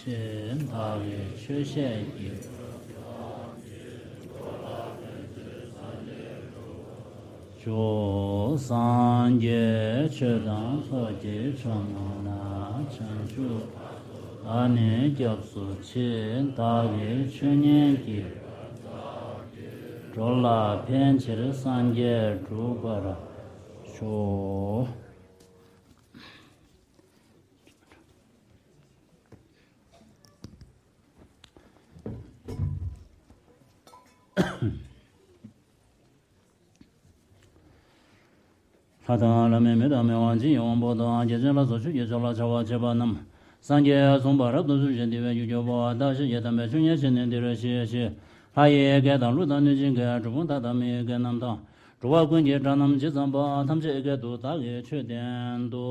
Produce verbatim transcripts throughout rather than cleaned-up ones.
ཆེ་བདག་གིས་ཆོས་བཤད་ཀྱི། ཇོ་སངས་རྒྱས་ཆོས་དང་ཚོགས་ཀྱི་མཆོག་རྣམས་ལ། བྱང་ཆུབ་བདག་ནི་སྐྱབས་སུ་མཆི། བདག་གིས་ཆོས་ཉན་གྱི། འགྲོ་ལ་ཕན་ཕྱིར་སངས་རྒྱས་འགྲུབ་པར་ཤོག། ལྷ་དང་ལྷ་མིན་མི་དང་མི་དབང་ཇི་ཡི་དབང་པོ་དང་། རྒྱལ་ཆེན་ལ་སོགས་ཆོས་ཀྱི་མཆོག་ལ་བྱ་བ་བྱེད་པ་རྣམས། སངས་རྒྱས་གསུངས་པ་རབ་ཏུ་ཞུ་ཞིང་དེ་བས་ཡུལ་གྱི་འཕོ་བ་དག་བཞིན་གྱི་དམ་པའི་ཆོས་ཉན་ཕྱིར་ནི་འདིར་གཤེགས་ཤིག། ལྷ་ཡི་སྐད་དང་ཀླུ་དང་གནོད་སྦྱིན་སྐད། གྲུལ་བུམ་དག་དང་མི་ཡི་སྐད་རྣམས་དང་། འགྲོ་བ་ཀུན་གྱི་སྒྲ་རྣམས་ཇི་ཙམ་པ། ཐམས་ཅད་སྐད་དུ་བདག་གིས་ཆོས་བསྟན་ཏོ།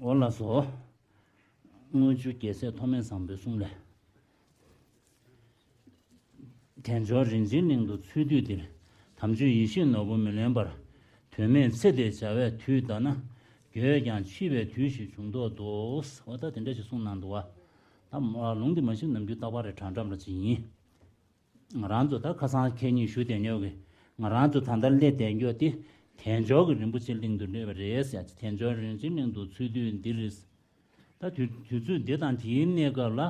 འོ་ལགས་སོ། དངུལ་ཆུ་རྒྱལ་སྲས་ཐོགས་མེད་བཟང་པོའི་གསུང་ལས། དལ་འབྱོར་རིན་ཆེན་གླིང་དུ་འཚོལ་དུས་འདིར། དམ་ཆོས་ཡིད་བཞིན་ནོར་བུ་མི་ལེན་པར། དོན་མེད་ཚེ་འདིར་བྱ་བའི་དུས་འདའ་ན། འགྱོད་ཀྱང་འཆི་བའི་དུས་ཤིག་བྱུང་དོགས་འདུག། འོ་ད་དེ་འདྲ་ཞིག་གསུངས་གནང་འདུག་བ། ད་ལུང་འདི་མ་གཞི་ནམ་རྒྱུན་རྟག་པར་རེ་དྲང་དྲང་ར་ཅིག་ཡིན། ང་རང་ཚོ་ད་ཁ་སང་ཁེ་གཉིས་ཞུ་བསྡད་ཉོག་གི། ང་རང་ཚོ་ད་ལྟ་སླེབས་བསྡད་ཉོག་དེ། དལ་འབྱོར་གྱི་རིན་པོ་ཆེ་གླིང་དུ་སླེབས་པ་རེད་ཟེར། དལ་འབྱོར་རིན་ཆེན་གླིང་དུ་འཚོལ་དུས་འདིར། ད་དུས་དུས་ཚོད་འདི་དང་དེའི་གནས་སྐབས་ལ།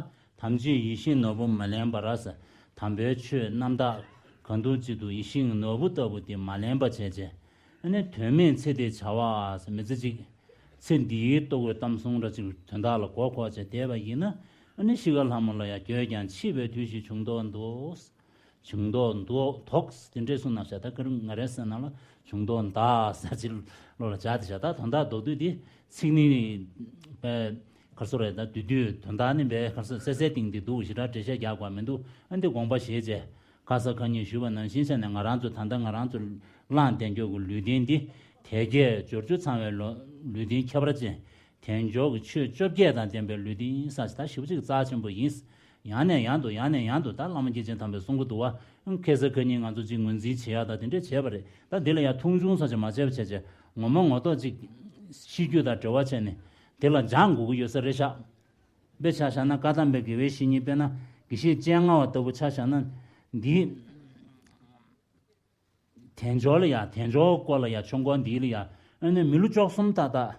དམ་ཆོས་ཡིད་བཞིན་ནོར་བུ་མ་ལེན་པར་ཟེར། དམ་པའི་ཆོས་རྣམ་དག་གང་འདུལ་གཅིག་ཏུ་ཡིད་བཞིན་ནོར་བུ་ལྟ་བུ་དེ་མ་ལེན་པ་བྱས་བྱས། ཨ་ནི་དོན་མེད་ཚེ་འདིའི་བྱ་བ་ཟེར། མི་ཚེ་གཅིག། ཚེ་འདིའི་ལྟོ་གོས་གཏམ་གསུམ་འདྲ་ཅིག་དོན་དག་ལ་མགོ་འཁོར་བྱས་བསྡད་པ་ཡིན་ན། ཨ་ནི་ཤི་ཁ་ལྷ་མོ་ལ་ཡང་འགྱོད་ཀྱང་འཆི་བའི་དུས་ཤིག་བྱུང་དོགས་འདུག། བྱུང་དོགས་འདུག་དོགས་དེ་འདྲས་གསུངས་གནང་ཤག། ད་ཁ་རུ་ང་རའི་སེམས་ནང་ལ་བྱུང་དོགས་འདུག་ཟེར་ཅིག་བློ་ལ་འཇགས་ཏེ་བཞག། ད་དོན་དག་ལྡོག་དུས་དེ་ཚིག་ནི་པའི་ཁར་སོ་རེད། ད་དུས་དུས་དོན་དག་ནི་པའི་ཁར་སོ་གསལ་གསལ་སྟེང་དེ་འདུག་ཞེ་དྲག་འགྲེལ་བཤད་རྒྱག་དགོས་མི་འདུག། ཨ་འདི་དགོངས་པ་བཞེས་བྱས། ཁ་ས་ཁ་ཉིན་ཞུས་པ་ནང་བཞིན་བྱས་ནས། ང་རང་ཚོ་ད་ལྟ་ང་རང་ཚོ་བླངས་བསྡད་རྒྱུ་གི་ལུས་རྟེན་འདི། དལ་བརྒྱད་འབྱོར་བཅུ་ཚང་བའི་ལོ་ལུས་རྟེན་ཁྱད་པར་ཅན། དལ་འབྱོར་གྱི་ཆོས་བཅོ་བརྒྱད་དང་ལྡན་པའི་ལུས་རྟེན་ས་ཆ་ད་ཞེ་པོ་ཅིག་རྩ་ཆེན་པོ་ཡིན། ཡང་ནས་ཡང་དུ་ཡང་ནས་ཡང་དུ་ད་བླ་མ་སྐྱེས་ཆེན་དམ་པས་གསུང་གི་འདུག་བ། ཁ་ས་ཁ་ཉིན་ང་ཚོ་ཅིག་ངོས་འཛིན་བྱེད་ཡག་ད་དེ་འདྲས་བྱས་པ་རེད། ད་འདི་ལ་ཡང་མཐོང་ཆུང་ས་ཆ་མ་བྱས་པ་བྱས་བྱས། ངོ་མ་ངོ་ཐོག་ཅིག་ཤེས་རྒྱུ་དང་འབྲེལ་བ་བྱས་ནས་དེ་ལ་སྦྱང་དགོས་ཀྱི་ཡོད་ས་རེད་ཤག། དཔེ་ཆ་བཞག་ན་བཀའ་གདམས་པའི་དགེ་བའི་བཤེས་གཉེན། དཔེར་ན་དགེ་བཤེས་སྤྱན་སྔ་བ་ལྟ་བུ་ཆ་བཞག་ན། འདི་དལ་འབྱོར་ལ་ཡ། དལ་འབྱོར་སྐོར་ལ་ཡ། ཆོས་འཁོར་འདི་ལ་ཡ། ཨ་ནི་མི་ལོ་བཅུ་གསུམ་ཏག་ཏག།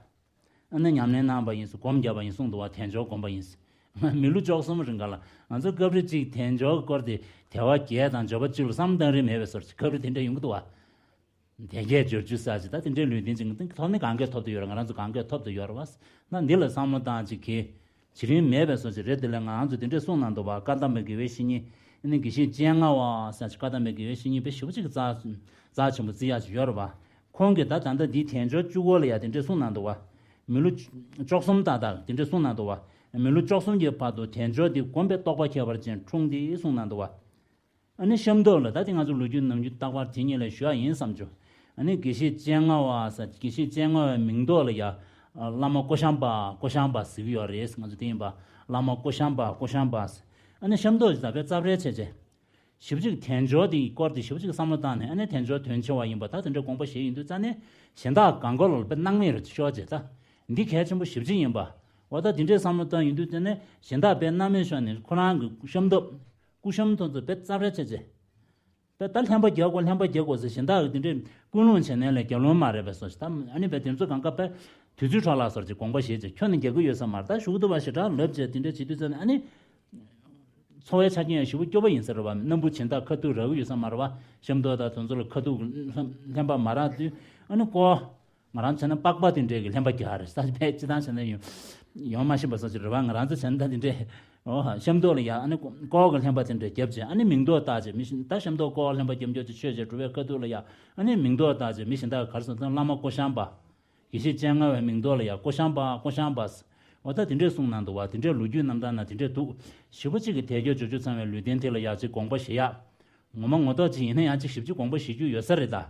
ཨ་ནི་ཉམས་ལེན་གནང་བ་ཡིན་ཟེར། སྒོམ་བརྒྱབ་པ་ཡིན་གསུངས་འདུག་བ། དལ་འབྱོར་སྒོམ་པ་ཡིན་ཟེར། མི་ལོ་བཅུ་གསུམ་རིང་ག་ལ། ང་ཚོ་སྐབས་རེ་གཅིག་དལ་འབྱོར་སྐོར་དེ་དལ་བ་བརྒྱད་དང་འབྱོར་པ་བཅུ་ལ་བསམ་བློ་བཏང་རིན་མེད་པའི་བཟོ་འདྲ་སྐབས་རེ་དེ་འདྲ་ཡོང་གི་འདུག་བ། དལ་བརྒྱད་འབྱོར་བཅུ་ཟེར་ཅིག། ད་དེ་འདྲའི་ལུས་རྟེན་ཅིག་ཐོབ་ནི་གང་གས་ཐོབ་ཏུ་ཡོད་རེད། ང་རང་ཚོ་གང་གས་ཐོབ་ཏུ་ཡོད་རེད་བ། ན་འདི་ལ་བསམ་བློ་བཏང་ཅིག་གིས། བྱེད་རིན་མེད་པའི་བཟོ་ཅིག་རེད། དེ་ལས་ང་རང་ཚོ་དེ་འདྲས་གསུངས་གནང་འདུག་བ། བཀའ་གདམས་པའི་དགེ་བའི་བཤེས་གཉེན། ཨ་ནི་དགེ་བཤེས་སྤྱན་སྔ་བ་ཟེར་ཅིག། བཀའ་གདམས་པའི་དགེ་བའི་བཤེས་གཉེན་དཔེ་ཞེ་པོ་ཅིག་རྩ་རྩ་ཆེན་པོ་བརྩི་ཡག་ཅིག་ཡོད་རེད་བ། ཁོང་གིས་ད་ད་ལྟ་འདིའི་དལ་འབྱོར་བཅུ་སྐོར་ལ་ཡ་དེ་འདྲས་གསུངས་གནང་འདུག་བ། མི་ལོ་བཅུ་གསུམ་ཏག་ཏག་དེ་འདྲས་གསུངས་གནང་འདུག་བ། མི་ལོ་བཅུ་གསུམ་གྱི་བར་དུ་དལ་འབྱོར་འདི་བསྒོམས་པའི་རྟོགས་པ་ཁྱད་པར་ཅན་འཁྲུངས་ཏེ་གསུངས་གནང་འདུག་བ། ཨ་ནི་ཤམ་ཐབས་ལ། ད་དེ་ང་ཚོ་ལོ་རྒྱུས་ནམ་རྒྱུན་རྟག་པར་དེ་གཉིས་ལ་ཞུ་ཡག་ཡིན་བསམ་བྱུང་། ཨ་ནི་དགེ་བཤེས་སྤྱན་སྔ་བ་ཟེར། དགེ་བཤེས་སྤྱན་སྔ་བའི་མིང་ཐོག་ལ་ཡ། ཨ། བླ་མ་ཀོ་ཤམ་པ། ཀོ་ཤམ་པ་ཟེར་གྱི་ཡོད་རེད། ང་ཚོ་དེ་ཡིན་པ། བླ་མ་ཀོ་ཤམ་པ། ཀོ་ཤམ་པ་ཟེར། ཨ་ནི་ཤམ་ཐབས་ཀྱི་ད་དཔེ་རྩ་བྲལ་བྱས་བྱས། ཞེ་པོ་ཅིག་དལ་འབྱོར་དེའི་སྐོར་དེ་ཞེ་པོ་ཅིག་བསམ་བློ་བཏང་ནས། ཨ་ནི་དལ་འབྱོར་དོན་ཆེ་བ་ཡིན་པ། ད་དེ་འདྲའི་དགོངས་པ་བཞེས་ཡོང་དུས་ཙ་ནས། གཞན་དག་གང་ག་ལ་དཔེ་སྣང་མེད་རུ་ཤོར་བྱས། ད་འདི་གལ་ཆེན་པོ་ཞེ་པོ་ཅིག་ཡིན་པ། འོ་ད་དེ་འདྲའི་བསམ་བློ་བཏང་ཡོང་དུས་ཙ་ནས། གཞན་དག་དཔེ་སྣང་མེད་ཤོར་ནས། ཁོ་རང་གི་ཤམ་ཐབས། སྐུ་ཤམ་ཐོག་ཏུ་དཔེ་རྩ་བྲལ་བྱས་བྱས། དཔེ་ད་ལྷན་པ་རྒྱག་དགོས། ལྷན་པ་རྒྱག་དགོས་ཟེར། གཞན་དག་གི་དེ་འདྲའི་ཀུན་སློང་བྱས་ནས་ལས་རྒྱབ་ལོང་མ་རེད་པས་སོ་ཞེས། ད་ཨ་ནི་དཔེ་དེ་ཚོ་གང་ག་དཔེ་དུས་ཚོད་འཕྲོ་བརླག་བཟོ་འདྲ་ཅིག་དགོངས་པ་བཞེས་བྱས། ཁྱོན་ནས་རྒྱག་གི་ཡོད་ས་མ་རེད། ད་ཞུ་གི་འདུག་བ་ཞེ་དྲག་ལབ་བྱས། དེ་འདྲ་བྱེད་དུས་ཙ་ནས། ཨ་ནི་འཚོ་བའི་ཆ་རྐྱེན་ཡང་ཞེ་པོ་སྐྱོ་པོ་ཡིན་ས་རེད་བ། སྣམ་བུ་སྦྱིན་བདག་ཁ་ཐུག་རག་གི་ཡོད་ས་མ་རེད་བ། ཤམ་ཐབས་དང་དེ་ཚོ་ལ་ཁ་ཐུག་ལྷན་པ་མ་རག་དུས། ཨ་ནི་ཀོ། ང་རང་བྱས་ན་པགས་པ་དེ་འདྲས་ཀྱི་ལྷན་པ་རྒྱག་རེད། ས་ཕལ་སྤྱི་བཏང་བྱས་ན་ཡོང་ཡོང་མ་ཤེས་པ་སོགས་ཅིག་རེད་བ། ང་རང་ཚོ་བྱས་ན་ད་དེ་འདྲས། འོ་ཧ། ཤམ་ཐབས་ལ་ཡ། ཨ་ནི་ཀོ་གི་ལྷན་པ་དེ་འདྲས་རྒྱབ་བྱས། ཨ་ནི་མིང་ཐོག་བཏགས་བྱས། མི་གཞན་ད་ཤམ་ཐབས་ཀོ་ལྷན་པ་རྒྱབ་འཇོག་ཅིག་ཆོས་བྱས། གྲུབ་པའི་ཁ་ཐུག་ལ་ཡ། ཨ་ནི་མིང་ཐོག་བཏགས་བྱས། མི་གཞན་དག་ག་རེ་ཟེར་ན། བླ་མ་ཀོ་ཤམ་པ། དགེ་བཤེས་སྤྱན་སྔ་བའི་མིང་ཐོག་ལ་ཡ། ཀོ་ཤམ་པ། ཀོ་ཤམ་པ། འོ་ད་དེ་འདྲས་གསུངས་གནང་འདུག་བ། དེ་འདྲས་ལོ་རྒྱུས་རྣམ་ཐར་ན་དེ་འདྲས་འདུག། ཞེ་པོ་ཅིག་གི་དལ་བརྒྱད་འབྱོར་བཅུ་ཚང་བའི་ལུས་རྟེན་དེ་ལ་ཡ་ཅིག་དགོངས་པ་བཞེས་ཡག། ངོ་མ་ངོ་ཐོག་ཅིག་ཡིན་ན་ཡང་ཅིག་ཞེ་པོ་ཅིག་དགོངས་པ་བཞེས་རྒྱུ་ཡོད་ས་རེད་ད།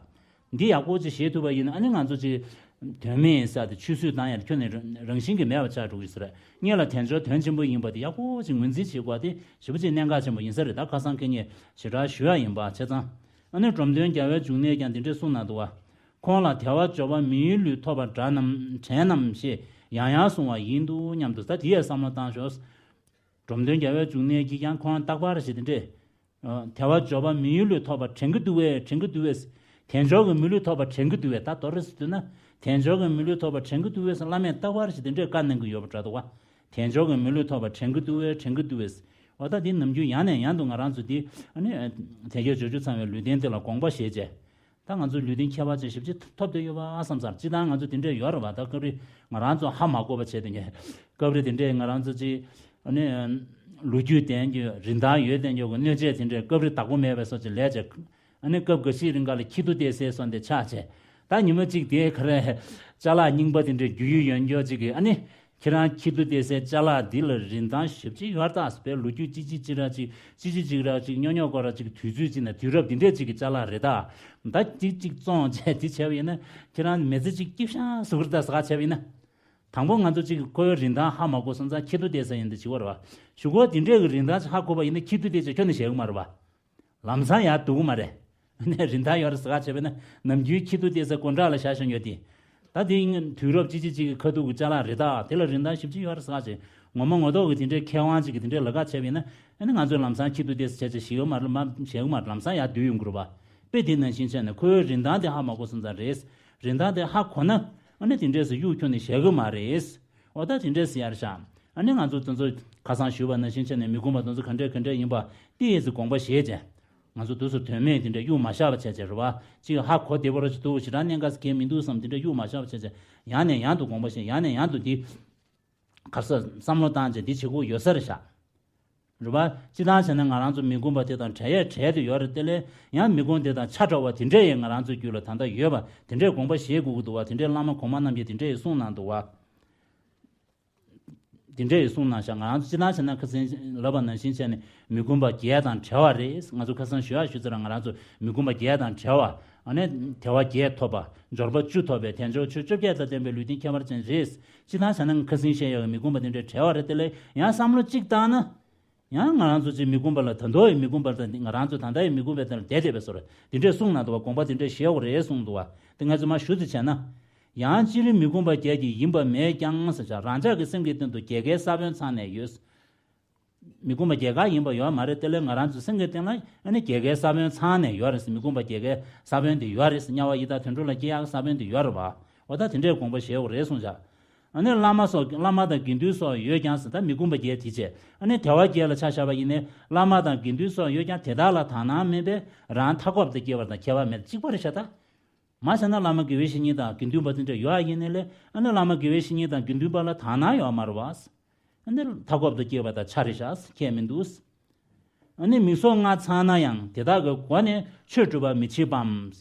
འདི་ཡག་པོ་ཅིག་བཞེས་ཐུབ་པ་ཡིན་ན། ཨ་ནི་ང་ཚོ་ཅིག་དོན་མེད་ས་དེ་ཆུད་ཟོས་བཏང་ཡག་ཁྱོན་ནས་རང་བཞིན་གྱིས་མེད་པ་ཆགས་འགྲོ་གི་ཟེར། སྔོན་ལ་དལ་འབྱོར་དོན་ཆེན་པོ་ཡིན་པ་དེ་ཡག་པོ་ཅིག་ངོས་འཛིན་བྱེད་དགོས་པ་དེ་ཞེ་པོ་ཅིག་གནད་འགག་ཆེན་པོ་ཡིན་ས་རེད་ད། ཁ་སང་ཁ་ཉིན་ཞེ་དྲག་ཞུ་ཡག་ཡིན་པ་བྱས་ཙང་། ཨ་ནི་འབྲོམ་སྟོན་རྒྱལ་བའི་འབྱུང་གནས་ཀྱང་དེ་འདྲས་གསུངས་གནང་འདུག་བ། ཁོང་ལ་དལ་བ་འབྱོར་པ་མི་ཡུལ་ལུས་ཐོབ་པ་འདྲ་རྣམས་དྲན་ནམ་ཞེས་ཡང་ཡང་གསུང་བ་ཡིན་འདུག་སྙམ་དུ། ད་དེ་ཡས་བསམ་བློ་བཏང་ཞོག་འབྲོམ་སྟོན་རྒྱལ་བའི་འབྱུང་གནས་ཀྱིས་ཀྱང་ཁོང་རྟག་པར་ཞེས་དེ་འདྲས། དལ་བ་འབྱོར་པ་མི་ཡུལ་ལུས་ཐོབ་པ་དྲན་གྱི་འདུག་པས། དྲན་གྱི་འདུག་པས། དལ་འབྱོར་གྱི་མི་ལུས་ཐོབ་པ་དྲན་གྱི་འདུག་པས། ད་མདོར་ཟེར་དུས་ན། དལ་འབྱོར་གྱི་མི་ལུས་ཐོབ་པ་དྲན་གྱི་འདུག་པས་བླ་མས་རྟག་པར་ཞེས་དེ་འདྲས་བཀའ་གནང་གི་ཡོད་པ་འདྲ་འདུག་བ། དལ་འབྱོར་གྱི་མི་ལུས་ཐོབ་པ་དྲན་གྱི་འདུག་པས། དྲན་གྱི་འདུག་པས། འོ་ད་འདི་ནམ་རྒྱུན་ཡང་ནས་ཡང་དུ་ང་རང་ཚོ་འདི་ཨ་ནི་དལ་བརྒྱད་འབྱོར་བཅུ་ཚང་བའི་ལུས་རྟེན་དེ་ལ་དགོངས་པ་བཞེས་བྱས། ད་ང་ཚོའི་ལུས་རྟེན་ཁྱད་པར་ཅན་ཞེ་པོ་ཅིག་ཐོབ་བསྡད་ཡོད་པ་བསམ་ཚར། སྤྱིར་བཏང་ང་ཚོ་དེ་འདྲས་ཡོད་རེད་བ། ད་སྐབས་རེ་ང་རང་ཚོ་ཧ་མ་གོ་བ་བྱས་དེ་འདྲས། སྐབས་རེ་དེ་འདྲས་ང་རང་ཚོ་ཅིག་ཨ་ནི་ལོ་རྒྱུས་ལྡན་གྱི་རིན་ཐང་ཡོད་ལྡན་གྱི་གནོད་བྱེད་དེ་འདྲས་སྐབས་རེ་བདག་པོ་མེད་པའི་བཟོ་ཅིག་ལས་བྱས། ཨ་ནི་སྐབས་འགའ་ཤས་རིང་ག་ལ་ཁྱི་ཐུག་བལྟས་སའི་བཟོ་འདི་ཆགས་བྱས། ད་ཉི་མ་གཅིག་དེ་ག་རེ་ཅ་ལག་རྙིང་པ་དེ་འདྲས་རྒྱུ་ཡུལ་ཡོད་འགྱོ་ཅིག་གི་ཨ་ནི། ཁྱེད་རང་ཁྱི་ཐུག་བལྟས་སའི་ཅ་ལག་འདི་ལ་རིན་ཐང་ཞེ་པོ་ཅིག་ཡོད་རེད་ད། བའི་ལོ་རྒྱུས་ཅི་ཅི་ཅི་ར་ཅིག་ཅི་ཅི་ཅིག་ར་ཅིག་སྨྱོ་སྨྱོ་སྐོར་ར་ཅིག་དུས་ཚོད་ཅིག་ན་དུས་རབས་འདི་འདྲས་ཅིག་གི་ཅ་ལག་རེད་ད། ད་ཅིག་ཅིག་བཙོང་བྱས་འདི་བྱས་པ་ཡིན་ན་ཁྱེད་རང་མི་ཚེ་ཅིག་སྐྱིད་ཤང་བཟོ་གི་རེད་ད་ཟེར་ག་བྱས་པ་ཡིན་ན། དང་པོ་ང་ཚོ་ཅིག་ཁོའི་རིན་ཐང་ཧ་མ་གོ་སོང་ཙང་ཁྱི་ཐུག་བལྟས་ས་ཡིན་འདི་བྱེད་དགོས་རེད་བ། གཞུག་གུ་འདི་འདྲས་ཀྱི་རིན་ཐང་ཧ་གོ་བ་ཡིན་ན་ཁྱི་ཐུག་བལྟས་ཚེ་ཁྱོན་ནས་བཞག་གི་མ་རེད་བ། ལམ་སང་ཡར་འདུག་གི་མ་རེད། ནས་རིན་ཐང་ཡོད་རེད་ཟེར་ག་བྱས་པས་ན་ནམ་རྒྱུན་ཁྱི་ཐུག་བལྟས་ས་དགོན་གྲྭ་ལ་བཞག་བཞག་ཡོད་དེ། ད་དེ་དུས་རབས་ཅི་ཅི་ཅིག་གི་ཁ་ཐུག་གི་ཅ་ལག་རེད་ད། དེ་ལ་རིན་ཐང་ཞེ་པོ་ཅིག་ཡོད་རེད་ཟེར་ག་བྱས། ངོ་མ་ངོ་ཐོག་གི་དེ་འདྲའི་མཁས་དབང་ཅིག་གི་དེ་འདྲའི་ལ་ཁ་བྱས་པས་ན་ཨ་ནི་ང་ཚོས་ལམ་སང་ཁྱི་ཐུག་བལྟས་ས་བྱས་བྱས་ཞིག་ཡོད་མ་རེད། མ་བྱས་ཡོད་མ་རེད། ལམ་སང་ཡར་འདུག་ཡོང་གི་རེད་བ། དཔེ་དེ་ནང་བཞིན་བྱས་ནས་ཁོའི་རིན་ཐང་དེ་ཧ་མ་གོ་སོང་ཙང་རེད། རིན་ཐང་དེ་ཧ་གོ་ན་ཨ་ནི་དེ་འདྲས་སུ་གཡུག་ཁྱོན་ནས་བཞག་གི་མ་རེད། འོ་ད་དེ་འདྲས་སུ་ཡར་བཞག་ཨ་ནི་ང་ཚོ་དེ་ཚོ་ཁ་སང་ཞུས་པ་ནང་བཞིན་བྱས་ནས་མི་ཁོམ་པ་དེ་ཚོ་ག་འདྲས་ག་འདྲས་ཡིན་པ་ཏོག་ཙམ་དགོངས་པ་བཞེས་བྱས། ང་ཚོ་དུས་སུ་དོན་མེད་དེ་འདྲས་གཡུག་མ་བཞག་པ་བྱས་བྱས་རེད་བ། ཅིག་ཧ་གོ་བདེ་པོ་ར་ཅིག་འདུག་ཞེ་དྲག་གནད་འགག་གལ་མི་འདུག་བསམ་དེ་འདྲས་གཡུག་མ་བཞག་པ་བྱས་བྱས་ཡང་ནས་ཡང་དུ་དགོངས་པ་བཞེས། ཡང་ནས་ཡང་དུ་དེ་ག་རེ་ཟེར་བསམ་བློ་བཏང་བྱས་འདི་བྱེད་དགོས་ཡོད་ས་རེད་ཤག་རེད་བ། སྤྱིར་བཏང་བྱས་ན་ང་རང་ཚོ་མི་ཁོམ་པ་དེ་དང་བྲལ་ཡས་བྲལ་དུ་ཡོད་རེད་དེ་ལས་ཡང་མི་ཁོམ་དེ་དང་ཆ་འདྲ་བ་དེ་འདྲས་ཡང་ང་རང་ཚོའི་རྒྱུད་ལ་ད་ལྟ་ཡོད་པ་དེ་འདྲས་དགོངས་པ་བཞེས་དགོས་ཀྱི་འདུག་བ། དེ་འདྲས་བླ་མ་གོང་མ་རྣམས་ཀྱིས་དེ་འདྲས་གསུངས་གནང་འདུག་བ། དེ་འདྲས་གསུངས་གནང་ཤག་ང་རང་ཚོ་སྤྱིར་བཏང་བྱས་ན་ཁ་སང་ལབ་པ་ནང་བཞིན་བྱས་ནས་མི་ཁོམ་པ་བརྒྱད་དང་བྲལ་བ་རེད། ང་ཚོ་ཁ་སང་ཞུ་ཡག་ཞུ་ཚེ་ར་ང་རང་ཚོ་མི་ཁོམ་པ་བརྒྱད་དང་བྲལ་བ། ཨ་ནི་དལ་བ་བརྒྱད་ཐོབ་པ། འབྱོར་པ་བཅུ་ཐོབ་པའི་དལ་འབྱོར་ཆོས་བཅོ་བརྒྱད་དང་ལྡན་པའི་ལུས་རྟེན་ཁྱད་པར་ཅན་རེད། སྤྱིར་བཏང་བྱས་ན་ཁ་སང་བཤད་ཡག་གི་མི་ཁོམ་པ་དེ་འདྲས་བྲལ་བ་རེད་དེ་ལས་ཡང་བསམ་བློ་གཅིག་བཏང་ན། ཡང་ང་རང་ཚོ་ཅིག་མི་ཁོམ་པ་ལ་ད་དུང་ཡང་མི་ཁོམ་པ་དང་ང་རང་ཚོ་ད་ལྟ་ཡང་མི་ཁོམ་པའི་དོན་ལ་བསྡད་བསྡད་པའི་བཟོ་འདི་འདྲས་གསུངས་གནང་འདུག་བ། དགོངས་པ་དེ་འདྲས་བཞེས་དགོས་རེད་གསུངས་འདུག་བ། དེ་ང་ཚོས་མར་ཞུ་ཙམ་བྱས་ན། ཡང་སྤྱིར་མི་ཁོམ་པ་བརྒྱད་ཀྱིས་ཡིན་པ་མེད་ཀྱང་ཟེར་བྱ། རང་ཅག་གི་སེམས་ཀྱི་སྟེང་དུ་རྒྱལ་ཁའི་ས་བོན་ཚང་ནས་ཡོད། མི་ཁོམ་པ་རྒྱལ་ཁ་ཡིན་པ་ཡོད་མ་རེད་དེ་ལས་ང་རང་ཚོའི་སེམས་ཀྱི་སྟེང་ལ་ཨ་ནི་རྒྱལ་ཁའི་ས་བོན་ཚང་ནས་ཡོད་རེད། མི་ཁོམ་པ་རྒྱལ་ཁའི་ས་བོན་དེ་ཡོད་རེད། དམྱལ་བ་ཡི་དྭགས་དུད་འགྲོ་ལ་སྐྱེ་ཡག་གི་ས་བོན་དེ་ཡོད་རེད་བ། འོ་ད་དེ་འདྲས་དགོངས་པ་བཞེས་དགོས་རེད་གསུངས་བྱ། ཨ་ནི་བླ་མ་སོགས་བླ་མ་དང་དགེ་འདུན་སོགས་ཡོད་ཀྱང་ཟེར། ད་མི་ཁོམ་པ་བརྒྱད་དེ་བྱས། ཨ་ནི་དལ་བ་བརྒྱད་ལ་ཆ་བཞག་པ་ཡིན་ནའི་བླ་མ་དང་དགེ་འདུན་སོགས་ཡོད་ཀྱང་དེ་དག་ལ་དག་སྣང་མེད་པས་རང་མཐའ་འཁོབ་ཏུ་སྐྱེ་བ་དང་ཁྱད་པར་མེད། གཅིག་པ་རེད་ཤག་ད་མ་བྱས་ན་བླ་མ་དགེ་བའི་བཤེས་གཉེན་དང་དགེ་འདུན་པ་དེ་འདྲ་ཡོད་ཡིན་ནའི་ལས་ཨ་ནི་བླ་མ་དགེ་བའི་བཤེས་གཉེན་དང་དགེ་འདུན་པ་ལ་དག་སྣང་ཡོད་མ་རེད་བ། ཨ་ནི་མཐའ་འཁོབ་ཏུ་སྐྱེ་བ་དང་ཆ་རེད་ཤག་ཁྱད་མི་འདུག་ཨ་ནི་མི་སྲོག་ལྔ་ཚང་ན་ཡང་དེ་དག་གི་སྒོ་ནས་ཆོས་སྒྲུབ་པ་མི་བྱེད་པའམ།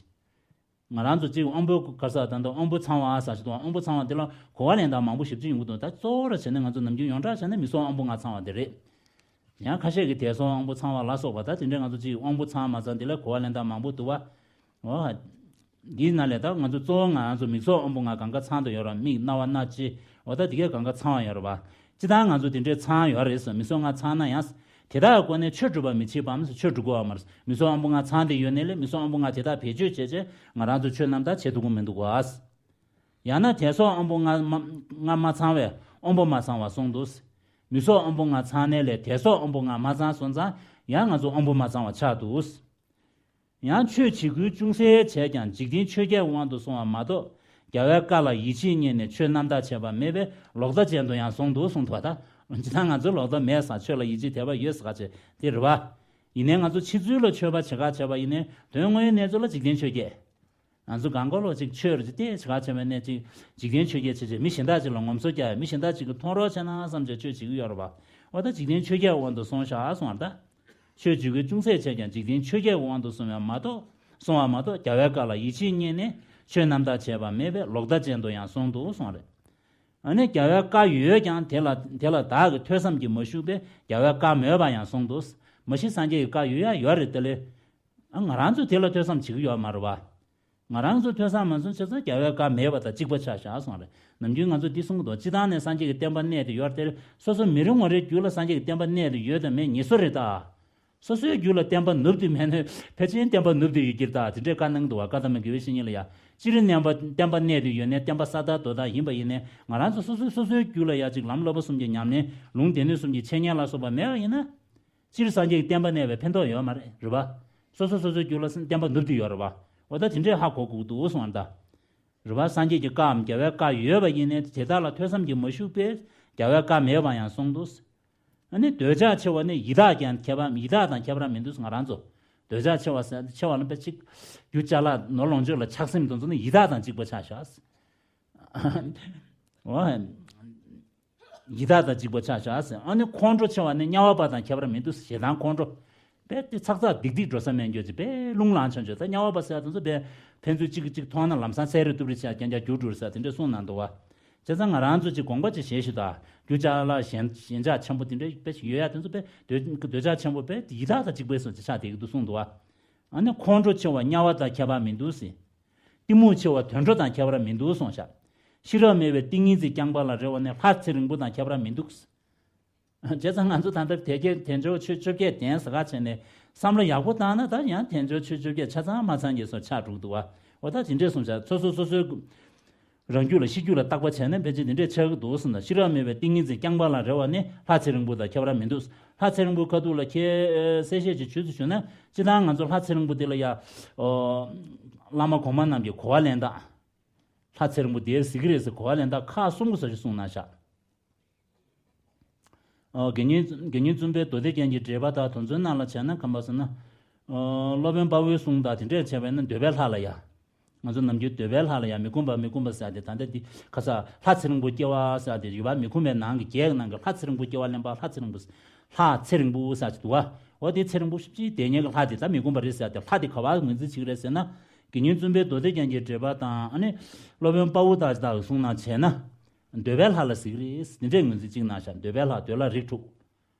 ང་རང་ཚོ་གཅིག་དབང་པོ་ག་རེ་ཟེར་ད་ལྟ་དབང་པོ་ཚང་བ་ཟེར་ཞིག་འདུག་དབང་པོ་ཚང་བ་འདི་ལ་གོ་བ་ལེན་སྟངས་མང་པོ་ཞེ་པོ་ཅིག་ཡོང་གི་འདུག་ད་གཙོ་བོ་ར་བྱས་ན་ང་ཚོ་ནམ་རྒྱུན་ཡོངས་གྲགས་བྱས་ན་མི་སྲོག་དབང་པོ་ལྔ་ཚང་བ་འདི་རེད། ཡང་ཁ་ཤས་ཀྱིས་དད་སྲོག་དབང་པོ་ཚང་བ་ལ་སོགས་པ་ད་དེ་འདྲའི་ང་ཚོ་གཅིག་དབང་པོ་ཚང་མ་ཚང་འདི་ལ་གོ་བ་ལེན་སྟངས་མང་པོ་འདུག་བ། འོ། འདིའི་ནང་ལས་ད་ང་ཚོ་གཙོ་བོ་ང་རང་ཚོ་མིག་སོགས་དབང་པོ་ལྔ་གང་ག་ཚང་དུ་ཡོད་ར། མིག་རྣ་བ་སྣ་ལྕེ། འོ་ད་དེ་གས་གང་ག་ཚང་བ་ཡོད་ར་བ། སྤྱིར་བཏང་ང་ཚོ་དེ་འདྲའི་ཚང་ཡོད་རེད་ཟེར། མི་སྲོག་ལྔ་ཚང་ན་ཡང་། དེ་དག་གི་སྒོ་ནས་ཆོས་སྒྲུབ་པ་མི་བྱེད་པའམ་ཟེར། ཆོས་སྒྲུབ་དགོས་པ་མ་རེད། མི་སྲོག་དབང་པོ་ལྔ་ཚང་སྟེ་ཡོད་ནའི་ལས་མི་སྲོག་དབང་པོ་ལྔ་དེ་དག་བེད་སྤྱོད་བྱས་བྱས་ང་རང་ཚོ་ཆོས་རྣམ་དག་བྱེད་ཐུབ་ཀྱི་མི་འདུག་ག་ཡང་ན་དད་སྲོག་དབང་པོ་ལྔ་མ་ལྔ་མ་ཚང་བས་དབང་པོ་མ་ཚང་བ་གསུངས་འདུག་མི་སྲོག་དབང་པོ་ལྔ་ཚང་ནའི་ལས་དད་སྲོག་དབང་པོ་ལྔ་མ་ཚང་སོང་ཙང་ཡང་ང་ཚོ་དབང་པོ་མ་ཚང་བ་ཆགས་འདུག་ཡང་ཆོས་བྱེད་ཀུན་ཅུང་ཟད་བྱས་ཀྱང་འཇིག་རྟེན་ཆོས་བརྒྱད་དབང་དུ་སོང་བ་མ་གཏོགས། རྒྱལ་བའི་བཀའ་ལ་ཡིད་ཆེས་རྙེད་ནས་ཆོས་རྣམ་དག་བྱས་པ་མེད་པས་ལོག་ལྟ་ཅན་དུ་ཡང་སོང་འདུག་གསུངས་འདུག་ད་ཇི་ལྟར་ང་ཚོ་ལོག་ལྟ་མེད་ས་ཆོས་ལ་ཡིད་ཆེས་དད་པ་ཡོད་ས་ག་ཆེ་དེ་རེད་བ། ཡིན་ནའི་ང་ཚོ་ཕྱི་ཚུལ་ལ་ཆོས་པ་བྱེད་ག་བྱས་པ་ཡིན་ནའི་དོན་དངོས་ཡོད་གནས་ཚུལ་ལ་འཇིག་རྟེན་ཆོས་བརྒྱད། ང་ཚོ་གང་ག་ལོ་ཅིག་ཆོས་རེད་ཅེས་བྱེད་ག་བྱས་པ་ནས་ཅིག་འཇིག་རྟེན་ཆོས་བརྒྱད་བྱས་བྱས་མི་གཞན་དག་ཅིག་ལ་ངོམ་སོ་རྒྱག་ཡ། མི་གཞན་དག་ཅིག་གི་མཐོང་རོགས་བྱས་ན་བསམ་བྱས་ཆོས་བྱེད་ཀྱི་ཡོད་རེད་བ། འོ་ད་འཇིག་རྟེན་ཆོས་བརྒྱད་དབང་དུ་སོང་ཤག་གསུངས་པ་རེད་ད། ཆོས་བྱེད་ཀུན་ཅུང་ཟད་བྱས་ཀྱང་འཇིག་རྟེན་ཆོས་བརྒྱད་ཀྱི་དབང་དུ་སོང་བ་མ་གཏོགས། སོང་བ་མ་གཏོགས་རྒྱལ་བའི་བཀའ་ལ་ཡིད་ཆེས་རྙེད་ནས་ཆོས་རྣམ་དག་བྱས་པ་མེད་པས་ལོག་ལྟ་ཅན་དུ་ཡང་སོང་འདུག་གསུངས་རེད། ཨ་ནི་རྒྱལ་བའི་བཀའ་ཡོད་ཀྱང་དེ་ལ་དེ་ལ་བདག་གི་ཐོས་བསམ་གྱིས་མ་ཞུགས་པས་རྒྱལ་བའི་བཀའ་མོས་པ་ཡང་སོང་འདུག་མ་གཞི་སངས་རྒྱས་ཀྱི་བཀའ་ཡོད་ཡ་ཡོད་རེད་དེ་ལས། ཨ་ང་རང་ཚོས་དེ་ལ་ཐོས་བསམ་བྱེད་ཀྱི་ཡོད་མ་རེད་བ། ང་རང་ཚོ་ཐོས་བསམ་མ་སོང་བྱས་ཙང་རྒྱལ་བའི་བཀའ་མེད་པ་དང་གཅིག་པ་ཆགས་བཞག་སོང་རེད། ནམ་རྒྱུན་ང་ཚོ་འདི་གསུང་གི་འདུག་སྤྱིར་བཏང་ནས་སངས་རྒྱས་ཀྱི་བསྟན་པ་གནས་དེ་ཡོད་དེ་སོ་སོ་མི་རེ་ངོ་རེའི་རྒྱུད་ལ་སངས་རྒྱས་ཀྱི་བསྟན་པ་གནས་དེ་ཡོད་དམ་མེད་ངེས་སོ་རེད་ད། སོ་སོའི་རྒྱུད་ལ་བརྟན་པ་ནུབ་སྟེ་མེད་ནས་ཕལ་ཆེར་བརྟན་པ་ནུབ་སྟེ་ཡོད་ཀྱི་རེད་ད། དེ་འདྲའི་བཀའ་གནང་འདུག་བ། བཀའ་ཐ་མ་དགེ་བའི་བཤེས་གཉེན་ལ་ཡ། སྤྱིར་བརྟན་པ་བརྟན་པ་གནས་དུ་ཡོད་ནས་བརྟན་པ་ས་མཐར་དོ་བདག་ཡིན་པ་ཡིན་ནས། ང་རང་ཚོ་སོ་སོའི་སོ་སོའི་རྒྱུད་ལ་ཡ་གཅིག་ལམ་བསླབ་པ་གསུམ་གྱི་ཉམས་ལེན། ལུང་སྡེ་སྣོད་གསུམ་གྱི་འཆད་ཉན་ལ་སོགས་པ་མེད་པ་ཡིན་ན། སྤྱིར་སངས་རྒྱས་ཀྱི་བསྟན་པ་གནས་པའི་ཕན་ཐོགས་ཡོད་མ་རེད། རེད་པ། སོ་སོ་སོ་སོའི་རྒྱུད་ལ་བརྟན་པ་ནུབ་སྟེ་ཡོད་རེད་པ། འོ་ད་དེ་འདྲའི་ཧ་གོ་དགོས་འདུག་གསུངས་པ་རེད་ད། རེད་པ། སངས་རྒྱས་ཀྱི་བཀའམ་རྒྱལ་བའི་བཀའ་ཡོད་པ་ཡིན་ནའི་དེ་དག་ལ་ཐོས་བསམ་གྱིས་མ་ཞུགས་པས་རྒྱལ་བའི་བཀའ་མེད་པ་ཡང་གསུངས་འདུག། ཨ་ནི་འདོད་ཆགས་ཆེ་བ་ནི་ཡི་དྭགས་ཀྱང་ཁྱད་པར། ཡི་དྭགས་དང་ཁྱད་པར་མི་འདུག། ང་རང་ཚོ་འདོད་ཆགས་ཆེ་བ་ཟེར་ཆེ་བ་ལ་དཔེ་གཅིག་རྒྱུ་ཅ་ལག་ནོར་ལོངས་སྤྱོད་ལ་ཆགས་སེམས་དེ་ཚོ་ནི་ཡི་དྭགས་དང་གཅིག་པ་ཆགས་བཞག། འོ། ཡི་དྭགས་དང་གཅིག་པ་ཆགས་བཞག་ཟེར། ཨ་ནི་ཁོང་ཁྲོ་ཆེ་བ་ནི་དམྱལ་བ་པ་དང་ཁྱད་པར་མི་འདུག། ཞེ་སྡང་ཁོང་ཁྲོ། དཔེ་དེ་ཚག་ཚག་སྡིག་སྡིག་འགྲོ་ས་མེད་འགྱོ་ཅིག། དཔེ་རླུང་ལངས་ཆོག་ཆོག། ད་དམྱལ་བ་པ་ཟེར་ཡ་དེ་ཚོ་དཔེ་ཕན་ཚུན་གཅིག་གིས་གཅིག་མཐོང་ན་ལམ་སང་བསད་རེས་གཏུབ་རེས་བྱས། རྐྱང་རྐྱང་རྒྱུགས་འགྲོ་རེད་ཟེར། དེ་འདྲ་གསུངས་གནང་འདུག་བ། བྱས་ཙང་ང་རང་ཚོ་གཅིག་དགོངས་པ་གཅིག་བཞེས་ཞུ་དང་། རྒྱུ་ཅ་ལག་ཞན་ཞན་ཆ་ཆེན་པོ་དེ་འདྲ་དཔེ་ཞིག་ཡོད་ཡ་དེ་ཚོ་དཔེ་འདོད་འདོད་ཆགས་ཆེན་པོ་དཔེ་ཡི་དྭགས་དང་གཅིག་པའི་བཟོ་ཅིག་ཆགས་བསྡད་ཀྱི་འདུག་གསུངས་འདུག་བ། ཨ་ནི་ཁོང་ཁྲོ་ཆེ་བ་དམྱལ་བ་དང་ཁྱད་པར་མི་འདུག་ཟེར། གཏི་མུག་ཆེ་བ་དུད་འགྲོ་དང་ཁྱད་པར་མི་འདུག་གསུངས་ཤག། ཤེས་རབ་མེད་པའི་ཏིང་ངེ་འཛིན་རྐྱང་པ་ལ་རེ་བ་ནི་ལྷ་ཚེ་རིང་པོ་དང་ཁྱད་པར་མི་འདུག། བྱས་ཙང་ང་ཚོ་ད་ལྟ་དལ་བརྒྱད་དལ་འབྱོར་ཆོས་བཅོ་བརྒྱད་ལྡན་ཟེར་ག་བྱས་ནས་བསམ་བློ་ཡག་པོ་བཏང་ན། ད་ཡང་དལ་འབྱོར་ཆོས་བཅོ་བརྒྱད་ཆ་ཚང་མ་ཚང་གི་བཟོ་ཆགས་འགྲོ་གི་འདུག་བ། འོ་ད་དེ་འདྲས་གསུངས་ཤག། སོ་སོ་སོ་སོའི་རང་རྒྱུད་ལ་ཤེས་རྒྱུད་ལ་བརྟག་པ་བྱས་ན་ཕལ་ཆེར་དེ་འདྲས་ཆགས་ཀྱི་འདུག་གསུངས་ན། ཤེས་རབ་མེད་པའི་ཏིང་ངེ་འཛིན་རྐྱང་པ་ལ་རེ་བ་ནི་ལྷ་ཚེ་རིང་པོ་དང་ཁྱད་པར་མི་འདུག། ལྷ་ཚེ་རིང་པོའི་ཁ་ཐུག་ལ་ཁྱེད་གསལ་བཤད་ཅིག་ཞུ་ཚུལ་ཞུ་ན། སྤྱིར་བཏང་ང་ཚོ་ལྷ་ཚེ་རིང་པོ་དེ་ལ་ཡ། ཨོ། བླ་མ་གོང་མ་རྣམས་ཀྱི་གོ་བ་ལེན་སྟངས། ལྷ་ཚེ་རིང་པོ་དེ་གཟིགས་ཀྱི་རེད་ཟེར་གོ་བ་ལེན་སྟངས་ཁག་གསུམ་གྱི་བཟོ་ཞིག་གསུངས་གནང་ཤག། ཨོ། དགེ་བསྙེན་དགེ་བསྙེན་བཙུན་པས་མདོ་སྡེ་རྒྱན་གྱི་འགྲེལ་པ་དག་དོན་ཚན་ནང་ལ་བྱས་ན་ག་འདྲ་ཟེར་ན། ཨོ། སློབ་དཔོན་དཔའ་བོའི་གསུང་དང་དེ་འདྲས་བྱས་པས་ན་འདོད་པའི་ལྷ་ལ་ཡ། ང་ཚོ་ནམ་རྒྱུན་འདོད་པའི་ལྷ་ལ་ཡ་མི་ཁོམ་པ་མི་ཁོམ་པ་ཟེར་ཏེ། ད་ལྟ་འདི་ཁ་ས་ལྷ་ཚེ་རིང་པོ་སྐྱེ་བ་ཟེར་ཏེ་ཡོད་པ། མི་ཁོམ་པའི་ནང་གི་བརྒྱད་ནང་གི་ལྷ་ཚེ་རིང་པོ་སྐྱེ་བ་ལེན་པ། ལྷ་ཚེ་རིང་པོ་ལྷ་ཚེ་རིང་པོ་ཟེར་གྱི་འདུག་བ། འོ་དེ་ཚེ་རིང་པོ་ཞེ་པོ་ཅིག་དེ་ཉིད་ཀྱི་ལྷ་དེ་ད་མི་ཁོམ་པ་རེད་ཟེར་ཏེ། ལྷ་དེ་ག་བ་ངོས་འཛིན་བྱེད་ཀྱི་རེད་ཟེར་ན། དགེ་བསྙེན་བཙུན་པས་མདོ་སྡེ་རྒྱན་གྱི་འགྲེལ་པ་དང་། ཨ་ནི་སློབ་དཔོན་དཔའ་བོ་དག་དག་གི་གསུང་ནང་བྱས་ན། འདོད་པའི་ལྷ་ལ་ཟེར་གྱི་རེད། དེ་འདྲའི་ངོས་འཛིན་གཅིག་གནང་ཤག། འདོད་པའི་ལྷ། འདོད་ལྷ་རིགས་དྲུག།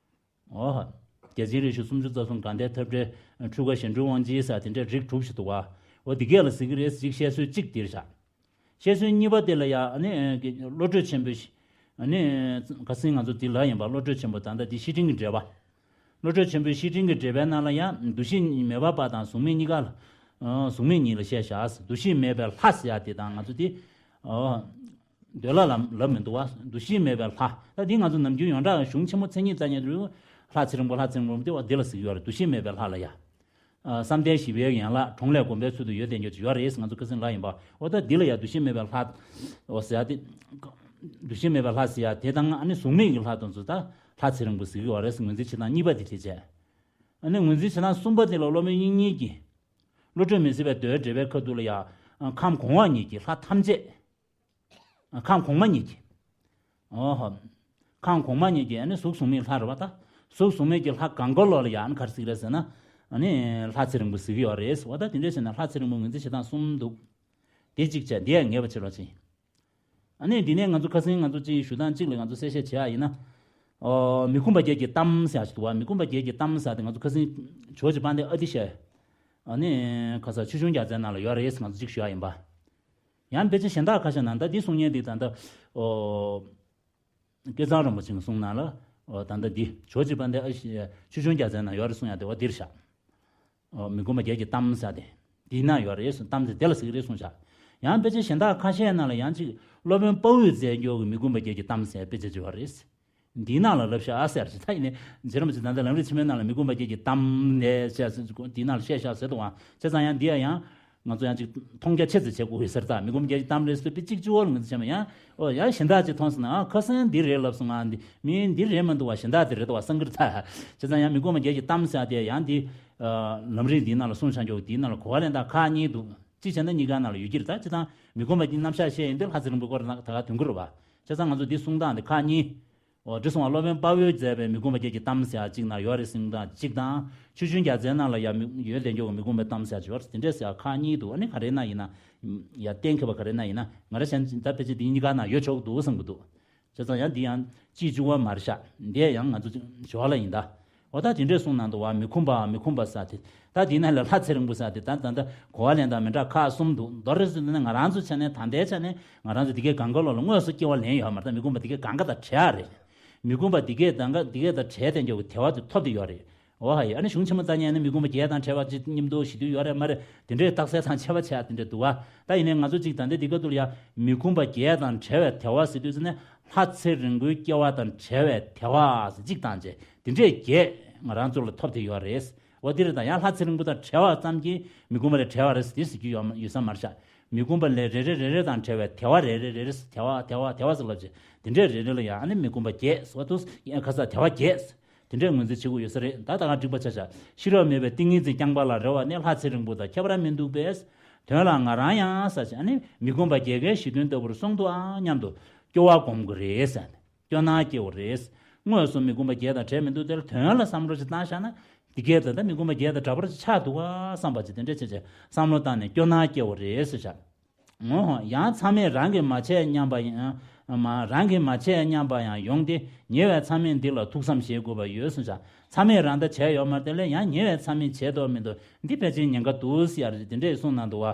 ཨོ། བརྒྱ་བྱིན་རིག་བྱེད་སུམ་ཅུ་རྩ་གསུམ། དགའ་ལྡན་ཐབས་འབྲས་འཁྲུལ་འཁོར་གཞན་འཁྲུལ་དབང་བྱེད་ཟེར་དེ་འདྲའི་རིགས་དྲུག་ཞིག་འདུག་བ། འོ་འདི་གས་ལ་ཟེར་གྱི་རེད། ཅིག་བཤད་སྲོལ་གཅིག་འདིར་བཞག། བཤད་སྲོལ་གཉིས་པ་དེ་ལ་ཡ། ཨ་ནི་བློ་གྲོས་ཆེན་པོའི། ཨ་ནི་ཁ་སང་ང་ཚོ་འདི་ལ་ཡིན་པ། བློ་གྲོས་ཆེན་པོ། ད་ལྟ་འདི་བཤེས་སྤྲིང་གི་འགྲེལ་པ། བློ་གྲོས་ཆེན་པོའི་བཤེས་སྤྲིང་གི་འགྲེལ་པའི་ནང་ལ་ཡ། འདུ་ཤེས་མེད་པ་པ་དང་གཟུགས་མེད་གཉིས་ཀ་ལ། ཨ། གཟུགས་མེད་གཉིས་ལ་བཤད་བཞག། འདུ་ཤེས་མེད་པའི་ལྷ་ཟེར་ཡ་དེ་དང་ང་ཚོ་འདི། ཨ། འདོད་ལྷ་ལ་ལབ་མི་འདུག་བ། འདུ་ཤེས་མེད་པའི་ལྷ། ད་འདི་ང་ཚོ་ནམ་རྒྱུན་ཡོངས་གྲགས་གཞུང་ཆེན་མོ་མཚན་ཉིད་ལྟ་མཁན་ཚོས་ལྷ་ཚེ་རིང་པོ་ལྷ་ཚེ་རིང་པོ་དེ་བ་འདི་ལ་ཟེར་གྱི་ཡོད་རེད། འདུ་ཤེས་མེད་པའི་ལྷ་ལ་ཡ། ཨ། བསམ་གཏན་བཞི་པའི་ཡན་ལག་གྲོང་ལས་བསྒོམ་པའི་ཚུལ་དུ་ཡོད་དེ་འགྱོ་ཅིག་ཡོད་རེད། ང་ཚོ་ཁ་སང་ལ་ཡིན་པ། འོ་ད་འདི་ལ་ཡ་འདུ་ཤེས་མེད་པའི་ལྷ། འོ་ཟེར་ཡ་དེ། འདུ་ཤེས་མེད་པའི་ལྷ་ཟེར་ཡ་དེ་དང་། ཨ་ནི་གཟུགས་མེད་ཀྱི་ལྷ་དེ་ཚོ་ད་ལྷ་ཚེ་རིང་པོ་ཟེར་གྱི་ཡོད་རེད་ཟེར། ངོས་འཛིན་བྱེད་སྟངས་གཉིས་པ་དེ་དེ་བྱས། ཨ་ནི་ངོས་འཛིན་བྱེད་སྟངས་གསུམ་པ་དེ་ལ་སློབ་དཔོན་དབྱིག་གཉེན་གྱིས། བློ་གྲོས་མི་ཟད་པའི་མདོའི་འགྲེལ་པའི་ཁ་ཐུག་ལ་ཡ། ཁམས་གོང་བ་གཉིས་ཀྱི་ལྷ་ཐམས་ཅད། ཁམས་གོང་མ་གཉིས་ཀྱི། ཨོ་ཧོ། ཁམས་གོང་མ་གཉིས་ཀྱི། ཨ་ནི་གཟུགས་གཟུགས་མེད་ལྷ་རེད་བ་ད། གཟུགས་གཟུགས་མེད་ཀྱི་ལྷ་གང་ག་ལོ་ལ་ཡ། ཨ་ནི་ག་རེ་ཟེར་གྱི་རེད་ཟེར་ན། ཨ་ནི་ལྷ་ཚེ་རིང་པོ་ཟེར་གྱི་ཡོད་རེད། འོ་ད་དེ་འདྲ་བྱས་ན་ལྷ་ཚེ་རིང་པོ་ངོས་འཛིན་བྱེད་སྟངས་གསུམ་འདུག། དེ་གཅིག་བྱས། འདི་ཡང་ངེས་པ་བྱེད་རོགས་བྱེད། ཨ་ནི་འདི་ནས་ང་ཚོ་ཁ་སང་ང་ཚོ་གཅིག་ཞུ་སྟངས་གཅིག་ལ་ང་ཚོ་གསལ་བཤད་བྱེད་ཡ་ཡིན་ན། ཨོ། མི་ཁོམ་པ་བརྒྱད་ཀྱི་གཏམ་ཟེར་ཡ་ཞིག་འདུག་བ། མི་ཁོམ་པ་བརྒྱད་ཀྱི་གཏམ་ཟེར་ཡ་དེ་ང་ཚོ་ཁ་སང་ཇོ་བོ་རྗེ་དཔལ་ལྡན་ཨ་ཏི་ཤ། ཨ་ནི་ཁ་ས་ཆོས་འབྱུང་རྒྱལ་མཚན་ནང་ལ་ཡོད་རེད། ང་ཚོ་གཅིག་ཞུ་ཡ་ཡིན་པ། ཡང་ཕལ་ཆེར་གཞན་དག་ཁ་ཤས་ནང་ད་འདི་གསུང་མཁན་འདི་ད་ལྟ། ཨོ། སྐལ་བཟང་རིན་པོ་ཆེ་གི་གསུང་ནང་ལ། ཨོ། ད་ལྟ་འདི་ཇོ་བོ་རྗེ་དཔལ་ལྡན་ཨ་ཤི་ཆོས་འབྱུང་རྒྱལ་མཚན་ནང་ཡོད་རེད་གསུང་ཡ་དེ་བ་འདིར་བཞག། ཨོ། མི་ཁོམ་པ་བརྒྱད་ཀྱི་གཏམ་ཟེར་ཡ་དེ། འདི་ན་ཡོད་རེད་གསུང་། གཏམ་དེ་དེ་ལ་ཟེར་གྱི་རེད་གསུངས་བཞག། ཡང་དཔེ་ཆ་གཞན་དག་ཁ་ཤས་ནང་ལ་ཡང་ཅིག་སློབ་དཔོན་དཔའ་བོས་མཛད་མགྱོགས་ཀྱི་མི་ཁོམ་པ་བརྒྱད་ཀྱི་གཏམ་ཟེར་དཔེ་ཆ་ཅིག་ཡོད་རེད། འདི་ནང་ལ་ལབ་ཤག་ཨ་ཟེར་ཅིག་ད་ཡིན་ནའི་རྗེ་རིན་པོ་ཆེ་ད་ལྟ་ལམ་རིམ་ཆེན་མོའི་ནང་ལ་མི་ཁོམ་པ་བརྒྱད་ཀྱི་གཏམ་ནས་ཟེར་ཟེར་འདི་ནང་ལ་བཤད་ཤག་ཟེར་འདུག་ཨང་། བྱས་ཙང་ཡང་འདི་ཡང་ཡང་། ང་ཚོ་ཡང་ཅིག་མཐོང་རྒྱ་ཆེ་ཙམ་བྱེད་དགོས་ཀྱི་ཟེར། ད་མི་ཁོམ་བརྒྱད་ཀྱི་གཏམ་རེད་ཟེར་དུས་གཅིག་གཅིག་བོ་ལ་ངོས་འཛིན་བྱས་མ་ཡང་། ཨོ་ཡང་གཞན་དག་ཅིག་མཐོང་སོང་ན། ཨ་ཁ་སང་འདི་རེད་ལབ་སོང་ང་། འདི་མིན་འདི་རེད་མི་འདུག་བ། གཞན་དག་དེ་རེད་འདུག་བ་བསམ་གྱི་རེད་ད། བྱས་ཙང་ཡང་མི་ཁོམ་བརྒྱད་ཀྱི་གཏམ་ཟེར་ཡ་དེ་ཡང་འདི། ཨ་ལམ་རིམ་འདིའི་ནང་ལ་གསུངས་བཞག་འཇོག་འདིའི་ནང་ལ་གོ་བ་ལེན་སྟངས་ཁག་གཉིས་འདུག། གཅིག་བྱས་ན་གཉིས་ཀ་ནང་ལ་ཡོད་ཀྱི་རེད་ད། སྤྱིར་བཏང་མི་ཁོམ་པ་འདི་རྣམ་གཞག་བཤད་ཡིན་དུས་ལྷ་ཚེ་རིང་པོའི་སྐོར་ནང་ད་ག་དོན་གྱི་རེད་བ། བྱས་ཙང་ང་ཚོ་འདི་གསུང་སྟངས་འདི་ཁག་གཉིས། འོ་འདི་སོང་བ། སློབ་དཔོན་དཔའ་བོས་མཛད་པའི་མི་ཁོམ་པ་བརྒྱད་ཀྱི་གཏམ་ཟེར་ཡ་གཅིག་ནང་ཡོད་རེད་གསུངས་སྟངས་གཅིག་དང་། ཆོས་འབྱུང་རྒྱལ་མཚན་ནང་ལ་ཡ་མི་ཡོད་དེ་འཇོག་མི་ཁོམ་པའི་གཏམ་ཟེར་ཡ་ཅིག་ཡོད་རེད། དེ་འདྲས་ཟེར་ཡ་ཁག་གཉིས་འདུག། ཨ་ནི་ག་རེ་ན་ཡིན་ན། ཡ་གཏན་འཁེལ་བ་ག་རེ་ན་ཡིན་ན། ང་རང་གཞན་ད་ཕལ་ཆེར་འདི་གཉིས་ཀ་ནང་ཡོད་ཆོག་གི་འདུག་བསམ་གྱི་འདུག། བྱས་ཙང་ཡང་འདི་ཡང་གཅིག་གཅིག་བ་མར་བཞག། འདི་ཡང་ང་ཚོ་ཞོར་ལ་ཡིན་ད། འོ་ད་དེ་འདྲས་གསུངས་གནང་འདུག་བ། མི་ཁོམ་པ་མི་ཁོམ་པ་ཟེར་དེ། ད་དེ་ན་ལ་ལྷ་ཚེ་རིང་པོ་ཟེར་དེ། ད་ད་ད་གོ་བ་ལེན་སྟངས་མི་འདྲ་ཁག་གསུམ་འདུག། མདོར་ཟེར་ན་ང་རང་ཚོ་ཆ་ནས། ད་ལྟའི་ཆ་ནས་ང་རང་ཚོ་འདི་གའི་གང་ག་ལོ་ལ་དངོས་སུ་སྐྱེ་བ་ལེན་ཡོད་མ་རེད། ད་མི་ཁོམ་པ་འདི་གའི་གང་ག་དང་བྲལ་བ་རེད། མི་ཁོམ་པ་འདི་གའི་གང་ག་འདི་གའི་དང་བྲལ་དེ་འཇོག་གི་དལ་བ་དེ་ཐོབ་དེ་ཡོད་རེད། འོ་ཧ་ཡ། ཨ་ནི་གཞུང་ཆེན་མོ་ལྟ་ཉན་ནི་མི་ཁོམ་པ་བརྒྱད་དང་བྲལ་བ་ཅིག་མཉམ་དུ་ཞི་དུལ་ཡོད་རེད་མ་རེད། དེ་འདྲའི་རྟགས་གསལ་དང་ཁྱད་པར་ཆེ་བ་དེ་འདྲ་འདུག་བ། ད་ཡིན་ནའི་ང་ཚོ་ཅིག་ད་ལྟ་འདི་ག་དུས་ལ་ཡ་མི་ཁོམ་པ་བརྒྱད་དང་བྲལ་བའི་བདེ་བ་ཟེར་དུས་ཙམ་ནས་ལྷ་ཚེ་རིང་པོའི་སྐྱེ་བ་དང་བྲལ་བའི་བདེ་བ་ཟེར་གཅིག་དང་བཅས་དེ་འདྲའི་བརྒྱད་ང་རང་ཚོ་ལ་ཐོབ་བསྡད་ཡོད་རེད། འོ་དེ་རེད། ད་ཡང་ལྷ་ཚེ་རིང་པོ་དང་བྲལ་བ་ཙམ་གྱིས་མི་ཁོམ་པ་ལས་བྲལ་བ་རེད་ཟེར་དེ་ཟེར་རྒྱུ་ཡོད་མ་ཡོད་ས་མ་རེད་ཤག་མི་ཁོམ་པ་ལས་རེ་རེ་རེ་རེ་དང་བྲལ་བའི་བདེ་བ་རེ་རེ་རེ་རེ་ཟེར་བདེ་བ་བདེ་བ་བདེ་བ་ཟེར་ལབ་ཅིག་དེ་འདྲའི་རེ་རེ་ལ་ཡང་ཨ་ནི་མི་ཁོམ་པ་བརྒྱད་ཟེར་བ་འདུག་ཡང་ཁ་སང་བདེ་བ་བརྒྱད་ཟེར། དེ་འདྲའི་ངོས་འཛིན་བྱེད་དགོས་ཡོད་ས་རེད། ད་ད་ག་འགྲིག་པ་ཆ་བཞག་ཤེས་རབ་མེད་པའི་ཏིང་ངེ་འཛིན་རྐྱང་པ་ལ་རེ་བ་ནི་ལྷ་ཚེ་རིང་པོ་དང་ཁྱད་པར་མི་འདུག་པས། དོན་ལ་ང་རང་ཡང་ཟེར་ཞིང་ནི་མི་ཁོམ་པ་རྒྱལ་དཀའི་གཞི་མཐུན་ལྟ་བུར་སོང་འདུག་ཨང་སྙམ་དུ་སྐྱོ་བ་སྒོམ་དགོས་རེད་ཟེར་ནས་སྐྱོ་སྣང་སྐྱེ་བ་རེད། དངོས་སུ་མི་ཁོམ་པ་རྒྱལ་དང་བྲལ་མི་འདུག་དེར་དོན་ལ་བསམ་བློ་ཞིག་བཏང་བཞག་ན་འདི་སྐད་དུ་ད་མི་ཁོམ་པ་རྒྱལ་དང་འདྲ་པོ་ཆགས་འདུག་ག་བསམ་པ་ཅིག་དེ་འདྲ་བྱས་བྱས་བསམ་བློ་བཏང་ནས་སྐྱོ་སྣང་སྐྱེ་བ་རེད་ཟེར་བཞག་འོ་ཡང་མཚམས་མེད་རང་གིས་མ་བྱས་སྙམ་པ་ཡང་མ་རང་གིས་མ་བྱས་སྙམ་པ་ཡང་ཡོང་སྟེ་ཉེ་བའི་མཚམས་མེད་འདི་ལ་ཐུགས་བསམ་བཞེས་དགོས་པ་ཡོད་གསུངས་བཞག་མཚམས་མེད་རང་ད་བྱས་ཡོད་མ་རེད། དེ་ལས་ཡང་ཉེ་བའི་མཚམས་མེད་བྱས་ཐུབ་མི་འདུག་འདི་ཕལ་ཆེར་ཉེན་ཁ་འདུག་ཟེར་ཡ་རེད། དེ་འདྲས་གསུངས་གནང་འདུག་བ།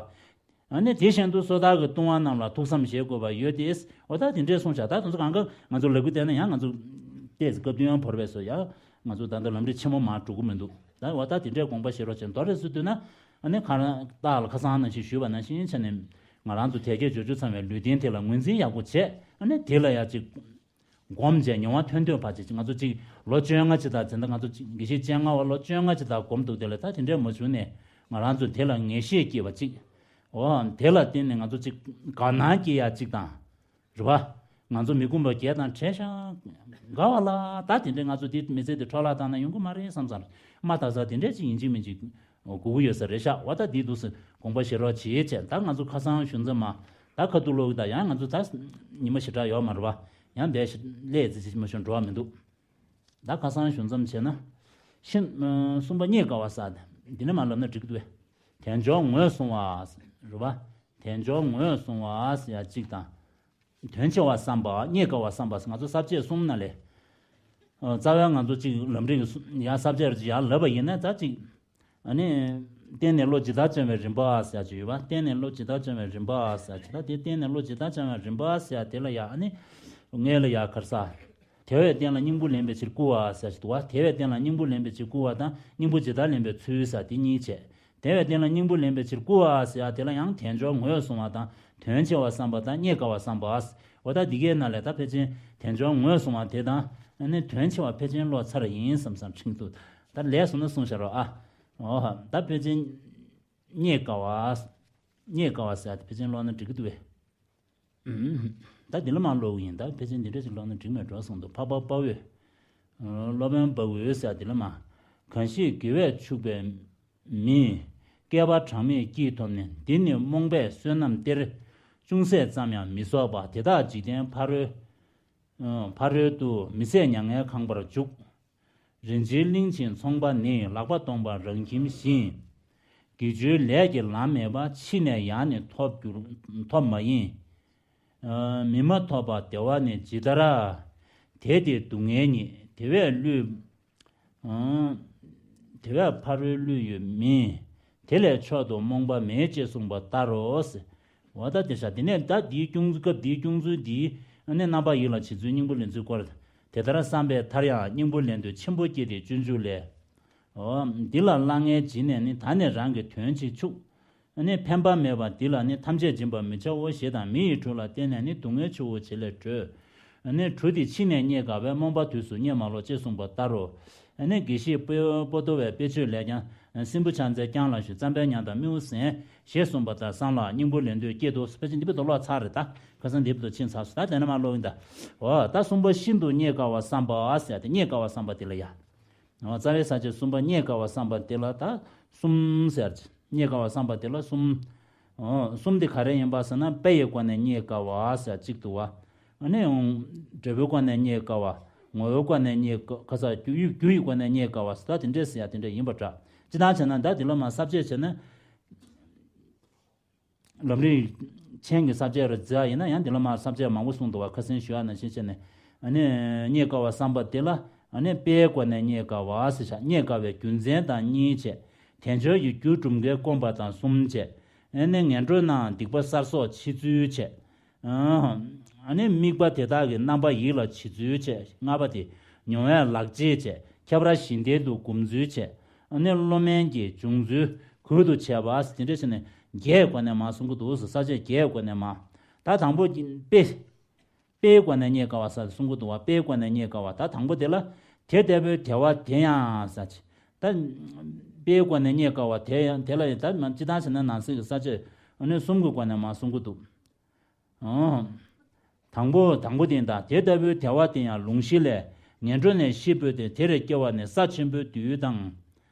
ཨ་ནི་དེ་བཞིན་དུ་སོ་ཐར་གྱི་ལྟུང་བ་རྣམས་ལ་ཐུགས་བསམ་བཞེས་དགོས་པ་ཡོད་དེ། འོ་ད་དེ་འདྲས་གསུངས་བཞག་ད་དེ་ཚོ་གང་ག་ང་ཚོ་ལབ་གི་བསྡད་ན་ཡང་ང་ཚོ་ཏོག་ཙམ་སྐབས་དུས་ཡང་བོར་བས་སོ་ཡ། ང་ཚོ་ད་ལྟ་ལམ་རིམ་ཆེན་མོ་མར་འགྲོ་གི་མི་འདུག་ད་འོ་ད་དེ་འདྲས་དགོངས་པ་བཞེས་རོགས་བྱས། མདོར་ཙམ་ཞུས་ན་ཨ་ནི་ཁ་རང་ཏག་ལ་ཁ་སང་ནང་བཞིན་ཞུས་པ་ནང་བཞིན་བྱས་ནས་ང་རང་ཚོ་དལ་བརྒྱད་འབྱོར་བཅུ་ཚང་བའི་ལུས་རྟེན་དེ་ལ་ངོས་འཛིན་ཡག་པོ་བྱས། ཨ་ནི་དེ་ལ་ཡ་ཅིག་སྒོམ་བྱས་མྱོང་བ་ཐོན་ཐོན་བར་བྱས་ང་ཚོ་ཅིག་ལོ་བཅོ་ལྔ་ཅིག་དང་འཛིན་གྲྭ་ང་ཚོ་ཅིག་དགེ་བཤེས་སྤྱན་སྔ་བ་ལོ་བཅོ་ལྔ་ཅིག་དང་སྒོམ་འདུག་དེ་ལ་ད་དེ་འདྲས་མ་བྱུང་ནས་ང་རང་ཚོ་དེ་ལ་ངེས་ཤེས་སྐྱེས་པ་ཅིག་འོ་དེ་ལ་བརྟེན་ནས་ང་ཚོ་ཅིག་དགའ་སྣང་སྐྱེ་ཡ་ཅིག་དང་། རེད་བ། ང་ཚོ་མི་ཁོམ་པ་བརྒྱད་དང་བྲལ་ཤག་དགའ་བ་ལ་ད་དེ་འདྲས་ང་ཚོ་དེ་མི་ཚེ་དེ་འཕྲོ་བརླག་བཏང་ན་ཡོང་གི་མ་རེད་བསམ་བསམ་མ་ད་ས་དེ་འདྲས་ཅིག་ཡིན་གཅིག་མིན་གཅིག་དགོས་ཀྱི་ཡོད་ས་རེད་ཤག་འོ་ད་དེ་འདུག་སེ་དགོངས་པ་བཞེས་རོགས་བྱེད་བྱས། ད་ང་ཚོ་ཁ་སང་ཞུ་མཚམས་མ་ད་ཁ་ཐུག་ལོག་གི་ད་ཡང་ང་ཚོ་ད་ཉི་མ་ཞེ་དྲག་ཡོད་མ་རེད་བ། ཡང་འབད་ཞིག་ལས་ཙི་ཙི་མ་ཞོན་འགྲོ་བ་མི་འདུག་ད་ཁ་སང་ཞུ་མཚམས་བྱས་ན། ཤིན། གསུམ་པ་རྙེད་དཀའ་བ་ས། འདི་ནས་མ་ལབ་ན་འགྲིག་གི་འདུག་བས། དལ་འབྱོར་ངོས་བཟུང་བ། རེད་བ། དལ་འབྱོར་ངོས་བཟུང་བ་ཟེར་ཡ་གཅིག་དང་། དོན་ཆེ་བ་བསམ་པ་རྙེད་དཀའ་བ་བསམ་པ་ང་ཚོ་ས་བཅད་གསུམ་ན་ལས། རྩ་བའི་ང་ཚོ་གཅིག་ལམ་རིམ་གྱི་ཡང་ས་བཅད་རེ་ཅིག་ཡང་ལབ་པ་ཡིན་ན་ད་གཅིག་ཨ་ནི། བརྟེན་ནས་བློ་ཇི་ལྟར་བྱང་བའི་རིམ་པ་ཟེར་ཡ་ཅིག་ཡོད་པ། བརྟེན་ནས་བློ་ཇི་ལྟར་བྱང་བའི་རིམ་པ་ཟེར་ཡ་ཅིག་ད་དེ་བརྟེན་ནས་བློ་ཇི་ལྟར་བྱང་བའི་རིམ་པ་ཟེར་ཡ་དེ་ལ་ཡ་ཨ་ནི། ངས་ལ་ཡ་གར་ས། དེ་བས་བརྟེན་ལ་སྙིང་པོ་ལེན་པའི་ཕྱིར་བསྐུལ་བ་ཟེར་ཡ་ཅིག་འདུག་བ། དེ་བས་བརྟེན་ལ་སྙིང་པོ་ལེན་པའི་ཕྱིར་བསྐུལ་བ་དང་སྙིང་པོ་ཇི་ལྟར་ལེན་པའི་ཚུལ་ཟེར་དེ་གཉིས་བྱས། དེ་བས་བརྟེན་ལ་སྙིང་པོ་ལེན་པའི་ཕྱིར་བསྐུལ་བ་ཟེར་ཡ་དེ་ལ་ཡང་དལ་འབྱོར་ངོས་བཟུང་བ་དང་དོན་ཆེ་བ་བསམ་པ་དང་རྙེད་དཀའ་བ་བསམ་པ། འོ་ད་འདི་གའི་ནང་ལས་ད་ཕལ་ཆེར་དལ་འབྱོར་ངོས་བཟུང་བ་དེ་དང་ཨ་ནི་དོན་ཆེ་བ་ཕལ་ཆེར་ཀློག་ཚར་ཡིན་བསམ་བསམ་ཁྲིད་འདུག་ད་ལས་སོང་ན་གསུངས་བཞག་རོགས་ཨ། འོ་ཧ་ད་ཕལ་ཆེར། རྙེད་དཀའ་བ། རྙེད་དཀའ་བ་ཟེར་ཡ་དེ་ཕལ་ཆེར་ཀློག་ན་འགྲིག་གི་འདུག་བས། ཨུམ། ད་འདི་ལ་མ་ཀློག་གི་ཡིན། ད་ཕལ་ཆེར་འདི་འདྲ་ཞིག་ཀློག་ན་འགྲིག་མེད་འགྲོ་གསུངས་འདུག་འཕགས་པ་དཔའ་བོས། སློབ་དཔོན་དཔའ་བོས་ཟེར་ཡ་འདི་ལ་མ། གང་ཞིག་དགེ་བས་ཕྱུག་པའི་མི། བསྐལ་པ་གྲངས་མེད་སྐྱིད་ཐོབ་ནས། འདི་ནི་རྨོངས་པས་བསོད་ནམས་སྟེར། ཅུང་ཟད་ཙམ་ཡང་མི་གསོག་པ། དེ་དག་འཇིག་རྟེན་ཕ་རོལ། ཕ་རོལ་ཏུ་མི་ཟད་མྱ་ངན་ཁང་པར་འཇུག་རིན་ཆེན་གླིང་ཆེན་ཚོང་པ་ནི། ལག་པ་སྟོང་པ་རང་ཁྱིམ་བཞིན། དགེ་སྦྱོར་ལས་ཀྱི་ལམ་མེད་པ། ཕྱིས་ནས་ཡང་ནི་ཐོབ་འགྱུར་ཐོབ་མ་ཡིན། མི་མ་ཐོབ་པ་བདེ་བ་ནི་ཇི་ལྟར། དེ་སྟེ་སྡུག་བསྔལ་ཉིད། དེ་བས་བསླུས། དེ་བས་ཕ་རོལ་བསླུས་ཡོད་མིན། དེ་ལས་མཆོག་ཏུ་རྨོངས་པ་མེད་ཅེས་གསུངས་པ་ལྟར་རོ། འོ་ད་དེ་ཤ་དེ་ནས་ད་འདིའི་སྐྱོང་ཚུལ་སྐབས་འདིའི་སྐྱོང་ཚུལ་འདིའི་ཨ་ནི་རྣམ་པ་ཡིད་ལ་བྱེད་ཚུལ་སྙིང་པོ་ལེན་ཚུལ་སྐོར། དེ་ལྟར་བསམ་པས་མཐར་ཡང་སྙིང་པོ་ལེན་འདོད་ཆེན་པོ་སྐྱེས་ཏེ་སྤྱོད་འཇུག་ལས། འོ། འདི་ལ་གླ་རྔན་བྱིན་ནས་ནི་ད་ནི་རང་གི་དོན་བྱེད་ཆུག་ཨ་ནི་ཕན་པ་མེད་པ་འདི་ལ་ནི་ཐམས་ཅད་སྦྱིན་པར་མི་བྱའོ་ཞེས་དང་མི་ཡི་གྲུ་ལ་བརྟེན་ནས་ནི་སྡུག་བསྔལ་ཆུ་བོ་བྱེད་ལས་གྲོལ། ཨ་ནི་གྲུ་དེ་ཕྱིས་ནས་རྙེད་དཀའ་བས་རྨོངས་པ་དུས་སུ་རྙེད་མ་ལོག་ཅེས་གསུངས་པ་ལྟར་རོ། ཨ་ནི་དགེ་བཤེས་པོ་ཏོ་བའི་དཔེ་བརྗོད་ལས་ཀྱང་། སྲིན་བུ་ཕྱག་འཚལ་རྐྱང་ལ་ཞུ། རྩམ་པའི་ཉ་དང་རྨེའུ་གཟན། ཞེས་གསུངས་པ་ལྟར་བསམ་ལ་སྙིང་པོ་ལེན་འདོད་སྐྱེས་ཏོ། ཕལ་ཆེར་འདི་བུ་དོ་ཀློག་ཚར་རེད་ད། ཁ་སང་འདི་བུ་དོ་ཕྱིན་ཚར་སོང་ད་དེ་ནས་མ་ཀློག་ཡིན་ད། འོ་ད་གསུམ་པ་ཤིན་ཏུ་རྙེད་དཀའ་བ་བསམ་པ་ཟེར་ཏེ་རྙེད་དཀའ་བ་བསམ་པ་དེ་ལ་ཡ། འོ་རྩ་བའི་ས་བཅད་གསུམ་པ་རྙེད་དཀའ་བ་བསམ་པ་དེ་ལ་ད་གསུམ་ཟེར་གྱི། རྙེད་དཀའ་བ་བསམ་པ་དེ་ལ་གསུམ། འོ་གསུམ་དེ་ག་རེ་ཡིན་པ་ཟེར་ན་དཔེ་ཡི་སྒོ་ནས་རྙེད་དཀའ་བ་ཟེར་གཅིག་འདུག་བ། ཨ་ནི་འབྲས་བུའི་སྒོ་ནས་རྙེད་དཀའ་བ། ངོ་བོའི་སྒོ་ནས་རྙེད་དཀའ་ཁ་ས་རྒྱུ་ཡི་རྒྱུ་ཡི་སྒོ་ནས་རྙེད་དཀའ་བ་ཟེར་ད་དེ་འདྲས་ཟེར་ཡ་དེ་འདྲས་ཡིན་པ་འདྲ། སྤྱིར་བཏང་བྱས་ན་ད་དེ་ལ་མ་ས་བཅད་བྱས་ན། ལམ་རིམ་ཆེན་གྱི་ས་བཅད་རེ་འཛེགས་ཡིན་ན་ཡང་འདི་ལ་མར་ས་བཅད་མང་པོ་གསུངས་འདུག་བ། ཁ་སང་ཞུ་ཡག་ནང་བཞིན་བྱས་ནས། ཨ་ནི་རྙེད་དཀའ་བ་བསམ་པ་དེ་ལ་ཨ་ནི་དཔེའི་སྒོ་ནས་རྙེད་དཀའ་བ་ཟེར་བྱ། རྙེད་དཀའ་བའི་རྒྱུ་མཚན་དང་གཉིས་བྱས། དལ་འབྱོར་གྱི་རྒྱུ་སྒྲུབ་མཁན་དཀོན་པ་དང་གསུམ་བྱས། ཨ་ནི་ངན་འགྲོ་ནའང་སྡིག་པ་གསར་གསོག་ཕྱི་ཚུལ་བྱས། ཨ་ནི་དམིགས་པ་དེ་དག་གི་རྣམ་པ་ཡིད་ལ་བྱེད་ཚུལ་བྱས། ལྔ་པ་དེ་མྱོང་བའི་ལག་རྗེས་བྱས། ཁྱད་པར་གཞི་རྟེན་དུ་སྒོམ་ཚུལ་བྱས། ཨ་ནི་བློ་དམན་གྱི་བྱུང་ཚུལ་གུད་དུ་བྱས་པ་དེ་འདྲ་བྱས་ནས་བརྒྱད་སྒོ་ནས་མར་གསུང་གི་འདུག་ཟེར། ས་བཅད་བརྒྱད་སྒོ་ནས་མར། ད་དང་པོ་དཔེ། དཔེའི་སྒོ་ནས་རྙེད་དཀའ་བ་ཟེར་གསུང་གི་འདུག་བ། དཔེའི་སྒོ་ནས་རྙེད་དཀའ་བ། ད་དང་པོ་དེ་ལ། དེ་ལྟ་བུའི་དལ་བ་དེ་ཡང་ཟེར་གྱི། ད། དཔེའི་སྒོ་ནས་རྙེད་དཀའ་བ་དེ་ཡང་དེ་ལ་ཡང་ད་སྤྱིར་བཏང་བྱས་ན་ནང་གསེས་ཀྱི་ས་བཅད་ཨ་ནི་གསུམ་གྱི་སྒོ་ནས་མར་གསུང་གི་འདུག་ཨང་། དང་པོ་དང་པོ་དེ་ཡིན་ད། དེ་ལྟ་བུའི་དལ་བ་དེ་ཡང་ལུང་གཞི་ལས། ངན་འགྲོ་ནས་ཤི་འཕོས་ཏེ་དེར་སྐྱེ་བ་ནི་ས་ཆེན་པོའི་རྡུལ་དང་།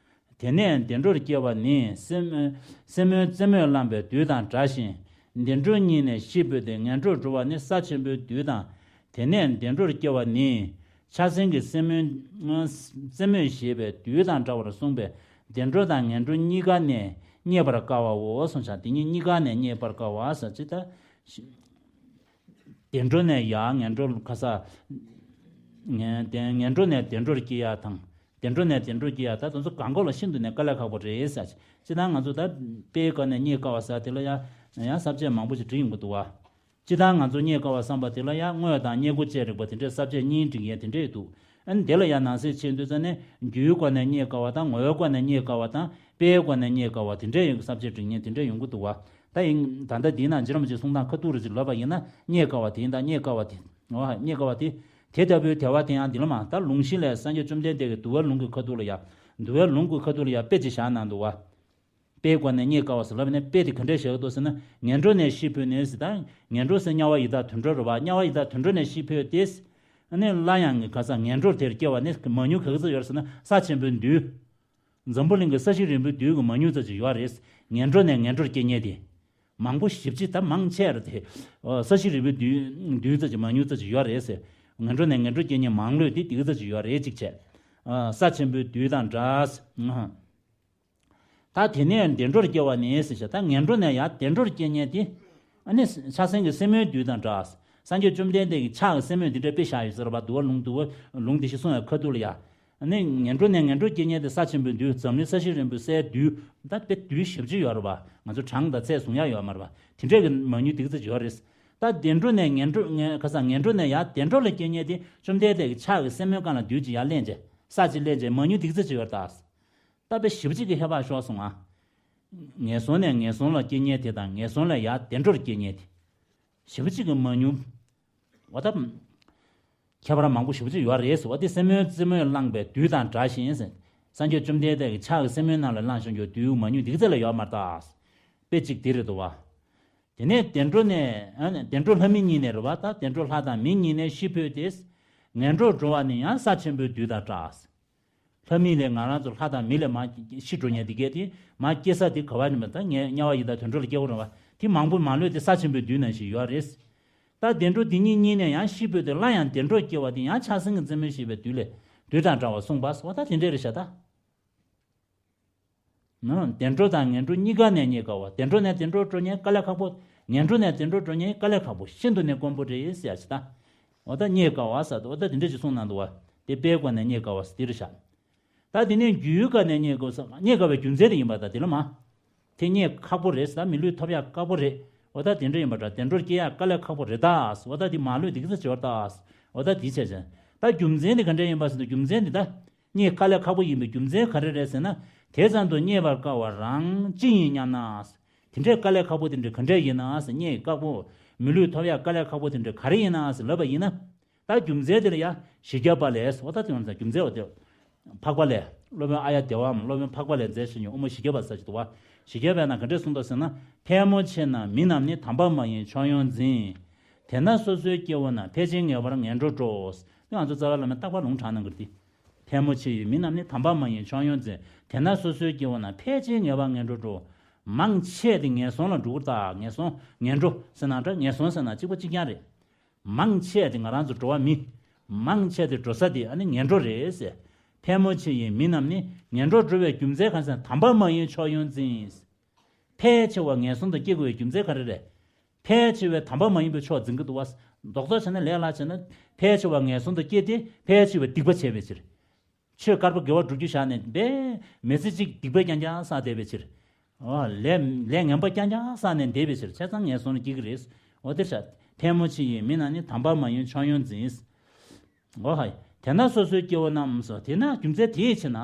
དེ་ནས་བདེ་འགྲོར་སྐྱེ་བ་ནི་སེན་སེན་མོའི་རྩེ་མོས་བླངས་པའི་རྡུལ་དང་འདྲ་ཞིང་། བདེ་འགྲོ་གཉིས་ནས་ཤི་འཕོས་ཏེ་ངན་འགྲོར་འགྲོ་བ་ནི་ས་ཆེན་པོའི་རྡུལ་དང་། དེ་ནས་བདེ་འགྲོར་སྐྱེ་བ་ནི་ཕྱག་སེན་གྱི་སེན་མོའི་རྩེ་མོས་བཞེས་པའི་རྡུལ་དང་འདྲ་བར་གསུངས་པས། བདེ་འགྲོ་དང་ངན་འགྲོ་གཉིས་ཀ་ནས་རྙེད་པར་དཀའ་བའོ་གསུངས་ཤག་དེ་གཉིས་གཉིས་ཀ་ནས་རྙེད་པར་དཀའ་བ་ཟེར་ཅི་ད། བདེ་འགྲོ་ནས་ཡར་ངན་འགྲོ་ཁ་ས། ངན་བདེ་ངན་འགྲོ་ནས་བདེ་འགྲོར་སྐྱེ་ཡ་དང་། བདེ་འགྲོ་ནས་བདེ་འགྲོར་སྐྱེ་ཡ་ད་དེ་ཚོ་གང་གོ་ལ་ཤིན་ཏུ་ནས་དཀའ་ལས་ཁག་པོ་རེད་ཟེར། སྤྱིར་བཏང་ང་ཚོ་ད་དཔེའི་སྒོ་ནས་རྙེད་དཀའ་བ་ཟེར་དེ་ལ་ཡང་ཡང་ས་བཅད་མང་པོ་ཞིག་བྲིས་ཡོང་གི་འདུག་བ། སྤྱིར་བཏང་ང་ཚོ་རྙེད་དཀའ་བ་བསམ་པ་དེ་ལ་ཡང་དངོས་དང་རྙེད་དགོས་བཅས་རིག་པ་དེ་འདྲའི་ས་བཅད་གཉིས་འབྲི་མཁན་དེ་འདྲས་འདུག་ཨ་ནི་དེ་ལ་ཡང་ནང་གསེས་ཆེ་འདུག་ཙང་ནས་རྒྱུའི་སྒོ་ནས་རྙེད་དཀའ་བ་དང་ངོ་བོའི་སྒོ་ནས་རྙེད་དཀའ་བ་དང་དཔེའི་སྒོ་ནས་རྙེད་དཀའ་བ་དེ་འདྲས་ཡོད་ས་བཅད་འབྲི་མཁན་དེ་འདྲས་ཡོང་གི་འདུག་བ། ད་ཡིན་ད་ལྟ་འདི་ན་རྗེ་རིན་པོ་ཆེ་གསུང་སྟངས་ཁ་ཐུག་རེ་ཅིག་ལབ་པ་ཡིན་ན་རྙེད་དཀའ་བ་དེ་ཡིན་ད་རྙེད་དཀའ་བ་དེ། འོ་རྙེད་དཀའ་བ་དེ། དེ་ལྟ་བུའི་དལ་བ་དེ་ཡང་འདི་ལ་མ་ད་ལུང་གཞི་ལས་སངས་རྒྱས་བཅོམ་ལྡན་འདས་ཀྱིས་འདུལ་བའི་ལུང་གི་ཁ་ཐུག་ལ་ཡ། འདུལ་བའི་ལུང་གི་ཁ་ཐུག་ལ་ཡ་དཔེ་ཅིག་བཞག་གནང་འདུག་བ། དཔེའི་སྒོ་ནས་རྙེད་དཀའ་བ་ཟེར་ལབ་ནས་དཔེ་དེ་ག་འདྲས་བཞག་འདུག་ཟེར་ན་ངན་འགྲོ་ནས་ཤི་འཕོས་ནས་ཟེར་ད། ངན་འགྲོ་ཟེར་དམྱལ་བ་ཡི་དྭགས་དུད་འགྲོ་རེད་བ། དམྱལ་བ་ཡི་དྭགས་དུད་འགྲོ་ནས་ཤི་འཕོས་ཏེ། ཨ་ནི་སླར་ཡང་ག་ས་ངན་འགྲོར་དེར་སྐྱེ་བ་ནི་མང་ཉུང་ག་གི་ཚོད་ཡོད་རེད་ཟེར་ན་ས་ཆེན་པོའི་རྡུལ། འཛམ་བུ་གླིང་གི་ས་གཞི་རིལ་པོའི་རྡུལ་གྱི་མང་ཉུང་ཙམ་ཅིག་ཡོད་རེད། ངན་འགྲོ་ནས་ངན་འགྲོར་སྐྱེ་མཁན་དེ། མང་པོ་ཞེ་པོ་ཅིག་ད་མང་ཆེ་རེད་དེ། ཨ་ས་གཞི་རིལ་པོའི་རྡུལ་རྡུལ་ཙམ་ཅིག་མང་ཉུང་ཙམ་ཅིག་ཡོད་རེད་ཟེར། ངན་འགྲོ་ནས་ངན་འགྲོར་སྐྱེ་མཁན་མང་ལོས་དེ་དེ་གི་ཙམ་ཅིག་ཡོད་རེད་ཅིག་བྱས། ཨ་ས་ཆེན་པོའི་རྡུལ་དང་འདྲ། ཨ་ད་དེ་ནས་བདེ་འགྲོར་སྐྱེ་བ་ནི་ཟེར་བྱས་ད་ངན་འགྲོ་ནས་ཡང་བདེ་འགྲོར་སྐྱེ་མཁན་དེ། ཨ་ནི་ཕྱག་སེན་གྱི་སེན་མོའི་རྡུལ་དང་འདྲ། སངས་རྒྱས་བཅོམ་ལྡན་འདས་ཀྱི་ཕྱག་གི་སེན་མོའི་འདི་འདྲ་དཔེ་བཞག་ཡོད་ཟེར་བ་འདུལ་བ་ལུང་འདུལ་བ་ལུང་འདི་ཞིག་གསུངས་པའི་ཁ་ཐུག་ལ་ཡ། ཨ་ནི་ངན་འགྲོ་ནས་ངན་འགྲོར་སྐྱེ་མཁན་དེ་ས་ཆེན་པོའི་རྡུལ། འཛམ་གླིང་ས་གཞི་རིལ་པོའི་སའི་རྡུལ། ད་དཔེ་རྡུལ་ཞེ་པོ་ཅིག་ཡོད་རེད་བ། ང་ཚོ་གྲངས་དང་ཚད་བཟུང་ཡ་ཡོད་མ་རེད་བ། དེ་འདྲས་ཀྱི་མང་ཉུང་དེ་ག་ཚོད་ཅིག་ཡོད་རེད། ད་བདེ་འགྲོ་ནས་ངན་འགྲོ་ངན་ཁ་སང་ངན་འགྲོ་ནས་ཡར་བདེ་འགྲོ་ལ་སྐྱེ་མཁན་དེ་བཅོམ་ལྡན་འདས་ཀྱི་ཕྱག་གི་སེན་མོའི་སྒང་ལ་རྡུལ་ཅིག་ཡར་ལེན་བྱས། ས་ཅིག་ལེན་བྱས་མང་ཉུང་དེ་ག་ཚོད་ཅིག་ཡོད་རེད་ད། ད་དཔེ་ཞེ་པོ་ཅིག་གི་ཧེ་བག་ཤོར་སོང་ཨ། ངན་སོང་ནས་ངན་སོང་ལ་སྐྱེ་མཁན་དེ་དང་ངན་སོང་ལས་ཡར་བདེ་འགྲོར་སྐྱེ་མཁན་དེ། ཞེ་པོ་ཅིག་གི་མང་ཉུང་། འོ་ད། ཁྱད་པར་མང་པོ་ཞེ་པོ་ཅིག་ཡོད་རེད་ཟེར་བ་དེ་སེན་མོའི་རྩེ་མོས་བླངས་པའི་རྡུལ་དང་འདྲ་ཞིང་ཟེར། སངས་རྒྱས་བཅོམ་ལྡན་འདས་ཀྱི་ཕྱག་གི་སེན་མོའི་ནང་ལ་བླངས་བྱུང་རྒྱུ་རྡུལ་མང་ཉུང་དེ་ག་ཚོད་ལ་ཡོད་མ་རེད་ད། དཔེ་གཅིག་དེ་རེད་དོ་བ། དེ་ནས་བདེ་འགྲོ་ནས་ཨ་ནི་བདེ་འགྲོ་ལྷ་མི་གཉིས་ནས་རེད་བ། ད་བདེ་འགྲོ་ལྷ་དང་མི་གཉིས་ནས་ཤི་འཕོས་ཏེ། ངན་འགྲོར་འགྲོ་བ་ནི་ཡང་ས་ཆེན་པོའི་རྡུལ་དང་འདྲ། ལྷ་མི་ལས་ང་རང་ཚོ་ལྷ་དང་མི་ལས་མར་ཤི་འགྲོ་མཁན་དེ་གས་དེ་མར་སྐྱེ་ས་དེ་ག་བ་ནས་མ་ད་ངས་དམྱལ་བ་ཡི་དྭགས་དུད་འགྲོ་ལ་སྐྱེ་བོ་རུང་བ་དེ་མང་པོ་མ་ལོས་དེ་ས་ཆེན་པོའི་རྡུལ་ནང་བཞིན་ཡོད་རེད། ད་བདེ་འགྲོ་འདི་གཉིས་གཉིས་ནས་ཡང་ཤི་འཕོས་ཏེ་སླར་ཡང་བདེ་འགྲོར་སྐྱེ་བ་དེ་ཡང་ཕྱག་སེན་གྱི་རྩེ་མོས་བཞེས་པའི་རྡུལ་ལས་རྡུལ་དང་འདྲ་བར་གསུངས་པ་སོགས་ད་དེ་འདྲས་རེད་ཤག་ད། ན་བདེ་འགྲོ་དང་ངན་འགྲོ་གཉིས་ཀ་ནས་རྙེད་དཀའ་བ། བདེ་འགྲོ་ནས་བདེ་འགྲོར་འགྲོ་མཁན་དཀའ་ལས་ཁག་པོ། ངན་འགྲོ་ནས་བདེ་འགྲོར་འགྲོ་མཁན་དཀའ་ལས་ཁག་པོ་ཤིན་ཏུ་ནས་དཀོན་པོ་རེད་ཟེར་ཡ་ཞིག་ད། འོ་ད་རྙེད་དཀའ་བ་ཟེར་འོ་ད་དེ་འདྲ་ཞིག་གསུངས་གནང་འདུག་བ། དེ་དཔེའི་སྒོ་ནས་རྙེད་དཀའ་བ་ཟེར་དེ་རེད་ཤག་ད་དེ་ནས་རྒྱུའི་སྒོ་ནས་རྙེད་དཀའ་ཟེར་རྙེད་དཀའ་བའི་རྒྱུ་མཚན་དེ་ཡིན་པ་ད་དེ་ལ་མ། དེ་རྙེད་ཁག་པོ་རེད་ཟེར་ད་མི་ལུས་ཐོབ་ཡག་དཀའ་པོ་རེད། འོ་ད་དེ་འདྲ་ཡིན་པ་འདྲ་བདེ་འགྲོར་སྐྱེ་ཡག་དཀའ་ལས་ཁག་པོ་རེད་ད་ཟེར་འོ་ད་དེ་མ་ལུས་དེ་གི་ཚེ་བྱོར་ད་ཟེར་འོ་ད་དེ་བྱས་ཙང་ད་རྒྱུ་མཚན་དེ་ག་འདྲ་ཡིན་པ་ཟེར་ན་རྒྱུ་མཚན་དེ་ད། རྙེད་དཀའ་ལས་ཁག་པོ་ཡིན་པའི་རྒྱུ་མཚན་ག་རེ་རེད་ཟེར་ན། དེ་ཙམ་དུ་རྙེད་པར་དཀའ་བ་རང་ཅི་ཡིན་སྙམ་ན། དེ་འདྲའི་དཀའ་ལས་ཁག་པོ་དེ་འདྲ་ག་འདྲས་ཡིན་ན་ཟེར་རྙེད་དཀའ་པོ། མི་ལུས་ཐོབ་ཡག་དཀའ་ལས་ཁག་པོ་དེ་འདྲ་ག་རེ་ཡིན་ན་ཟེར་ལབ་པ་ཡིན་ན། ད་རྒྱུ་མཚན་དེ་ལ་ཡ་བཞི་བརྒྱ་པ་ལས་འོ་ད་དེ་ཡང་རྒྱུ་མཚན་འོ་དེ། འཕགས་པ་ལས་སློབ་དཔོན་ཨཱརྱ་དེ་བའམ་སློབ་དཔོན་འཕགས་པ་ལས་མཛད་བཞིན་གྱི་དབུ་མ་བཞི་བརྒྱ་པ་ཟེར་ཞིག་འདུག་བ། བཞི་བརྒྱ་པའི་ནང་ག་འདྲས་གསུངས་འདུག་ཟེར་ན། ཕལ་མོ་ཆེ་ན་མི་རྣམས་ནི་དམ་པ་མ་ཡིན་ཕྱོགས་ཡོངས་འཛིན། དེ་ན་སོ་སོའི་སྐྱེ་བོ་རྣམས་ཕལ་ཆེར་ངེས་པར་ངན་འགྲོར་འགྲོ། ང་ཚོ་རྩ་བའི་བླ་མས་རྟག་པར་ལུང་དྲངས་གནང་གི་རེད་དེ། ཕལ་མོ་ཆེ་ཡི་མི་རྣམས་ནི་དམ་པ་མ་ཡིན་ཕྱོགས་ཡོངས་འཛིན། དེ་ན་སོ་སོའི་སྐྱེ་བོ་རྣམས་ཕལ་ཆེར་ངེས་པར་ངན་འགྲོར་འགྲོ། མང་ཆེ་དེ་ངན་སོང་ལ་འགྲོ་གི་རེད་ད། ངན་སོང་ངན་འགྲོ་ཟེར་ན་འདྲ་ངན་སོང་ཟེར་ན་གཅིག་པ་གཅིག་རྐྱང་རེད། མང་ཆེ་དེ་ང་རང་ཚོ་འགྲོ་བ་མི། མང་ཆེ་དེ་འགྲོ་ས་དེ་ཨ་ནི་ངན་འགྲོ་རེད་ཟེར། ཕལ་མོ་ཆེ་ཡི་མི་རྣམས་ནི་ངན་འགྲོར་འགྲོ་བའི་རྒྱུ་མཚན་གང་ཟེར་ན་དམ་པ་མ་ཡིན་ཕྱོགས་ཡོངས་འཛིན། ཕལ་ཆེ་བ་ངན་སོང་དུ་སྐྱེ་དགོས་པའི་རྒྱུ་མཚན་ག་རེ་རེད། ཕལ་ཆེ་བས་དམ་པ་མ་ཡིན་པའི་ཕྱོགས་འཛིན་གྱི་འདུག་བ། རྡོག་རྡོག་བྱས་ན་ལས་སླ་བྱས་ན། ཕལ་ཆེ་བ་ངན་སོང་དུ་སྐྱེས་ཏེ་ཕལ་ཆེ་བས་སྡིག་པ་བྱས་པའི་ཕྱིར། ཆོས་དཀར་པོ་དགེ་བ་བསྒྲུབ་རྒྱུ་བཞག་ནས་འབད། མི་ཚེ་གཅིག་སྡིག་པ་རྐྱང་རྐྱང་བསགས་བསྡད་པའི་ཕྱིར། འོ་ལས་ལས་ངན་པ་རྐྱང་རྐྱང་བསགས་ནས་བསྡད་པའི་ཕྱིར་བྱས་ཙང་ངན་སོང་ལ་སྐྱེ་གི་རེད། འོ་དེ་ཤ། ཕལ་མོ་ཆེ་ཡི་མི་རྣམས་ནི་དམ་པ་མ་ཡིན་ཕྱོགས་ཡོངས་འཛིན། འོ་ཧ། དེས་ན་སོ་སོའི་སྐྱེ་བོ་རྣམས་སོ། དེས་ན་རྒྱུ་མཚན་དེའི་ཕྱིར་ན།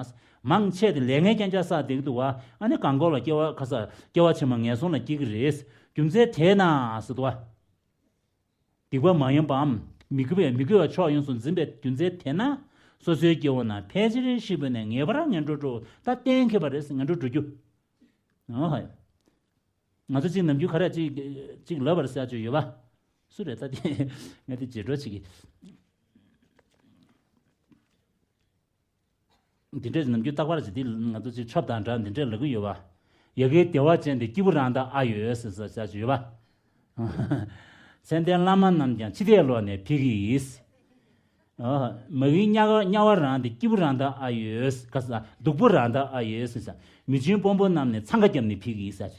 མང་ཆེ་དེ་ལས་ངན་རྐྱང་རྐྱང་བསགས་བསྡད་ཀྱི་འདུག་བ། ཨ་ནི་གང་གོ་ལ་སྐྱེ་བ་ཁ་ས་སྐྱེ་བ་ཕྱི་མ་ངན་སོང་ལ་སྐྱེ་གི་རེད། རྒྱུ་མཚན་དེས་ན་ཟེར་འདུག་བ། སྡིག་པ་མ་ཡིན་པའམ་མི་དགེ་བའི་མི་དགེ་བ་ཕྱོགས་ཡོངས་སུ་འཛིན་པའི་རྒྱུ་མཚན་དེས་ན། སོ་སོའི་སྐྱེ་བོ་རྣམས་ཕལ་ཆེར་ཤི་བ་ནས་ངེས་པར་ངན་འགྲོར་འགྲོ། ད་གཏན་འཁེལ་བ་རེད། ངན་འགྲོར་འགྲོ་རྒྱུ། ཨོ་ཧོ། ང་ཚོ་གཅིག་ནམ་རྒྱུན་ག་རེ་གཅིག་གཅིག་ལབ་པར་ཟེར་ཅིག་ཡོད་པ། སུ་རེད་ད་དེ། ང་དེ་བརྗེད་འགྲོ་བྱེད་ཀྱི། འདི་འདྲས་ནམ་རྒྱུན་རྟག་པར་ཅིག་འདི་ང་ཚོ་ཅིག་ཆོབ་དང་འདྲ་འདི་འདྲས་ལབ་ཀྱི་ཡོད་པ། ཡ་གིའི་བདེ་བ་ཅན་དེ་སྐྱིད་པོ་རང་དང་ཨ་ཡོད་ཟེར་ཟེར་ཟེར་ཅིག་ཡོད་པ། མཚན་ལྡན་བླ་མ་རྣམས་ཀྱང་འཆི་ལྟས་ལོག་ནས་ཕེབས་ཀྱི་ཡིན། ཨ། མ་གིའི་དམྱལ་བ་དམྱལ་བ་རང་དེ་སྐྱིད་པོ་རང་དང་ཨ་ཡོད། ག་ས་སྡུག་པོ་རང་དང་ཨ་ཡོད་ཟེར་ས། མི་ཆེན་དཔོན་པོ་རྣམས་ནི་འཚང་ཁ་བརྒྱབ་ནས་ཕེབས་ཀྱི་ཡིན་ཟེར།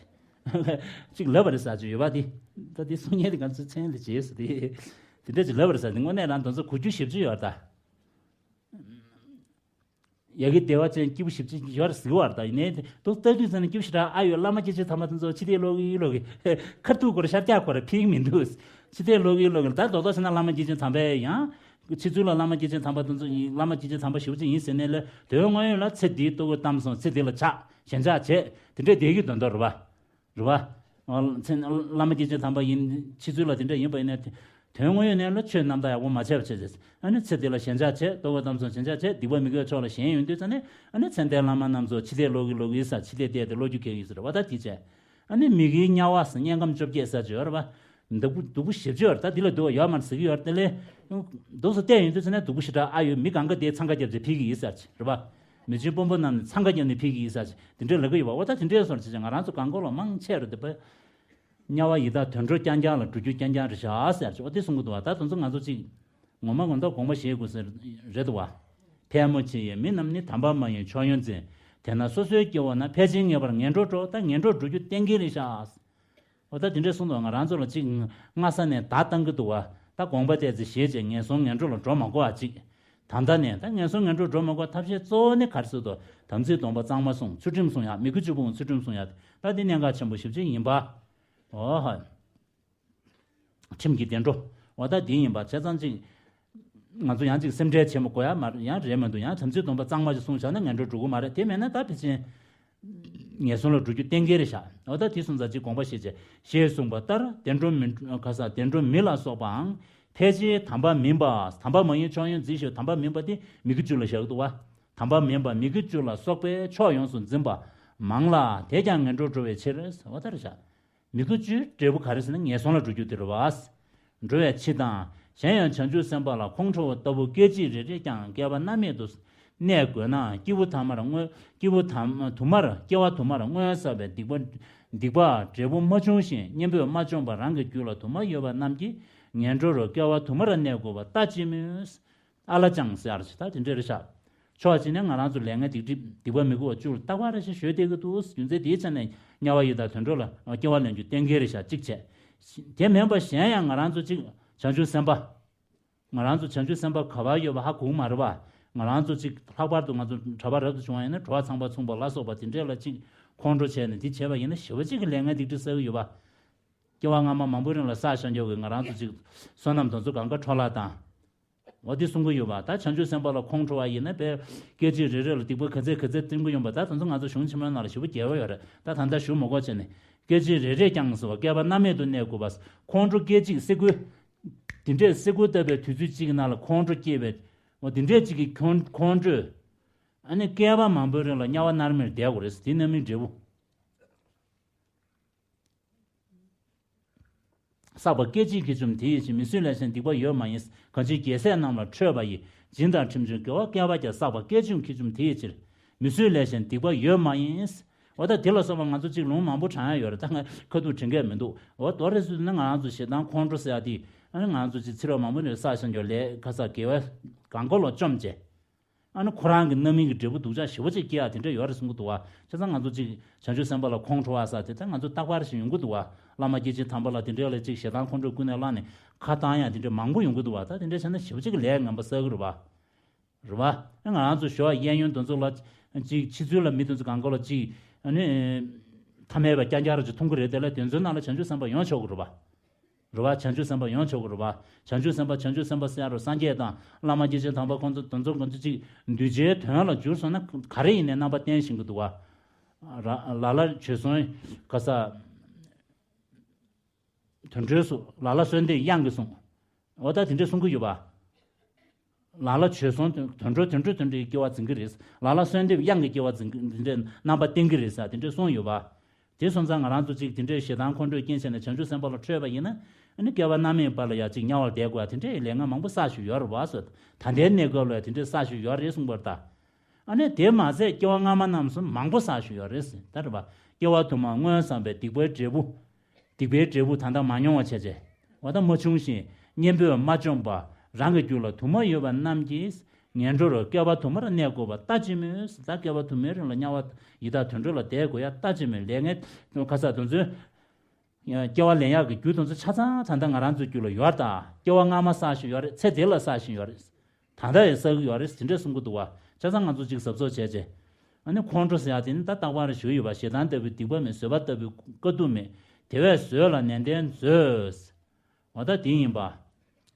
གཅིག་ལབ་པ་རེད་ཟེར་ཅིག་ཡོད་པ་དེ། ད་དེ་གསུང་མཁན་དེ་ང་ཚོའི་མཚན་ལ་བྱས་སོ་དེ། དེ་འདྲ་ཅིག་ལབ་པ་རེད་ཟེར་དེ་དངོས་གནས་རང་དོན་ཚོ་གོ་རྒྱུ་ཞེ་པོ་ཅིག་ཡོད་རེད་ད། ཡ་གི་བདེ་བ་ཅན་སྐྱིད་པོ་ཞེ་པོ་ཅིག་ཡོད་རེད་ཟེར་བ་རེད་ད། ཡིན་ནའི་དེ་ལྟ་དུས་ཙམ་ནས་སྐྱིད་པོ་ཞེ་དྲག་ཨ་ཡོད། བླ་མ་སྐྱེས་ཆེན་དམ་པ་དེ་ཚོ་འཆི་ལྟས་ལོག་གི་ལོག་གི་ཁ་ཐུག་སྐོར་ཤར་རྒྱག་སྐོར་ཕིག་མི་འདུག་འཆི་ལྟས་ལོག་གི་ལོག་གི་ད་རྡོག་རྡོག་བྱས་ན་བླ་མ་སྐྱེས་ཆེན་དམ་པའི་ཡང་། ཕྱི་ཚུལ་ལ་བླ་མ་སྐྱེས་ཆེན་དམ་པ་དེ་ཚོ་ཡིན། བླ་མ་སྐྱེས་ཆེན་དམ་པ་ཞེ་པོ་ཅིག་ཡིན་ཟེར་ནས་ལ་དོན་དངོས་ཡོད་ལ་ཚེ་འདིའི་ལྟོ་གོས་གཏམ་སོང་ཚེ་འདི་ལ་ཆགས་ཞེན་ཆགས་བྱས་དེ་འདྲས་བསྡད་ཀྱི་དོན་དག་རེད་པ། རེད་པ། ཨ། ཚེ་བླ་མ་སྐྱེས་ཆེན་དམ་པ་ཡིན། ཕྱི་ཚུལ་ལ་དེ་འདྲས་ཡིན་པ་ཡིན་ན་དོན་དངོས་ཡོད་ནས་ལ་ཆོས་རྣམ་དག་ཡག་པོ་མ་བྱས་པ་བྱས་ཚེ་ཨ་ནི་ཚེ་འདི་ལ་ཞེན་ཆགས་བྱས་ལྟོ་གོས་གཏམ་སོང་ཞེན་ཆགས་བྱས་སྡིག་པ་མི་དགེ་བའི་ཕྱོགས་ལ་ཞེན་ཡོང་དུས་ཙ་ནས་ཨ་ནི་མཚན་ལྡན་བླ་མ་རྣམས་ཚོ་འཆི་ལྟས་ལོག་གི་ལོག་གི་ས་འཆི་ལྟས་བལྟས་ཏེ་བློ་འགྱུར་སྐྱེ་གི་ཡོད་ཟེར་བ་ད་དེ་བྱས། ཨ་ནི་མི་དགེའི་དམྱལ་བ་ཟེར་དམྱལ་ཁམས་བཅོ་བརྒྱད་ཟེར་ཅིག་ཡོད་རེད་པ། སྡུག་པོ་སྡུག་པོ་ཞེ་པོ་ཅིག་ཡོད་རེད། ད་འདི་ལ་སྡུག་པ་ཡོད་མ་རེད་ཟེར་གྱི་ཡོད་རེད་དེ་ལས། འདུག་སེ་བལྟས་ཡོང་དུས་ཚེ་ན་སྡུག་པོ་ཞེ་དྲག་ཨ་ཡོད། མི་གང་ག་དེ་འཚང་ཁ་བརྒྱབ་ཚེ་ཕེབས་ཀྱི་ཡིན་ཟེར་ཅིག་རེད་པ། མི་ཆེན་དཔོན་པོ་རྣམས་ནི་འཚང་ཁ་བརྒྱབ་ནས་ཕེབས་ཀྱི་ཡིན་ཟེར་ཅིག་དེ་འདྲས་ལབ་ཀྱི་ཡོད་པ། འོ་ད་དེ་འདྲས་སོང་ཅིག་ང་རང་ཚོ་གང་གོ་ལ་མང་ཆེ་རུ་དེ་པ། དམྱལ་བ་ཡི་དྭགས་དུད་འགྲོ་རྐྱང་རྐྱང་ལ་འགྲོ་རྒྱུ་རྐྱང་རྐྱང་རེད་ཤག་ཟེར་ཅིག་འོ་དེ་གསུང་གི་འདུག་བ། ད་དེ་ཚོ་ང་ཚོ་ཅིག་ངོ་མ་ངོ་མདོག་དགོངས་པ་བཞེས་དགོས་ཟེར་རེད་འདུག་བ། ཕལ་མོ་ཆེ་ཡི་མི་རྣམས་ནི་དམ་པ་མ་ཡིན་ཕྱོགས་ཡོངས་འཛིན། དེས་ན་སོ་སོའི་སྐྱེ་བོ་རྣམས་ཕལ་ཆེར་ངེས་པར་ངན་འགྲོར་འགྲོ། ད་ངན་འགྲོར་འགྲོ་རྒྱུ་གཏན་འཁེལ་རེད་ཤག་འོ་ད་དེ་འདྲས་གསུངས་འདུག་ང་རང་ཚོ་ལ་ཅིག་སྔ་ས་ནས་བརྡ་བཏང་གི་འདུག་བ། ད་དགོངས་པ་བལྟས་ཚེ་ཞེས་བྱས་ངན་སོང་ངན་འགྲོ་ལ་འགྲོ་མ་དགོས་པ་ཅིག་ད་ལྟ་ནས་ད་ངན་སོང་ངན་འགྲོར་འགྲོ་མ་དགོས་ཐབས་ཤེས་གཙོ་བོ་ནི་ག་རེ་ཟེར་དུས་དམ་ཚིག་སྡོམ་པ་གཙང་མ་བསྲུང་། ཚུལ་ཁྲིམས་བསྲུང་ཡག་མི་དགེ་བཅུ་སྤོང་ཚུལ་ཁྲིམས་བསྲུང་ཡག་ད་འདི་གནད་འགག་ཆེན་པོ་ཞེ་པོ་ཅིག་ཡིན་པ། འོ་ཧ། ཁྲིམས་ཀྱི་བདེ་འགྲོ། འོ་ད་འདི་ཡིན་པ་བྱས་ཙང་ཅིག་ང་ཚོ་ཡང་ཅིག་སེམས་ཁྲལ་བྱེད་མ་དགོས་ཡ་མ་ཡང་རེད་མི་འདུག་ཡང་དམ་ཚིག་སྡོམ་པ་གཙང་མ་ཞིག་བསྲུངས་བཞག་ན་ངན་འགྲོར་འགྲོ་གི་མ་རེད། དེ་མེད་ན་ད་ཕལ་ཆེར་ངན་སོང་ལ་འགྲོ་རྒྱུ་གཏན་འཁེལ་རེད་ཤག་འོ་ད་དེ་སོང་ཙང་ཅིག་དགོངས་པ་བཞེས་བྱས་ཞེས་གསུངས་པ་ལྟར་བདེ་འགྲོ་མི་ག་ས་བདེ་འགྲོ་མི་ལ་སོགས་པའང་ཕལ་ཆེར་དམ་པ་མིན་པ། དམ་པ་མ་ཡིན་ཕྱོགས་ཡོངས་འཛིན་ཞེས་དམ་པ་མིན་པ་དེ་མི་དགེ་བཅུ་ལ་བཞག་འདུག་བ། དམ་པ་མིན་པ་མི་དགེ་བཅུ་ལ་སོགས་པའི་ཕྱོགས་ཡོངས་སུ་འཛིན་པ་མང་ལ་དེས་ཀྱང་ངན་འགྲོར་འགྲོ་བའི་ཕྱིར། འོ་ད་རེད་ཤག་མི་དགེ་བཅུའི་འབྲས་བུ་ག་རེ་ཟེར་ན་ངན་སོང་ལ་འགྲོ་རྒྱུ་དེ་རེད་བ། འགྲོ་བའི་ཕྱིར་དང་། གཞན་ཡང་བྱང་ཆུབ་སེམས་དཔའ་ལ་ཁོང་ཁྲོ་བ་ལྟ་བུ་སྐད་ཅིག་རེ་རེས་ཀྱང་བསྐལ་པ་རྣམ་མེད་དུ་གནས་དགོས་ན་སྐྱེས་བུ་ཐ་མར་སྔོན་སྐྱེས་བུ་ཐ་དུ་མར་སྐྱེ་བ་དུ་མར་སྔོན་བསགས་པའི་སྡིག་པ་སྡིག་པ་འབྲས་བུ་མ་བྱུང་ཞིང་གཉེན་པོས་མ་བཅོམ་པ་རང་གི་རྒྱུད་ལ་དུ་མ་ཡོད་པ་རྣམས་ཀྱིས་ངན་འགྲོར་སྐྱེ་བ་དུ་མར་གནས་དགོས་པ་ལྟ་ཅི་སྨོས། ཨ་ལ་ཅང་ཟེར་ཞིག་ད་དེ་འདྲ་རེད་ཤག་ཕྱོགས་གཅིག་ནས་ང་རང་ཚོ་ལས་ངན་སྡིག་སྒྲིབ་སྡིག་པ་མི་དགེ་བ་བཅུ་ལ་རྟག་པར་རེ་ཞིག་གཞོལ་བསྡད་ཀྱི་འདུག་རྒྱུ་མཚན་དེའི་ཆ་ནས་དམྱལ་བ་ཡི་དྭགས་དུད་འགྲོ་ལ་སྐྱེ་བ་ལེན་རྒྱུ་གཏན་འཁེལ་རེད་ཤག་གཅིག་བྱས། དེ་མིན་པ་གཞན་ཡང་ང་རང་ཚོ་གཅིག་བྱང་ཆུབ་སེམས་དཔའ། ང་རང་ཚོ་བྱང་ཆུབ་སེམས་དཔའ་ག་པར་ཡོད་པ་ཧ་གོ་གི་མ་རེད་པ། ང་རང་ཚོ་གཅིག་ལྷག་པར་དུ་ང་ཚོ་གྲྭ་པ་རབ་ཏུ་བྱུང་བ་ཡིན་ན་གྲྭ་པ་ཚངས་པ་མཚུངས་པ་ལ་སོགས་པ་དེ་འདྲས་ལ་གཅིག་ཁོང་ཁྲོ་བྱས་ནས་འདི་བྱས་པ་ཡིན་ན་ཞེ་པོ་གཅིག་གི་ལས་ངན་སྡིག་སྒྲིབ་བསགས་ཀྱི་ཡོད་པ། སྐྱེ་བ་སྔ་མ་མང་པོའི་རིང་ལ་བསགས་བཞག་རྒྱུ་གི་ང་རང་ཚོ་གཅིག་བསོད་ནམས་དེ་ཚོ་གང་ག་འཕྲོ་བརླག་དང་། འོ་འདི་གསུང་གི་ཡོད་པ། ད་བྱང་ཆུབ་སེམས་དཔའ་ལ་ཁོང་ཁྲོ་བ་ཡིན་ན་དཔེ་སྐད་ཅིག་རེ་རེ་ལ་སྡིག་པ་ག་ཚད་ག་ཚད་བསྟན་གྱི་ཡོད་པ། ད་དེ་ཚོ་ང་ཚོ་གཞུང་ཆེན་མོའི་ནང་ལ་ཞེ་པོ་རྒྱས་པ་ཡོད་རེད། ད་ད་ལྟ་ཞུ་མ་དགོས་བྱས་ནས་སྐད་ཅིག་རེ་རེས་ཀྱང་ཟེར་བ་བསྐལ་པ་རྣམ་མེད་དུ་གནས་དགོས་པ། ཁོང་ཁྲོ་སྐད་ཅིག་སེ་གོལ། དེ་འདྲས་སེ་གོལ་བཏབ་པའི་དུས་ཚོད་གཅིག་གི་ནང་ལ་ཁོང་ཁྲོ་སྐྱེས་པའི་འོ་དེ་འདྲས་གཅིག་གི་ཁོང་ཁོང་ཁྲོས་ཨ་ནི་བསྐལ་པ་མང་པོའི་རིང་ལ་དམྱལ་བ་མནར་མེར་བསྡད་དགོས་རེད། དེ་རྣམ་སྨིན་འབྲས་བུ། བསགས་པ་སྐད་ཅིག་གིས་བྱུང་དེ་ཡི་ཕྱིར། མི་བཟོད་ལས་གཞན་སྡིག་པ་ཡོད་མ་ཡིན། གང་ཕྱིར་རྒྱལ་སྲས་རྣམས་ལ་ཁྲོས་པ་ཡིས། སྦྱིན་དང་ཁྲིམས་བཅུ་དགེ་བ་བསྐལ་པ་བརྒྱ། བསགས་པ་སྐད་ཅིག་གིས་བྱུང་དེ་ཡི་ཕྱིར། མི་བཟོད་ལས་གཞན་སྡིག་པ་ཡོད་མ་ཡིན། འོ་ད་དེ་ལ་སོགས་པ་ང་ཚོ་གཅིག་ལུང་མང་པོ་དྲངས་ཡ་ཡོད་རེད། ད་ང་ཁ་ཐུག་དྲན་གྱི་མི་འདུག་འོ་དོ་རེ་སུ་ན་ང་རང་ཚོ་ཞེ་སྡང་ཁོང་ཁྲོ་ཟེར་ཡ་དེ་ཨ་ནི་ང་རང་ཚོ་གཅིག་ཚེ་རབས་མང་པོ་ནས་བསགས་བཞག་རྒྱུ་ལས་ཁ་ས་དགེ་བ་གང་གོ་ལ་བཅོམ་བྱས། ཨ་ནི་ཁོ་རང་གི་རྣམ་སྨིན་གྱི་འབྲས་བུ་སྡུག་ཅག་ཞེ་པོ་ཅིག་སྐྱེ་ཡ་དེ་འདྲ་ཡོད་རེད་གསུང་གི་འདུག་བ། བྱས་ཙང་ང་ཚོ་ཅིག་བྱང་ཆུབ་སེམས་དཔའ་ལ་ཁོང་ཁྲོ་བ་ཟེར་དེ་ད་ང་ཚོ་རྟག་པར་ཞིག་ཡོང་གི་འདུག་བ། བླ་མ་སྐྱེས་ཆེན་དམ་པ་ལ་དེ་འདྲ་ལ་ཅིག་ཞེ་སྡང་ཁོང་ཁྲོ་ཀུན་ནས་བསླངས་ནས་ཁ་བཏང་ཡ་དེ་འདྲ་མང་པོ་ཡོང་གི་འདུག་བ། ད་དེ་འདྲ་བྱས་ན་ཞེ་པོ་ཅིག་གི་ལས་ངན་པ་བསགས་གི་རེད་བ། རེད་བ། ང་རང་ཚོ་ཞོ་གཡས་གཡོན་དེ་ཚོ་ལ་ཅིག་ཕྱི་ཚུལ་ལ་མི་དེ་ཚོ་གང་ག་ལ་ཅིག་ཨ་ནི་ཐ་མལ་པ་རྐྱང་རྐྱང་ར་ཅིག་མཐོང་གི་རེད། དེ་ལ་དེ་ཚོའི་ནང་ལ་བྱང་ཆུབ་སེམས་དཔའ་ཡོང་ཆོག་གི་རེད་བ། རེད་བ། བྱང་ཆུབ་སེམས་དཔའ་ཡོང་ཆོག་གི་རེད་བ། བྱང་ཆུབ་སེམས་དཔའ་བྱང་ཆུབ་སེམས་དཔའ་ཟེར་ཡ་རུ་སངས་རྒྱས་དང་བླ་མ་སྐྱེས་ཆེན་དམ་པ་ཁོང་ཚོ་དེ་ཚོ་ང་ཚོ་ཅིག་གདུལ་བྱའི་དོན་ལ་འགྱུར་སོང་ན་ག་རེ་ཡིན་ནའི་རྣམ་པ་བསྟན་བཞིན་གི་འདུག་བ། ལ་ལ་ལ་བྱོལ་སོང་ག་ས། དུད་འགྲོའི་གཟུགས། ལ་ལ་གསོལ་འདེབས་དབྱངས་ཀྱིས་གསུངས། འོ་ད་དེ་འདྲས་གསུང་གི་ཡོད་པ། ལ་ལ་བྱོལ་སོང་དུད་འགྲོ་དུད་འགྲོ་དུད་འགྲོའི་སྐྱེ་བ་འཛིན་གྱི་རེད། ལ་ལ་གསོལ་འདེབས་དབྱངས་ཀྱི་སྐྱེ་བ་འཛིན་གྱི་འདི་འདྲས་རྣམ་པ་བསྟན་གྱི་རེད་ཟེར་དེ་འདྲས་གསུངས་ཡོད་པ། དེ་སོང་ཙང་ང་རང་ཚོ་གཅིག་དེ་འདྲས་ཞེ་སྡང་ཁོང་ཁྲོས་རྐྱེན་བྱས་ནས་བྱང་ཆུབ་སེམས་དཔའ་ལ་ཁྲོས་པ་ཡིན་ན། ཨ་ནི་བསྐལ་པ་སྣ་མིན་པ་ལ་ཡ་གཅིག་དམྱལ་བར་བསྡད་དགོས་ཡ་དེ་འདྲས་ལས་ངན་མང་པོ་བསགས་བཞིན་ཡོད་རེད་བ་ཟེར། ད་ལྟའི་གནས་སྐབས་ལ་དེ་འདྲས་བསགས་བཞིན་ཡོད་རེད་གསུངས་པར་ད། ཨ་ནི་དེ་མ་ཟད་སྐྱེ་བ་སྔ་མ་རྣམས་སུ་མང་པོ་བསགས་བཞིན་ཡོད་རེད་ཟེར་ད་རེད་བ། སྐྱེ་བ་དུ་མར་སྔོན་བསགས་པའི་སྡིག་པའི་འབྲས་བུ། སྡིག་པའི་འབྲས་བུ་ད་ལྟ་མ་མྱོང་བ་བྱས་བྱས། འོ་ད་མ་བྱུང་ཞིང་གཉེན་པོས་མ་བཅོམ་པ། རང་གི་རྒྱུད་ལ་དུ་མ་ཡོད་པ་རྣམས་ཀྱིས་ངན་འགྲོར་བསྐལ་པ་དུ་མར་གནས་དགོས་པ་ལྟ་ཅི་སྨོས། ད་བསྐལ་པ་དུ་མའི་རིང་ལ་དམྱལ་བ་ཡི་དྭགས་དུད་འགྲོ་ལ་བསྡད་དགོས་ཡ་ལྟ་ཅི་སྨོས། ལས་ངན་ཁ་ས་དེ་ཚོའི་སྐྱེ་བ་ལེན་ཡག་གི་རྒྱུ་དེ་ཚོ་ཆ་ཚང་ད་ལྟ་ང་རང་ཚོའི་རྒྱུད་ལ་ཡོད་རེད་ད། སྐྱེ་བ་སྔ་མ་བསགས་བཞིན་ཡོད་རེད། ཚེ་འདི་ལ་བསགས་བཞིན་ཡོད་རེད། ད་ལྟ་ཡང་བསགས་ཀྱི་ཡོད་རེད་དེ་འདྲས་གསུང་གི་འདུག་བ། བྱས་ཙང་ང་ཚོ་གཅིག་གཟབ་གཟབ་བྱས་བྱས། ཨ་ནི་ཁོང་ཁྲོ་ཟེར་ཡ་དེ་ནི་ད་རྟག་པར་ཞུ་ཡོད་པ། ཞེ་སྡང་ལྟ་བུའི་སྡིག་པ་མེད། བཟོད་པ་ལྟ་བུའི་དཀའ་སྡུག་མེད། དེ་བས་བཟོད་ལ་ནན་ཏན་མཛོད། འོ་ད་དེ་ཡིན་པ།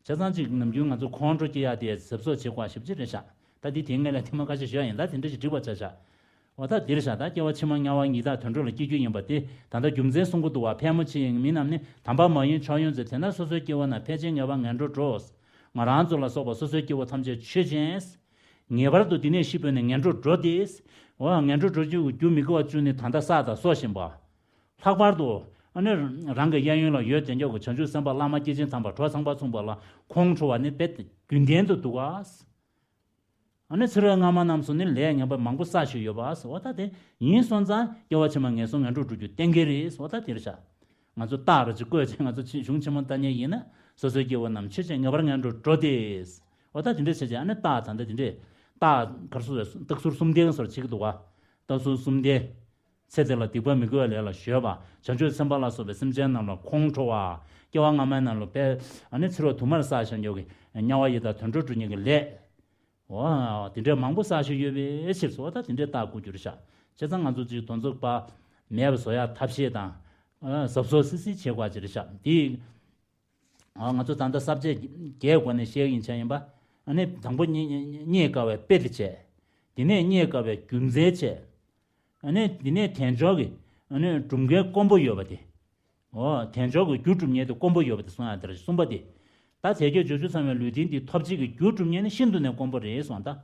བྱས་ཙང་གཅིག་ནམ་རྒྱུན་ང་ཚོ་ཁོང་ཁྲོ་སྐྱེ་ཡ་དེ་གཟབ་གཟབ་བྱེད་དགོས་ཞིབ་ཅིག་རེད་ཤག་ད་འདི་དེ་སྔས་ལ་ཐེངས་མ་ཁ་ཤས་ཞུ་ཡ་ཡིན། ད་དེ་འདྲ་ཞིག་འགྲིག་པ་ཆགས་ཤག་འོ་ད་འདིར་བཞག་ད་སྐྱེ་བ་ཕྱི་མ་དམྱལ་བ་ཡི་དྭགས་དུད་འགྲོ་ལ་སྐྱེ་རྒྱུ་ཡིན་པ་དེ་ད་ལྟ་རྒྱུ་མཚན་གསུང་གི་འདུག་བ། ཕལ་མོ་ཆེའི་མི་རྣམས་ནི་དམ་པ་མ་ཡིན་ཕྱོགས་ཡོན་ཚོས། དེས་ན་སོ་སོའི་སྐྱེ་བོ་རྣམས་ཕལ་ཆེར་ངེས་པར་ངན་འགྲོར་འགྲོ། ང་རང་ཚོ་ལ་སོགས་པ་སོ་སོའི་སྐྱེ་བོ་ཐམས་ཅད་ཆོས་ཅན། ངེས་པར་དུ་འདི་ནས་ཤི་འཕོས་ནས་ངན་འགྲོར་འགྲོ་སྟེ། འོ་ངན་འགྲོར་འགྲོ་རྒྱུ་རྒྱུ་མི་དགེ་བ་བཅུ་ནི་ད་ལྟ་བསགས་དང་གསོག་བཞིན་པ། ལྷག་པར་དུ་ཨ་ནི་རང་གི་གཡས་གཡོན་ལ་ཡོད་དེ་འཇོག་གི་བྱང་ཆུབ་སེམས་དཔའ་བླ་མ་སྐྱེས་ཆེན་དམ་པ་གྲོགས་ཚངས་པ་མཚུངས་པ་ལ་ཁོང་ཁྲོ་བ་ནི་དཔེ་རྒྱུན་ལྡན་དུ་འདུག་ག་ཨ་ནི་ཚེ་རབས་སྔ་མ་རྣམས་སུ་ནི་ལས་ངན་པ་མང་པོ་བསགས་བཞིན་ཡོད་པ་ཟེར་བ་ད་དེ་ཡིན་སོང་ཙང་སྐྱེ་བ་ཕྱི་མ་ངན་སོང་ངན་འགྲོར་འགྲོ་རྒྱུ་གཏན་འཁེལ་རེད་ཟེར་བ་ད་དེ་རེད་ཤག་ང་ཚོ་རྟགས་རུ་ཅིག་བཀོད་ཅིག་ང་ཚོ་ཕྱི་གཞུང་ཕྱི་མ་ལྟ་མཁན་ཡིན་ན་སོ་སོའི་སྐྱེ་བོ་རྣམས་ཆོས་ཅན། ངེས་པར་ངན་འགྲོར་འགྲོ་སྟེ་ཟེར་བ་ད་དེ་འདྲས་བྱས་ཅིག་ཨ་ནི་རྟགས་ད་ལྟ་དེ་འདྲས་རྟགས་གར་སོ་རྟགས་ཟུར་གསུམ་ལྡན་སོར་བྱེད་ཀྱི་འདུག་བ། རྟགས་ཟུར་གསུམ་ལྡན། ཚེ་འདི་ལ་སྡིག་པ་མི་དགེ་བའི་ལས་ལ་གཞོལ་བ། བྱང་ཆུབ་སེམས་དཔའ་ལ་སོགས་པའི་སེམས་ཅན་རྣམས་ལ་ཁོང་ཁྲོ་བ། སྐྱེ་བ་སྔ་མའི་ནང་ལ་དཔེ་ཨ་ནི་ཚེ་རབས་དུ་མར་བསགས་བཞག་ཡོད་ཀྱི་དམྱལ་བ་ཡི་དྭགས་དུད་འགྲོར་འགྲོ་མཁན་གྱི་ལས། འོ་དེ་འདྲའི་མང་པོ་བསགས་བཞག་ཡོད་པའི་ཕྱིར་སོ། ད་དེ་འདྲའི་རྟགས་བཀོད་རྒྱུ་རེད་ཤག་བྱས་ཙང་ང་ཚོ་གཅིག་དོན་ཚོགས་པ་མེད་པ་བཟོ་ཡ་ཐབས་ཤེས་དང་། གཟབ་གཟབ་སིལ་སིལ་བྱེད་དགོས་ཅིག་རེད་ཤག་དེ་ང་ཚོ་ད་ལྟ་ས་བཅད་བརྒྱད་སྒོ་ནས་བཤད་ཡིན་ཆ་ཡིན་པ། ཨ་ནི་དང་པོ་རྙེད་དཀའ་བའི་དཔེ་དེ་བྱས། དེ་ནས་རྙེད་དཀའ་བའི་རྒྱུ་མཚན་བྱས། ཨ་ནི་དེ་ནས་དལ་འབྱོར་གྱི་ཨ་ནི་སྒྲུབ་མཁན་དཀོན་པོ་ཡོད་པ་དེ། འོ་དལ་འབྱོར་གྱི་རྒྱུ་སྒྲུབ་མཁན་དེ་དཀོན་པོ་ཡོད་པ་དེ་གསུང་ཡ་དེ་རེད། གསུམ་པ་དེ། ད་དལ་བརྒྱད་འབྱོར་བཅུ་ཚང་བའི་ལུས་རྟེན་འདི་ཐོབ་བྱེད་ཀྱི་རྒྱུ་སྒྲུབ་མཁན་ནི་ཤིན་ཏུ་ནས་དཀོན་པོ་རེད་གསུངས་ད།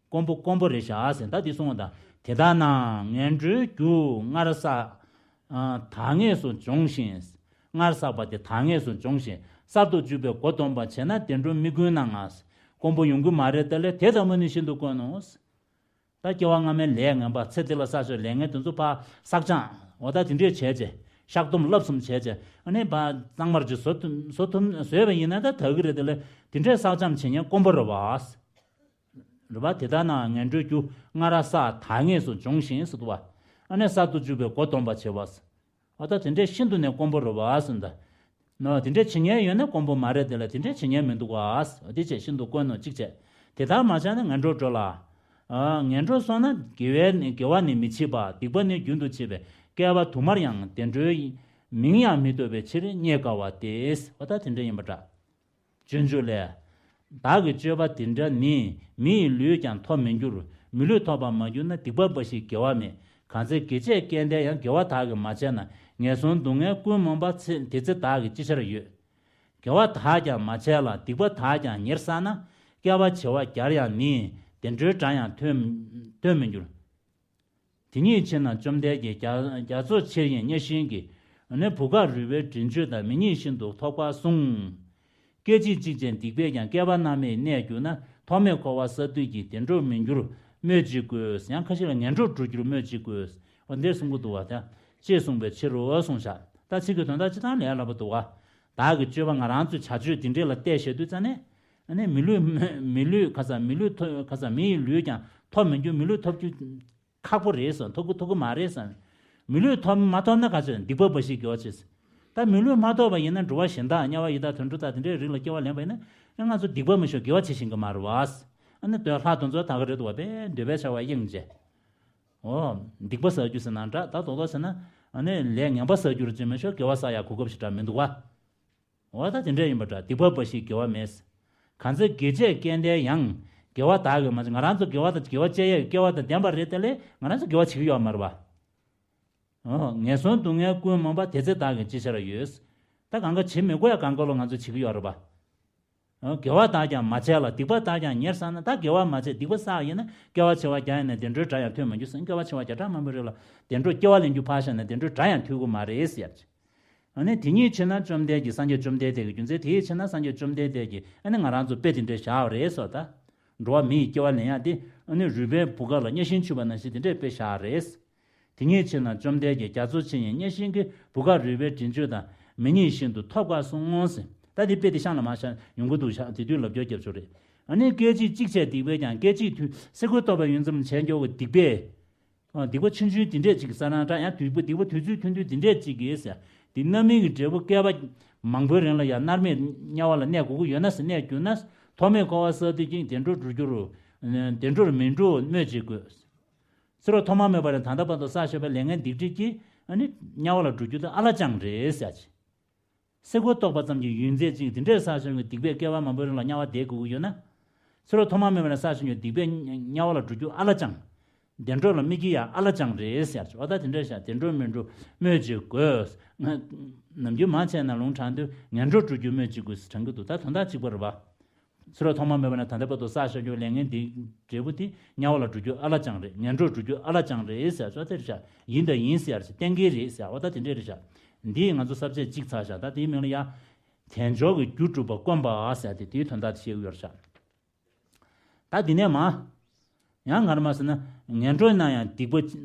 དཀོན་པོ་དཀོན་པོ་རེད་ཤག་ཟེར་ད་འདི་གསུངས་པ་དང་། དེ་ལྟར་ན་ངན་འགྲོའི་རྒྱུ་སྔར་བསགས། ཨ། དག་ངེས་སུ་འབྱུང་ཞིང་། སྔར་བསགས་པ་དེ་དག་ངེས་སུ་འབྱུང་ཞིང་གསར་དུ་འཇུག་པའི་སྒོ་སྡོམ་པ་བྱས་ན་བདེ་འགྲོ་མི་ཀུན་ན་ང་། དཀོན་པོ་ཡོང་གི་མ་རེད་དེ་ལས་དེ་ལྟ་བུ་ནི་ཤིན་ཏུ་དཀོན་ནོ། ད་སྐྱེ་བ་སྔ་མའི་ལས་ངན་པ་ཚེ་འདི་ལ་བསགས་ཆོག་ལས་ངན་དེ་ཚོ་ཕར་བསགས་སྦྱང་འོ་ད་དེ་འདྲས་བྱས་བྱས་བཤགས་སྡོམ་བསླབ་གསུམ་བྱས་བྱས་ཨ་ནི་ཕར་གཙང་མར་ཅིག་བཟོ་ཐུབ་བཟོ་ཐུབ་བཟོས་པ་ཡིན་ན་ད་དག་གི་རེད་དེ་ལས་དེ་འདྲས་བསགས་སྦྱང་བྱེད་མཁན་དཀོན་པོ་རེད་བ། རེད་པ། དེ་ལྟར་ན་ངན་འགྲོའི་རྒྱུ་སྔར་བསགས་དག་ངེས་སུ་འབྱུང་ཞིང་ཟེར་འདུག་བ། ཨ་ནི་གསར་དུ་འཇུག་པའི་སྒོ་སྡོམ་པ་བྱེད་པ། ཨ་ད་དེ་འདྲས་ཤིན་ཏུ་ནས་དཀོན་པོ་རེད་བ་ཟེར་འདུག་ནོ། དེ་འདྲས་བྱེད་མཁན་ཡོད་ན་དཀོན་པོ་མ་རེད་དེ་ལ་དེ་འདྲས་བྱེད་མཁན་མི་འདུག་བ། དེ་བྱས་ཤིན་ཏུ་དཀོན་ནོ་གཅིག་བྱས། དེ་ལྟར་མ་བྱས་ན་ངན་འགྲོར་འགྲོ་ལ། ཨ་ངན་འགྲོར་སོང་ན་དགེ་བའི་ནི་དགེ་བ་ནི་མི་བྱེད་པ། སྡིག་པ་ནི་རྒྱུན་དུ་བྱེད་པས་བསྐལ་པ་དུ་མར་ཡང་བདེ་འགྲོའི་མིང་ཡང་མི་ཐོབ་པའི་ཕྱིར་རྙེད་དཀའ་བ་སྟེ། ཨ་ད་དེ་འདྲས་ཡིན་པ་འདྲ། སྤྱོད་འཇུག་ལས། བདག་གི་སྤྱོད་པ་འདི་འདྲ་ནི་མི་ཡི་ལུས་ཀྱང་ཐོབ་མི་འགྱུར། མི་ལུས་ཐོབ་པར་མ་གྱུར་ན་སྡིག་པ་འབའ་ཞིག་དགེ་བ་མེད། གང་ཚེ་དགེ་བྱས་སྐལ་ལྡན་ཡང་། དགེ་བ་བདག་གིས་མ་བྱས་ན། ངན་སོང་སྡུག་བསྔལ་ཀུན་མུན་པ་ཚེ་དེ་ཚེ་བདག་གིས་ཅི་བྱར་ཡོད། དགེ་བ་བདག་ཀྱང་མ་བྱས་ལ། སྡིག་པ་བདག་ཀྱང་ཉེར་བསགས་ན། བསྐལ་པ་བྱེ་བ་བརྒྱར་ཡང་ནི། བདེ་འགྲོའི་སྒྲ་ཡང་ཐོས་ཐོས་མི་འགྱུར། དེ་ཉིད་ཕྱིར་ན་བཅོམ་ལྡན་གྱིས་རྒྱ་རྒྱ་མཚོ་ཆེར་གཡེངས་གཉའ་ཤིང་གི། ནི་བུ་གར་རུས་པའི་མགྲིན་བཅུ་དང་མི་ཉིད་ཤིན་ཏུ་ཐོབ་དཀའ་གསུངས། སྐད་ཅིག་གཅིག་ཅན་སྡིག་པས་ཀྱང་བསྐལ་པ་སྣང་མེད་གནས་གྱུར་ན། ཐོག་མེད་འཁོར་བ་ས་བདུད་ཀྱི། བདེ་འགྲོར་མི་འགྱུར་སྨོས་ཅི་དགོས། ཡང་ཁ་ཤས་ལ་ངན་འགྲོར་འགྲོ་འགྱུར་སྨོས་ཅི་དགོས། འོ་འདིར་གསུང་གི་འདུག་བ་དང་། ཅེས་གསུངས་པའི་ཕྱིར་རོ་གསུངས་བཞག་ད་ཚིག་གི་དོན་དག་སྤྱིར་བཏང་ལས་སླ་པོ་འདུག་བ། བདག་གི་སྤྱོད་པ་ང་རང་ཚོའི་བྱ་སྤྱོད་འདི་འདྲས་ལ་བལྟས་བཤད་དུས་ཙང་ནས། ཨ་ནི་མི་ལུས་མི་ལུས་ཁ་ས་མི་ལུས་ཐོབ་ཁ་ས་མི་ཡི་ལུས་ཀྱང་ཐོབ་མི་འགྱུར། མི་ལུས་ཐོབ་རྒྱུ། ཁག་པོ་རེད་བསམ། ཐོབ་ཀྱི་ཐོབ་ཀྱི་མ་རེད་བསམ། མི་ལུས་ཐོབ་མ་ཐོབ་ན་ག་ཚོད་སྡིག་པ་འབའ་ཞིག་དགེ་བ་བྱེད། ད་མི་ལུས་མ་ཐོབ་པ་ཡིན་ན་འགྲོ་བ་གཞན་དག་དམྱལ་བ་ཡི་དྭགས་དུད་འགྲོ་དག་དེ་འདྲའི་རིགས་ལ་སྐྱེ་བ་ལེན་པ་ཡིན་ན་ང་ཚོ་སྡིག་པ་མི་ཤོར་དགེ་བ་བྱེད་ཤེས་ཀྱི་མ་རེད་བ། ཨ་ནི་འདོད་ལྷ་དེ་ཚོ་ད་ག་རེད་འདུག་བ། དཔེ་འདོད་པའི་ཆར་པ་གཡེངས་བྱས། འོ། སྡིག་པ་བསགས་རྒྱུ་ཟེར་ན་འདྲ། ད་རྡོག་རྡོག་ཟེར་ན་ཨ་ནི་ལས་ངན་པ་བསགས་རྒྱུ་རེད་ཅེས་མི་ཤོར་དགེ་བ་བསགས་ཡ་གོ་སྐབས་ཤིག་འདྲ་མི་འདུག་བ། འོ་ད་དེ་འདྲ་ཡིན་པ་འདྲ། སྡིག་པ་འབའ་ཞིག་དགེ་བ་མེད། གང་ཚེ་དགེ་བྱས་སྐལ་ལྡན་ཡང་། དགེ་བ་དག་གིས་མ་ཚིམ། ང་རང་ཚོ་དགེ་བ་དང་དགེ་བ་སྤྱད་ཡས་སྐལ་བ་དང་ལྡན་པ་རེད་དེ་ལས་ང་རང་ཚོ་དགེ་བ་བྱེད་ཀྱི་ཡོད་མ་རེད་པ། ཨོ། ངན་སོང་སྡུག་བསྔལ་ཀུན་སྨོན་པ། དེ་ཚེ་བདག་གིས་ཅི་བྱར་འོས། ད་གང་ག་བྱེད་མི་དགོས་ཡ་གང་ག་ལོ་ང་ཚོ་བྱེད་ཀྱི་ཡོད་རེད་པ། ཨོ། དགེ་བ་དག་ཀྱང་མ་བྱས་ལ། སྡིག་པ་དག་ཀྱང་ཉེར་བསགས་ན། ད་དགེ་བ་མ་བྱས་སྡིག་པ་བསགས་ཡིན་ན། སྐྱེ་བ་བྱེ་བ་བརྒྱ་ཡིན་ན་བདེ་འགྲོའི་སྒྲ་ཡང་ཐོས་མ་གྱུར་ཟེར། སྐྱེ་བ་བྱེ་བ་བརྒྱ་ཕྲག་མང་པོའི་རིང་ལ་བདེ་འགྲོ་སྐྱེ་བ་ལེན་རྒྱུ་ཕར་བཞག་ན་བདེ་འགྲོའི་སྒྲ་ཡང་ཐོས་ཀྱི་མ་རེད་ཟེར་ཡ། ཨ་ནི་དེ་ཉིད་ཕྱིར་ན་བཅོམ་ལྡན་གྱིས། སངས་རྒྱས་བཅོམ་ལྡན་འདས་ཀྱིས། རྒྱུ་མཚན་དེ་ཉིད་ཕྱིར་ན་སངས་རྒྱས་བཅོམ་ལྡན་འདས་ཀྱིས་ཨ་ནི་ང་རང་ཚོ་དཔེ་དེ་འདྲ་བཞག་པ་རེད་ཟེར། ད་འགྲོ་བ་མི་ཡི་སྐྱེ་བ་ལེན་ཡག་དེ་ཨ་ནི་རུས་སྦལ་བུ་ག་ལ་གཉའ་ཤིང་འཁྱུད་པ་ནང་བཞིན་དེ་འདྲས་དཔེ་བཞག་པ་རེད། དེ་ཉིད་ཕྱིར་ན་བཅོམ་ལྡན་གྱིས། རྒྱ་མཚོ་ཆེ་ཡང་གཉའ་ཤིང་གི། བུ་ག་རུས་སྦལ་འདྲེན་བྱེད་དང་། མི་མཉེས་ཤིང་དུ་ཐོབ་དཀའ་གསུངས་ཟེར། ད་དེ་དཔེ་དེ་ཤང་ལ་མ་ཤང་ཡོང་གི་འདུག་ཤག་དེ་དུས་ལབ་རྒྱུ་རྒྱབ་ཆོག་རེད། ཨ་ནི་སྐད་ཅིག་གཅིག་བྱས་སྡིག་པས་ཀྱང་། སྐད་ཅིག་དུས་སེ་གོལ་གཏོགས་པའི་ཡུན་ཙམ་བྱས་འགྱོ་བའི་སྡིག་པས། ཨ། སྡིག་པ་ཆུང་ཆུང་དེ་འདྲས་ཅིག་ས་རང་འདྲ་ཡང་། སྡིག་པ་སྡིག་པ་དུས་ཚོད་ཐུང་ཐུང་དེ་འདྲས་ཅིག་གིས་ཟེར། དེ་རྣམ་སྨིན་གྱི་འབྲས་བུ་བསྐལ་པ་མང་པོའི་རིང་ལ་ཡང་མནར་མེད་དམྱལ་བ་ལ་གནས་དགོས་ཀྱི་ཡོད་ན་ཟེར། གནས་གྱུར་ན། ཐོག་མེད་འཁོར་བ་བསགས་དུས་ཀྱང་བདེ་འགྲོར་འགྲོ་རྒྱུར། བདེ་འགྲོར་མི་འགྲོ་སྨོས་ཅི་དགོས། ཚེ་རབས་ཐོག་མ་མེད་པ་ནས་ད་ལྟ་བར་དུ་བསགས་བཞག་པའི་ལས་ངན་སྡིག་སྒྲིབ་ཀྱིས་ཨ་ནི་དམྱལ་བ་ལ་འགྲོ་རྒྱུ་དེ་ཨ་ལ་ཅང་རེད་ཟེར་ཅིག་སེ་གོལ་གཏོགས་པ་ཙམ་གྱི་ཡུན་ཚད་ཅིག་དེ་འདྲས་བསགས་བཞག་པའི་སྡིག་པས་བསྐལ་པ་མང་པོའི་རིང་ལ་དམྱལ་བ་བསྡད་དགོས་ཀྱི་ཡོད་ན། ཚེ་རབས་ཐོག་མ་མེད་པ་ནས་བསགས་བཞག་པའི་སྡིག་པས་དམྱལ་བ་ལ་འགྲོ་རྒྱུ་ཨ་ལ་ཅང་། བདེ་འགྲོ་ལ་སྨིན་གྱི་ཡང་ཨ་ལ་ཅང་རེད་ཟེར་ཅིག་འོ་ད་དེ་འདྲས་བཞག་བདེ་འགྲོར་མི་འགྲོ་སྨོས་ཅི་དགོས། ནམ་རྒྱུན་མང་ཆེ་ན་ལུང་དྲངས་དུས་ངན་འགྲོར་འགྲོ་རྒྱུ་སྨོས་ཅི་དགོས་ཟེར་དྲངས་ཀྱི་འདུག་ད་དོན་དག་གཅིག་པ་རེད་པ། ཚེ་རབས་ཐོག་མ་མེད་པ་ནས་ད་ལྟ་བར་དུ་བསགས་བཞག་རྒྱུ་ལས་ངན་འདི་འབྲས་བུ་དེ་དམྱལ་བ་ལ་འགྲོ་རྒྱུ་ཨ་ལ་ཅང་རེད། ངན་འགྲོར་འགྲོ་རྒྱུ་ཨ་ལ་ཅང་རེད་ཟེར་ཅོག་དེ་རེད་ཤག་ཡིན་དང་ཡིན་ཟེར་ཞིག་གཏན་འཁེལ་རེད་ཟེར་བ་ད་དེ་འདྲས་རེད་ཤག་འདིས་ང་ཚོ་ས་བཅད་གཅིག་ཚར་ཤག་ད་དེའི་མིང་ལ་ཡ། དལ་འབྱོར་གྱི་རྒྱུ་སྒྲུབ་པ་བསྐོམ་པ་ཟེར་ཏེ་དེའི་དོན་དག་དེ་བཤད་ཀྱི་ཡོད་རེད་ཤག་ད་འདི་ནས་མ། ཡང་ངར་མ་ཟེར་ན། ངན་འགྲོ་ན་ཡང་སྡིག་པ།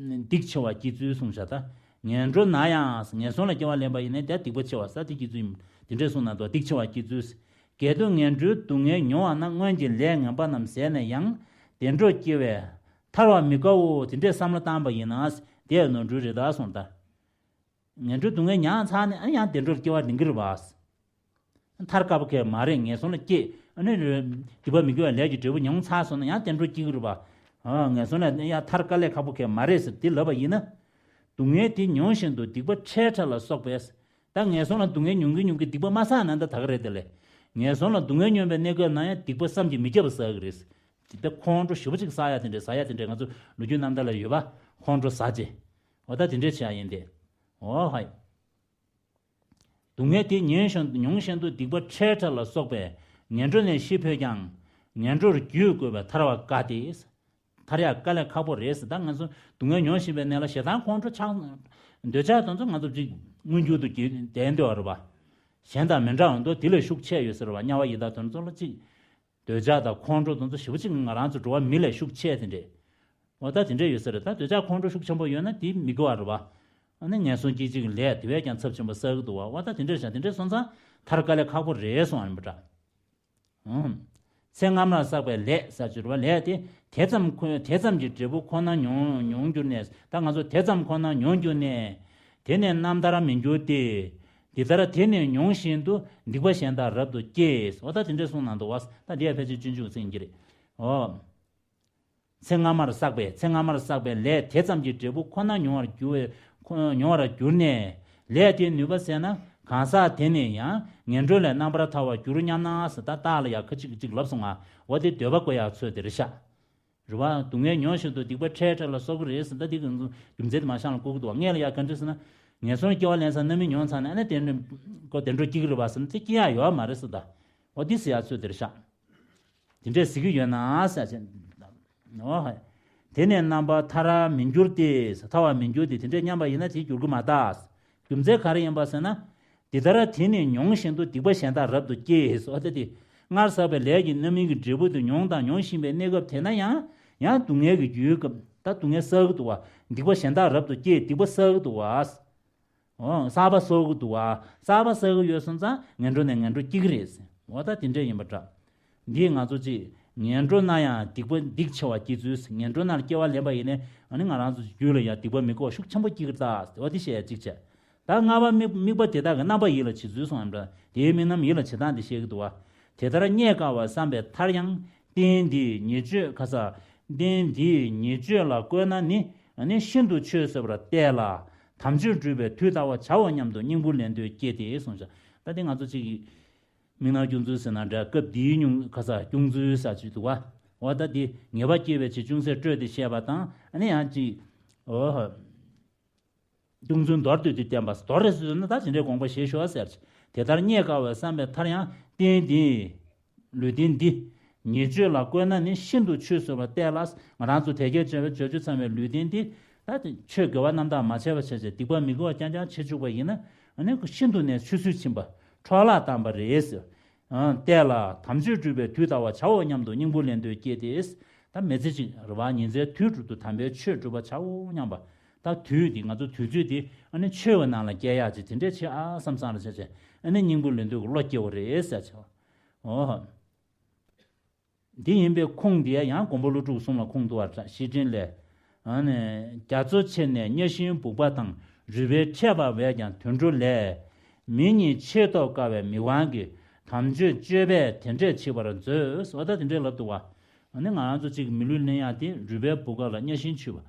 སྡིག་ཆེ་བ་སྐྱེ་ཚུལ་གསུངས་ཤག་ད། ངན་འགྲོ་ན་ཡང་ངན་སོང་ལ་སྐྱེ་བ་ལེན་པ་ཡིན་ན་དེ་སྡིག་པ་ཆེ་བ་ས་དེ་སྐྱེ་ཚུལ་ཡིན། དེ་འདྲས་གསུངས་ན་འདུག་སྡིག་ཆེ་བ་སྐྱེ་ཚུལ། གལ་ཏེ་ངན་འགྲོའི་སྡུག་བསྔལ་མྱོང་བ་ན། སྔོན་གྱི་ལས་ངན་པ་རྣམས་ཟད་ནས་ཡང་། བདེ་འགྲོར་སྐྱེ་བས་ཐར་བར་མི་དཀའོ། དེ་འདྲས་བསམ་བློ་བཏང་པ་ཡིན་ན། དེ་ནོར་འཁྲུལ་རེད་ད་གསུངས་ད། ངན་འགྲོའི་སྡུག་བསྔལ་མྱངས་ཚར་ནས་ཨ་ནི་ཡང་བདེ་འགྲོར་སྐྱེ་བ་ལེན་གྱི་རེད་པ། ཐར་དཀའ་པོ་གས་མ་རེད། ངན་སོང་ལ་སྐྱེས་ཨ་ནི། སྡིག་པ་མི་དགེ་བའི་ལས་ཀྱི་འབྲས་བུ་མྱོང་ཚར་སོང་ན་ཡང་བདེ་འགྲོར་སྐྱེ་གི་རེད་པ། ཨ། ངན་སོང་ལ་ཡང་ཐར་དཀའ་ལས་ཁག་པོ་གས་མ་རེད་ཟེར་དེ་ལབ་པ་ཡིན་ན། སྡུག་བསྔལ་དེ་མྱོང་བཞིན་དུ་སྡིག་པ་ཁྲལ་ཁྲལ་ལ་སོགས་པས། ད་ངན་སོང་ལ་སྡུག་བསྔལ་མྱོང་གི་མྱོང་གི་སྡིག་པ་མ་བསགས་ན་ད་ད་ག་རེད་དེ་ལས། ངན་སོང་ལ་སྡུག་བསྔལ་མྱོང་བའི་གནས་སྐབས་ན་ཡང་སྡིག་པ་བསམ་གྱིས་མི་ཁྱབ་པ་བསགས་གི་རེད། དེ་ལྟ་ཁོང་ཁྲོ་ཞེ་པོ་ཅིག་བསགས་ཡ་དེ་འདྲས་ཟ་ཡ་དེ་འདྲས་ང་ཚོ་ལོ་རྒྱུས་རྣམ་ཐར་ལ་ཡོད་པ། ཁོང་ཁྲོ་ཟ་བྱས། འོ་ད་དེ་འདྲས་བྱེད་ཡ་ཡིན་ཏེ། འོ་ཧའི། སྡུག་བསྔལ་དེ་ཉིན་བཞིན་མྱོང་བཞིན་དུ་སྡིག་པ་ཁྲལ་ཁྲལ་ལ་སོགས་པས་ངན་འགྲོ་ནས་ཤི་འཕོས་ཀྱང་། ངན་འགྲོར་བརྒྱུད་དགོས་པས་ཐར་བ་དཀའ་སྟེ། ཐར་ཡག་དཀའ་ལས་ཁག་པོ་རེད་ཟེར། ད་ང་ཚོ་སྡུག་བསྔལ་མྱོང་བཞིན་པའི་གནས་ལ་ཞེ་སྡང་ཁོང་ཁྲོ་ཆགས། འདོད་ཆགས་དེ་ཚོ་ང་ཚོ་ཅིག་མངོན་འགྱུར་དུ་བསྡད་འདོད་པ་རེད་པ། གཞན་དང་མི་འདྲ་བ་འདུག་དེ་ལས་ཤུགས་ཆེ་ཡོད་ཟེར་བ། དམྱལ་བ་ཡི་དྭགས་དེ་ཚོ་ལ་ཅིག་འདོད་ཆགས་དང་ཁོང་ཁྲོ་དེ་ཚོ་ཞེ་པོ་ཅིག་ང་རང་ཚོ་འགྲོ་བ་མི་ལས་ཤུགས་ཆེ་དེ་འདྲས། འོ་ད་དེ་འདྲས་ཡོད་ས་རེད། ད་འདོད་ཆགས་ཁོང་ཁྲོ་ཤུགས་ཆེན་པོ་ཡོད་ན་དེ་མི་དགེ་བ་རེད་པ། ཨ་ནི་ངན་སོང་སྐྱེ་འཆི་གི་ལས་དེ་བས་ཀྱང་ཚབས་ཆེན་པོ་བསགས་ཀྱི་འདུག་པ། འོ་ད་དེ་འདྲས་བྱས་དེ་འདྲས་སོང་ཙང་ཐར་དཀའ་ལས་ཁག་པོ་རེད་གསུངས་པ་ཡིན་པ་འདྲ། ཨང་། ཚེ་སྔ་མར་བསགས་པའི་ལས་ཟེར་གྱི་རེད་པ། ལས་དེ་དེ་ཙམ་ཁོ་དེ་ཙམ་གྱི་འབྲས་བུ་ཁོ་ན་མྱོང་མྱོང་གྱུར་ནས། ད་ང་ཚོ་དེ་ཙམ་ཁོ་ན་མྱོང་གྱུར་ནས། དེ་ནས་རྣམ་ཐར་མི་འགྱུར་ཏེ། འདི་ལྟར་དེ་ནི་མྱོང་བཞིན་དུ་སྡིག་པ་གཞན་དག་རབ་ཏུ་སྐྱེས། འོ་ད་དེ་འདྲས་གསུངས་གནང་འདུག་པ། ད་འདི་ཡང་ཕལ་ཆེར་སྤྱོད་འཇུག་ཟེར་གྱི་རེད། འོ། ཚེ་སྔ་མར་བསགས་པའི་ཚེ་སྔ་མར་བསགས་པའི་ལས་དེ་ཙམ་གྱི་འབྲས་བུ་ཁོ་ན་མྱོང་བར་འགྱུར་བའི་ཁོ་མྱོང་བར་གྱུར་ནས། ལས་དེའི་ནུས་པ་ཟད་ན་གང་ཟག་དེ་ནི་ཡང་ངན་འགྲོ་ལས་རྣམ་པར་ཐར་བར་འགྱུར་སྙམ་ན་ཟེར། ད་རྟགས་ལ་ཡང་ཁ་ཅིག་ཅིག་ལབ་སོང་ང་། འོ་དེ་འདོད་པ་བསྐོ་ཡག་ཚོད་དེ་རེད་ཤག་རེད་པ། སྡུག་བསྔལ་མྱོང་བཞིན་དུ་སྡིག་པ་ཁྲལ་ཁྲལ་ལ་སོགས་ཀྱི་རེད་ཟེར། ད་དེ་གི་རྒྱུ་མཚན་དེ་མ་ཤང་ལ་བཀོད་ཀྱི་འདུག་པ། སྔོན་ལ་ཡང་ག་འདྲ་ཟེར་ན། ངན་སོང་སྐྱེ་བ་ལེན་ས་རྣམ་སྨིན་མྱོང་ཚར་ནས་ཨ་ནི་དེ་ནི་ཁོ་བདེ་འགྲོ་སྐྱེ་གི་རེད་པ་ཟེར་ན་དེ་སྐྱེ་ཡག་ཡོད་མ་རེད་ཟེར། ད་འོ་དེ་ཟེར་ཡག་ཚོད་དེ་རེད་ཤག་དེ་འདྲས་ཟེར་གྱི་ཡོད་ན་ཟེར་བྱས། འོ་ཧ། དེ་ནས་རྣམ་པར་ཐར་བར་མི་འགྱུར་ཏེ། ཐར་བར་མི་འགྱུར་ཏེ། དེ་འདྲས་སྙམ་པ་ཡིན་ན་དེ་འགྱུར་གྱི་མ་རེད། རྒྱུ་མཚན་ག་རེ་ཡིན་པ་ཟེར་ན། འདི་ལྟར་དེ་ནི་མྱོང་བཞིན་དུ་སྡིག་པ་གཞན་དག་རབ་ཏུ་སྐྱེས་སོ། ད་དེ་སྔར་བསགས་པའི་ལས་ཀྱི་རྣམ་སྨིན་གྱི་འབྲས་བུ་དེ་མྱོང་དང་མྱོང་བཞིན་པའི་གནས་སྐབས་དེ་ན་ཡང་ཡང་སྡུག་བསྔལ་གྱི་རྒྱུའི་སྐབས་ད་སྡུག་བསྔལ་བསགས་ཀྱི་འདུག་པ། སྡིག་པ་གཞན་དག་རབ་ཏུ་སྐྱེས། སྡིག་པ་བསགས་ཀྱི་འདུག་པ། འོ། བསགས་པ་བསགས་ཀྱི་འདུག་པ། བསགས་པ་བསགས་ཀྱི་ཡོད་སོང་ཙང་ངན་འགྲོ་ནས་ངན་འགྲོ་སྐྱེ་གི་རེད། འོ་ད་དེ་འདྲ་ཡིན་པ་འདྲ། འདིས་ང་ཚོ་ཅིག་ངན་འགྲོ་ན་ཡང་སྡིག་པ་སྡིག་ཆེ་བ་སྐྱེ་ཚུལ། ངན་འགྲོ་ནང་ལ་སྐྱེ་བ་ལེན་པ་ཡིན་ནའི་ཨ་ནི་ང་རང་ཚོ་རྒྱུད་ལ་ཡང་སྡིག་པ་མི་དགེ་བ་ཤུགས་ཆེན་པོ་སྐྱེ་གི་རེད་ད། འོ་དེ་བཤད་ཡ་གཅིག་བྱས། ད་ལྔ་པ་དམིགས་དམིགས་པ་དེ་དག་གི་རྣམ་པ་ཡིད་ལ་བྱེད་ཚུལ་གསུངས་པ་འདྲ། དེའི་དམིགས་རྣམ་ཡིད་ལ་བྱེད་སྟངས་དེ་བཤད་ཀྱི་འདུག་པ། དེ་ལྟར་རྙེད་དཀའ་བར་བསམ་པའི་མཐར་ཡང་། རྟེན་འདིས་ཉེས་སྤྱོད་ཁ་ས། རྟེན་འདིས་ཉེས་སྤྱོད་ལ་བཀོད་ན་ནི། ནི་ཤིན་ཏུ་ཆོད་ཟེར་བར་བལྟས་ལ། དམ་ཆོས་སྒྲུབ་པའི་དུས་ལྟ་བ་བྱའོ་སྙམ་དུ་སྙིང་པོ་ལེན་འདོད་སྐྱེས་ཏེ་གསུངས་ཤག་ད་དེ་ང་ཚོ་གཅིག་མིག་ནང་སྐྱུང་ཚུལ་ཟེར་ན་འདྲ། སྐབས་འདིའི་སྙུང་ཁ་ས་སྐྱུང་ཚུལ་ས་ཅིག་འདུག་བ། འོ་ད་དེ་ངེས་པ་སྐྱེས་པའི་ཕྱིར་ཅུང་ཟད་སྤྲོས་ཏེ་བཤད་པ་དང་། ཨ་ནི་ཡང་གཅིག་འོ་སྐྱུང་ཚུལ་མདོར་བསྡུས་ཏེ་བསྟན་པ། མདོར་རེ་ཟེར་ན་ད་དེ་འདྲའི་དགོངས་པ་བཞེས་ཤོག་ཟེར། དེ་ལྟར་རྙེད་དཀའ་བས་བསམ་པའི་མཐར་ཡང་རྟེན་འདི། ལུས་རྟེན་འདི། ཉེས་སྤྱོད་ལ་བཀོལ་ན་ནི་ཤིན་ཏུ་ཆོས་ཟེར་བ་གཏད་ལ། ང་རང་ཚོ་དད་བརྒྱའི་བྱ་བའི་བྱ་སྤྱོད་ཚང་བའི་ལུས་རྟེན་འདི། ད་དེ་ཆོས་དགེ་བ་རྣམ་དག་མ་བྱས་པ་བྱས་བྱས་སྡིག་པ་མི་དགེ་བ་རྐྱང་རྐྱང་བྱེད་བཅུག་པ་ཡིན་ན། ཨ་ནི་ཤིན་ཏུ་ནས་ཆུད་ཟོས་ཕྱིན་པ། འཕྲོ་བརླག་བཏང་བ་རེད་ཟེར། ཨ་གཏད་ལ། དམ་ཆོས་སྒྲུབ་པའི་དུས་ལྟ་བ་བྱའོ་སྙམ་དུ་སྙིང་པོ་ལེན་འདོད་སྐྱེས་ཏེ། ད་མི་ཚེ་གཅིག་རེད་བ། ཉིན་མཚན་དུས་དྲུག་ཏུ་དམ་པའི་ཆོས་སྒྲུབ་པ་བྱའོ་སྙམ་པ། ད་དུས་འདི་ང་ཚོ་དུས་ཚོད་འདི་ཨ་ནི་ཆོས་པ་ནང་ལ་སྐྱེལ་ཡག་ཅིག་དེ་འདྲས་བྱེད་ཨ་བསམ་བསམ་རེ་བྱས་བྱས། ཨ་ནི་སྙིང་པོ་ལེན་འདོད་ཀྱི་བློ་སྐྱེ་བ་རེད་ཟེར་བྱས། འོ། འདི་ཡིན་པའི་ཁུངས་དེ་ཡང་མགོན་པོ་ཀླུ་སྒྲུབ་གསུང་ལ་ཁུངས་འདུག་བར་བཤེས་སྤྲིང་ལས། ཨ་ནི། རྒྱ་མཚོ་ཆེ་ནས་གཉའ་ཤིང་སྦུག་པ་དང་། རུས་སྦལ་ཕྲད་པ་བས་ཀྱང་དུད་འགྲོ་ལས། མི་ཉིད་ཆེས་ཐོབ་དཀའ་བའི་མིག་དབང་གིས། དམ་ཆོས་སྤྱོད་པས་དེ་འདྲས་འཆི་བར་མཛོད། འོ་ད་དེ་འདྲས་ལབ་འདུག་བ། ཨ་ནི་ང་རང་ཚོ་གཅིག་མི་ལུས་ལེན་ཡག་དེ་རུས་སྦལ་སྦུག་པ་ལ་གཉའ་ཤིང་འཆུས་པ།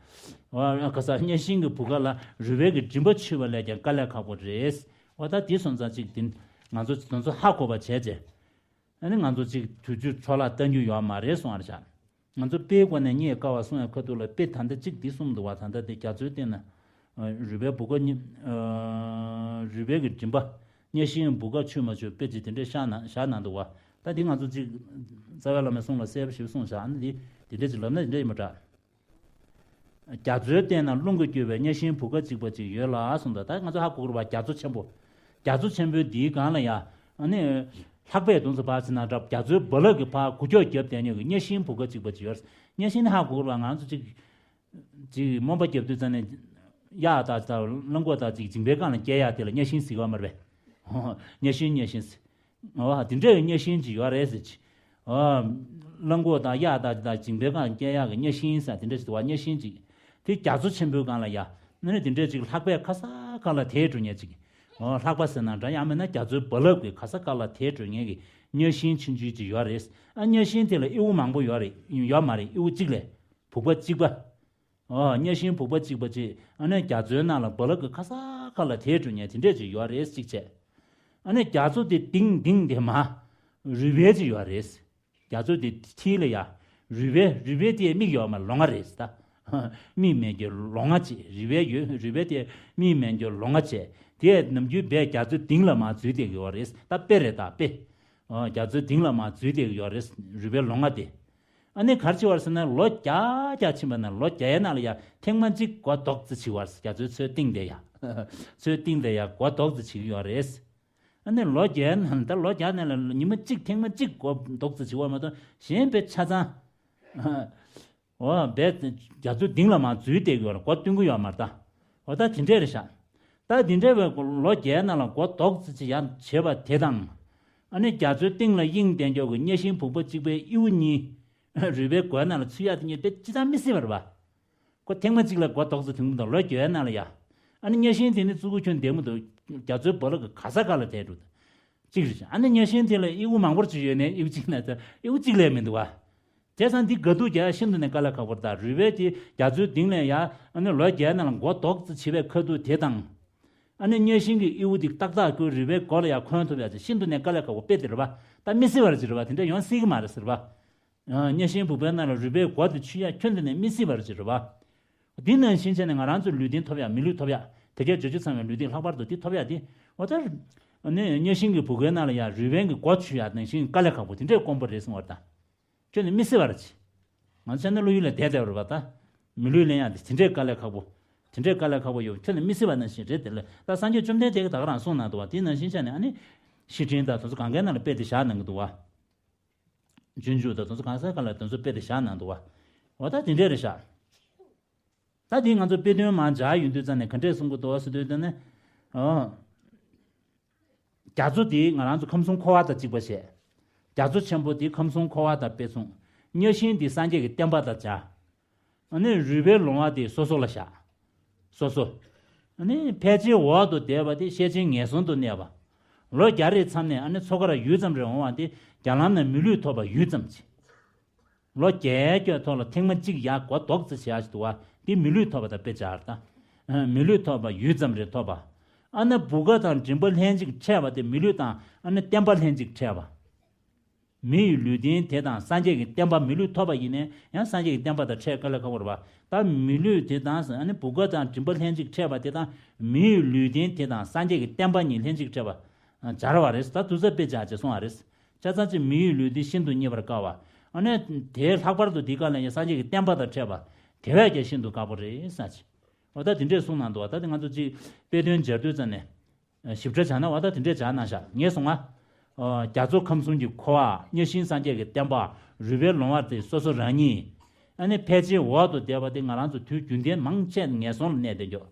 འོ་ག་ས་གཉའ་ཤིང་གི་སྦུག་པ་ལ་རུས་སྦལ་གྱི་མགྲིན་པ་འཆུས་པ་ལས་ཀྱང་དཀའ་ལས་ཁག་པོ་རེད། འོ་ད་དེ་སོང་ཙང་གཅིག་དེ་ང་ཚོ་དེ་ཚོ་ཧ་གོ་བ་བྱས་བྱས། ཨ་ནི་ང་ཚོ་གཅིག་དུས་ཚོད་འཕྲོ་བརླག་གཏང་རྒྱུ་ཡོད་མ་རེད་གསུང་བར་བྱ། ང་ཚོ་དཔེའི་སྒོ་ནས་རྙེད་དཀའ་བ་གསུང་བའི་ཁ་ཐུག་ལ་དཔེ་ད་ལྟ་གཅིག་འདི་གསུངས་འདུག་བ། ད་ལྟ་དེ་རྒྱ་མཚོའི་སྟེང་ན། ཨ་རུས་སྦལ་སྦུག་པ་གཉིས། ཨ་རུས་སྦལ་གྱི་མགྲིན་པ། གཉའ་ཤིང་སྦུག་པ་འཆུས་མ་འཆུས་དཔེ་ཅིག་དེ་འདྲས་བཞག་ན་བཞག་གནང་འདུག་བ། ད་འདི་ང་ཚོ་གཅིག་རྩ་བའི་བླ་མའི་གསུང་ལ་གསལ་པོ་ཞིག་གསུངས་བཞག། ཨ་ནི་འདི་དེ་འདྲས་ཅིག་ལབ་ན་དེ་འདྲས་ཡིན་པ་འདྲ། རྒྱ་མཚོའི་སྟེང་ན་རླུང་གིས་བསྐྱོད་པའི་གཉའ་ཤིང་སྦུག་པ་གཅིག་པ་ཅིག་ཡོད་ལ་གསུངས་འདུག་ད་ང་ཚོ་ཧ་གོ་གི་རེད་བ། རྒྱ་མཚོ་ཆེན་པོ། རྒྱ་མཚོ་ཆེན་པོའི་འདིའི་སྒང་ལ་ཡ། ཨ་ནི། ལྷགས་པས་དུང་སོ་ཕར་ཕྱིན་ན་འདྲ། རྒྱ་མཚོའི་རྦ་རླབས་ཀྱིས་ཕར་འགུལ་སྐྱོད་བརྒྱབ་བསྡད་མཁན་གྱི་གཉའ་ཤིང་སྦུག་པ་གཅིག་པ་ཅིག་ཡོད་རེད། གཉའ་ཤིང་ནི་ཧ་གོ་གི་རེད་བ། ང་ཚོ་གཅིག་གཅིག་རྨོན་པ་རྒྱབ་དུས་ཙམ་ནས། གཡག་དང་ཅིག་དང་གླང་གོག་དང་ཅིག་མཇིང་པའི་སྒང་ལ་སྐྱེལ་ཡག་དེ་ལ་གཉའ་ཤིང་ཟེར་གྱི་ཡོད་མ་རེད་པས། གཉའ་ཤིང་གཉའ་ཤིང་ཟེར། འོ་དེ་འདྲའི་གཉའ་ཤིང་ཅིག་ཡོད་རེད་ཟེར་གྱི། འོ། གླང་གོག་དང་གཡག་དང་ཅིག་དང་མཇིང་པའི་སྒང་ལ་སྐྱེལ་ཡག་གི་གཉའ་ཤིང་ཟེར་དེ་འདྲ་ཞིག་འདུག་བ། གཉའ་ཤིང་ཅིག་དེ་རྒྱ་མཚོ་ཆེན་པོའི་སྒང་ལ་ཡ། ཨ་ནི་དེ་འདྲའི་ཅིག་ལྷགས་པས་ག་ས་ག་ལ་དེད་འགྲོ་མཁན་ཅིག་འོ་ལྷགས་པ་ཟེར་ན་འདྲ། ཡང་མིན་ན་རྒྱ་མཚོའི་རྦ་རླབས་ཀྱིས་ག་ས་ག་ལ་དེད་འགྲོ་མཁན་གྱི་གཉའ་ཤིང་ཆུང་ཆུང་ཅིག་ཡོད་རེད། ཨ་གཉའ་ཤིང་དེ་ལ་དབྱེ་བ་མང་པོ་ཡོད་རེད། ཡོད་མ་རེད། དབྱེ་བ་གཅིག་ལས། སྦུག་པ་གཅིག་པ། འོ་གཉའ་ཤིང་སྦུག་པ་གཅིག་པ་ཅིག་ཨ་ནི་རྒྱ་མཚོའི་ནང་ལ་རྦ་རླབས་ཀྱིས་ག་ས་ག་ལ་དེད་འགྲོ་མཁན་དེ་འདྲས་ཅིག་ཡོད་རེད་གཅིག་བྱས། ཨ་ནི་རྒྱ་མཚོ་དེ་ལྡིང་ལྡིང་དེ་མར་རུས་སྦལ་ཅིག་ཡོད་རེད། རྒྱ་མཚོ་དེ་མཐིལ་ལ་ཡ། རུས་སྦལ། རུས་སྦལ་དེ་མིག་ཡོད་མ་རེད། ལོང་བ་རེད་ད། མིག་མེད་ཀྱི་ལོང་བ་བྱས། རུས་སྦལ་ཡོད། རུས་སྦལ་དེ་མིག་མེད་ཀྱི་ལོང་བ་བྱས། དེ་ནམ་རྒྱུན་རྦད་རྒྱ་མཚོའི་ལྡིང་ལ་མར་འཛུལ་བསྡད་ཀྱི་ཡོད་རེད། ད་དཔེ་རེད་ད་དཔེ། འོ་རྒྱ་མཚོའི་ལྡིང་ལ་མར་འཛུལ་བསྡད་ཀྱི་ཡོད་རེད། རུས་སྦལ་ལོང་བ་དེ། ཨ་ནི་ག་རེ་བྱེད་པ་རེད་ཟེར་ན། ལོ་བརྒྱ་བརྒྱ་ཕྱིན་པ་ན་ལོ་བརྒྱའི་ནང་ལ་ཡ་ཐེངས་མ་གཅིག་མགོ་རྡོག་ཙམ་འཚིག་པ་རེད། རྒྱ་མཚོའི་མཚོའི་གཏིང་དེ་ཡ། མཚོའི་གཏིང་དེ་ཡ་མགོ་རྡོག་ཙམ་འཚིག་གི་ཡོད་རེད། ཨ་ནི་ལོ་བརྒྱའི་ནང་ད་ལོ་བརྒྱ་ནང་ལ་ཉི་མ་གཅིག་ཐེངས་མ་གཅིག་མགོ་རྡོག་ཙམ་འཚིག་པ་མ་གཏོགས་གཞན་དཔེ་ཆ་ཚང་། འོ་རྦད་རྒྱ་མཚོའི་ལྡིང་ལ་མར་འཛུལ་བསྡད་ཀྱི་ཡོད་རེད། མགོ་བཏོན་གྱི་ཡོད་མ་རེད་ད། འོ་ད་དེ་འདྲས་རེད་ཤག་ད་དེ་འདྲས་བས་ལོ་བརྒྱའི་ནང་ལ་མགོ་རྡོག་ཙམ་ཅིག་ཡར་བྱས་པ་དེ་དང་། ཨ་ནི་རྒྱ་མཚོའི་གཏིང་ལ་གཡེང་བསྡད་མགྱོགས་ཀྱི་གཉའ་ཤིང་སྦུག་པ་གཅིག་པའི་དབྱེ་བ་གཉིས། རུས་སྦལ་མགོའི་ནང་ལ་ཚུད་ཡག་དེ་གཉིས་དཔེ་ཅི་ཙམ་མི་སྲིད་པ་རེད་པ། ཁོ་ཐེངས་མ་གཅིག་ལ་མགོ་རྡོག་ཙམ་ཐོན་གྱི་འདུག་ལོ་བརྒྱའི་ནང་ལ་ཡ། ཨ་ནི་གཉའ་ཤིང་དེ་ནི་ཙུ་གུ་ཁྱོན་བསྡད་མི་འདུག་རྒྱ་མཚོའི་རྦ་རླབས་ཀྱིས་ག་ས་ག་ལ་དེད་འགྲོ། གཅིག་རེད། ཨ་ནི་གཉའ་ཤིང་དེ་ལ་དབྱེ་བ་མང་པོ་ཅིག་ཡོད་ནའི་དབྱེ་བ་གཅིག་ན་ད་དབྱེ་བ་གཅིག་ལས་མི་འདུག་བ། བྱས་ཙང་འདི་དགའ་སྡུག་རྒྱག་ཡ་ཤིན་ཏུ་ནས་དཀའ་ལས་ཁག་པོ་རེད་ད། རུས་སྦལ་དེ་རྒྱ་མཚོའི་ལྡིང་ལ་ཡ། ཨ་ནི་ལོ་བརྒྱའི་ནང་ལ་མགོ་རྡོག་ཙམ་བྱེད་པའི་ཁ་ཐུག་དེ་དང་། ཨ་ནི་གཉའ་ཤིང་གི་དབྱེ་བ་དེ་ཏག་ཏག་ཁོའི་རུས་སྦལ་མགོ་ལ་ཡ་འཁོན་ཐུབ་ཡ་ཅིག་ཤིན་ཏུ་ནས་དཀའ་ལས་ཁག་པོ་དཔེ་དེ་རེད་པ། ད་མི་སྲིད་པ་རེད་ཅིག་རེད་པ། དེ་འདྲ་ཡོང་སྲིད་ཀྱི་མ་རེད་ཟེར་བ། ཨ་གཉའ་ཤིང་སྦུག་པའི་ནང་ལ་རུས་སྦལ་མགོ་དེ་ཆུད་ཡ་ཁྱོན་ནས་མི་སྲིད་པ་རེད་ཅིག་རེད་པ། འདི་ནང་བཞིན་བྱས་ནས་ང་རང་ཚོ་ལུས་རྟེན་ཐོབ་ཡ། མི་ལུས་ཐོབ་ཡ། དེ་གའི་བྱ་སྤྱོད་ཚང་བའི་ལུས་རྟེན་ལྷག་པར་དུ་འདི་ཐོབ་ཡ་དེ། འོ་ད། ཨ་ནི་གཉའ་ཤིང་གི་སྦུག་པའི་ནང་ལ་ཡ་རུས་སྦལ་གྱི་མགོ་ཆུད་ཡ་ནང་བཞིན་དཀའ་ལས་ཁག་པོ་དེ་འདྲའི་དཀོན་པོ་རེད་གསུང་བ་རེད་ད། ཁྱོན་ནས་མི་སྲིད་པ་རེད་ཅིག་ང་ཚོ་ན་བློ་ཡུལ་ལས་འདས་བསྡད་པ་རེད་པ་ད། མི་ལུས་ལེན་ཡ་དེ་དེ་འདྲའི་དཀའ་ལས་ཁག་པོ། དེ་འདྲའི་དཀའ་ལས་ཁག་པོ་ཡོད་ཁྱོན་ནས་མི་སྲིད་པ་ནང་བཞིན་རེད་དེ་ལས། ད་སངས་རྒྱས་བཅོམ་ལྡན་འདས་ཀྱིས་ད་ག་རང་གསུངས་གནང་འདུག་བ། དེ་ནང་བཞིན་བྱས་ནས་ཨ་ནི། བཤེས་སྤྲིང་དང་དེ་ཚོ་གང་གའི་ནང་ལ་དཔེ་དེ་བཞག་གནང་གི་འདུག་བ། སྤྱོད་འཇུག་དང་དེ་ཚོ་གང་ས་གང་ལ་དེ་ཚོ་དཔེ་དེ་བཞག་གནང་འདུག་བ། འོ་ད་དེ་འདྲས་རེད་ཤག་ད་དེ་ང་ཚོ་དཔེ་དོན་མང་སྦྱར་ཡོང་དུས་ཙམ་ནས་ག་འདྲས་གསུང་གི་འདུག་ཟེར་དུས་དེ་ནི། ཨོ། རྒྱ་མཚོ་དེ་ང་རང་ཚོ་ཁམས་གསུམ་འཁོར་བ་དང་གཅིག་པ་བྱས། རྒྱ་མཚོ་ཆེན་པོ་དེ་ཁམས་གསུམ་འཁོར་བ་དང་དཔེ་མཚུངས། གཉའ་ཤིང་དེ་སངས་རྒྱས་ཀྱི་བསྟན་པ་དང་སྦྱར། ཨ་ནི་རུས་སྦལ་ལོང་བ་དེ་སོ་སོ་ལ་བཞག་སོ་སོ། ཨ་ནི་ཕལ་ཆེར་འོག་ཏུ་བསྡད་པ་དེ་ཤེར་ཕྱིན་ངན་སོང་དུ་གནས་པ། ལོ་བརྒྱ་རེའི་མཚམས་ནས་ཨ་ནི་མཚོ་ཁར་ཡུད་ཙམ་རེ་འོང་བ་དེ་བརྒྱ་ལམ་ན་མི་ལུས་ཐོབ་པ་ཡུད་ཙམ་ཅིག་ལོ་བརྒྱའི་སྐྱོད་ཐོག་ལ་ཐེངས་མ་གཅིག་ཡར་མགོ་རྡོག་ཙམ་བྱེད་ཡག་ཅིག་འདུག་བ། དེ་མི་ལུས་ཐོབ་པ་དང་དཔེ་སྦྱར་ད། མི་ལུས་ཐོབ་པ་ཡུད་ཙམ་རེ་ཐོབ་པ། ཨ་ནི་བུ་ག་དང་མགྲིན་པ་ལྷན་ཅིག་ཕྲད་པ་དེ་མི་ལུས་དང་ཨ་ནི་བརྟེན་པ་ལྷན་ཅིག་ཕྲད་པ། མི་ཡི་ལུས་རྟེན་དེ་དང་སངས་རྒྱས་ཀྱི་བསྟན་པ། མི་ལུས་ཐོབ་པ་ཡིན་ནའི་ཡང་སངས་རྒྱས་ཀྱི་བསྟན་པ་དང་ཕྲད་དཀའ་ལས་ཁག་པོ་རེད་པ། ད་མི་ལུས་དེ་དང་ཨ་ནི་བུ་ག་དང་མགྲིན་པ་ལྷན་ཅིག་ཕྲད་པ་དེ་དང་མི་ཡི་ལུས་རྟེན་དེ་དང་སངས་རྒྱས་ཀྱི་བསྟན་པ་གཉིས་ལྷན་ཅིག་ཕྲད་པ་སྦྱར་བ་རེད། ད་དུས་ཚོད་དཔེ་སྦྱར་བྱས་གསུང་བ་རེད། ཆ་ཚང་གཅིག་མི་ཡི་ལུས་འདི་ཤིན་ཏུ་རྙེད་པར་དཀའ་བ། ཨ་ནི་དེའི་ལྷག་པར་དུ་འདི་ག་ལ་ཡང་སངས་རྒྱས་ཀྱི་བསྟན་པ་དང་ཕྲད་པ། དེ་བས་ཀྱང་ཤིན་ཏུ་དཀའ་པོ་རེད་ཟེར་གྱི། འོ་ད་དེ་འདྲས་གསུངས་གནང་འདུག་བ། ད་དེ་ང་ཚོ་གཅིག་དཔེ་དོན་སྦྱར་དུས་ཙམ་ནས། ཞིབ་ཕྲ་བྱས་ན་འོ་ད་དེ་འདྲས་སྦྱར་གནང་ཤག་ངས་གསུངས་ང་། རྒྱ་མཚོ་ཁམས་གསུམ་གྱི་འཁོར་བ། གཉའ་ཤིང་སངས་རྒྱས་ཀྱི་བསྟན་པ། རུས་པའི་ལོང་བ་དེ་སོ་སོ་རང་ཉིད། ཨ་ནི་ཕལ་ཆེར་འོག་ཏུ་བསྡད་པ་དེ་ང་རང་ཚོ་དུས་རྒྱུན་ལྡན་མང་ཆེ་ངན་སོང་ལ་གནས་བསྡད་ཀྱོག་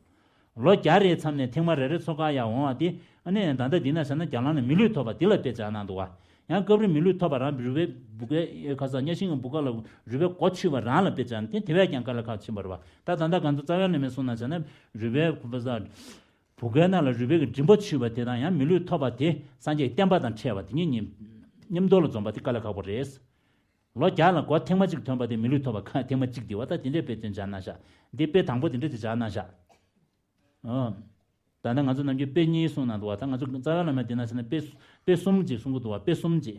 ལོ་བརྒྱ་རེའི་མཚམས་ནས་ཐེངས་མ་རེ་རེ་འཚོ་ག་ཡར་འོང་བ་དེ། ཨ་ནི་ད་ལྟ་འདི་ན་བྱས་ན་རྒྱ་ལམ་ནས་མི་ལུས་ཐོབ་པ་འདི་ལ་དཔེ་སྦྱར་གནང་འདུག་བ། ཡང་སྐབས་རེ་མི་ལུས་ཐོབ་པ་རང་རུས་པའི་བུ་གའི་ཁ་ས་གཉའ་ཤིང་གི་བུ་ག་ལ་རུས་པའི་མགོ་ཆུད་པ་རང་ལ་དཔེ་སྦྱར་ན་དེ་དེ་བས་ཀྱང་དཀའ་ལས་ཁག་ཕྱིན་པ་རེད་བ། ད་ད་ལྟ་ང་ཚོ་རྩ་བའི་བླ་མས་གསུངས་ན་བྱས་ན་རུས་པའི་བུ་ག་ས། བུ་གའི་ནང་ལ་རུས་པའི་གི་མགྲིན་པ་ཆུད་པ་དེ་དང་ཡང་མི་ལུས་ཐོབ་པ་དེ་སངས་རྒྱས་ཀྱི་བསྟན་པ་དང་ཕྲད་པ་དེ་གཉིས་མཉམ་མཉམ་དུ་ལ་འཛོམས་པ་དེ་དཀའ་ལས་ཁག་པོ་རེད། ལོ་བརྒྱ་ལ་མགོ་ཐེངས་མ་གཅིག་ཐོན་པ་དེ་མི་ལུས་ཐོབ་པ་ཁ་ཐེངས་མ་གཅིག་དེ་བ། ད་དེ་འདྲའི་དཔེ་དོན་སྦྱར་གནང་ཤག་འདི་དཔེ་དང་པོ་དེ་འདྲ་དེ་སྦྱར་གནང་ཤག་ཨ། ད་ལྟ་ང་ཚོ་ནམ་རྒྱུན་དཔེ་གཉིས་གསུངས་གནང་འདུག་བ། ད་ང་ཚོ་རྩ་བའི་བླ་མས་དེ་ན་བྱས་ན་དཔེ་དཔེ་གསུམ་ཅིག་གསུང་གི་འདུག་བ། དཔེ་གསུམ་ཅིག་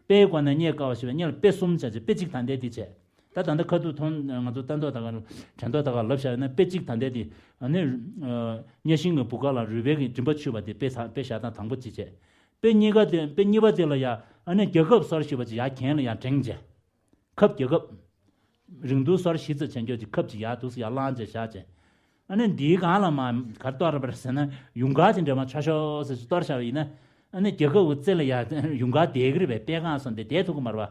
དཔེའི་སྒོ་ནས་རྙེད་དཀའ་བ་ཞེས་པའི་སྔོན་ལ་དཔེ་གསུམ་བྱ་ཅིག་དཔེ་གཅིག་ད་ལྟའི་དེ་བྱས། ད་ད་ལྟ་ཁ་ཐུག་མཐོང་ང་ཚོ་ལྟ་མདོག་ད་ག་དྲན་མདོག་ད་ག་ལབ་བཞག་ཡོད་ན་དཔེ་གཅིག་ད་ལྟའི་དེ། ཨ་ནི། གཉའ་ཤིང་གི་བུ་ག་ལ་རུས་པའི་གི་མགྲིན་པ་ཆུད་པ་དེ་དཔེ་ཚ་དཔེ་བཞག་སྟངས་དང་པོ་གཅིག་བྱས། དཔེ་གཉིས་ཀ་དེ་དཔེ་གཉིས་པ་དེ་ལ་ཡ་ཨ་ནི་རྒྱལ་ཁབ་སོར་ཞིག་པ་ཅིག་ཡ་གྱེན་ལ་ཡ་འགྲེང་བྱས། ཁབ་རྒྱལ་ཁབ། རིང་ཐུང་སོར་བཞི་ཙམ་བྱས་འགྱོ་ཅིག་ཁབ་ཅིག་ཡར་འདུག་སེ་ཡར་བླངས་བྱས་བཞག་བྱས། ཨ་ནི་འདིའི་སྒང་ལ་མ་གར་གཏོར་བ་རེད་ཟེར་ན་ཡུངས་ཀར་ཅིག་འདྲ་མ་ཆོག་ཤོག་ཟེར་ཅིག་གཏོར་བཞག་པ་ཡིན་ན། ཨ་ནི་རྒྱལ་ཁབ་ཀྱི་རྩེ་ལ་ཡ་ཡུངས་ཀར་བསྡད་ཀྱི་རེད་པས། པད་ཁང་སོགས་འདི་བསྡད་ཐུབ་ཀྱི་མ་རེད་བ།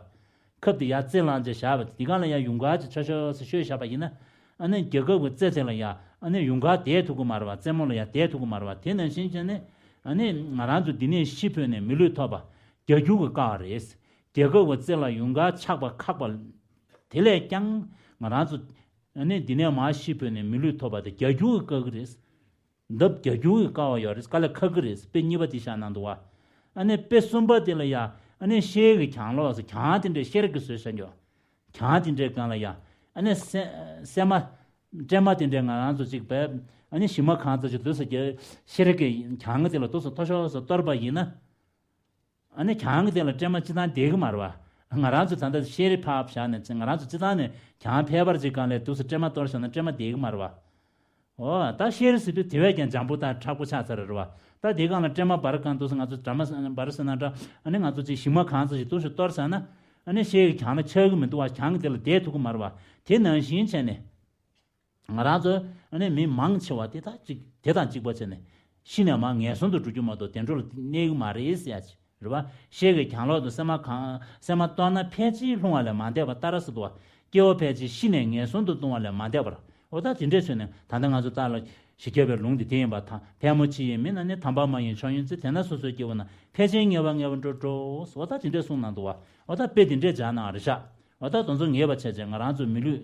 ཁབ་དེ་ཡར་རྩེ་བླངས་བྱས་བཞག་པ་དེ་སྒང་ལ་ཡ་ཡུངས་ཀར་ཅིག་ཆོག་ཤོག་ཟེར་ཤོད་བཞག་པ་ཡིན་ན། ཨ་ནི་རྒྱལ་ཁབ་ཀྱི་རྩེ་དེ་ལ་ཡ་ཨ་ནི་ཡུངས་ཀར་བསྡད་ཐུབ་ཀྱི་མ་རེད་བ། རྩེ་མོ་ལ་ཡ་བསྡད་ཐུབ་ཀྱི་མ་རེད་བ། དེ་ནང་བཞིན་བྱས་ནས་ཨ་ནི་ང་རང་ཚོ་འདི་ནས་ཤི་འཕོས་ནས་མི་ལུས་ཐོབ་པ་བརྒྱ་འགྱུར་གྱིས་དཀའ་བ་རེད། རྒྱལ་ཁབ་ཀྱི་རྩེ་ལ་ཡུངས་ཀར་ཆགས་པ་ཁག་པ། དེ་ལས་ཀྱང་ང་རང་ཚོ་ཨ་ནི་འདི་ནས་མར་ཤི་འཕོས་ནས་མི་ལུས་ཐོབ་པ་དེ་བརྒྱ་འགྱུར་གྱིས་དཀའ་གི་རེད། ལྡབ་བརྒྱ་འགྱུར་གྱིས་དཀའ་བ་ཡོད་རེད། དཀའ་ལས་ཁག་གི་རེད། དཔེ་གཉིས་པ་དེ་བཞག་གནང་འདུག་བ། ཨ་ནི་དཔེ་གསུམ་པ་དེ་ལ་ཡ་ཨ་ནི་ཤེལ་གྱི་གྱང་ལོག་ཟེར། གྱང་དེ་འདྲའི་ཤེལ་གྱི་བཟོས་བཞག་འགྱོ། གྱང་དེ་འདྲའི་སྒང་ལ་ཡ་ཨ་ནི་སེ་སྲན་མ་སྲན་མ་དེ་འདྲའི་ང་རང་ཚོ་གཅིག་བས་ཨ་ནི་གཞི་མ་གང་ཙམ་ཅིག་འདུག་ཟེར་གྱི་ཤེལ་གྱི་གྱང་དེ་ལ་འདུག་སེ་མཐོ་ཤོས་སུ་གཏོར་བ་ཡིན་ན། ཨ་ནི་གྱང་གི་སྟེང་ལ་སྲན་མ་སྤྱིར་བཏང་བསྡད་ཀྱི་མ་རེད་བ། ང་རང་ཚོ་ད་ལྟ་ཤེལ་རི་ཕབ་བཞག་ནས་ང་རང་ཚོ་སྤྱིར་བཏང་ནས་གྱང་ཕལ་པར་ཅིག་སྒང་ལ་འདུག་སེ་སྲན་མ་གཏོར་བཞག་ན་སྲན་མ་བསྡད་ཀྱི་མ་རེད་བ། འོ་ད་ཤེལ་རི་ཟེར་དུས་དེ་བས་ཀྱང་འཇམ་པོ་དང་མཁྲེགས་པོ་ཆགས་ཚར་རེད་བ། ད་དེ་སྒང་ལ་སྲན་མ་འབར་གང་འདུག་སེ་ང་ཚོ་འདྲ་མ་འབར་ཟེར་ན་འདྲ། ཨ་ནི་ང་ཚོ་ཅིག་གཞི་མ་གང་ཙམ་ཞིག་འདུག་སེ་གཏོར་བཞག་ན། ཨ་ནི་ཤེལ་གྱི་གྱང་ལ་ཆགས་ཀྱི་མི་འདུག་བ། གྱང་གི་དེ་ལ་བསྡད་ཐུབ་ཀྱི་མ་རེད་བ། དེ་ནང་བཞིན་བྱས་ནས། ང་རང་ཚོ་ཨ་ནི་མི་མང་ཆེ་བ་དེ་དག་ཅིག་དེ་དང་གཅིག་པ་བྱས་ནས་ཤི་ནས་མར་ངན་སོང་དུ་འགྲོ་རྒྱུ་མ་གཏོགས་བདེ་འགྲོ་ལ་གནས་ཀྱི་མ་རེད་ཟེར་ཡ་ཅིག་རེད་བ། ཤེལ་གྱི་གྱང་ལོག་ཏུ་སྲན་མ་གང་སྲན་མ་གཏོར་ན་ཕལ་ཆེར་ལྷུང་བ་ལས་མ་འདས་པ་ལྟར་ཟེར་འདུག་བ། སྐྱེ་བོ་ཕལ་ཆེར་ཤི་ནས་ངན་སོང་དུ་ལྟུང་བ་ལས་མ་འདས་པར། འོ་ད་དེ་འདྲས་བྱས་ནས་ད་ལྟ་ང་ཚོ་ལྟ་ལ་ཞིག་བརྒྱབ་པའི་ལུང་དེ་དེ་ཡིན་པ་དང་། ཕལ་མོ་ཆེ་ཡིན་མིན་ན་ནི་དམ་པ་མ་ཡིན་མཆོག་ཡིན་ཚེ། དེ་ན་སོ་སོའི་སྐྱེ་བོ་རྣམས་ཕལ་ཆེར་ངེས་པ་ངེས་པར་འགྲོ་འགྲོ། འོ་ད་དེ་འདྲས་གསུངས་གནང་འདུག་བ། འོ་ད་དཔེ་དེ་འདྲས་སྦྱར་གནང་རེད་ཤག་འོ་ད་དེ་ཚོ་ངེས་པ་བྱས་བྱས་ང་རང་ཚོ་མི་ལུས་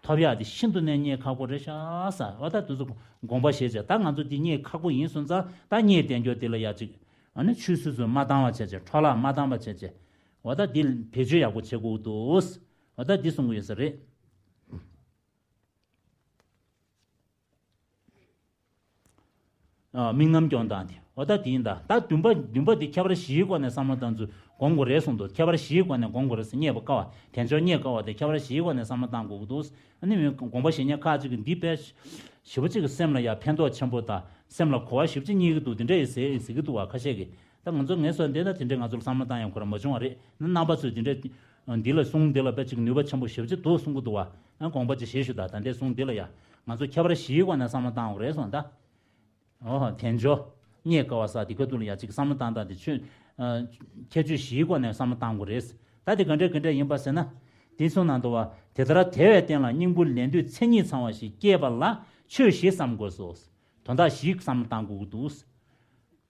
ཐོབ་ཡག་དེ་ཤིན་ཏུ་ནས་རྙེད་ཁག་པོ་རེད་ཤག་ཟེར། འོ་ད་དེ་ཚོ་དགོངས་པ་བཞེས་བྱས། ད་ང་ཚོ་འདི་རྙེད་ཁག་པོ་ཡིན་སོང་ཙང་ད་རྙེད་བསྡད་རྒྱུ་དེ་ལ་ཡ་ཅིག་ཨ་ནི་ཆུད་ཟོས་སུ་མ་བཏང་བ་བྱས་བྱས། འཕྲོ་བརླག་མ་བཏང་བ་བྱས་བྱས། འོ་ད་འདི་བེད་སྤྱོད་ཡག་པོ་བྱེད་དགོས་འདུག་འོ་ད་འདི་གསུང་གི་ཡོད་ས་རེད། ཨ། དམིགས་རྣམ་སྐྱོང་སྟངས་དེ། འོ་ད་དེ་ཡིན་ད། ད་བདུན་པ་བདུན་པ་དེ་ཁྱད་པར་བཞིའི་སྒོ་ནས་བསམ་བློ་བཏང་ཚུལ་སྒོམ་དགོས་རེད་གསུངས་འདུག་ཁྱད་པར་བཞིའི་སྒོ་ནས་སྒོམ་དགོས་རེད་ཟེར། རྙེད་པར་དཀའ་བ། དལ་འབྱོར་རྙེད་དཀའ་བ་དེ་ཁྱད་པར་བཞིའི་སྒོ་ནས་བསམ་བློ་བཏང་དགོས་ཀྱི་འདུག་ཨ་ནི་མི་དགོངས་པ་བཞེས་མཁན་ཁག་ཅིག་གིས་འདི་དཔེ་ཞེ་པོ་ཅིག་གི་སེམས་ལ་ཡ་ཕན་ཐོགས་ཆེན་པོ་དང་སེམས་ལ་གོ་བ་ཞེ་པོ་ཅིག་རྙེད་ཀྱི་འདུག་དེ་འདྲ་ཡིན་ཟེར་ཟེར་གྱི་འདུག་བ། ཁ་ཤས་ཀྱིས། ད་ང་ཚོ་ངས་སོ་འདི་ན་དེ་འདྲའི་ང་ཚོར་བསམ་བློ་བཏང་ཡང་ཁོ་རང་མ་བྱུང་བ་རེད། ན་རྣམ་པ་ཚོས་དེ་འདྲའི་འདི་ལ་གསུང་འདི་ལ་དཔེ་ཅིག་ནུས་པ་ཆེན་པོ་ཞེ་པོ་ཅིག་འདུག་གསུང་གི་འདུག་བ། ཨ་དགོངས་པ་ཅིག་བཞེས་ཞུ་དང་། ད་འདྲའི་གསུང་འདི་ལ་ཡ་ང་ཚོ་ཁྱད་པར་བཞིའི་སྒོ་ནས་བསམ་བློ་བཏང་དགོས་རེད་གསུངས་ད། ཨོ་དལ་འབྱོར་རྙེད་དཀའ་བ་ས་དེ་ཁ་ཐུག་ལ་ཡ་ཅིག་བསམ་བློ་བཏང་སྟངས་དེ་ཆོས་ཨ་ཁྱད་ཆོས་བཞིའི་སྒོ་ནས་བསམ་བློ་བཏང་དགོས་རེད། ད་དེ་ག་འདྲ་ག་འདྲ་ཡིན་པ་ཟེར་ན། དེ་གསུངས་གནང་འདུག་བ། དེ་ལྟར་དལ་བའི་རྟེན་ལ་སྙིང་པོ་ལེན་འདོད་མཚན་ཉིད་ཚང་བ་ཞིག་སྐྱེས་པ་ལ་ཆོས་བཞི་བསམ་དགོས་སོ། དོན་དག་བཞི་བསམ་བློ་བཏང་དགོས་ཀྱི་འདུག་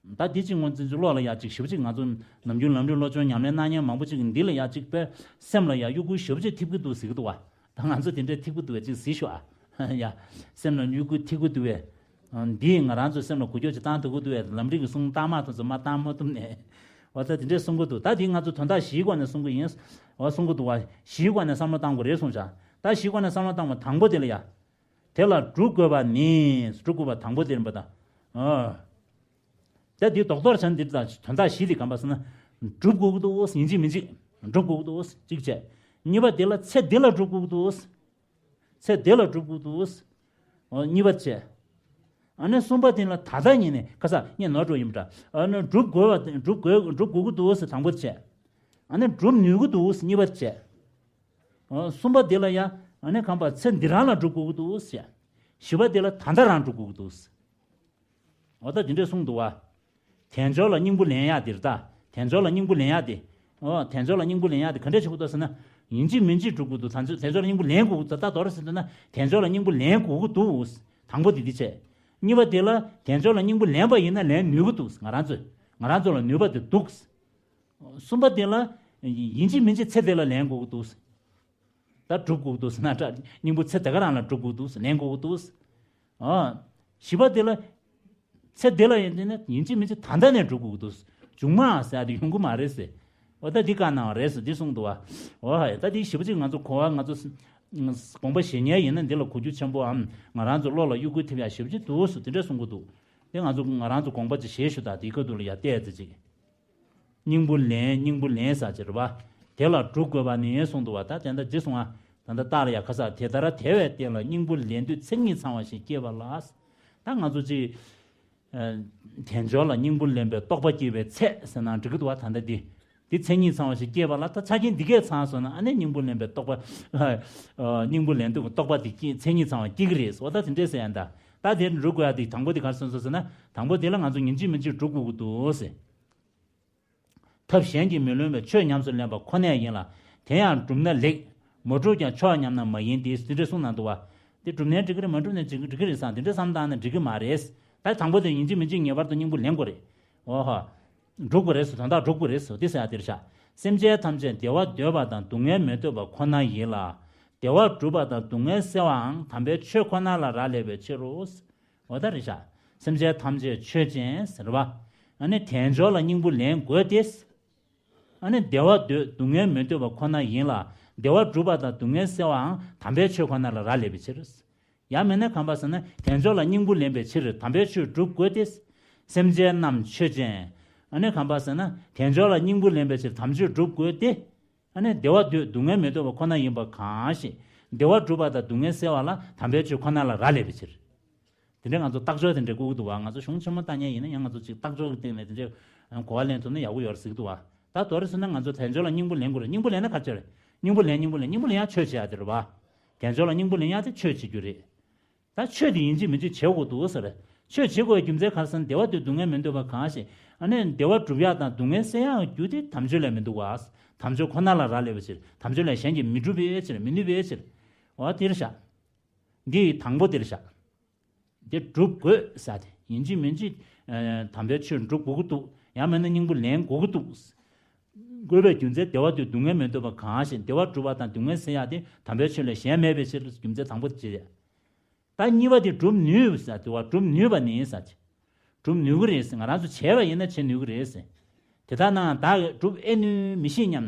ད་འདི་གཅིག་ངོ་འཛིན་ཚུལ་བློ་ལ་ཡ་གཅིག་ཞེ་པོ་ཅིག་ང་ཚོ་ནམ་རྒྱུན་ལམ་རིམ་བློ་སྦྱོང་ཉམས་ལེན་གནང་མཁན་མང་པོ་ཅིག་གིས་འདི་ལ་ཡ་གཅིག་དཔེ་སེམས་ལ་ཡ་གཡོ་འགུལ་ཞེ་པོ་ཅིག་ཐེབས་ཀྱི་འདུག་ཟེར་གྱི་འདུག་བ། ད་ང་ཚོ་དེ་འདྲའི་ཐེབས་ཀྱི་འདུག་བས་ཅིག་གཟིགས་ཤོག་ཨ། ཡ། སེམས་ལ་གཡོ་འགུལ་ཐེབས་ཀྱི་འདུག་བས། འདིས་ང་རང་ཚོའི་སེམས་ལ་འགུལ་སྐྱོད་ཅིག་བཏང་ཐུབ་ཀྱི་འདུག་བས། ལམ་རིམ་གྱི་གསུང་བཏང་མ་ཐུབ་ཚོ་མ་བཏང་མ་ཐུབ་ནས། འོ་ད་དེ་འདྲའི་གསུང་གི་འདུག་ད་འདི་ང་ཚོ་དོན་དག་བཞིའི་སྒོ་ནས་གསུང་གི་ཡིན། འོ་གསུང་གི་འདུག་བ། བཞིའི་སྒོ་ནས་བསམ་བློ་བཏང་དགོས་རེད་གསུངས་བཞག་ད་བཞིའི་སྒོ་ནས་བསམ་བློ་བཏང་བ་དང་པོ་དེ་ལ་ཡ། དེ་ལ་སྒྲུབ་དགོས་པ་ནི། སྒྲུབ་དགོས་པ་དང་པོ་དེ་རིམ་པ་དང་། ཨོ། ད་འདི་རྡོག་རྡོག་བྱས་ན་འདི་དང་དོན་དག་བཞི་འདི་ག་རེ་ཟེར་ན། སྒྲུབ་དགོས་ཀྱི་འདུག་ཡིན་གཅིག་མིན་གཅིག་སྒྲུབ་དགོས་ཀྱི་འདུག་གཅིག་བྱས། གཉིས་པ་འདི་ལ་ཚེ་འདི་ལ་སྒྲུབ་དགོས་ཀྱི་འདུག་ཚེ་འདི་ལ་སྒྲུབ་དགོས་འདུག་གཉིས་པ་བྱས། ཨ་ནི་གསུམ་པ་འདི་ལ་ད་ལྟ་ཉིད་ནས་ཁ་ས་ངས་ནོར་འགྲོ་ཡིན་པ་འདྲ། ཨ་ནི་སྒྲུབ་དགོས་པ་སྒྲུབ་དགོས་སྒྲུབ་དགོས་ཀྱི་འདུག་ཟེར་དང་པོ་བྱས། ཨ་ནི་སྒྲུབ་ནུས་ཀྱི་འདུག་ཟེར་གཉིས་པ་བྱས། ཨ་གསུམ་པ་འདི་ལ་ཡང་ཨ་ནི་གང་པ་ཚེ་འདི་རང་ལ་སྒྲུབ་དགོས་ཀྱི་འདུག་ཟེར། བཞི་པ་འདི་ལ་ད་ལྟ་རང་སྒྲུབ་དགོས་ཀྱི་འདུག་ཟེར། འོ་ད་འདི་འདྲས་གསུངས་འདུག་བ། དལ་འབྱོར་ལ་སྙིང་པོ་ལེན་ཡག་འདིར་ད། དལ་འབྱོར་ལ་སྙིང་པོ་ལེན་ཡག་འདི། འོ་དལ་འབྱོར་ལ་སྙིང་པོ་ལེན་ཡག་འདི་ག་འདྲས་བྱེད་དགོས་འདུག་ཟེར་ན། ཡིན་གཅིག་མིན་གཅིག་སྒྲུབ་དགོས་འདུག་དལ་འབྱོར་དལ་འབྱོར་ལ་སྙིང་པོ་ལེན་དགོས་འདུག་ད་མདོར་ཟེར་འདུག་ན་དལ་འབྱོར་ལ་སྙིང་པོ་ལེན་དགོས་ཀྱི་འདུག་དང་པོ་འདི་འདི་བྱས། གཉིས་པ་འདི་ལ་དལ་འབྱོར་ལ་སྙིང་པོ་ལེན་པ་ཡིན་ན་ལེན་ནུས་ཀྱི་འདུག་ང་རང་ཚོས། ང་རང་ཚོ་ལ་ནུས་པ་འདི་འདུག་གསུམ་པ་འདི་ལ། ཡིན་གཅིག་མིན་གཅིག་ཚེ་འདི་ལ་ལེན་དགོས་ཀྱི་འདུག་ད་སྒྲུབ་དགོས་འདུག་ཟེར་ན་འདྲ། སྙིང་པོ་ཚེ་དེ་ག་རང་ལ་སྒྲུབ་དགོས་འདུག་ལེན་དགོས་འདུག་ཨ། བཞི་པ་དེ་ལ། ཚེ་འདི་ལ་ཡིན་ན་ཡིན་གཅིག་མིན་གཅིག་ད་ལྟ་ནས་སྒྲུབ་དགོས་འདུག་བྱུང་མ་ཟེར་ཡ་དེ་ཡོང་གི་མ་རེད་ཟེར། འོ་ད་འདི་བཀའ་གནང་བ་རེད་ཟེར་འདི་གསུངས་འདུག་བ། འོ་ཧ་ད་འདི་ཞེ་པོ་ཅིག་ང་ཚོ་གོ་བ་ང་ཚོ་དགོངས་པ་བཞེས་མཁན་ཡིན་ན་འདི་ལ་གོ་རྒྱུ་ཆེན་པོའམ་ང་རང་ཚོ་བློ་ལ་གཡོ་འགུལ་ཐེབས་ཡ་ཞེ་པོ་ཅིག་འདུག་ཟེར་དེ་འདྲ་གསུང་གི་འདུག་དེ་ང་ཚོ་ང་རང་ཚོ་དགོངས་པ་ཅིག་བཞེས་ཞུ་དང་དེའི་ཁ་ཐུག་ལ་ཡ་བལྟས་ཚེ་ཅིག་སྙིང་པོ་ལེན་སྙིང་པོ་ལེན་ཟེར་ཅིག་རེད་པ། དེ་ལ་སྒྲུབ་དགོས་པ་ནི་གསུངས་འདུག་བ། ད་དེ་འདྲ་ཇི་གསུང་ཨ། ད་ལྟ་རྟགས་ལ་ཡ་ཁ་ས་དེ་ལྟར་དལ་བའི་རྟེན་ལ་སྙིང་པོ་ལེན་དུས་མཚན་ཉིད་ཚང་བ་ཞིག་སྐྱེས་པ་ལ། ད་ང་ཚོ་ཅིག་དལ་འབྱོར་ལ་སྙིང་པོ་ལེན་པའི་རྟོགས་པ་སྐྱེས་པའི་ཚད་ཟེར་ན་འགྲིག་གི་འདུག་བ། ད་ལྟ་འདི་འདི་མཚན་ཉིད་ཚང་བ་ཞིག་སྐྱེས་པ་ལ་ད་ཆ་རྐྱེན་འདི་གས་ཚང་སོང་ན་ཨ་ནི་སྙིང་པོ་ལེན་པའི་རྟོགས་པ། སྙིང་པོ་ལེན་དུས་རྟོགས་པ་འདི་སྐྱེ་མཚན་ཉིད་ཚང་བ་སྐྱེ་གི་རེད། འོ་ད་དེ་འདྲས་ཟེར་ཡ་ད། ད་དེ་སྒྲུབ་དགོས་ཡ་དེ་དང་པོ་དེ་ག་རེ་སོང་སོང་ཟེར་ན། དང་པོ་དེ་ལ་ང་ཚོ་ཡིན་གཅིག་མིན་གཅིག་སྒྲུབ་དགོས་ཀྱི་འདུག་ཟེར། ཐབས་གཞན་གྱིས་མི་ལོན་པའི་ཆོས་ཉམས་སུ་ལེན་པ་ཁོ་ནས་ཡིན་ལ། དེ་ཡང་བསྒྲུབས་ན་ལེགས། མ་བསྒྲུབས་ཀྱང་ཆོག་སྙམ་ན་མ་ཡིན་ཏེ། དེ་འདྲ་གསུངས་གནང་འདུག་བ། དེ་བསྒྲུབས་ནའི་འགྲིག་གི་རེད། མ་བསྒྲུབས་ནའི་འགྲིག་གི་རེད་བསམ་དེ་འདྲ་བསམ་བཏང་ན་འགྲིག་གི་མ་རེད། ད་དང་པོ་དེ་ཡིན་གཅིག་མིན་གཅིག་ངེས་པར་དུ་སྙིང་པོ་ལེན་དགོས་རེད། འོ་ཧོ། སྒྲུབ་དགོས་རེད་ཟེར། དོན་དག་སྒྲུབ་དགོས་རེད་ཟེར་དེ་ཟེར་ཡ་དེ་རེད་ཤག་སེམས་ཅན་ཐམས་ཅད་བདེ་བ་འདོད་པ་དང་སྡུག་བསྔལ་མི་འདོད་པ་ཁོ་ན་ཡིན་ལ། བདེ་བ་སྒྲུབ་པ་དང་སྡུག་བསྔལ་སེལ་བའང་དམ་པའི་ཆོས་ཁོ་ན་ལ་རག་ལས་པའི་ཕྱིར་རོ། འོ་ད་རེད་ཤག་སེམས་ཅན་ཐམས་ཅད་ཆོས་ཅན་ཟེར་བ། ཨ་ནི་དལ་འབྱོར་ལ་སྙིང་པོ་ལེན་དགོས་ཏེ། ཨ་ནི་བདེ་བ་འདོད་སྡུག་བསྔལ་མི་འདོད་པ་ཁོ་ན་ཡིན་ལ། བདེ་བ་སྒྲུབ་པ་དང་སྡུག་བསྔལ་སེལ་བའང་དམ་པའི་ཆོས་ཁོ་ན་ལ་རག་ལས་པའི་ཕྱིར། ཡང་མིན་ན་གང་པ་ཟེར་ན་དལ་འབྱོར་ལ་སྙིང་པོ་ལེན་པའི་ཕྱིར་དམ་པའི་ཆོས་སྒྲུབ་དགོས་ཏེ། སེམས་ཅན་རྣམས་ཆོས་ཅན། ཨ་ནི་གང་པ་ཟེར་ན་དལ་འབྱོར་ལ་སྙིང་པོ་ལེན་པའི་ཕྱིར་དམ་ཆོས་སྒྲུབ་དགོས་ཏེ། ཨ་ནི་བདེ་བ་འདོད་སྡུག་བསྔལ་མི་འདོད་པ་ཁོ་ན་ཡིན་པ་གང་ཞིག་བདེ་བ་སྒྲུབ་པ་དང་སྡུག་བསྔལ་སེལ་བ་ལ་དམ་པའི་ཆོས་ཁོ་ན་ལ་རག་ལས་པའི་ཕྱིར། དེ་འདྲའི་ང་ཚོ་རྟགས་འཇོག་དེ་འདྲའི་བཀོད་ཀྱི་འདུག་བ། ང་ཚོ་གཞུང་ཆེན་མོ་ལྟ་མཁན་ཡིན་ན་ཡང་ང་ཚོ་ཅིག་རྟགས་འཇོག་གི་སྟེང་ནས་དེ་འདྲའི་གོ་བ་ལེན་ཐུབ་ན་ཡག་པོ་ཡོད་རེད་ཟེར་གྱི་འདུག་བ། ད་མདོར་ཙམ་ན་ང་ཚོ་དལ་འབྱོར་ལ་སྙིང་པོ་ལེན་དགོས་རེད། སྙིང་པོ་ལེན་ན་ག་རེ་བྱས་རེད། སྙིང་པོ་ལེན་སྙིང་པོ་ལེན་སྙིང་པོ་ལེན་ཡ་ཆོས་བྱེད་ཡ་དེ་རེད་བ། དལ་འབྱོར་ལ་སྙིང་པོ་ལེན་ཡ་དེ་ཆོས་བྱེད་རྒྱུ་རེད། ད་ཆོས་དེ་ཡིན་གཅིག་མིན་གཅིག་བྱེད་དགོས་འདུག་ཟེར། ཆོས་བྱེད་དགོས་པའི་རྒྱུ་མཚན་ག་རེ་ཟེར་ན་བདེ་བ་འདོད་སྡུག་བསྔལ་མི་འདོད་པ་གང་ཞིག་ཨ་ནི་བདེ་བ་སྒྲུབ་ཡ་དང་སྡུག་བསྔལ་སེལ་ཡ་རྒྱུ་དེ་དམ་ཆོས་ལས་མི་འདུག་བ། དམ་ཆོས་ཁོ་ན་ལ་རག་ལས་པའི་ཕྱིར་དམ་ཆོས་ལས་གཞན་གྱིས་མི་སྒྲུབ་པའི་ཕྱིར་མི་ནུས་པའི་ཕྱིར། འོ་དེ་རེད་ཤག་འདི་ཡི་དང་པོ་དེ་རེད་ཤག་དེ་སྒྲུབ་དགོས་ཟེར་དེ་ཡིན་གཅིག་མིན་གཅིག་ཨ་དམ་པའི་ཆོས་སྒྲུབ་དགོས་ཀྱི་འདུག་ཡང་མིན་ན་སྙིང་པོ་ལེན་དགོས་ཀྱི་འདུག་དགོས་པའི་རྒྱུ་མཚན་བདེ་བ་འདོད་སྡུག་བསྔལ་མི་འདོད་པ་གང་ཞིག་བདེ་བ་སྒྲུབ་པ་དང་སྡུག་བསྔལ་སེལ་ཡ་དེ་དམ་པའི་ཆོས་ལས་གཞན་མེད་པའི་ཕྱིར། རྒྱུ་མཚན་དང་པོ་དེ་བྱེད། ད་གཉིས་པ་དེ་སྒྲུབ་ནུས་ཟེར་དེ་བ་སྒྲུབ་ནུས་པ་ནི་ཟེར་གྱི། སྒྲུབ་ནུས་ཀྱི་རེད་ཟེར། ང་རང་ཚོ་བྱས་པ་ཡིན་ན་བྱེད་ནུས་ཀྱི་རེད་ཟེར། དེ་ལྟར་ན་བདག་གིས་སྒྲུབ་ཨེ་ནུས་མི་ཤེས་སྙམ།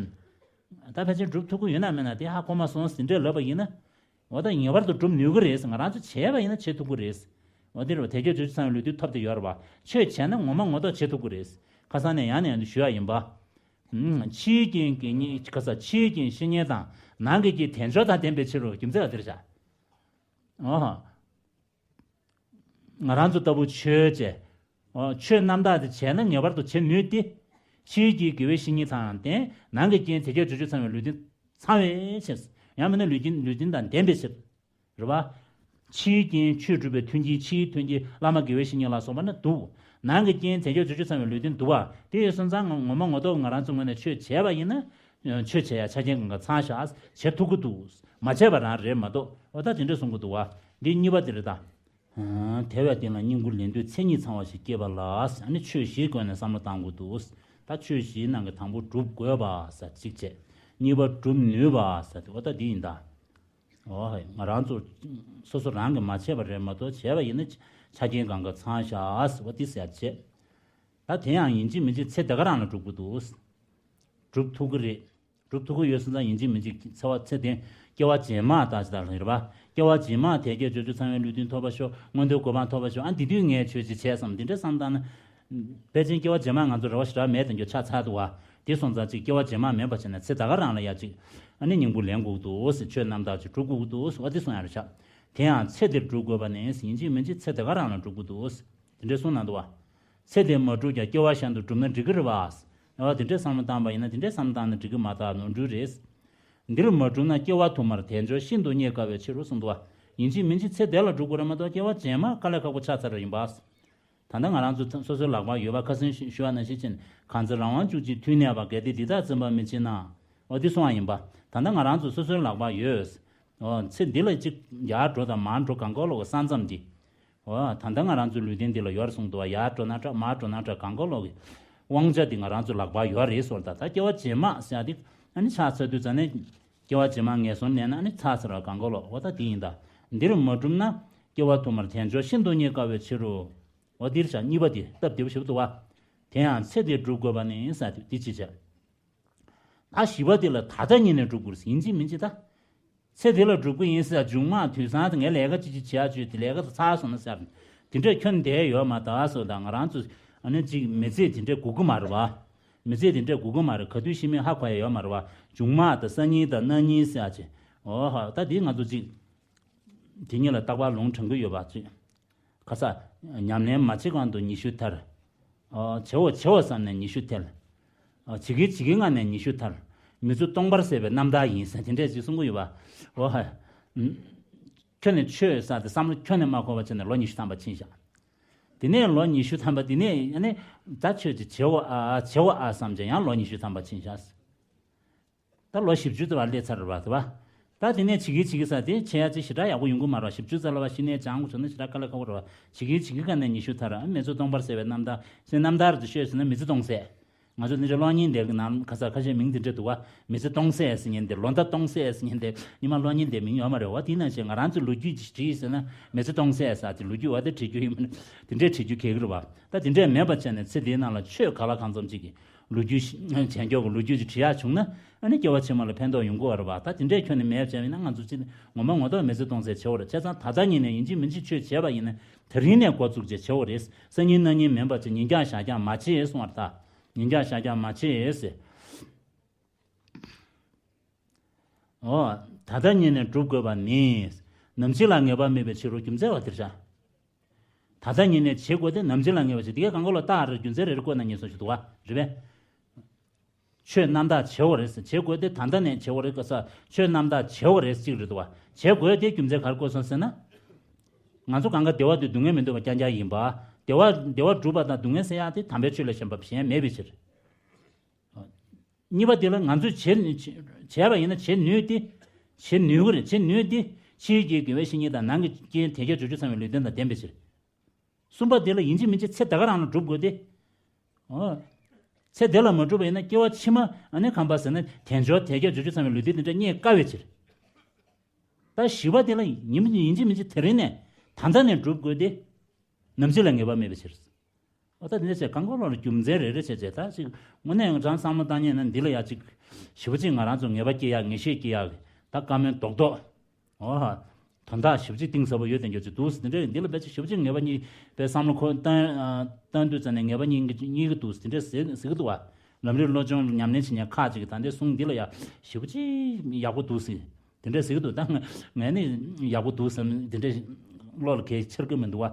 ད་ཕལ་ཆེར་སྒྲུབ་ཐུབ་ཀྱི་ཡོད་ན་མེད་ན་དེ་ཧ་གོ་མ་སོང་ཟེར་འདྲ་ལབ་པ་ཡིན་ན། འོ་ད་ངེས་པར་དུ་སྒྲུབ་ནུས་ཀྱི་རེད་ཟེར། ང་རང་ཚོ་བྱས་པ་ཡིན་ན་བྱེད་ཐུབ་ཀྱི་རེད་ཟེར། འོ་དེ་རེད་བ། དལ་བརྒྱད་འབྱོར་བཅུ་ཚང་བའི་ལུས་རྟེན་ཐོབ་བསྡད་ཡོད་རེད་བ། ཆོས་བྱས་ན་ངོ་མ་ངོ་ཐོག་བྱེད་ཐུབ་ཀྱི་རེད་ཟེར། ཁ་སང་ནས་ཡང་ནས་ཡང་དུ་ཞུ་ཡ་ཡིན་པ། ཕྱིའི་རྐྱེན་གྱིས་རྙེད་ཁ་ས་ཕྱིའི་རྐྱེན་བཤེས་གཉེན་དང་ནང་གི་རྐྱེན་དལ་འབྱོར་དང་ལྡན་པའི་ཕྱིར་རོ། རྒྱུ་མཚན་ལ་དེར་བཞག་ཨོ། ང་རང་ཚོ་ལྟ་བུ་ཆོས་བྱས། ཨོ། ཆོས་རྣམ་དག་དེ་བྱས་ན་ངེས་པར་དུ་བྱེད་ནུས་ཏེ། ཕྱིའི་རྐྱེན་དགེ་བའི་བཤེས་གཉེན་དང་ལྡན། ནང་གི་རྐྱེན་དལ་བརྒྱད་འབྱོར་བཅུ་ཚང་བའི་ལུས་རྟེན་ཚང་བའི་ཕྱིར། ཡང་མིན་ན་ལུས་རྟེན་ལུས་རྟེན་དང་ལྡན་པའི་ཕྱིར། རེད་བ། ཕྱིའི་རྐྱེན་ཆོས་སྒྲུབ་པའི་མཐུན་རྐྱེན་ཕྱིའི་མཐུན་རྐྱེན་བླ་མ་དགེ་བའི་བཤེས་གཉེན་ལ་སོགས་པ་ནི་འདུག་ནང་གི་རྐྱེན་དལ་བརྒྱད་འབྱོར་བཅུ་ཚང་བའི་ལུས་རྟེན་འདུག་བ། དེ་ཡོད་སོང་ཙང་ངོ་མ་ངོ་ཐོག་ང་རང་ཚོ་ངོས་ནས་ཆོས་བྱས་པ་ཡིན་ན། ཆོས་བྱས་ཡ་ཆ་རྐྱེན་གང་ག་ཚང་ཤག་བྱེད་ཐུབ་ཀྱི་འདུག་མ་བྱས་པ་རང་རེད་མ་གཏོགས། འོ་ད་དེ་འདྲ་གསུང་གི་འདུག་བ། འདི་གཉིས་པ་དེ་རེད་ད། དལ་བའི་རྟེན་ལ་སྙིང་པོ་ལེན་དུས་མཚན་ཉིད་ཚང་བ་ཞིག་སྐྱེས་པ་ལ། ཨ་ནི་ཆོས་བཞིའི་སྒོ་ནས་བསམ་བློ་བཏང་དགོས་འདུག་ད་ཆོས་བཞིའི་ནང་གི་དང་པོ་སྒྲུབ་དགོས་པ་ཟེར་གཅིག་བྱས། གཉིས་པ་སྒྲུབ་ནུས་པ་ཟེར་ཏེ་འོ་ད་འདི་ཡིན་ད། འོ་ཧེ། ང་རང་ཚོ་སོ་སོ་རང་གིས་མ་བྱས་པ་རེད་མ་གཏོགས་བྱས་པ་ཡིན་ན་ཆ་རྐྱེན་གང་ག་ཚང་ཤག་ཟེར་བ་འདི་ཟེར་བྱས། ད་དེ་ཡང་ཡིན་གཅིག་མིན་གཅིག་ཚེ་འདི་ག་རང་ལ་སྒྲུབ་དགོས་འདུག་སྒྲུབ་ཐུབ་ཀྱི་རེད། སྒྲུབ་ཐུབ་ཀྱི་ཡོད་སོང་ཙང་ཡིན་གཅིག་མིན་གཅིག་ཚེ་བ་ཚེ་དེ་སྐྱེ་བ་རྗེས་མ་ད་ཅི་ད་རེད་པ། སྐྱེ་བ་རྗེས་མ་དལ་བརྒྱད་འབྱོར་བཅུ་ཚང་བའི་ལུས་རྟེན་ཐོབ་པ་ཤོག་མངོན་མཐོའི་གོ་འཕང་ཐོབ་པ་ཤོག་ཨ་འདི་དུས་ངས་ཆོས་ཅིག་བྱས་བསམ་འདི་འདྲ་བསམ་བཏང་ན། ཕལ་ཆེར་སྐྱེ་བ་རྗེས་མ་ང་ཚོ་རེ་བ་ཞེ་དྲག་མེད་དེ་འགྱོ་ཆགས་ཚར་འདུག་བ། དེ་སོང་ཙང་ཅིག་སྐྱེ་བ་རྗེས་མ་མེད་པ་བྱས་ནས་ཚེ་ད་ག་རང་ལ་ཡ་ཅིག་ཨ་ནི་སྙིང་པོ་ལེན་དགོས་འདུག་ཟེར། ཆོས་རྣམ་དག་ཅིག་སྒྲུབ་དགོས་འདུག་ཟེར་བ་དེ་གསུང་ཡ་རེད་ཤག། དེ་ཡང་ཚེ་འདིར་སྒྲུབ་དགོས་པ་ནི་ཡིན་གཅིག་མིན་གཅིག་ཚེ་ད་ག་རང་ལ་སྒྲུབ་དགོས་འདུག་ཟེར་དེ་འདྲས་གསུངས་གནང་འདུག་བ། ཚེ་འདིར་མ་སྒྲུབ་ཀྱང་སྐྱེ་བ་གཞན་དུ་སྒྲུབ་ན་འགྲིག་གི་རེད་བ། ཨ་དེ་འདྲས་བསམ་བློ་བཏང་པ་ཡིན་ན་དེ་འདྲས་བསམ་བློ་བཏང་ན་འགྲིག་གི་མ་གཏོགས་ནོར་འཁྲུལ་རེད། འདིར་མ་བསྒྲུབས་ན་སྐྱེ་བ་དུ་མར་དལ་འབྱོར་ཤིན་ཏུ་རྙེད་དཀའ་བའི་ཕྱིར་རོ་གསུངས་འདུག་བ། ཡིན་གཅིག་མིན་གཅིག་ཚེ་འདི་ལ་སྒྲུབ་དགོས་རེད་མ་གཏོགས་སྐྱེ་བ་རྗེས་མ་དཀའ་ལས་ཁག་པོ་ཆགས་ཚར་བ་ཡིན་པ། ད་ལྟ་ང་རང་ཚོ་སོ་སོའི་ལག་པར་ཡོད་པ། ཁ་སང་ཞུ་ཞུ་བ་ནང་བཞིན་བྱས་ནས། གང་ཚེ་རང་དབང་ཕྱུག་ཅིང་མཐུ་གནས་པ། གལ་ཏེ་འདི་དག་བརྩོན་པར་མི་བྱེད་ན། འོ་འདི་གསུང་བ་ཡིན་པ། ད་ལྟ་ང་རང་ཚོ་སོ་སོའི་ལག་པར་ཡོད། འོ་ཚེ་འདི་ལ་ཅིག་ཡར་འགྲོ་དང་མར་འགྲོ་གང་ག་ལོག་གི་ས་མཚམས་འདི། འོ་ད་ལྟ་ང་རང་ཚོའི་ལུས་རྟེན་འདི་ལ་ཡོད་རེད་གསུངས་འདུག་བ། ཡར་འགྲོ་ན་འདྲ་མར་འགྲོ་ན་འདྲ་གང་ག་ལོག་གི་དབང་ཆ་འདི་ང་རང་ཚོའི་ལག་པར་ཡོད་རེད་ཟེར། ད་ལྟ་སྐྱེ་བ་རྗེས་མ་ཟེར་ཡ་འདི་ཨ་ནི་ཆགས་ཚར་དུས་ཙ་ནས། སྐྱེ་བ་རྗེས་མ་ངན་སོང་ལེན་ན་ཨ་ནི་ཚར་ཚར་བ་གང་ག་ལོག་འོ་ད་འདི་ཡིན་ད། འདིར་མ་བསྒྲུབས་ན་སྐྱེ་བ་དུ་མར་དལ་འབྱོར་ཤིན་ཏུ་རྙེད་དཀའ་བའི་ཕྱིར་རོ། འོ་འདིར་བཞག་གཉིས་པ་འདི་སྟབས་བདེ་པོ་ཞིག་འདུག་བ། དེ་ཡང་ཚེ་འདིར་སྒྲུབ་དགོས་པ་ནི་ས་དེ་འདི་ཅི་བྱ། ད་བཞི་པ་འདི་ལ་ད་ལྟ་ཉིད་ནས་སྒྲུབ་དགོས་ཡིན་གཅིག་མིན་གཅིག་ད། ཚེ་འདི་ལ་སྒྲུབ་ཀྱི་ཡིན་ཟེར་མཇུག་མ་དུས་སང་དེ་ངའི་ལས་ཀ་ཅི་ཅི་བྱེད་ཡ་བྱོས་དེ་ལས་ཀ་དེ་ཚར་སོང་ན་ཟེར། དེ་འདྲས་ཁྱོན་བསྡད་ཡོད་མ་ད་སོ་ད་ང་རང་ཚོ་ཨ་ནི་ཅིག་མི་ཚེ་དེ་འདྲས་སྒུག་གི་མ་རེད་བ། མི་ཚེ་དེ་འདྲས་སྒུག་གི་མ་རེད། ག་དུས་ཤི་མིན་ཧ་གོ་ཡ་ཡོད་མ་རེད་བ། མཇུག་མ་དང་སང་ཉིན་དང་གནངས་ཉིན་ཟེར་ཡ་ཅིག་འོ་ཧ་ད་དེ་ང་ཚོ་ཅིག་དེ་གཉིས་ལ་རྟག་པར་ལུང་དྲངས་ཀྱི་ཡོད་པ་ཅིག་ཁ་ས། ཉམས་ལེན་མ་བྱེད་གོང་དུ་ཉི་ཤུ་ཐལ། ཨོ། བྱེད་འོ་བྱེད་འོ་བསམ་ནས་ཉི་ཤུ་ཐལ། ཨོ། བྱེད་ཀྱི་བྱེད་ཀྱི་ངང་ནས་ཉི་ཤུ་ཐལ། མི་ཚུགས་སྟོང་པར་ཟད་པའི་རྣམ་ཐར་ཡིན་ཟེར་དེ་འདྲས་ཅིག་གསུང་གི་ཡོད་པ། འོ་ཧ། ཁྱོན་ནས་ཆོས་ཟེར་དེ་བསམ་བློ་ཁྱོན་ནས་མ་འཁོར་བ་བྱས་ནས་ལོ་ཉི་ཤུ་ཐམ་པ་ཕྱིན་བཞག་དེ་ནས་ལོ་ཉི་ཤུ་ཐམ་པ་དེ་ནས་ཨ་ནི་ད་ཆོས་ཅིག་བྱེད་འོ་ཨ་བྱེད་འོ་ཨ་བསམ་བྱས་ཡང་ལོ་ཉི་ཤུ་ཐམ་པ་ཕྱིན་བཞག་ད་ལོ་བཞི་བཅུ་ཙམ་ལ་སླེབས་ཚར་རེད་བ། དེ་བ། ད་དེ་ནས་བྱེད་ཀྱི་བྱེད་ཀྱི་ཟེར་དེ་བྱེད་ཡ་ཅིག་ཞེ་དྲག་ཡག་པོ་ཡོང་གི་མ་རེད་བ། བཞི་བཅུ་ཙམ་ལ་བ་གཞི་ནས་སྦྱང་དགོས་བྱུང་ན་ཞེ་དྲག་དཀའ་ལས་ཁག་པོ་རེད་བ། བྱེད་ཀྱི་བྱེད་ཀྱི་ག་ནས་ཉི་ཤུ་ཐལ། མི་ཚུགས་སྟོང་པར་ཟད་པའི་རྣམ་ཐར་ཟེར། རྣམ་ཐར་དུ་ཤོད་ཟེར་ན་མི་ཚེ་སྟོང་ཟད། ང་ཚོ་འདི་འདྲ་གློག་བརྙན་འདིར་གི་ནང་ཁ་ས་ཁ་ཤས་མིང་འདི་འདྲ་འདུག་བ། མི་ཚེ་སྟོང་ཟད་ཟེར་མཁན་འདི། ལོ་ཟླ་སྟོང་ཟད་ཟེར་མཁན་འདི་ཉི་མ་གློག་བརྙན་འདིའི་མིང་ཡོད་མ་རེད་བ། དེ་ནང་བཞིན་ང་རང་ཚོའི་ལོ་རྒྱུས་ཅིག་བྲིས་ཟེར་ན་མི་ཚེ་སྟོང་ཟད་ཟེར་དེ་ལོ་རྒྱུས་བ་དེ་བྲིས་རྒྱུ་ཡིན་མིན་དེ་འདྲས་བྲིས་རྒྱུ་གལ་གི་རེད་བ། ད་དེ་འདྲས་མེད་པ་བྱས་ནས་ཚེ་འདིའི་ནང་ལ་ཆོས་ག་ལ་གང་འཚམ་ཅིག་གི་ལོ་རྒྱུས་ཤིག་བྱས་མགྱོགས་ཀྱི་ལོ་རྒྱུས་ཅིག་བྲིས་ཡག་བྱུང་ན། ཨ་ནི་སྐྱེ་བ་ཕྱི་མ་ལ་ཕན་ཐོགས་ཡོང་གི་བ་རེད་བ། ད་དེ་འདྲས་ཁྱོན་ནས་མེད་བྱས་ཡིན་ན་ང་ཚོ་ཅིག་ངོ་མ་ངོ་ཐོག་མི་ཚེ་སྟོང་ཟད་བྱེད་འོ་རེད། བྱས་ཙང་ད་ལྟ་ཉིད་ནས་ཡིན་གཅིག་མིན་གཅིག་ཆོས་བྱས་པ་ཡིན་ན་དེ་རིང་ནས་འགོ་བཙུགས་བྱས་བྱེད་འོ་རེད། སང་ཉིན་གནངས་ཉིན་མིན་པ་ཅིག་ཉིན་འགྱངས་ཞག་འགྱངས་མ་བྱེད་གསུང་བ་རེད་ད། ཉིན་འགྱངས་ཞག་འགྱངས་མ་བྱེད་ཟེར། འོ། ད་ལྟ་ཉིད་ནས་སྒྲུབ་དགོས་པ་ནི། ནམ་འཆི་ལ་ངེས་པ་མེད་པའི་ཕྱིར་རོ། རྒྱུ་མཚན་བ་དེར་བཞག་ད་ལྟ་ཉིད་ནས་བྱེད་དགོས་ཏེ་ནམ་འཆི་ལ་ངེས་པ་ཞིག་དེ་གའི་གང་གོ་ལ་རྟགས་རེ་རྒྱུ་མཚན་རེ་རེ་བཀོད་ན་ཉེས་སོང་ཞིག་འདུག་བ་རེད་པས། ཆོས་རྣམ་དག་བྱེད་འོ་རེད་ཟེར། བྱེད་དགོས་ཏེ་ད་ལྟ་ནས་བྱེད་འོ་རེད་ག་ས། ཆོས་རྣམ་དག་བྱེད་འོ་རེད་གཅིག་རེད་འདུག་བ། བྱེད་དགོས་ཏེ་རྒྱུ་མཚན་ག་རེ་བཀོད་སོང་ཟེར་ན། ང་ཚོ་གང་ག་བདེ་བ་དེ་སྡུག་བསྔལ་མི་འདོད་པ་རྐྱང་རྐྱང་ཡིན་པ། བདེ་བ་བདེ་བ་སྒྲུབ་པ་དང་སྡུག་བསྔལ་སེལ་ཡག་དེ་དམ་པའི་ཆོས་ལས་གཞན་པ་གཞན་མེད་པའི་ཕྱིར། གཉིས་པ་དེ་ལ་ང་ཚོས་བྱེད་བྱས་པ་ཡིན་ན་བྱེད་ནུས་ཏེ། བྱེད་ནུས་ཀྱི་རེད། བྱེད་ནུས་ཏེ། ཕྱིའི་རྒྱུའི་དགེ་བའི་བཤེས་གཉེན་དང་ནང་གི་རྐྱེན་དལ་བརྒྱད་འབྱོར་བཅུ་ཚང་བའི་ལུས་རྟེན་དང་ལྡན་པའི་ཕྱིར། གསུམ་པ་དེ་ལ་ཡིན་གཅིག་མིན་གཅིག་ཚེ་ད་ག་རང་ལ་སྒྲུབ་དགོས་ཏེ། འོ། ཚེ་དེ་ལ་མ་སྒྲུབ་པ་ཡིན་ན་སྐྱེ་བ་ཕྱི་མ་ཨ་ནི་གང་པ་ཟེར་ན་དལ་འབྱོར་དལ་བརྒྱད་འབྱོར་བཅུ་ཚང་བའི་ལུས་རྟེན་དེ་འདྲ་རྙེད་དཀའ་བའི་ཕྱིར། ད་བཞི་པ་དེ་ལ་ཡིན་ཡིན་གཅིག་མིན་གཅིག་དེ་རིང་ནས་ད་ལྟ་ནས་སྒྲུབ་དགོས་ཏེ། ནམ་འཆི་ལ་ངེས་པ་མེད་པའི་ཕྱིར། འོ་ད་འདི་འདྲ་བྱས་གང་གོ་ལོག་ལ་རྒྱུ་མཚན་རེ་རེ་བྱས་བྱས་ད་ཅིག་དངོས་གནས་ཡང་རང་བསམ་བློ་བཏང་ཉན་ན་འདི་ལ་ཡ་ཅིག་ཞེ་པོ་ཅིག་ང་རང་ཚོ་ངེས་པ་སྐྱེ་ཡག་ངེས་ཤེས་སྐྱེ་ཡག་གི་ད་བཀའ་མོལ་རྡོག་རྡོག་འོ་ཧ། དོན་དག་ཞེ་པོ་ཅིག་གཏིང་ཟབ་པོ་ཡོད་དེ་འགྱོ་ཅིག་འདུག་འདི་འདྲ་འདི་ལ་དཔེ་ཅིག་ཞེ་པོ་ཅིག་ངེས་པ་གཉིས་པའི་བསམ་བློ་ཁོ་བཏང་བཏང་དུས་ཙམ་ནས་ངེས་པ་གཉིས་གཉིས་ཀྱི་འདུག་འདི་འདྲ་ཟེར་ཟེར་གི་འདུག་བ། ལམ་རིམ་བློ་སྦྱོང་ཉམས་ལེན་བྱེད་མཁན་ཁག་ཅིག་གིས་ད་ལྟའི་གསུང་འདི་ལ་ཡ་ཞེ་པོ་ཅིག་ཡག་པོ་འདུག་ཟེར། དེ་འདྲ་ཟེར་གི་འདུག་ད་ང་ངས་ནི་ཡག་པོ་འདུག་བསམ་དེ་འདྲ་བློ་ལ་གལ་ཆེར་གི་མི་འདུག་བ།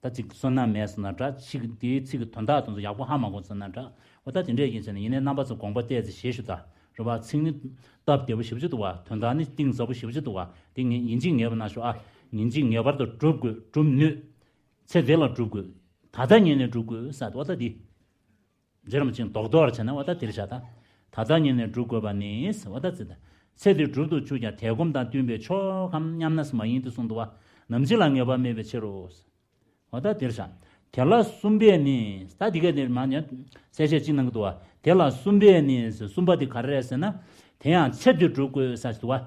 ད་ཅིག་བསོད་ནམས་མེད་སོང་ན་འདྲ་ཅིག་དེའི་ཚིག་གི་དོན་དག་དེ་ཚོ་ཡག་པོ་ཧ་མ་གོ་སོང་ན་འདྲ། འོ་ད་དེ་འདྲ་ཡིན་ཟེར་ནས་ཡིན་ནའི་རྣམ་པ་ཚོ་དགོངས་པ་གཏད་ཚེ་ཞེས་ཞུ་ད། རེད་བ། ཚིག་ནི་སྟབས་བདེ་པོ་ཞེ་པོ་ཅིག་འདུག་བ། དོན་དག་ནི་གཏིང་ཟབ་པོ་ཞེ་པོ་ཅིག་འདུག་བ། དེ་ངས་ཡིན་གཅིག་ངེས་པ་ན་ཞུ་ཨ། ཡིན་གཅིག་ངེས་པར་དུ་སྒྲུབ་དགོས། སྒྲུབ་ནུས། ཚེ་འདི་ལ་སྒྲུབ་དགོས། ད་ལྟ་ཉིད་ནས་སྒྲུབ་དགོས་ས་འོ་ད་འདི། རྗེ་རིན་པོ་ཆེས་རྡོག་རྡོག་བྱས་ན་འོ་ད་དེར་བཞག་ད། ད་ལྟ་ཉིད་ནས་སྒྲུབ་དགོས་པ་ནི་འོ་ད་ཚེ་ད། ཚེ་འདིར་སྒྲུབ་ཏུ་ཆུག་ཀྱང་དལ་སྒོམ་དང་བསྟུན་པའི་ཆོག་གམ་སྙམ་ན་མ་ཡིན་ཏེ་གསུངས་འདུག་བ། ནམ་འཆི་ལ་ངེས་པ་མེད་པའི་ཕྱིར་རོ། འོ་ད་དེར་བཞག་དེ་ལ་གསུམ་པས་ནི། ད་འདི་ག་དེར་མ་ཉན་གསལ་བཤད་ཅིག་གནང་གི་འདུག་བ། དེ་ལ་གསུམ་པས་ནི་གསུམ་པ་དེ་ག་རེ་རེད་ཟེར་ན། དེ་ཡང་ཚེ་འདིར་སྒྲུབ་དགོས་ས་ཞིག་འདུག་བ།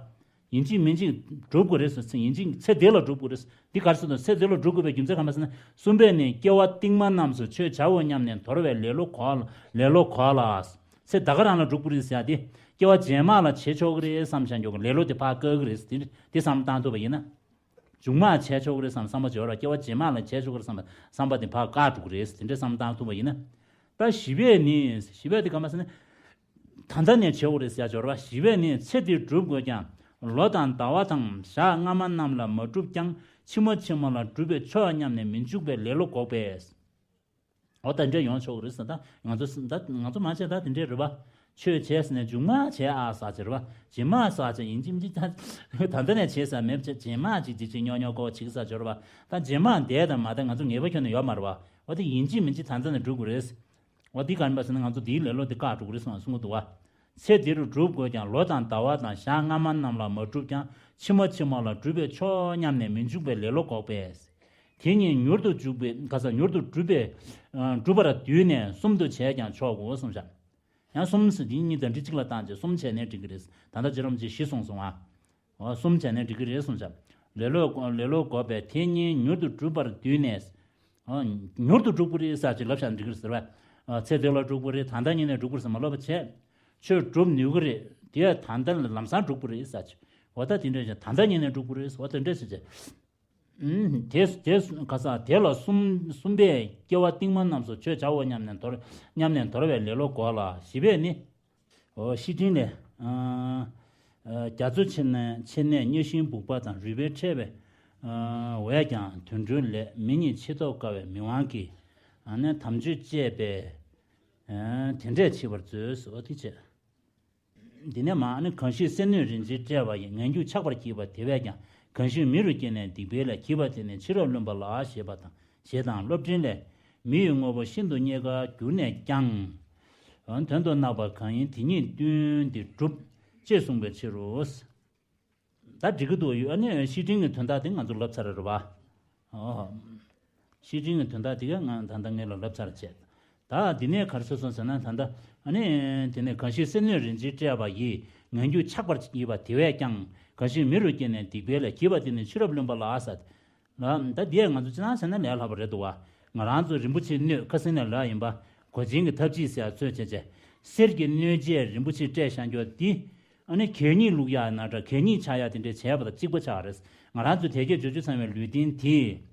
ཡིན་གཅིག་མིན་གཅིག་སྒྲུབ་དགོས་རེད་ཟེར། ཡིན་གཅིག་ཚེ་འདི་ལ་སྒྲུབ་དགོས་རེད་ཟེར། འདི་ག་རེ་ཟེར་དང་ཚེ་འདི་ལ་སྒྲུབ་དགོས་པའི་རྒྱུ་མཚན་ག་རེ་ཟེར་ན། གསུམ་པས་ནི་སྐྱེ་བ་རྟིང་མ་རྣམས་སུ་ཆོས་བྱའོ་སྙམ་ནས་དོར་བའི་ལེ་ལོ་གོ་ལ་ལེ་ལོ་གོ་ལ། ཚེ་ད་ག་རང་ལ་སྒྲུབ་དགོས་རེད་ཟེར་ཡ་དེ། སྐྱེ་བ་རྗེས་མ་ལ་བྱེད་ཆོག་གི་རེད་བསམ་བྱས་འཇོག་གི་ལེ་ལོ་དེ་ཕར་བཀག་གི་རེད་ཟེར། དེ་དེ་བསམ་བློ་བཏང་ཐུབ་པ་ཡིན་ན། མཇུག་མ་བྱས་ཆོག་གི་རེད་བསམ་བསམ་པ་སྦྱོར་བ། སྐྱེ་བ་རྗེས་མ་ལ་བྱས་ཆོག་གི་རེད་བསམ་བསམ་པ་དེ་ཕར་བཀག་འགྲོ་གི་རེད། དེ་འདྲའི་བསམ་བློ་བཏང་ཐུབ་པ་ཡིན་ན། ད་བཞི་པས་ནི། བཞི་པས་དེ་ག་མ་ཟེར་ན། ད་ལྟ་ནས་བྱེད་དགོས་རེད་ཟེར་ཡ་སྦྱོར་བ། བཞི་པས་ནི་ཚེ་འདིར་སྒྲུབ་དགོས་ཀྱང་། ལོ་དང་ཟླ་བ་དང་ཞག་སྔ་མ་རྣམས་ལ་མ་བསྒྲུབས་ཀྱང་། ཕྱི་མ་ཕྱི་མ་ལ་སྒྲུབ་པས་ཆོག་སྙམ་ནས་མི་འཇུག་པའི་ལེ་ལོ་འགོག་པས། འོ་ད་འདྲ་ཡོང་ཆོག་གི་རེད་ཟེར། ད་ང་ཚོ་ད་ང་ཚོ་མ་བྱས་ད་དེ་འདྲས་རེད་པ། ཆོས་བྱས་ཟེར་ནས་མཇུག་མ་བྱས་ཨ་ཟེར་གྱི་རེད་པ། རྗེས་མ་ཟེར་གྱི་ཡིན་གཅིག་མིན་གཅིག་ད་ད་ལྟ་ནས་བྱས་ཟེར་མེད་བྱས། རྗེས་མ་ཅིག་ཅིག་ཅིག་ཉོ་ཉོ་ཀོ་ཅིག་ཟེར་གྱི་རེད་པ། ད་རྗེས་མ་འདས་དང་མ་འདས་ང་ཚོ་ངེས་པ་ཁྱོན་ནས་ཡོད་མ་རེད་པ། འོ་དེ་ཡིན་གཅིག་མིན་གཅིག་ད་ལྟ་ནས་སྒྲུབ་དགོས་རེད། འོ་དེ་ག་རེ་ཡིན་པ་ཟེར་ན་ང་ཚོ་དེའི་ལེ་ལོ་དེ་བཀག་འགྲོ་གི་རེད་གསུངས་གསུང་གི་འདུག་པ། ཚེ་འདིར་སྒྲུབ་དགོས་ཀྱང་། ལོ་དང་ཟླ་བ་དང་ཞག་སྔ་མ་རྣམས་ལ་མ་བསྒྲུབས་ཀྱང་། ཕྱི་མ་ཕྱི་མ་ལ་སྒྲུབ་པས་ཆོག་སྙམ་ནས་མི་འཇུག་པའི་ལེ་ལོ་འགོག་པས། དེ་ཉིད་མྱུར་དུ་འཇུག་པའི་ག་ས་མྱུར་དུ་སྒྲུབ་པའི་ཨ་སྒྲུབ་པར་བསྡུས་ནས་གསུམ་དུ་བྱས་ཀྱང་ཆོག་གོ་གསུངས་བཞག། ཡང་གསུམ་ཟེར་དེ་གཉིས་དང་འདི་གཅིག་ལ་བཏང་བྱས་གསུམ་བྱས་ནས་འགྲིག་གི་རེད། ད་ལྟ་རྗེ་རིན་པོ་ཆེས་བཞི་གསུངས་སོང་ཨ། འོ་གསུམ་བྱས་ནས་འགྲིག་གི་རེད་གསུངས་བཞག། ལེ་ལོ་ལེ་ལོ་འགོག་པས་དེ་ཉིད་མྱུར་དུ་སྒྲུབ་པར་བསྡུས་ནས། འོ་མྱུར་དུ་འགྲུབ་ཀྱི་རེད་ཟེར་ཅིག་ལབ་བཞག་འགྲིག་གི་རེད་ཟེར་བས། ཨ་ཚེ་འདི་ལ་འགྲུབ་ཀྱི་རེད། ད་ལྟ་ཉིད་ནས་འགྲུབ་ཀྱི་རེད་ཟེར་མ་ལབ་པ་བྱས། ཆོས་སྒྲུབ་ནུས་ཀྱི་རེད། དེ་ད་ལྟ་ལམ་སང་འགྲུབ་ཀྱི་རེད་ཟེར་ཅིག། འོ་ད་དེ་འདྲ་བྱས་ད་ལྟ་ཉིད་ནས་འགྲུབ་ཀྱི་རེད་ཟེར། འོ་དེ་འདྲ་བྱས་བྱས། ཨུམ། དེ་དེ་ག་ས་དེ་ལ་གསུམ་གསུམ་པས་སྐྱེ་བ་རྟིང་མ་རྣམས་སུ་ཆོས་བྱའོ་སྙམ་ནས་དོར་སྙམ་ནས་དོར་བའི་ལེ་ལོ་འགོག་ལ། བཞི་པས་ནི། འོ་བཤེས་སྤྲིང་ལས། ཨ་ཨ་རྒྱ་མཚོ་ཆེ་ནས་ཆེ་ནས་གཉའ་ཤིང་སྦུག་པ་དང་རུས་སྦལ་འཕྲད་པའི་ཨ་བས་ཀྱང་དུད་འགྲོའི་ལས་མི་གཉིས་ཕྱེ་ཐོག་དཀའ་བའི་མི་དབང་གིས། ཨ་ནི་དམ་ཆོས་བཅས་པས་ཨ་དེ་འདྲས་འཆི་བར་མཛོད། འོ་དེ་བྱས། འདི་ནས་མ་ནི་གང་ཞིག་སེམས་ནི་རིན་ཆེན་སྤྲས་པ་ཡི། ངན་རྒྱུ་ཆགས་པར་བགྱིས་པ་དེ་བས་ཀྱང་། གང་ཞིག་མི་རུ་སྐྱེས་ནས་སྡིག་པའི་ལས། བགྱིས་པ་དེ་ནི་ཕྱི་རབས་བླུན་པ་ལགས། ཞེས་པ་དང་ཞེས་དང་སློབ་འབྲིང་ལས། མི་ཡི་དངོས་པོ་ཤིན་ཏུ་རྙེད་དཀའ་གྱུར་ནས་ཀྱང་། དོན་དུ་གནག་པ་གང་ཡིན་དེ་ཉིད་བསྟུན་ཏེ་སྒྲུབ། ཅེས་གསུངས་པའི་ཕྱིར་རོ། ད་འགྲིག་གི་འདུག་ཡོད། ཨ་ནི་བཤེས་སྤྲིང་གི་དོན་དག་དེ་ང་ཚོ་ལབ་ཚར་རེད་པ། ཨོ། བཤེས་སྤྲིང་གི་དོན་དག་དེ་ག་ང་ད་ལྟ་ངེད་ལ་ལབ་ཚར་བྱས། ད་འདི་ནས་ག་རེ་ཟེར་སོང་ཟེར་ན་ད་ལྟ་ཨ་ནི་དེ་ནས་གང་ཞིག་སེམས་ནི་རིན་ཆེན་སྤྲས་པ་ཡིས། ངན་རྒྱུ་ཆགས་པར་བགྱིས་པ་དེ་བས་ཀྱང་། གང་ཞིག་མི་རུ་སྐྱེས་ནས་སྡིག་པའི་ལས། བགྱིས་པ་དེ་ནི་ཕྱི་རབས་བླུན་པ་ལགས། ཟེར། ལ་ད་འདི་ང་ཚོ་ཅི་ནང་བྱས་ན་ལས་སླ་པོ་རེད་འདུག་བ། ང་རང་ཚོ་རིན་པོ་ཆེ་སྣོད་ཁ་སང་ནས་ལབ་ཡིན་པ། གོས་ཆེན་གྱི་ཐབས་ཅིག་ཟེར་ཡ་ཚོད་བྱས་བྱས། གསེར་གྱི་སྣོད་ཆས་རིན་པོ་ཆེ་སྤྲས་བཞག་རྒྱུ་འདི། ཨ་ནི་གད་སྙིགས་བླུག་ཡག་ན་འདྲ་གད་སྙིགས་ཆགས་ཡག་དེ་འདྲས་བྱས་པ་དང་གཅིག་པ་ཆགས་རེད། ང་རང་ཚོ་དལ་བརྒྱད་འབྱོར་བཅུ་ཚང་བའི་ལུས་རྟེན་དེ།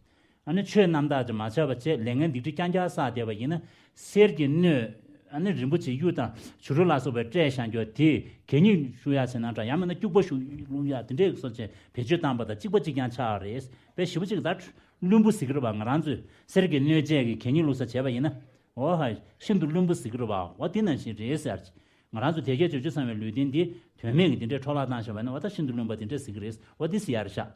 ཨ་ནི་ཆོས་རྣམ་དག་ཅིག་མ་ཆགས་པ་བྱས་ལས་ངན་སྡིག་སྒྲིབ་རྐྱང་རྐྱང་བསགས་བསྡད་པ་ཡིན་ན། གསེར་གྱི་སྣོད། ཨ་ནི་རིན་པོ་ཆེ་གཡུ་དང་བྱུ་རུ་ལ་སོགས་པའི་སྤྲས་བཞག་རྒྱུ་དེ་གད་སྙིགས་བཤུ་ཡག་ཟེར་ན་འདྲ་ཡང་མིན་ན་སྐྱུག་པ་བཤུ་བླུག་ཡག་དེ་འདྲས་སོགས་བྱས་བེད་སྤྱོད་བཏང་པ་དང་གཅིག་པ་གཅིག་རྐྱང་ཆགས་རེད། དཔེ་ཞིབ་པོ་ཅིག་ད་བླུན་པོ་ཟེར་གྱི་རེད་པ། ང་རང་ཚོས་གསེར་གྱི་སྣོད་ཆས་ཀྱི་གད་སྙིགས་བླུགས་ས་བྱས་པ་ཡིན་ན། འོ་ཧ། ཤིན་ཏུ་བླུན་པོ་ཟེར་གྱི་རེད་པ། འོ་དེ་ནང་བཞིན་རེད་ཟེར། ང་རང་ཚོ་དལ་བརྒྱད་འབྱོར་བཅུ་ཚང་བའི་ལུས་རྟེན་འདི་དོན་མེད་ཀྱི་དེ་འདྲའི་འཕྲོ་བརླག་བཏང་བཞག་པ་ན་འོ་ད་ཤིན་ཏུ་བླུན་པ་དེ་འདྲ་ཟེར་གྱི་རེད། འོ་དེ་ཟེར་ཡ་རེད་ཤག།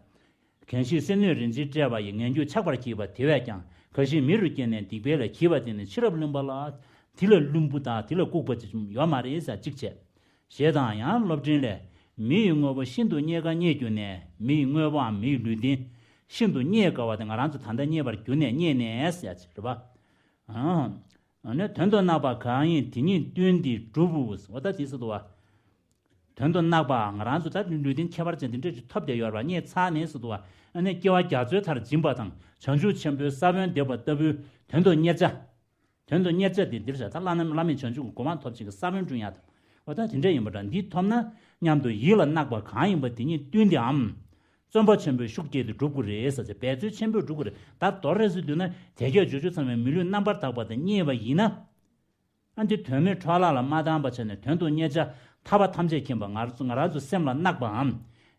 གང་ཞིག་སེམས་ནི་རིན་ཆེན་སྤྲས་པ་ཡི། ངན་རྒྱུ་ཆགས་པར་བགྱིས་པ་དེ་བས་ཀྱང་། གང་ཞིག་མི་རུ་སྐྱེས་ནས་སྡིག་པའི་ལས། བགྱིས་པ་དེ་ནི་ཕྱི་རབས་བླུན་པ་ལགས། དེ་ལས་བླུན་པོ་དང་དེ་ལས་ལྐུགས་པ་ཅིག་ཡོད་མ་རེད་ཟེར་གཅིག་བྱས། ཞེས་དང་ཡང་སློབ་འབྲིང་ལས། མི་ཡི་དངོས་པོ་ཤིན་ཏུ་རྙེད་དཀའ་རྙེད་གྱུར་ནས། མི་ཡི་དངོས་པོའམ་མི་ཡི་ལུས་རྟེན། ཤིན་ཏུ་རྙེད་དཀའ་བ་དེ་ང་རང་ཚོ་ད་ལྟ་རྙེད་པར་གྱུར་ནས་རྙེད་ནས་ཟེར་ཡ་ཅིག་རེད་པ། ཨ་ནི་དོན་དུ་གནག་པ་གང་ཡིན་དེ་ཉིད་བསྟུན་ཏེ་སྒྲུབ། འོ་ད་དེ་ཟེར་དུ་བ། དོན་དུ་གནག་པ་ང་རང་ཚོ་ད་ལུས་རྟེན་ཁྱད་པར་ཅན་དེ་འདྲས་ཅིག་ཐོབ་བསྡད་ཡོད་རེད་པ། རྙེད་ཚར་ནས་ཟེར་དུ་བ། ཨ་ནི་སྐྱེ་བ་རྒྱ་མཚོའི་མཐར་འབྱིན་པ་དང་བྱང་ཆུབ་ཆེན་པོའི་ས་བོན་འདེབས་པ་ལྟ་བུའི་དོན་དུ་གཉེར་བྱ། དོན་དུ་གཉེར་བྱ་དེ་འདིར་བྱ་ད་བླ་ན་བླ་མེད་བྱང་ཆུབ་ཀྱི་གོ་འཕང་ཐོབ་ཅིག་གི་ས་བོན་བསྐྲུན་ཡག་དང་། འོ་ད་དེ་འདྲ་ཡིན་པ་འདྲ་འདི་ཐོབ་ན་སྙམ་དུ་ཡིད་ལ་གནག་པ་གང་ཡིན་པ་དེ་ཉིད་བསྟུན་ཏེའམ། བརྩོན་པ་ཆེན་པོས་ཤུགས་བསྐྱེད་དེ་སྒྲུབ་དགོས་རེད་ཟེར་ཚེ་འབད་རྩོལ་ཆེན་པོས་སྒྲུབ་དགོས་རེད། ད་མདོར་རེ་ཟེར་དུས་ན་དལ་བརྒྱད་འབྱོར་བཅུ་ཚང་བའི་མི་ལུས་རྣམ་པར་དག་པ་དེ་རྙེད་པ་ཡིན་ན། ཨ་འདི་དོན་མེད་འཕྲོ་བརླག་ལ་མ་བཏང་བ་བྱས་ནས་དོན་དུ་གཉེར་བྱ་ཐར་པ་ཐམས་ཅད་མཁྱེན་པ་ང་རང་ཚོ་ང་རང་ཚོ་སེམས་ལ་གནག་པའམ།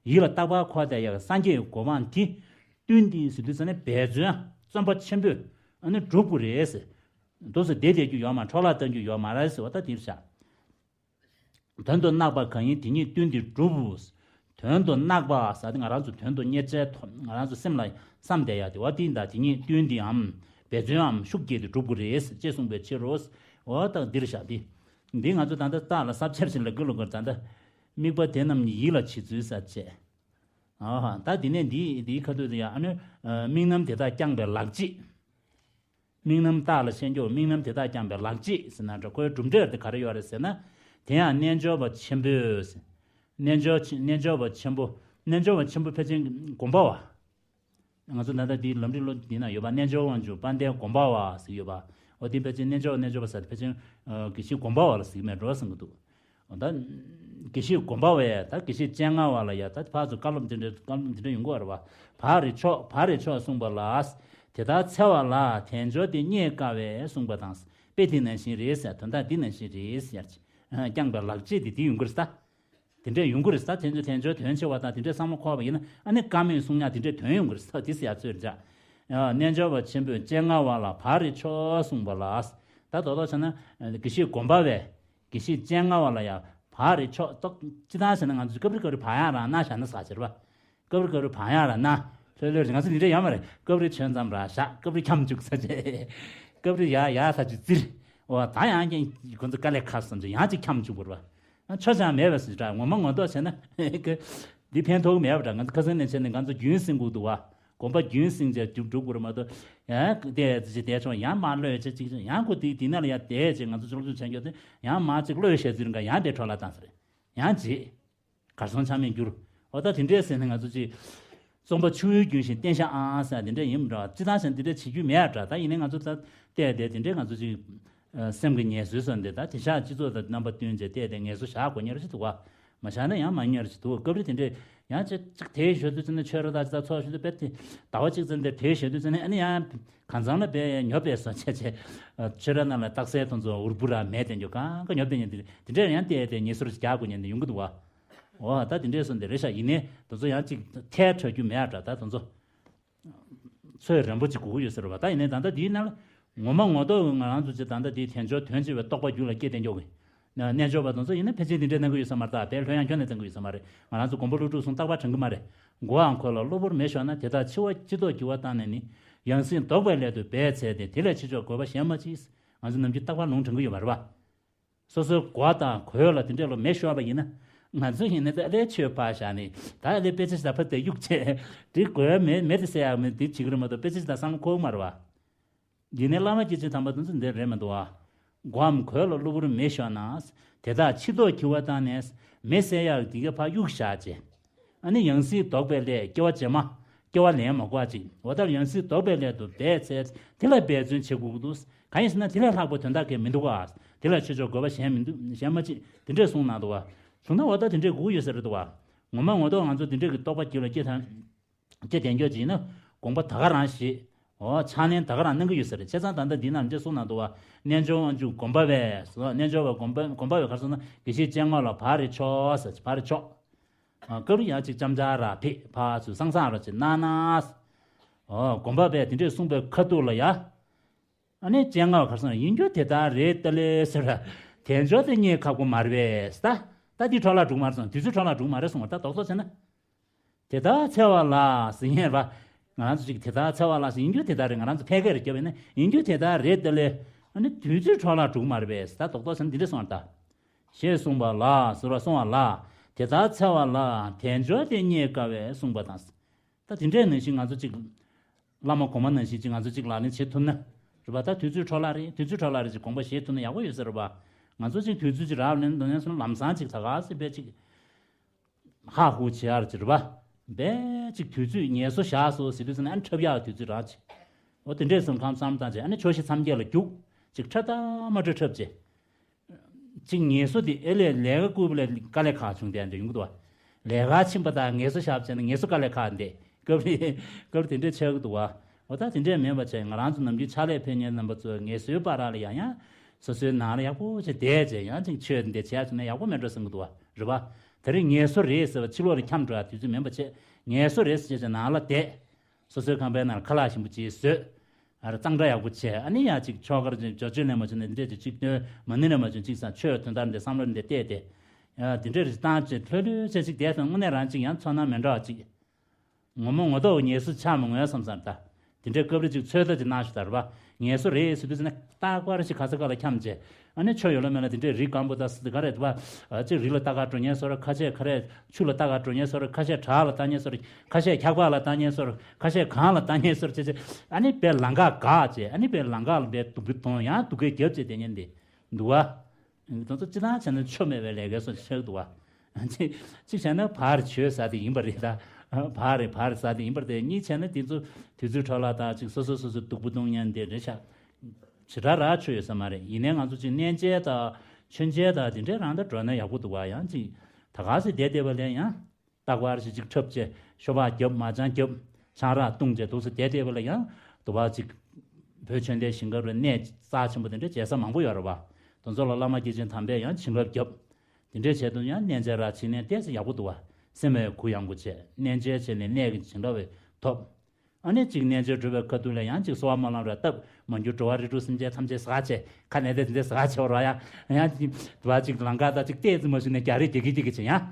ཡིད་ལ་རྟག་པར་འཁོར་བསྡད་ཡག་གི་སངས་རྒྱས་ཀྱི་གོ་འཕང་དེ་བསྟུན་ཏེ་ཟེར་དུས་ཙ་ནས་འབད་བརྩོན་བརྩོན་པ་ཆེན་པོས་ཨ་ནི་སྒྲུབ་དགོས་རེད་ཟེར། འདུག་སེ་བསྡད་བསྡད་རྒྱུ་ཡོད་མ་འཕྲོ་བརླག་བཏང་རྒྱུ་ཡོད་མ་རེད་ཟེར་བ་ད་འདིར་བཞག། དོན་དུ་གནག་པ་གང་ཡིན་དེ་ཉིད་བསྟུན་ཏེ་སྒྲུབ། དོན་དུ་གནག་པ་ཟེར་དེ་ང་རང་ཚོ་དོན་དུ་གཉེར་བྱའི་ཐོག་ང་རང་ཚོ་སེམས་ལ་བསམ་བསྡད་ཡག་དེ་བ་དེ་ཡིན་ད་དེ་ཉིད་བསྟུན་ཏེའམ་འབད་བརྩོནའམ་ཤུགས་བསྐྱེད་དེ་སྒྲུབ་དགོས་རེད་ཅེས་གསུངས་པའི་ཕྱིར་རོ། འོ་ད་འདིར་བཞག་སྟེ། འདི་ང་ཚོ་ད་ལྟ་རྟགས་ལ་ས་བཅད་ཅིག་ལ་དགེ་ལུགས་ཀྱི་ད་ལྟ་དམིགས་པ་དེ་རྣམས་ཉིད་ཡིད་ལ་བྱེད་ཚུལ་ས་བཅད། ཨ་ཧ་ད་དེ་ནས་འདི་འདིའི་ཁ་ཐུག་དེ་ཡང་ཨ་ནི་དམིགས་རྣམ་དེ་དག་བསྐྱངས་པའི་ལག་རྗེས། དམིགས་རྣམ་རྟགས་ལ་ཤེས་འགྱུར་དམིགས་རྣམ་དེ་དག་བསྐྱངས་པའི་ལག་རྗེས་ཟེར་ན་འདྲ་ཁོའི་གྲུབ་འབྲས་དེ་ག་རེ་ཡོད་རེད་ཟེར་ན། དེ་ཡང་རྣལ་འབྱོར་པ་ཆེན་པོས། རྣལ་འབྱོར་ཆེ་རྣལ་འབྱོར་པ་ཆེན་པོ། རྣལ་འབྱོར་པ་ཆེན་པོ་ཕལ་ཆེར་སྒོམ་པ་བ། ང་ཚོ་ད་ལྟ་འདིའི་ལམ་རིམ་ལོ་འདི་ན་ཡོད་པ་རྣལ་འབྱོར་དབང་ཕྱུག་དཔལ་ལྡན་སྒོམ་པ་བ་ཟེར་ཡོད་པ། འོ་དེ་ཕལ་ཆེར་རྣལ་འབྱོར་རྣལ་འབྱོར་པ་ཟེར་དེ་ཕལ་ཆེར་དགེ་བཤེས་སྒོམ་པ་བ་ལ་ཟེར་གྱི་མེད་འགྲོ་བསམ་གྱི་འདུག་ད་ དགེ་བཤེས་སྒོམ་པ་བས་ད་དགེ་བཤེས་སྤྱན་སྔ་བ་ལ་ཡ་ད་ཕར་ཚུར་བཀའ་སློབ་འདི་འདྲ་བཀའ་སློབ་འདི་འདྲ་ཡོང་གི་ཡོད་རེད་བ། བག་རེ་ཆོག་བག་རེ་ཆོག་གསུངས་པ་ལ། དེ་ལྟར་འཚལ་བ་ལ་དལ་འབྱོར་དེ་རྙེད་དཀའ་བས་གསུངས་པ་དང་། དཔེ་དེ་ནང་བཞིན་རེད་ཟེར། དོན་དག་འདི་ནང་བཞིན་རེད་ཟེར། བརྐྱངས་པའི་ལག་རྗེས་དེ་དེ་ཡོང་གི་རེད་ད། དེ་འདྲས་ཡོང་གི་རེད་ཟེར། དེ་ཚོ་དལ་འབྱོར་དོན་ཆེ་བ་དང་དེ་འདྲས་བསམ་བློ་འཁོར་བ་ཡིན་ན་ཨ་ནི་བཀའ་མོལ་གསུང་ཡག་དེ་འདྲས་དོན་ཡོང་གི་རེད་ཟེར། དེ་ཟེར་ཡག་ཚོད་རེད་ཅག་རྣལ་འབྱོར་པ་ཆེན་པོས་སྤྱན་སྔ་བ་ལ་བག་རེ་ཆོག་གསུངས་པ་ལ། ད་དོ་དོ་བྱས་ན་དགེ་བཤེས་སྒོམ་པ་བས་དགེ་བཤེས་སྤྱན་སྔ་བ་ལ་ཡང་བག་རེ་ཆོག་ཏོག་ཅི་ལྟར་ཟེར་ན་ང་ཚོ་སྐབས་རེ་སྐབས་རེ་བག་ཡག་རང་ན་བཞག་ན་ཟེར་བ། སྐབས་རེ་སྐབས་རེ་བག་ཡག་རང་ན་ལྷོད་ལྷོད་རེད། ང་ཚོ་འདི་འདྲས་ཡོད་མ་རེད། སྐབས་རེ་ཆོན་ཙམ་ར་བཞག་སྐབས་རེ་འཁྱམ་བཅུག་ཟེར་བྱས། སྐབས་རེ་ཡག་ཡག་ས་ཅིག་བཙིར། འོ་ད་ཡང་ཀྱང་ཁོ་ཚོ་དཀའ་ལས་ཁག་བསམ་བྱས་ཡང་ཅིག་འཁྱམ་བཅུག་པ་རེད་བ། ཆོ་ཅང་མེད་པ་ཟེར་འདྲ་ངོ་མ་ངོ་ཐོག་བྱས་ན་འདི་ཕན་ཐོགས་མེད་པ་འདྲ། ང་ཚོ་ཁ་སང་ནས་བྱས་ནས་ང་ཚོ་རྒྱུན་བསྲིང་དགོས་འདུག་བ། གོམ་པ་རྒྱུན་བསྲིང་བྱས་རྒྱུག་འགྲོ་དགོས་རེད་མ་གཏོགས། ཡང་དེ་ཅི་བསྡད་ཆོག་ཡང་མར་གློད་བྱས་ཅིག་ཡང་ཁོ་དེ་དེ་ན་ལ་ཡང་བསྡད་བྱས་ང་ཚོ་ཕྱོགས་བཅུ་བྱས་མགྱོགས་དེ་ཡང་མར་ཅིག་གློད་བྱས་ཟིན་ག་ཡང་དེ་འཕྲོ་བརླག་བཏང་ཟེར། ཡང་རྗེས་གར་སོང་ཆ་མེད་འགྱུར། འོ་ད་དེ་འདྲས་ཟེར་ནས་ང་ཚོ་ཅིག་རྩོམ་པ་ཆུ་བོའི་རྒྱུན་བཞིན་བརྟན་ཤ་ཨང་ཨང་ཟེར་དེ་འདྲས་ཡིན་མི་འདྲ་བ་ཅི་ཐང་ཟེར་དེ་འདྲས་བྱེད་རྒྱུ་མེད་ཨ་འདྲ། ད་ཡིན་ནའི་ང་ཚོ་ད་བལྟས་བསྡད་དེ་འདྲས་ང་ཚོ་ཅིག་སེམས་ཀྱི་ངལ་གསོའི་བཟོ་འདི་ད་དེང་སང་སྤྱི་ཚོགས་དང་རྣམ་པ་བསྟུན་བྱས་བལྟས་ཏེ་ངལ་གསོ་བཞག་དགོས་ཉེར་ཞིག་འདུག་བ། མ་བཞག་ན་ཡང་མ་ཉེར་ཞིག་འདུག་སྐབས་རེ་དེ་འདྲས་ཡང་ཅིག་ཅིག་དེའི་ཞོར་དུ་ཅི་ན་ཆོས་ར་ད་ཅི་ད་ཚོགས་ཞོར་དུ་དཔེ་དེ་ཟླ་བ་གཅིག་ཙམ་དེ་དེའི་ཞོར་དུ་ཅི་ན་ཨ་ནི་ཡང་གང་ཚང་ལ་དཔེ་ཉོབ་པའི་བཟོ་བྱས་བྱས་ཆོས་ར་ནང་ལ་རྟགས་གསལ་དོན་ཚོ་འུར་བུ་ར་མེད་དེ་འཇོག་གང་ག་ཉོབ་དེ་ཉན་དེ་དེ་འདྲས་ཡང་བལྟས་ཏེ་ངལ་གསོ་ར་ཅིག་རྒྱག་དགོས་ཉན་དེ་ཡོང་གི་འདུག་བ། འོ་ད་དེ་འདྲས་སོང་དེ་རེད་ཤག་ཡིན་ནའི་དེ་ཚོ་ཡང་ཅིག་ཐལ་འཕྲོད་རྒྱུ་མེད་ཨ་འདྲ་ད་དེ་ཚོ། ཚོད་རན་པོ་ཅིག་དགོས་ཀྱི་ཡོད་ཟེར་བ། ད་ཡིན་ནའི་ད་ལྟ་འདིའི་ནང་ལ་ངོ་མ་ངོ་ཐོག་ང་རང་ཚོ་ཅིག་ད་ལྟ་འདིའི་དལ་འབྱོར་དོན་ཆེ་བའི་རྟོགས་པ་རྒྱུད་ལ་སྐྱེས་བསྡད་མགྱོགས་ཀྱི། རྣལ་འབྱོར་པ་དེ་ཚོ་ཡིན་ན་ཕལ་ཆེར་འདི་འདྲའི་གནང་གི་ཡོད་ས་མ་རེད། ད་བལ་ལྷོད་ཡངས་ཁྱོན་ནས་གཏོང་གི་ཡོད་ས་མ་རེད། ང་རང་ཚོ་མགོན་པོ་ཀླུ་སྒྲུབ་གསུང་རྟག་པར་དྲན་གི་མ་རེད། མགོའམ་གོས་ལ་གློ་བུར་མེ་ཤོར་ན་དེ་དག་འཆི་བ་འཆི་ལྡོག་གི་བ་བཏང་ནས་ནི། ཡང་སྲིད་ལྡོག་པའི་སླད་དུ་འབད་འཚལ་ཏེ་དེ་ལས་ཕྱི་ཕྱོགས་དགོས་པ་གཞན་མ་མཆིས། ང་ཚོ་ནམ་རྒྱུན་རྟག་པར་ལུང་དྲན་གི་ཡོད་མ་རེད་བ། སོ་སོའི་མགོ་དང་གོས་ལ་དེ་འདྲས་ལ་མེ་ཤོར་བ་ཡིན་ན། ང་ཚོ་ཡིན་ན་ད་ཨ་ལས་ཆོས་ཕར་བཞག་ནས་ད་ཨ་ལས་དཔེ་ཆ་ཞིག་ད་ཕར་དེ་གཡུག་བྱས། དེ་གོས་མེ་མེ་དེ་བསད་ཡག་མེ་དེ་བྱེད་ཀྱི་རེད་མ་གཏོགས་དཔེ་ཆ་ཞིག་ད་བསམ་བློ་འཁོར་གི་མ་རེད་བ། ཡིན་ནའི་བླ་མ་སྐྱེས་ཆེན་དམ་པ་དེ་ཚོ་འདི་རེད་མི་འདུག་བ། མགོའམ་གོས་ལ་གློ་བུར་མེ་ཤོར་ན། དེ་དག་འཆི་ལྡོག་གི་བ་བཏང་ནས་མེ་བསད་ཡག་དེ་ག་ཕར་གཡུག་བཞག་བྱས། ཨ་ནི་ཡང་སྲིད་ལྡོག་པའི་སླད་སྐྱེ་བ་རྗེས་མ། སྐྱེ་བ་ལེན་མ་དགོས་པ་ཅིག་འོ་ད་ཡང་སྲིད་ལྡོག་པའི་སླད་དུ་འབད་འཚལ། དེ་ལ་འབད་བརྩོན་བྱེད་དགོས་ཀྱི་འདུག་གང་ཡིན་ཟེར་ན་དེ་ལས་ལྷག་པའི་དོན་དག་གང་མི་འདུག་ག་དེ་ལ་ཆོས་ཕྱོགས་དགོས་པ་གཞན་མི་འདུག་གཞན་མ་མཆིས། དེ་འདྲས་གསུངས་གནང་འདུག་ག་བྱུང་ན་འོ་ད་དེ་འདྲས་དགོས་ཀྱི་ཡོད་ས་རེད་འདུག་ག་ངོ་མ་ངོ་ཐོག་ང་ཚོ་དེ་འདྲས་ཀྱི་རྟོགས་པ་རྒྱུད་ལ་སྐྱེ་དང་། སྐྱེ་དེ་འགྱོ་ཅིག་ཡིན་ན་དགོངས་པ་ད་ག་རང་བཞེས། འོ་ཕྱག་ལེན་ད་ག་རང་གནང་གི་ཡོད་ས་རེད། བྱས་ཙང་ད་ལྟ་འདི་ནང་འདྲས་གསུངས་གནང་འདུག་ག་རྣལ་འབྱོར་དབང་ཕྱུག་སྒོམ་པ་བས་སོ། རྣལ་འབྱོར་པ་སྒོམ་པ་སྒོམ་པ་བས་ག་རེ་གསུངས་ན་དགེ་བཤེས་སྤྱན་སྔ་ལ་བག་རེ་ཆོག་ཟེར་བག་རེ་ཆོག་ཨ་སྐབས་རེ་ཡང་ཅིག་ཅམ་ཅ་ར་ཕེབས་ཕར་ཚུར་སང་སང་ར་ཅིག་གནང་ན། ཨོ་སྒོམ་པ་བས་དེ་འདྲས་གསུངས་པའི་ཁ་ཐུག་ལ་ཡ། ཨ་ནི་སྤྱན་སྔ་བ་ག་རེ་གསུངས་ན་ཡིན་རྒྱུ་དེ་ལྟར་རེད་ད་ལེ་ཟེར། དལ་འབྱོར་དེ་རྙེད་ཁག་པོ་མ་རེད་པས་ད། ད་འདི་འཕྲོ་བརླག་འགྲོ་གི་མ་རེད་གསུངས། དུས་ཚོད་འཕྲོ་བརླག་འགྲོ་གི་མ་རེད་གསུངས་པ་ད་རྡོག་རྡོག་བྱས་ན། དེ་ལྟར་འཚལ་བ་ལ་ཟེར་ཡིན་ར། ང་རང་ཚོ་ཅིག་དེ་ལྟར་འཚལ་བ་ལ་ཟེར་ཡིན་རྒྱུ་དེ་ལྟར་རེད། ང་རང་ཚོ་ཕལ་སྐད་རེ་རྒྱབ་ཡིན་ན་ཡིན་རྒྱུ་དེ་ལྟར་རེད་ད་ལེ། ཨ་ནི་དུས་ཚོད་འཕྲོ་བརླག་འགྲོ་གི་མ་རེད་པས་ད་རྡོག་རྡོག་བྱས་ན་འདི་འདྲ་གསུངས་པ་ད། ཞེས་གསུངས་པ་ལ་ཟེར་བ་གསུངས་པ་ལ། དེ་ལྟར་འཚལ་བ་ལ་དལ་འབྱོར་དེ་རྙེད་དཀའ་བས་གསུངས་པ་དང་། ད་དེ་འདྲའི་ནང་བཞིན་ང་ཚོ་ཅིག་བླ་མ་གོང་མ་ནང་བཞིན་ཅིག་ང་ཚོ་ཅིག་ལག་ལེན་བྱེད་ཐུབ་ན། རེད་པ། ད་དུས་ཚོད་འཕྲོ་བརླག་རེད། དུས་ཚོད་འཕྲོ་བརླག་རེད་ཅིག་དགོངས་པ་བཞེས་ཐུབ་ན་ཡག་པོ་ཡོད་ས་རེད་པ། ང་ཚོ་ཅིག་དུས་ཚོད་ཅིག་རག་ལས་འདུག་ན་སོང་ལམ་སང་ཅིག་ད་ག་སེ་བས་ཅིག་ཧ་ཧུ་བྱེད་ཡག་ཅིག་རེད་པ། བས་ཅིག་དུས་ཚོད་ངལ་གསོ་བཞག་སོ་ཟེར་དུས་ཙམ་ནས་ཨ་ནི་འཁྲབ་ཡག་དུས་ཚོད་རག་ཅིག་འོ་དེ་འདྲས་སོང་ཁམས་བསམ་བཏང་བྱས་ཨ་ནི་ཆོས་གཞི་མཚམས་བརྒྱད་ལ་རྒྱུགས། ཅིག་འཁྲབ་ད་མ་འཁྲབ་འཁྲབ་བྱས། གཅིག་ངལ་གསོ་དེ་ཨེ་ལས་ལས་ཀ་བསྐུལ་བ་ལས་དཀའ་ལས་ཁག་བྱུང་དེ་འདྲ་ཡོང་གི་འདུག་བ། ལས་ཀ་ཕྱིན་པ་དང་ངལ་གསོ་བཞག་བྱས་ན་ངལ་གསོ་དཀའ་ལས་ཁག་འདི་སྐབས་རེ་སྐབས་རེ་དེ་འདྲས་ཆགས་ཀྱི་འདུག་བ། འོ་ད་དེ་འདྲས་མིན་པ་བྱས་ང་རང་ཚོ་ནམ་རྒྱུན་ཕྱག་ལས་ཕེབས་མཁན་རྣམ་པ་ཚོ་ངལ་གསོའི་བར་ལ་ཡང་ཡང་སོ་སོའི་ནང་ལ་ཡག་པོ་བྱས་བསྡད་བྱས་ཡང་ཅིག་ཆོས་འདི་བྱས་བྱུང་ན་ཡག་པོ་མེད་འགྲོ་བསམ་གྱི་འདུག་བ་རེད་བ། དེ་རིང་ངལ་གསོ་རེད་ཟེར་བ་ཕྱི་ལོགས་ལ་འཁྱམས་འགྲོ་ཡག་དུས་ཚོད་མིན་པ་བྱས་ངལ་གསོ་རེད་ཟེར་བྱས་བྱས་ནང་ལ་བསྡད། སོ་སོའི་ཁང་པའི་ནང་ལ་ཁ་ལག་ཞིམ་པོ་ཅིག་བཟོས། ཨ་ར་གཙང་སྦྲ་ཡག་པོ་བྱས་ཨ་ནི་ཡང་ཅིག་ཆོ་གར་ཅིག་འབྱོར་བཅུད་ལེན་མ་བྱུང་ན་འདི་འདྲས་ཅིག་ཅིག་སྟོན་མ་ནི་ལེན་མ་བྱུང་ཅིག་སང་ཆོས་དོན་དག་འདི་བསམ་བློ་འདི་གཏད་དེ། ཨ་འདི་འདྲས་རེ་བཏང་བྱས་ལྷོད་ལྷོད་བྱས་ཅིག་བསྡད་སོང་དངོས་གནས་རང་ཅིག་ཡང་ཚོར་སྣང་མི་འདྲ་བ་ཅིག་ངོ་མ་ངོ་ཐོག་ངལ་གསོ་ཆགས་མི་འོས་བསམ་སོང་ད། དེ་འདྲའི་སྐབས་རེ་ཅིག་ཚོད་ལྟ་ཅིག་གནང་ཤོག་ད་རེད་པ། ངལ་གསོ་རེད་ཟེར་དུས་ཙམ་ནས་རྟག་པར་ཅིག་ག་ས་ག་ལ་འཁྱམས་བྱས། ཨ་ནི་ཆོ་ཡོད་ལ་མེད་ལ་དེ་འདྲའི་རི་སྐམ་པོ་དང་སི་ག་རེད་པ། ཅིག་རི་ལ་ལྟ་ག་འགྲོ་མཁན་བཟོ་ར་ཁ་ཤས་ག་རེ། ཆུ་ལ་ལྟ་ག་འགྲོ་མཁན་བཟོ་ར་ཁ་ཤས་བྲག་ལ་ལྟ་མཁན་བཟོ་ར་ཁ་ཤས་འཁྱག་པ་ལ་ལྟ་མཁན་བཟོ་ར་ཁ་ཤས་གངས་ལ་ལྟ་མཁན་བཟོ་ར་བྱས་བྱས། ཨ་ནི་དཔེ་ལམ་ཁ་འགག་བྱས་ཨ་ནི་དཔེ་ལམ་ཁ་ལ་དཔེ་སྡུག་པོ་གཏོང་ཡང་སྡུག་སྐད་རྒྱབ་བྱས་བསྡད་མཁན་དེ་འདུག་བ། དེ་ཚོ་སྤྱི་བཏང་བྱས་ན་ཆོ་མེད་པའི་ལས་ཀའི་སོ་ཆགས་འདུག་བ། གཅིག་གཅིག་བྱས་ན་བར་ཆོས་ཟ་དེ་ཡིན་པ་རེད་ད། བར་རེད་བར་ཟ་དེ་ཡིན་པ་རེད། གཉིས་བྱས་ན་དེ་ཚོ་དུས་ཚོད་འཕྲོ་བརླག་དང་གཅིག་སོ་སོ་སོ་སོ་སྡུག་པོ་གཏོང་མཁན་དེ་རེད་ཤག་ཇི་ལྟར་ར་ཆོས་ཡོད་ས་མ་རེད། ཡིན་ནའི་ང་ཚོ་གཅིག་གནས་མཇལ་དང་མཆོད་མཇལ་དང་དེ་འདྲའི་རང་ད་འགྲོ་ན་ཡག་པོ་འདུག་བ། ཡང་གཅིག་ ད་ག་སེ་བསྡད་བསྡད་པ་ལས་ཡང་། རྟག་པར་ཞིག་ཅིག་འཁྲབ་བྱས་ཤོ་སྦག་རྒྱབ་མ་ཅང་རྒྱབ་ཆང་རག་བཏུང་བྱས་འདུག་སེ་བསྡད་བསྡད་པ་ལ་ཡང་། དུ་བ་ཅིག་བོད་ཆོས་ལྡན་ཞིང་ཁ་རུ་གནས་རྩ་ཆེན་པོ་དེ་འདྲ་མཇལ་ས་མང་པོ་ཡོད་རེད་བ། དེ་ཚོ་ལ་བླ་མ་སྐྱེས་ཆེན་དམ་པས་ཡང་བྱིན་རླབས་བརྒྱབ། དེ་འདྲས་བྱས་དུས་ཡང་གནས་མཇལ་རག་ཕྱིན་ནས་ཏོག་ཙམ་ཡག་པོ་འདུག་བ། སེམས་པའི་གུ་ཡངས་པོ་བྱས་གནས་མཇལ་བྱས་ནས་གནས་ཀྱི་བྱིན་རླབས་ཐོབ། ཨ་ནི་གཅིག་གནས་མཇལ་གྲུབ་པའི་ཁ་ཐུག་ལ་ཡང་གཅིག་གསོལ་བ་སྨོན་ལམ་རེ་བཏབ། མ་གྱུར་འགྲོ་བ་རིགས་དྲུག་སེམས་ཅན་ཐམས་ཅད་ཟག་བྱས་ཁ་ནས་དེ་འདྲ་ཟག་བྱས་བར་ཡང་ཡང་གཅིག་བ་གཅིག་ལང་ཀ་དང་གཅིག་ཏོག་ཙམ་མ་ཞུ་ནས་རྒྱ་རེ་རྒྱ་གི་རྒྱ་གི་བྱས་ཡང་།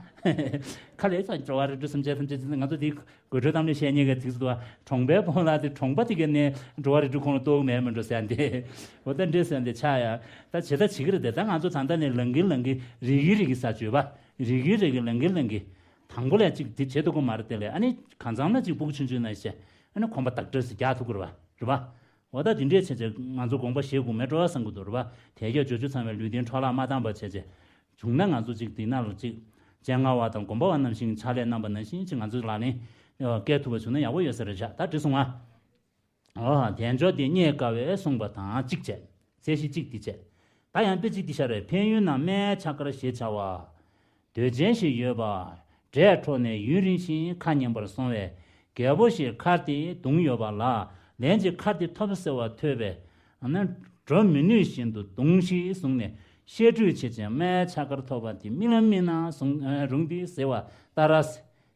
ཁ་ལས་ཀྱང་འགྲོ་བ་རིགས་དྲུག་སེམས་ཅན་ཐམས་ཅད་ང་ཚོ་དེ་དགོད་བྲོའི་གཏམ་ལས་བཤད་མཁན་གྱི་ཚིག་ཟུར་བ་གྲོང་པའི་ཕོ་ལ་དེ་གྲོང་པ་དེ་ག་ནས་འགྲོ་བ་རིགས་དྲུག་ཁོང་ལ་གཏོགས་མེད་མི་འགྲོ་ཟེར་ཡང་དེ། འོ་ད་འདྲས་ཟེར་ཡང་དེ་ཆགས་ཡང་ད་བྱེད་ད་བྱེད་ཀྱི་རེད་དེ། ད་ང་ཚོ་ད་ལྟ་ནས་ལང་གི་ལང་གི་རིག་གི་རིག་གི་ཟ་བཅོས་པ་རིག་གི་རིག་གི་ལང་གི་ལང་གི་དང་པོ་ལས་གཅིག་དེ་བྱེད་ཐུབ་ཀྱི་མ་རེད་དེ་ལས། ཨ་ནི་གང་འཚམ་ལ་གཅིག་སྦུག་ཆུང་ཆུང་ན་བཤད། ཨ་ནི་ཁོམ་པ་དག་འདྲ་ཟིག་རྒྱག་ཐུབ་ཀྱི་རེད་བ། རེད་བ། འོ་ད་དེ་འདྲས་བྱས་བྱས་ང་ཚོ་དགོངས་པ་བཞེས་དགོས་མེད་འགྲོ་བསམ་གྱི་འདུག་རེད་བ། དལ་བརྒྱད་འབྱོར་བཅུ་ཚང་བའི་ལུས་རྟེན་འཕྲོ་བརླག་མ་བཏང་བ་བྱས་བྱས། བྱུང་ན་ང་ཚོ་གཅིག་འདི་ན་ལ་གཅིག་སྤྱན་སྔ་བ་དང་སྒོམ་པ་བ་ནང་བཞིན་ཕྱག་ལས་གནང་བ་ནང་བཞིན་གཅིག་ང་ཚོ་ལག་ལེན་བཀལ་ཐུབ་པ་བྱུང་ན་ཡག་པོ་ཡོད་ས་རེད་བཞག་ད་འགྲིག་སོང་ང་། འོ་དལ་འབྱོར་འདི་རྙེད་དཀའ་བས་གསུངས་པ་དང་གཅིག་བྱས། གསལ་བཤད་གཅིག་འདི་བྱས། ད་ཡང་དཔེ་གཅིག་འདི་ཤར་རེད། འཕན་ཡུལ་ན་སྨད་ཆ་དཀར་ཞེས་བྱ་བ། དོས་ཅན་ཞིག་ཡོད་པ། འབྲས་འཕྲོག་ནས་ཡུན་རིང་ཞིང་ཁ་ངན་པར་སོང་བས། རྒྱལ་པོ་ཞིག་མཁར་དེ་བརྡུངས་ཡོད་པ་ལ། ལན་ཅིག་མཁར་དེ་ཐོབ་ཟེར་བ་ཐོས་པས། ཨ་ནི་འགྲོ་མི་ནུས་བཞིན་དུ་བརྡུངས་ཤིག་གསུངས་ནས་བཤད་ཁྲོས་བྱེད་ཅིང་སྨད་ཆ་དཀར་ཐོབ་པ་དེ་རྨི་ལམ་ཡིན་ན་གསུངས་རུང་སྟེ་ཟེར་བ་ལྟར།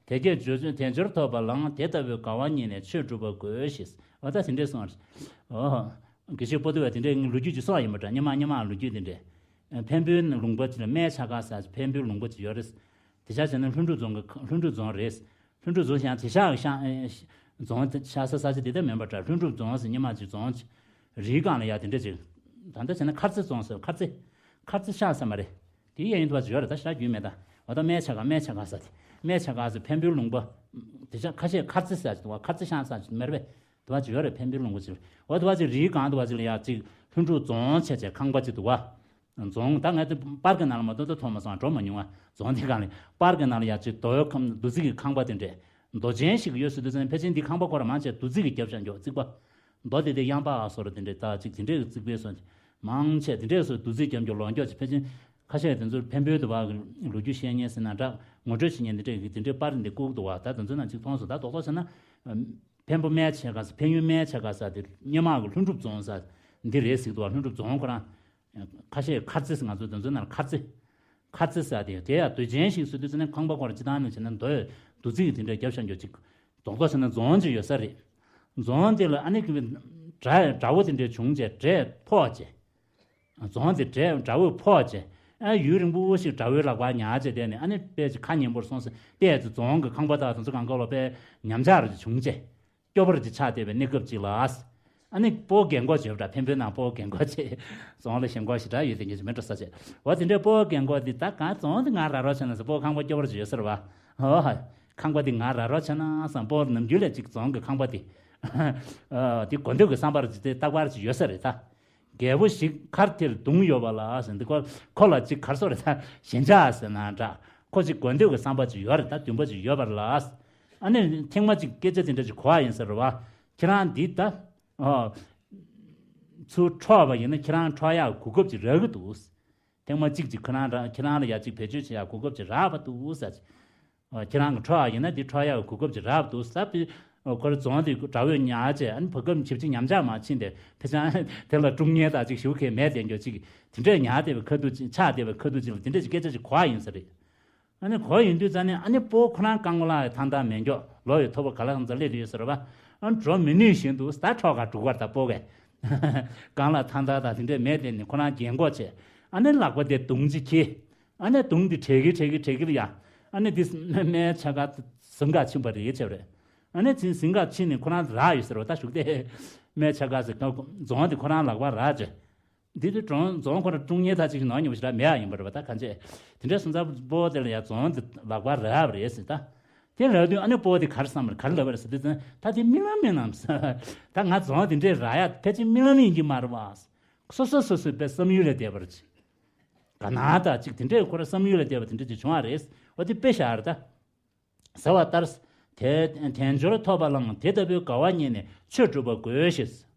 དལ་བརྒྱད་འབྱོར་དལ་འབྱོར་ཐོབ་པ་ལའང་དེ་ལྟ་བུའི་དགའ་བ་རྙེད་ནས་ཆོས་སྒྲུབ་པ་དགོས་ཞེས། འོ་ད་དེ་འདྲས་གསུངས་པ་རེད། འོ། དགེ་བཤེས་པོ་ཏི་བས་དེ་འདྲས་ལོ་རྒྱུས་ཀྱི་གསུངས་པ་ཡིན་པ་འདྲ། སྔོན་མ་སྔོན་མ་ལོ་རྒྱུས་དེ་འདྲས། འཕན་པོའི་ལུང་པ་ཅིག་ལ་སྨད་ཆ་དཀར་ཟེར་འཕན་པོའི་ལུང་པ་ཅིག་ཡོད་རེད། དེ་ཤག་བྱས་ན་ལྷུན་གྲུབ་རྫོང་གི་ལྷུན་གྲུབ་རྫོང་རེད། ལྷུན་གྲུབ་རྫོང་ཞེས་དེ་ཤག་ཤང་རྫོང་ཤག་ས་ས་ཆ་དེ་ལྟ་མིན་པ་འདྲ། ལྷུན་གྲུབ་རྫོང་ཟེར་སྔོན་མ་ཅིག་རྫོང་ཅིག་རིའི་སྒང་ལ་ཡ་དེ་འདྲས་ཅིག་ད་ལྟ་བྱས་ན་མཁར་རྩེ་རྫོང་ཟེར། མཁར་རྩེ། མཁར་རྩེ་ཤག་ས་མ་རེད། དེའི་གཡས་གཡོན་དུ་བ་ཅིག་ཡོད་རེད། ད་ཤག་རྒྱུས་མེད་ད། འོ་ད་སྨད་ཆ་དཀར་སྨད་ཆ་དཀར་ཟེར་དེ། སྨད་ཆ་དཀར་ཟེར་འཕན་པོའི་ལུང་པ། དེ་ཤག་ཁ་ཤས་མཁར་རྩེ་ཟེར་ཅིག་འདུག་བ། མཁར་རྩེ་ཤག་ས་ཅིག་མེད་རེད་པས། དུ་བ་ཅིག་ཡོད་རེད། འཕན་པོའི་ལུང་པ་ཅིག་རེད། འོ་དུ་བ་ཅིག་རིའི་སྒང་དུ་བ་ཅིག་ལ་ཡ་ཅིག་ལྷུན་གྲུབ་རྫོང་བྱས་བྱས་ཁང་པ་ཅིག་འདུག་བ། རྫོང་ད་ངས་དེ་པར་གི་ནང་ལ་མ་གཏོགས་ད་མཐོང་མ་སོང་། འགྲོ་མ་མྱོང་བ། རྫོང་དེ་སྒང་ལ་པར་གི་ནང་ལ་ཡ་ཅིག་རྡོ་ཡོད་ཁང་རྡོ་རྩིག་གི་ཁང་པ་དེ་འདྲས། རྡོ་ཅན་ཞིག་ཡོད་ཟེར་དུས་ཙམ་ཕལ་ཆེར་འདི་ཁང་པ་ཁོ་ར་མང་ཆེ་རྡོ་རྩིག་གི་རྒྱབ་བཞག་མགྱོགས་རྩིག་པ། རྡོ་དེ་དེ་གཡང་པ་ཨ་སོ་ར་དེ་འདྲས་ད་ཅིག་དེ་འདྲས་རྩིག་པའི་སོ། མང་ཆེ་དེ་འདྲས་སོ་རྡོ་རྩིག་རྒྱབ་མགྱོགས་ལོག་མགྱོགས་ཅིག་ཕལ་ཆེར་ཁ་ཤས་དེ་ཚོ་འཕན་པོའི་དུ་བ་ལོ་རྒྱུས་བཤད་མཁན་ཟེར་ན་འདྲ། ངོ་སྤྲོད་བྱེད་མཁན་དེ་འདྲས་ཀྱི་དེ་འདྲས་པར་འདི་བཀུག་འདུག་བ། ད་དེ་ཚོ་ནང་ཅིག་མཐོང་སོང་། ད་རྡོག་རྡོག་བྱས་ན། འཕན་པོ་སྨད་ཆ་དཀར་ས། འཕན་ཡུལ་སྨད་ཆ་དཀར་ས་དེ་སྔོན་མ་གི་ལྷུན་གྲུབ་རྫོང་ས་འདི་རེད་ཟེར་འདུག་བ། ལྷུན་གྲུབ་རྫོང་ཁོ་རང་། ཁ་ཤས་མཁར་རྩེ་ཟེར། ང་ཚོ་དེ་ཚོའི་ནང་ལ་མཁར་རྩེ། མཁར་རྩེ་ཟེར་དེ་དེ་ཡང་རྡོ་ཅན་ཞིག་ཟེར་དུས་ཙམ་ནས་ཁང་པ་ཁོ་རང་སྤྱི་བཏང་ནས་བྱས་ན་རྡོ་ཡོད། རྡོ་རྩིག་གི་དེ་འདྲའི་རྒྱབ་ཤ་འགྱོ་ཅིག་རྡོག་རྡོག་བྱས་ན་རྫོང་ཅིག་ཡོད་ས་རེད། རྫོང་དེ་ལ་ཨ་ནི་གི་དགྲ་དགྲ་བོ་དེ་འདྲའི་བྱུང་རྗེས་འབྲས་ཕོག་རྗེས། རྫོང་དེ་འབྲས་དགྲ་བོས་ཕོག་རྗེས། ཨ་ཡུན་རིང་པོ་ཞིག་དགྲ་བོའི་ལག་པར་ཉར་རྗེས་དེ་ནས་ཨ་ནི་དཔེ་ཅིག་ཁ་ཉན་པོར་སོང་ཟེར་བལྟས་ཚེ་རྫོང་གི་ཁང་པ་དག་དེ་ཚོ་གང་ག་ལོ་དཔེ་ཉམས་ཆག་རུ་ཅིག་བྱུང་རྗེས། སྐྱོ་པོར་ཅིག་ཆགས་བསྡད་པའི་གནས་སྐབས་ཅིག་ལ། ཨ་ནི་སྤོ་རྒན་གོག་བྱེད་པ་འདྲ། འཕན་པོའི་ནང་སྤོ་རྒན་གོག་བྱེད། རྫོང་ལ་ཞེན་ཁོག་ཞེ་དྲག་ཡོད་དེ་ངེད་ཀྱི་མི་འགྲོ་ས་བྱེད། འོ་དེ་འདྲའི་སྤོ་རྒན་གོག་འདི་ད་གང་རྫོང་འདི་ང་རག་རོགས་བྱས་ན་ཟེར། སྤོ་ཁང་པ་སྐྱོ་པོར་ཅིག་ཡོད་ཟེར་བ། ཨོ་ཧ། ཁང་པ་འདི་ང་རག་རོགས་བྱས་ན་བསམ། སྤོ་ནམ་རྒྱུན་ལ་ཅིག་རྫོང་གི་ཁང་པ་འདི། ཨ་འདི་དགོས་འདོད་ཀྱི་བསམ་པར་ཅིག་དེ་རྟག་པར་ཅིག་ཡོད་ས་རེད་ད། རྒྱལ་པོ་ཞིག་མཁར་དེར་བརྡུངས་ཡོད་པ་ལ་ཟེར། འདི་ཁོ་ཁོ་ལ་ཅིག་གར་སོ་རེད་ད། ཞེན་ཆགས་ཟེར་ན་འདྲ། ཁོ་ཅིག་དགོས་འདོད་ཀྱི་བསམ་པ་ཅིག་ཡོད་རེད་ད། འདུན་པ་ཅིག་ཡོད་པ་ལ། ཨ་ནི་ཐེངས་མ་ཅིག་སྐད་ཆ་དེ་འདྲ་ཅིག་གོ་བ་ཡིན་ཟེར་བ། ཁྱེད་རང་འདི་ད། ཨོ། ཚུར་འཕྲོག་པ་ཡིན་ན་ཁྱེད་རང་འཕྲོག་ཡག་གོ་སྐབས་ཅིག་རག་གི་འདུག་ཐེངས་མ་གཅིག་ཅིག་ཁོ་རང་རང་ཁྱེད་རང་ལ་ཡ་ཅིག་བེད་སྤྱོད་བྱེད་ཡག་གོ་སྐབས་ཅིག་རག་པ་འདུག་ཟེར། ཨོ་ཁྱེད་རང་གི་འཕྲོག་ཡག་ཡིན་ན་འདི་འཕྲོག་ཡག་གི་གོ་སྐབས་ཅིག་རག་པ་འདུག་ཟེར། ཨོ་ཁོ་རང་རྫོང་དེ་དགྲ་བོས་ཉར་བྱས། ཨ་ནི་བར་སྐབས་ཞེ་པོ་ཅིག་ཉམས་ཆག་མར་ཕྱིན་ཏེ་ཕལ་ཆེར་དེ་ལ་དཀྲུག་ཉེན་དང་ཅིག་ཞེ་པོ་གང་མེད་དེ་འགྱོ་ཅིག་དེ་འདྲས་ཉར་བསྡད་པའི་ཁ་ཐུག་ཅིག་ཆགས་བསྡད་པའི་ཁ་ཐུག་ཅིག་ལ་དེ་འདྲས་ཅིག་སྐད་ཆ་ཅིག་གོ་བ་ཡིན་ས་རེད། ཨ་ནི་གོ་ཡིན་དུས་ཙང་ནས་ཨ་ནི་སྤོ་ཁོ་རང་རྐང་ལག་ཐང་ཐང་མེད་མགྱོགས་ལོ་ཡི་ཐོབ་པ་ག་ལ་ཐང་ཚ་སླེབས་དུས་ཡོད་ས་རེད་བ། ཨ་འགྲོ་མི་ནུས་བཞིན་དུ་ད་འཕྲོག་ག་འགྲོ་གར་ད་སྤོ་གས། རྐང་ལག་ཐང་ཐང་དང་དེ་འདྲས་མེད་དེ་ནི་ཁོ་རང་རྒན་གོག་བྱས། ཨ་ནི་ལག་པ་དེ་མདུང་ཅིག་འཁྱེར། ཨ་ནི་མདུང་དེ་བྲེག་གི་བྲེག་གི་བྲེག་གི་ལ་ཡ། ཨ་ནི་དེ་སྨད་ཆ་དཀར་ཟིང་ག་ཕྱིན་པ་རེད་བྱས་པ་རེད། ཨ་ནི་དེ་ཟིང་ག་ཕྱིན་ནས་ཁོ་རང་རག་ཡོད་ཟེར་བ། ད་གཞུག་དེ་སྨད་ཆ་དཀར་ཟེར་རྫོང་དེ་ཁོ་རང་ལག་པར་རག་བྱས། འདི་དེ་གྲོང་རྫོང་ཁོ་རང་དཀྲུག་ཉེན་ད་ཅིག་ནོར་ཉོ་ཞིག་ར་མེད་ཡ་ཡིན་པ་རེད་བ། ད་གང་བྱས། དེ་འདྲའི་སོང་ཙང་སྤོ་དེ་ལ་ཡ་རྫོང་དེ་ལག་པར་རག་པ་རེད་ཟེར་ད། དེ་ལབ་དུས་ཨ་ནི་སྤོ་དེ་གར་བསམ་པར་གར་ལབ་པ་རེད་ཟེར་དུས་ཙང་ད་དེ་རྨི་ལམ་མིན་ནམ་ཟེར། ད་ང་རྫོང་དེ་འདྲའི་རག་ཡ་ཕལ་ཆེར་རྨི་ལམ་ཡིན་གྱི་མ་རེད་བ། སོ་སོ་སོ་སོའི་དཔེ་བསམ་ཡུལ་ལས་འདས་པར་ཅིག་དགའ་སྣང་ད་ཅིག་དེ་འདྲའི་ཁོ་ར་བསམ་ཡུལ་ལས་འདས་པ་དེ་འདྲ་ཅིག་བྱུང་བ་རེད། འོ་དེ་དཔེ་བཞག་རེད་ད། ཟེར་བ་ལྟར། དལ་དལ་འབྱོར་ཐོབ་པ་ལའང་དེ་ལྟ་བུའི་དགའ་བ་རྙེད་ནས་ཆོས་སྒྲུབ་པ་དགོས་ཞེས།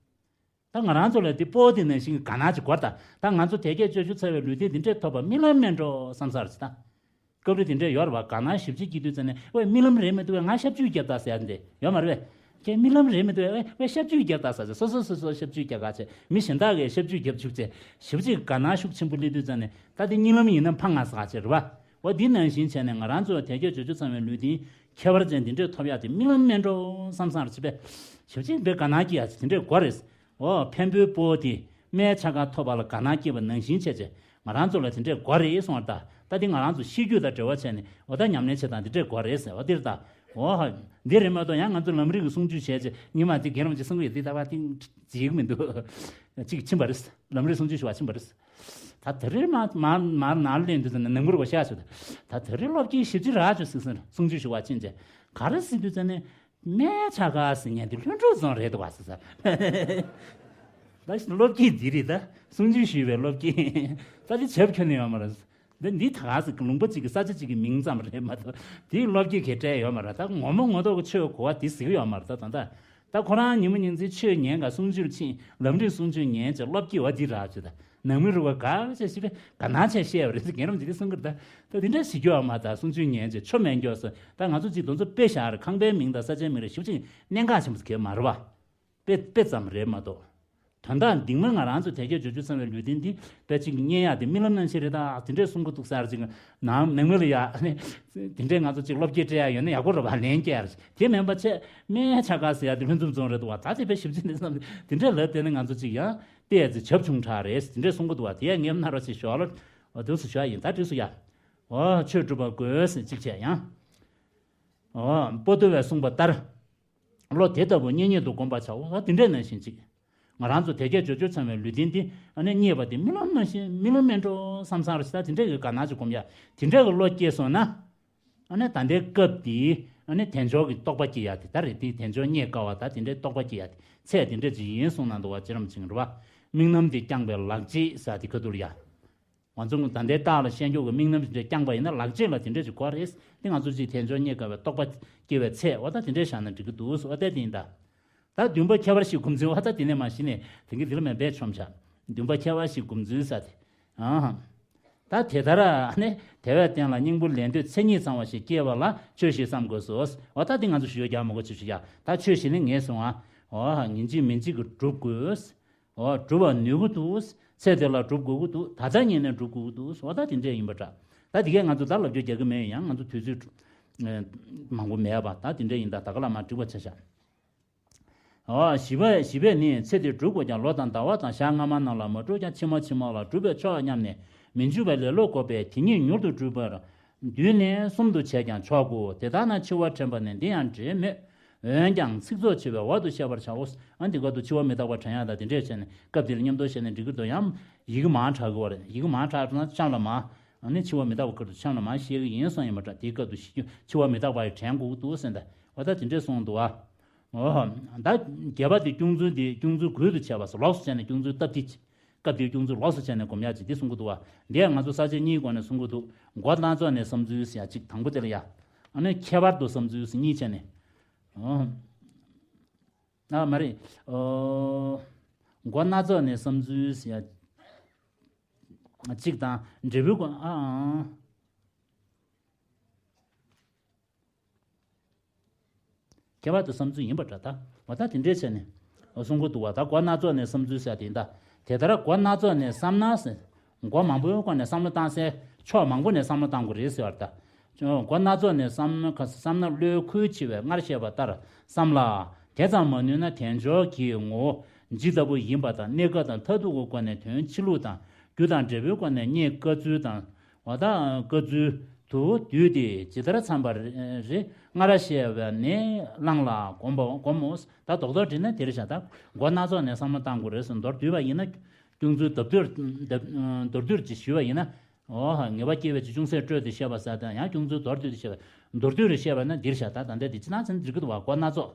ད་ང་རང་ཚོ་ལ་དེ་སྤོ་དེ་ནང་བཞིན་གྱི་དགའ་སྣང་ཅིག་དགོས་ད། ད་ང་ཚོ་དལ་བརྒྱད་སྤྱོད་བཅུ་ཚར་བའི་ལུས་རྟེན་འདི་འདྲས་ཐོབ་པ་རྨི་ལམ་མིན་འགྲོ་བསམ་ས་རེད་ད། སྐབས་རེ་དེ་འདྲས་ཡོད་རེད་བ། དགའ་སྣང་ཞེ་པོ་ཅིག་སྐྱེ་དུས་ཙམ་ནས་ཝེ་རྨི་ལམ་རེད་མི་འདུག་ཝེ། ང་ཤབ་ཆུས་བརྒྱབ་ད་ཟེར་ཡ་འདི་ཡོད་མ་རེད་པས། ཁྱེད་རྨི་ལམ་རེད་མི་འདུག་ཝེ། ཝེ་ཤབ་ཆུས་བརྒྱབ་ད་ཟེར་ཟེར། སོ་སོ་སོ་སོ་ཤབ་ཆུས་བརྒྱབ་ག་བྱས། མི་གཞན་དག་གིས་ཤབ་ཆུས་བརྒྱབ་བཅུག་བྱས། ཞེ་པོ་ཅིག་དགའ་སྣང་ཤུགས་ཆེན་པོ་སླེབས་དུས་ཙམ་ནས་ད་དེ་རྨི་ལམ་ཡིན་ན་ཕངས་ང་ཟེར་ག་བྱས་རེད་བ། འོ་འདི་ནང་བཞིན་བྱས་ནས་ང་རང་ཚོ་དལ་བརྒྱད་འབྱོར་བཅུ་ཚང་བའི་ལུས་རྟེན་ཁྱད་པར་ཅན་འདི་འདྲས་ཐོབ་ཡག་དེ་རྨི་ལམ་མིན་འགྲོ་བསམ་བསམ་རེ་བྱས་པས། ཞེ་པོ་ཅིག་འདི་དགའ་སྣང་སྐྱེ་ཡག་དེ་འདྲས་དགོས་རེད། འོ་འཕན་པོའི་སྤོ་བོ་དེ་རྨའི་ཆ་ག་ཐོབ་པ་ལ་དགའ་སྣང་སྐྱེས་པ་ནང་བཞིན་བྱས་བྱས་ང་རང་ཚོ་ལ་དེ་འདྲས་དགོས་རེད་གསུངས་པ། ད་ད་དེ་ང་རང་ཚོ་ཤེས་རྒྱུ་དང་འབྲེལ་བ་བྱས་ནས་འོ་ད་ཉམས་ལེན་བྱེད་སྟངས་འདི་འདྲས་དགོས་རེད་ཟེར་བ་འདིར་ད། འོ་ཧ། འདི་རེད་མ་གཏོགས་ཡང་ང་ཚོ་ལམ་རིམ་གྱི་གསུང་ཆོས་བྱས་བྱས་ཉི་མ་དེ་རྒན་རབས་ཅིག་གསུང་གི་ཡོད་དེ་ད་བ་ཏིང་བྱེད་ཀྱི་མི་འདུག་ཅིག་ཕྱིན་པ་རེད། ལམ་རིམ་གསུང་ཆོས་ཞུ་བ་ཕྱིན་པ་རེད། ད་དེ་རིང་མ་མ་མ་ནང་ལེན་དུས་ཙམ་ནས་ནང་མི་རུ་བ་ཤ་ཞུ། ད་དེ་རིང་སློབ་དཀྱིལ་ཞིབ་ཅིག་རག་ཆོག་ཟིག་ཟེར་གསུང་ཆོས་ཞུ་བ་ཕྱིན་བྱས་ག་རེ་ཟེར་དུས་ཙམ་ནས། སྨན་ཆ་ག་ཟེར་མཁན་དེ་ལྷུན་གྲུབ་རྫོང་རེད་འདུག་བ་ཟེར་ས། ད་སློབ་དཀྱིལ་འདི་རེད་ད། གསུང་ཆོས་ཞུས་པའི་སློབ་དཀྱིལ། ད་དེ་བྱབ་ཁྱོན་ནས་ཡོད་མ་རེད། འདི་འདི་ད་ག་ཟེར་ལུང་པ་གཅིག་གི་ས་ཆ་གཅིག་གི་མིང་ཙམ་རེད་མ་གཏོགས་དེའི་སློབ་དཀྱིལ་གས་སྤྲད་ཡོད་མ་རེད། ད་ངོ་མ་ངོ་ཐོག་གི་ཆོས་གོ་བ་དེ་ཟེར་གི་ཡོད་མ་རེད། ད་ད་ད། ད་ཁོ་རང་ཉིན་མོ་ཉིན་མཚན་ཆོས་ཉན་ག་གསུང་ཆོས་ཕྱིན་ལམ་རིམ་གསུང་ཆོས་ཉན་བྱས་སློབ་དཀྱིལ་བ་འདི་རག་བྱས་ད། ནང་མི་རུ་བ་ག་བྱས་ཤི་བས་ག་ན་བྱས་བཤད་པ་རེད་ཟེར་རྒན་རབས་འདི་འདྲས་གསུང་གི་རེད་ད། ད་འདི་འདྲ་ཞིག་རྒྱུ་བ་མ་ད་གསུང་ཆོས་ཉན་བྱས་ཆོ་མེད་མགྱོགས་སོ་ད་ང་ཚོ་ཅིག་དོན་ཚོ་དཔེ་བཞག་རེད། ཁང་པའི་མིང་དང་ས་ཆའི་མིང་རེད་ཞུ་ཅིག་གནད་འགག་ཆེན་པོ་ཟེར་གས་མ་རེད་བ། དཔེ་དཔེ་ཙམ་རེད་མ་གཏོགས། དོན་དག་འདིང་མ་ང་རང་ཚོ་དལ་བརྒྱད་འབྱོར་བཅུ་ཚང་བའི་ལུས་རྟེན་འདི་དཔེ་ཅིག་རྙེད་ཡག་དེ་རྨི་ལམ་ནང་བཞིན་རེད་ད་དེ་འདྲས་གསུང་གི་འདུག་ཟེར་ཅིག་ནང་ནང་མི་ལ་ཡ་ནི་དེ་འདྲས་ང་ཚོ་ཅིག་བློ་སྐྱེད་སྤྲད་ཡག་ཡོད་ན་ཡག་པོ་རེད་བ། ལན་སྐྱེལ་ཡག་རེད། དེ་མིན་པ་ཆེ་སྨན་ཆ་ག་ཟེར་ཡག་དེ་ལྷུན་འཛོམས་རྫོང་རེད་འདུག་བ། ད་དེ་དཔེ་ཞིབ་ཆེན་དེ་བསམ་དེ་འདྲས་ལབ་བསྡད་ན་ང་ཚོ་ཅིག་ཡང་བལྟས་ཡག་ཅིག་བྱབ་ཆུང་དྲགས་རེད་དེ་འདྲས་གསུང་གི་འདུག་བ། དེ་ཡང་ངས་མནར་བ་ཞིག་ཞོག་ལ། འོ་དུས་སུ་ཞོག་ཡིན་ད་དུས་སུ་ཡ། འོ་ཆོས་སྒྲུབ་པ་དགོས་ཟེར་ཅིག་བྱས་ཡང་། འོ་པོ་ཏོ་བས་གསུངས་པ་ལྟར། བློ་དེ་ལྟ་བུ་གཉེན་ཉེ་དུ་བསྒོམ་པར་བྱའོ། ཨ་དེ་འདྲས་ནང་བཞིན་ཅིག་ང་རང་ཚོ་དལ་བརྒྱད་འབྱོར་བཅུ་ཚང་བའི་ལུས་རྟེན་འདི་ཨ་ནི་རྙེད་པ་དེ་རྨི་ལམ་ནང་བཞིན་རྨི་ལམ་མིན་འགྲོ་བསམ་བསམ་རེ་ཞིག་ད་དེ་འདྲས་ཀྱི་དགའ་སྣང་ཅིག་སྒོམ་ཡ། དེ་འདྲས་ཀྱི་བློ་སྐྱེས་སོང་ན། ཨ་ནི་ད་ལྟའི་སྐབས་འདི་ཨ་ནི་དལ་འབྱོར་གྱི་རྟོགས་པ་སྐྱེ་ཡ་དེ་ད་རེད། དེ་དལ་འབྱོར་རྙེད་དཀའ་བ་ད་དེ་འདྲས་རྟོགས་པ་སྐྱེ་ཡ་དེ་ཚད་དེ་འདྲས་ཅིག་ཡིན་གསུངས་གནང་འདུག་བ། ཅི་རམ་ཅིང་རེད་བ། དམིགས་རྣམ་དེ་བསྐྱངས་པའི་ལག་རྗེས་ཟེར་དེ་ཁ་ཐུག་ལ་ཡ། ང་ཚོ་ད་ལྟའི་རྟགས་ལ་ཤེས་འཇོག་གི་དམིགས་རྣམ་དེ་འདྲ་བསྐྱངས་པ་ཡིན་ན་ལག་རྗེས་ལ་དེ་འདྲ་ཞིག་དགོས་རེད། དེ་ང་ཚོ་ཅིག་དལ་འབྱོར་རྙེད་དཀའ་བའི་རྟོགས་པ་སྐྱེ་བའི་ཚད་འོ་ད་དེ་འདྲ་བཞག་ན་འགྲིག་གི་འདུག་ཟེར་བ་དེ་དེ་ཡིན་ད། ད་བདུན་པ་ཁྱད་པར་ཞིག་སྒོམ་ཚུལ་བ་ད་དེ་ནས་མ་གཞི་ནས་དེང་གི་དེ་ལ་མེད་པས་ཆོམ་བྱ། བདུན་པ་ཁྱད་པར་ཞིག་སྒོམ་ཚུལ་ས་དེ། ཨང་། ད་དེ་ལྟར་ནི་དེ་བས་སྟེང་ལ་སྙིང་པོ་ལེན་འདོད་མཚན་ཉིད་ཚང་བ་ཞིག་སྐྱེས་པ་ལ་ཆོས་ཞིག་བསམ་དགོས་སོ། འོ་ད་དེ་ང་ཚོ་ཞུ་རྒྱག་མ་དགོས་ཆོས་ཞིག་ཡ། ད་ཆོས་ཞིག་ནི་ངེས་སོང་ཨ། འོ་ཉིན་གཅིག་མིན་གཅིག་གི་སྒྲུབ་དགོས། འོ་སྒྲུབ་པ་ནུས་ཀྱི་འདུག་ཚེ་འདི་ལ་སྒྲུབ་དགོས་ཀྱི་འདུག་ད་ལྟ་ཉིད་ནས་སྒྲུབ་དགོས་ཀྱི་འདུག་འོ་ད་དེ་འདྲས་ཡིན་པ་འདྲ། ད་དེ་གས་ང་ཚོ་ད་ལབ་རྒྱུ་རྒྱག་གི་མེད། ཡང་ང་ཚོ་དུས་ཚོད་མང་པོ་མེད་པ་ད་དེ་འདྲས་ཡིན། ད་ད་ག་ལ་མ་འགྲིག་པ་ཆ་བཞག་འོ་བཞི་པ་བཞི་པས་ནི་ཚེ་འདིར་སྒྲུབ་དགོས་ཀྱང་ལོ་དང་ཟླ་བ་དང་ཞག་སྔ་མ་རྣམས་ལ་མ་སྒྲུབ་ཀྱང་ཕྱི་མ་ཕྱི་མ་ལ་སྒྲུབ་པས་ཆོག་སྙམ་ནས་མི་འཇུག་པའི་ལེ་ལོ་བསྒོམས་པས་དེ་ཉིད་མྱུར་དུ་སྒྲུབ་པར་བསྡུས་ནས་གསུམ་དུ་བྱས་ཀྱང་ཆོག་གོ། དེ་ལྟར་ན་འཆི་བ་དྲན་པ་ནི་འདི་ཡང་འདྲེས་མོད། འོན་ཀྱང་ཚིག་ཚོགས་འཆི་བའི་འོག་ཏུ་ཤེས་པར་བྱའོ། ཨ་འདི་སྐབས་སུ་འཆི་བ་མི་རྟག་པ་དྲན་ཡག་དང་དེ་འདྲས་བྱས་ནས་སྐབས་འདིར་མཉམ་དུ་བཤད་ན་འགྲིག་གི་འདུག་ཡང་ཡི་གེ་མང་དྲགས་ཀྱི་བ་རེད། ཡི་གེ་མང་དྲགས་ན་ཆམ་ལ་མ། ཨ་ནི་འཆི་བ་མི་རྟག་པ་སྐབས་སུ་ཆམ་ལ་མ་བཤད་ཀྱི་ཡིན་སོང་ཡིན་པ་འདྲ། དེའི་སྐབས་སུ་ཤི་རྒྱུ་འཆི་བ་མི་རྟག་པ་ཡི་དྲན་དགོས་ཀྱི་འདུག་ཟེར་འདྲ་བ་ད་དེ་འདྲས་གསུངས་འདུག་ཨ། འོ། ད་བརྒྱད་པ་དེ་སྐྱོང་ཚུལ་དེ་སྐྱོང་ཚུལ་ཁུལ་དུ་བྱས་པ་སོགས་ལོགས་སུ་བྱས་ནས་སྐྱོང་ཚུལ་སྟབས་བདེ། སྐབས་དེའི་སྐྱོང་ཚུལ་ལོགས་སུ་བྱས་ནས་སྒོམ་ཡག་ཅིག་འདི་གསུང་གི་འདུག་བ། འདིས་ང་ཚོ་ས་བཅད་གཉིས་སྒོ་ནས་གསུང་གི་འདུག་མགོ་སྣ་ཚོགས་ནས་བསམ་ཚུལ་ཟེར་ཡ་གཅིག་དང་པོ་དེ་ལ་ཡ། ཨ་ནི་ཁྱད་པར་དུ་བསམ་ཚུལ་ཟེར་གཉིས་བྱས་ནས། ཨོ། ཨ་མ་རེད། ཨོ། མགོ་སྣ་ཚོགས་ནས་བསམ་ཚུལ་ཟེར་ཡ་གཅིག་དང་འབྲས་བུའི་སྒོ་ཨ་ཨང་། ཁྱད་པར་དུ་བསམ་ཚུལ་ཡིན་པ་འདྲ་ད། འོ་ད་དེ་འདྲས་བྱས་ནས། འོ་གསུང་གི་འདུག་བ། ད་མགོ་སྣ་ཚོགས་ནས་བསམ་ཚུལ་ཟེར་དེ་ཡིན་ད། དེ་ལྟར་མགོ་སྣ་ཚོགས་ནས་བསམ་ན་ཟེར། མགོ་མང་པོའི་སྒོ་ནས་བསམ་བློ་བཏང་སའི་ཕྱོགས་མང་པོ་ནས་བསམ་བློ་བཏང་དགོས་རེད་ཟེར་བ་ད། མགོ་སྣ་ཚོགས་ནས་བསམ་བསམ་ན་བློའི་ཁུལ་ཆེ་བས་སྔར་བཤད་པ་ལྟར་བསམ་ལ། དེ་ཙམ་མ་ནུས་ན་དལ་འབྱོར་གྱི་ངོ་བོ་ཇི་ལྟ་བུ་ཡིན་པ་དང་གནས་སྐབས་དང་མཐར་ཐུག་གི་སྒོ་ནས་དོན་སྤྱི་བླུགས་དང་རྒྱུ་དང་འབྲས་བུའི་སྒོ་ནས་རྙེད་དཀའ་ཚུལ་དང་། འོ་ད་བཀའ་ཚུལ་དུ་བསྡུས་ཏེ་ཇི་ལྟར་འཚམས་པ་རེ་སྔར་བཤད་པ་ནས་བླངས་ལ་སྒོམ་པ་སྒོམ་མོ། ད་རྡོག་རྡོག་བྲིས་ན་དེར་བཞག་ད་མགོ་སྣ་ཚོགས་ནས་བསམ་བློ་བཏང་དགོས་རེད་ཟེར་མདོར་བསྡུས་པ་ཡིན་ན། སྐྱོང་ཚུལ་ལྡབ་ལྡིར་ལྡབ་མདོར་བསྡུས་ཅིག་ཞུས་པ་ཡིན་ན། འོ་ཧ་ངེས་པ་སྐྱེ་བའི་ཆེད་ཅུང་ཟད་སྤྲོས་ཏེ་བཤད་པ་ཟེར་དང་ཡང་སྐྱོང་ཚུལ་མདོར་བསྡུས་ཏེ་བཤད་པ་མདོར་བསྡུས་རེ་བཤད་པ་ན་འདིར་བཞག་ད་ད་འདྲ་དེ་ཅི་ན་ཚན་འགྲིག་གི་འདུག་བ། མགོ་སྣ་ཚོགས་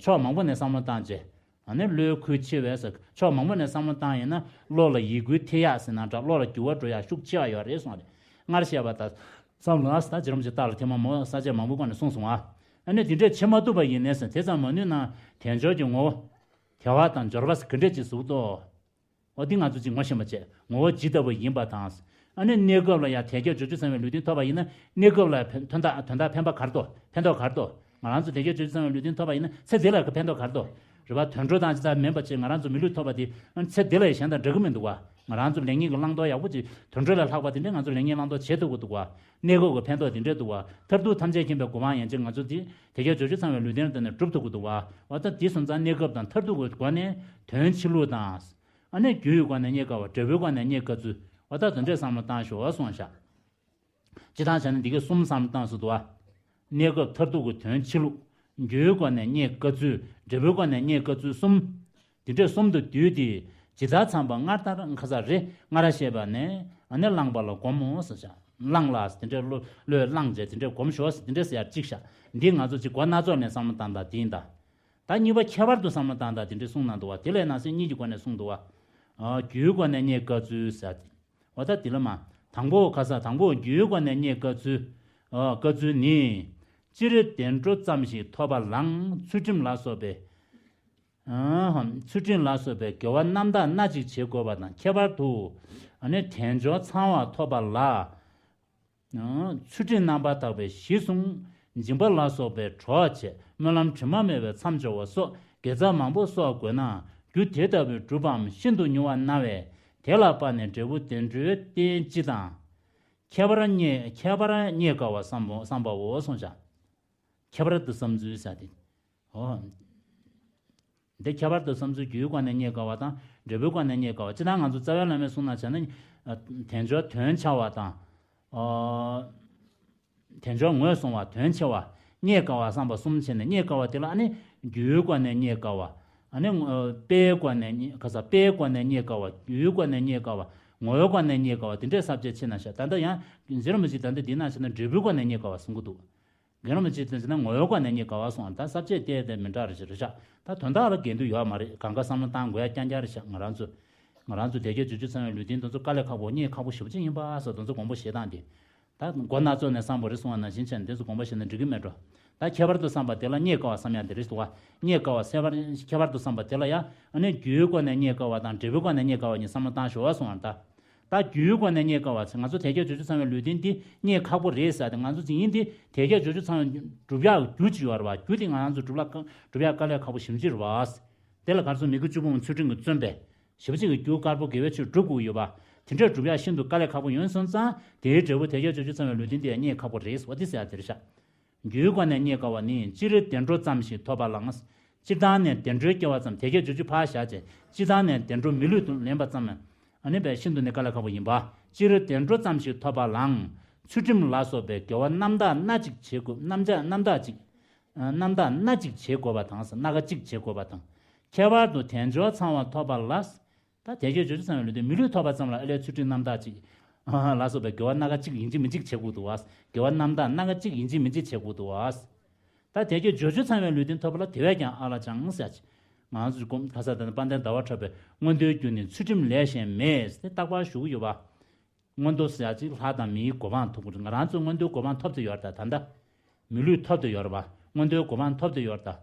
ཕྱོགས་མང་པོ་ནས་བསམ་བློ་བཏང་རྗེས། ཨ་ནི་བློའི་ཁུལ་ཆེ་བས་ཟེར་ཕྱོགས་མང་པོ་ནས་བསམ་བློ་བཏང་ཡིན་ན་བློ་ལ་ཡིད་འགུལ་ཐེབས་ཡག་ཟེར་ན་འདྲ་བློ་ལ་འགྱུར་བ་འགྲོ་ཡག་ཤུགས་ཆེ་བ་ཡོད་རེད་གསུངས་རེད། སྔར་བཤད་པ་ལྟར་བསམ་ལ་ཟེར་ད་ཇི་རིམ་གྱི་རྟགས་ལ་ཐེངས་མ་མོ་ས་བཅད་མང་པོའི་སྒང་ནས་གསུངས་སོང་ཨ། ཨ་ནི་དེ་འདྲས་བྱེད་མ་ཐུབ་པ་ཡིན་ནའི་ཟེར་དེ་ཙམ་མ་ནུས་ན་དལ་འབྱོར་གྱི་ངོ་བོ། དལ་བ་དང་འབྱོར་བ་ཟེར་ག་འདྲས་ཅིག་གཟུགས་ཏོ། འོ་འདི་ང་ཚོ་གཅིག་ངོ་ཤེས་པ་བྱས་ངོ་བོ་ཇི་ལྟ་བུ་ཡིན་པ་དང་། ཨ་ནི་གནས་སྐབས་ལ་ཡང་དལ་བརྒྱད་འབྱོར་བཅུ་ཚང་བའི་ལུས་རྟེན་ཐོབ་པ་ཡིན་ན་གནས་སྐབས་ལ་ཕན་དོན་དག་དོན་དག་ཕན་པ་ག་རེ་འདུག་ཕན་ཐོགས་ག་རེ་འདུག་ང་རང་ཚོ་དལ་བརྒྱད་འབྱོར་བཅུ་ཚང་བའི་ལུས་རྟེན་ཐོབ་པ་ཡིན་ན་ཚེ་འདི་ལ་ཕན་ཐོགས་ག་རེ་འདུག་རེད་པ། དུད་འགྲོ་དང་ཇི་ལྟར་མིན་པ་བྱས་ང་རང་ཚོ་མི་ལུས་ཐོབ་པ་དེ་ཚེ་འདི་ལ་ཡང་གཞན་དང་འདྲ་གི་མི་འདུག་བ། ང་རང་ཚོ་ལེགས་ཉེས་ཀྱི་བླང་དོར་ཡག་པོ་ཅིག་དུད་འགྲོ་ལས་ལྷག་པ་དེ་འདྲས་ང་ཚོ་ལེགས་ཉེས་བླང་དོར་བྱེད་ཐུབ་ཀྱི་འདུག་བ། གནས་སྐབས་ཀྱི་ཕན་ཐོགས་དེ་འདྲས་འདུག་བ། མཐར་ཐུག་ཐམས་ཅད་མཁྱེན་པའི་གོ་འཕང་ཡན་ཆད་ང་ཚོ་འདི་དལ་བརྒྱད་འབྱོར་བཅུ་ཚང་བའི་ལུས་རྟེན་ལ་བརྟེན་ནས་སྒྲུབ་ཐུབ་ཀྱི་འདུག་བ། འོ་ད་འདི་སོང་ཙང་གནས་སྐབས་དང་མཐར་ཐུག་གི་སྒོ་ནས་དོན་ཕྱི་ལུགས་དང་། ཨ་ནི་རྒྱུའི་སྒོ་ནས་རྙེད་དཀའ་བ། འབྲས་བུའི་སྒོ་ནས་རྙེད་དཀའ་ཚུལ། འོ་ད་དེ་འདྲས་བསམ་བློ་བཏང་ཤོག་གསུངས་བཞག་སྤྱིར་བཏང་བྱས་ན་འདི་གའི་གསུམ་བསམ་བློ་བཏང་ཟེར་འདུག་བ། གནས་སྐབས་མཐར་ཐུག་གི་དོན་ཕྱི་ལུགས། རྒྱུའི་སྒོ་ནས་རྙེད་དཀའ་ཚུལ། འབྲས་བུའི་སྒོ་ནས་རྙེད་དཀའ་ཚུལ་གསུམ། དེ་འདྲས་གསུམ་དུ་བསྡུས་ཏེ། ཇི་ལྟར་འཚམས་པ་སྔར་ལྟར་ཁ་ས་རེ་སྔར་བཤད་པ་ནས་ཨ་ནི་བླངས་པ་ལ་སྒོམ་མོ་ཟེར་བཞག་བླངས་ལ་དེ་འདྲས་བློ་བློས་བླངས་བྱས་དེ་འདྲས་སྒོམ་ཤོག་ཟེར་དེ་འདྲས་ཟེར་ཡ་གཅིག་བཞག་འདི་ང་ཚོ་གཅིག་སྒོ་སྣ་ཚོགས་ནས་བསམ་བློ་བཏང་དང་དེ་ཡིན་ད། ད་གཉིས་པ་ཁྱད་པར་དུ་བསམ་བློ་བཏང་དང་དེ་འདྲས་གསུངས་གནང་འདུག་བ། དེ་ལས་ནང་གསེས་གཉིས་ཀྱི་སྒོ་ནས་གསུངས་འདུག་བ། ཨ་རྒྱུའི་སྒོ་ནས་རྙེད་དཀའ་ཚུལ་ཟེར་ཏེ། འོ་ད་དེ་ལ་མ། དང་པོ་ཁ་ས་དང་པོ་རྒྱུའི་སྒོ་ནས་རྙེད་དཀའ་ཚུལ། ཨ་དཀའ་ཚུལ་ནི། སྤྱིར་བདེ་འགྲོ་ཙམ་ཞིག་ཐོབ་པ་ལའང་ཚུལ་ཁྲིམས་ལ་སོགས་པའི། ཨ་ཚུལ་ཁྲིམས་ལ་སོགས་པའི་དགེ་བ་རྣམ་དག་སྣ་གཅིག་བྱེད་དགོས་པ་དང་ཁྱད་པར་དུ། ཨ་ནི་དལ་འབྱོར་ཚང་བ་ཐོབ་པ་ལ། ཚུལ་ཁྲིམས་རྣམ་པར་དག་པའི་གཞི་བཟུང་། སྦྱིན་པ་ལ་སོགས་པའི་གྲོགས་བྱས་སྨོན་ལམ་དྲི་མ་མེད་པའི་མཚམས་སྦྱོར་བ་སོགས་དགེ་རྩ་མང་པོ་གསོག་དགོས་ན། རྒྱུ་དེ་ལྟ་བུའི་གྲུབ་པའམ་ཤིན་ཏུ་ཉུང་བ་སྣང་བས། དེ་ལ་དཔག་ནས་འབྲས་བུ་བདེ་འགྲོའི་རྟེན་སྤྱི་དང་། ཁྱད་པར་རྙེད་ཁྱད་པར་རྙེད་དཀའ་བ་བསམ་པའོ་བསམ་པའོ་གསུངས་བཞག་ཁྱད་པར་དུ་བསམ་ཚུལ་ཟེར་ཏེ། འོ། འདི་ཁྱད་པར་དུ་བསམ་ཚུལ་རྒྱུའི་སྒོ་ནས་རྙེད་དཀའ་བ་དང་འབྲས་བུའི་སྒོ་ནས་རྙེད་དཀའ་བ། སྤྱིར་བཏང་ང་ཚོ་རྩ་བའི་བླ་མས་གསུངས་ན་བྱས་ན། ཨ་དལ་འབྱོར་དོན་ཆེ་བ་དང་། ཨ་དལ་འབྱོར་ངོས་བཟུང་བ་དོན་ཆེ་བ། རྙེད་དཀའ་བ་བསམ་པ་གསུམ་བྱས་ནས་རྙེད་དཀའ་བ་དེ་ལ་ཨ་ནི་རྒྱུའི་སྒོ་ནས་རྙེད་དཀའ་བ། ཨ་ནི་ཨ་དཔེའི་སྒོ་ནས་རྙེད་ག་ས་དཔེའི་སྒོ་ནས་རྙེད་དཀའ་བ། རྒྱུའི་སྒོ་ནས་རྙེད་དཀའ་བ། ངོ་བོའི་སྒོ་ནས་རྙེད་དཀའ་བ་དེ་འདྲའི་ས་བཅད་ཕྱེ་ན་ཤ། ད་ལྟ་ཡང་རྗེ་རིན་པོ་ཆེས་ད་ལྟ་འདི་ན་བྱས་ན་འབྲས་བུའི་སྒོ་ནས་རྙེད་དཀའ་བ་གསུང་གི་འདུག་རྒན་རབས་ཅིག་དང་བྱས་ན་ངོ་བོའི་སྒོ་ནས་རྙེད་དཀའ་བ་གསུངས། ད་ས་བཅད་བལྟས་ཏེ་མི་འདྲ་རེ་ཞིག་རེད་ཤག་ད་དོན་དག་ལ་འགལ་འདུ་ཡོད་མ་རེད། གང་ག་བསམ་བློ་བཏང་དགོས་ཡ་རྐྱང་རྐྱང་རེད་ཤག་ང་རང་ཚོ་ང་རང་ཚོ་དལ་བརྒྱད་འབྱོར་བཅུ་ཚང་བའི་ལུས་རྟེན་དེ་ཚོ་དཀའ་ལས་ཁག་པོ་རྙེད་ཁག་པོ་ཞེ་པོ་ཅིག་ཡིན་པ་སོགས་དེ་ཚོ་དགོངས་པ་བཞེས་སྟངས་དེ། ད་མགོ་སྣ་ཚོགས་ནས་བསམ་པ་རེད་གསུངས་པ་ནང་བཞིན་བྱས་ནས་དེ་ཚོ་དགོངས་པ་བཞེས་ན་འགྲིག་གི་མེད་འགྲོ། ད་ཁྱད་པར་དུ་བསམ་པ་དེ་ལ་རྙེད་དཀའ་བ་བསམ་ཡ་དེ་རེད་འདུག་བ། རྙེད་དཀའ་བ་ཟེར་བ་ཁྱད་པར་དུ་བསམ་པ་དེ་ལ་ཡ་ཨ་ནི་རྒྱུའི་སྒོ་ནས་རྙེད་དཀའ་བ་དང་འབྲས་བུའི་སྒོ་ནས་རྙེད་དཀའ་བ་གཉིས་བསམ་བློ་བཏང་ཞོག་གསུངས་པ་ད། ད་རྒྱུའི་སྒོ་ནས་རྙེད་དཀའ་བ་ཚེ་ང་ཚོ་དལ་བརྒྱད་འབྱོར་བཅུ་ཚང་བའི་ལུས་རྟེན་འདི་རྙེད་ཁག་པོ་རེད་ཟེར་ཏེ། ང་ཚོ་ཅིག་ཡིན་ཏེ་དལ་བརྒྱད་འབྱོར་བཅུ་ཚང་བའི་སྒྲུབ་ཡག་རྒྱུ་ཅིག་ཡོད་རེད་བ། རྒྱུ་དེ་ང་རང་ཚོ་སྒྲུབ་ལ་སྒྲུབ་ཡག་དཀའ་ལས་ཁག་པོ་ཞེ་པོ་ཅིག་རེད་བ། དེ་ལ་ག་རེ་ཟེར་མི་དགེ་བཅུ་སྤོང་ཚུལ་ཁྲིམས་ཀྱིས་བརྩོན་པས་ཞེ་པོ་ཅིག་གི་རྒྱུ་དཀར་པོ་དགེ་བའི་ཆོས་སྒྲུབ་དགོས་ཡོད་པ། དེ་འདྲའི་སྒྲུབ་ཡག་ཤིན་ཏུ་དཀའ་ལས་ཁག་པོ་ཡོང་སོང་ཙང་དེའི་འབྲས་བུ་དལ་བརྒྱད་འབྱོར་བཅུ་ཚང་བའི་ལུས་རྟེན་འདི་ཡང་རྙེད་ཁག་པོ་རེད་བ། དེ་ཟེར་ཡག་དེ་རེད་ཤག་རྒྱུའི་སྒོ་ནས་རྙེད་དཀའ་བ་ནི་སྤྱིར་བདེ་འགྲོ་ཙམ་ཞིག་ཐོབ་པ་ལའང་། སྤྱིར་བཏང་ནས་བདེ་འགྲོའི་སྐྱེ་བ་ཙམ་དལ་བརྒྱད་འབྱོར་བཅུ་ཕར་བཞག་བྱས་སྤྱིར་བཏང་ནས་བདེ་འགྲོ་མི་ལུས་དུ་ལེན་པ་ཙམ། ཨ་ནི་བས་ཤིན་ཏུ་ནས་དཀའ་ལས་ཁག་པོ་ཡིན་པ། སྤྱིར་བདེ་འགྲོ་ཙམ་ཞིག་ཐོབ་པ་ལའང་ཚུལ་ཁྲིམས་ལ་སོགས་པའི་དགེ་བ་རྣམ་དག་སྣ་གཅིག་བྱེད་དགོས། རྣམ་དག་རྣམ་དག་ཅིག་རྣམ་དག་སྣ་གཅིག་བྱེད་དགོས་པ་དང་། སྣ་ཁ་གཅིག་བྱེད་དགོས་པ་དང་། ཁྱད་པར་དུ་དལ་འབྱོར་ཚང་བ་ཐོབ་པ་ལ། ད་དལ་བརྒྱད་འབྱོར་བཅུ་ཚང་བའི་ལུས་རྟེན་མི་ལུས་ཐོབ་པ་ཙམ་ལ་ཨ་ལས་ཚུལ་ཁྲིམས་རྣམ་དག་ཅིག་ལ་སོགས་པའི་དགེ་བ་སྣ་ཁ་གཅིག་ཡིན་གཅིག་མིན་གཅིག་བྱེད་དགོས་འདུག་བ། དགེ་བ་རྣམ་དག་སྣ་ཁ་གཅིག་ཡིན་གཅིག་མིན་གཅིག་བྱེད་དགོས་འདུག་བ། ད་དལ་བརྒྱད་འབྱོར་བཅུ་ཚང་བའི་ལུས་རྟེན་ཐོབ་པ་ལ་དེ་བས་ཀྱང་ཨ་ལ་ཅང་ཟེར་ཅིག་ང་ཚོས་གོང་ཁ་ས་དང་དཔལ་ལྡན་ཟླ་བ་གྲགས་པས་མངོན་མཐོའི་རྒྱུ་ནི་ཚུལ་ཁྲིམས་ལས་གཞན་མེད་ཟེར་རྟག་པར་ཞུ་གི་ཡོད་པ། མངོན་མཐོ་ཟེར་ཡག་ཅིག་ལྷ་དང་མིའི་གོ་འཕང་ཐོབ་དགོས། ང་རང་ཚོ་མངོན་མཐོའི་གོ་འཕང་ཐོབ་བསྡད་ཡོད་རེད། ད་ད་ལྟ་མི་ལུས་ཐོབ་བསྡད་ཡོད་རེད་པ། མངོན་མཐོའི་གོ་འཕང་ཐོབ་བསྡད་ཡོད་རེད། ད་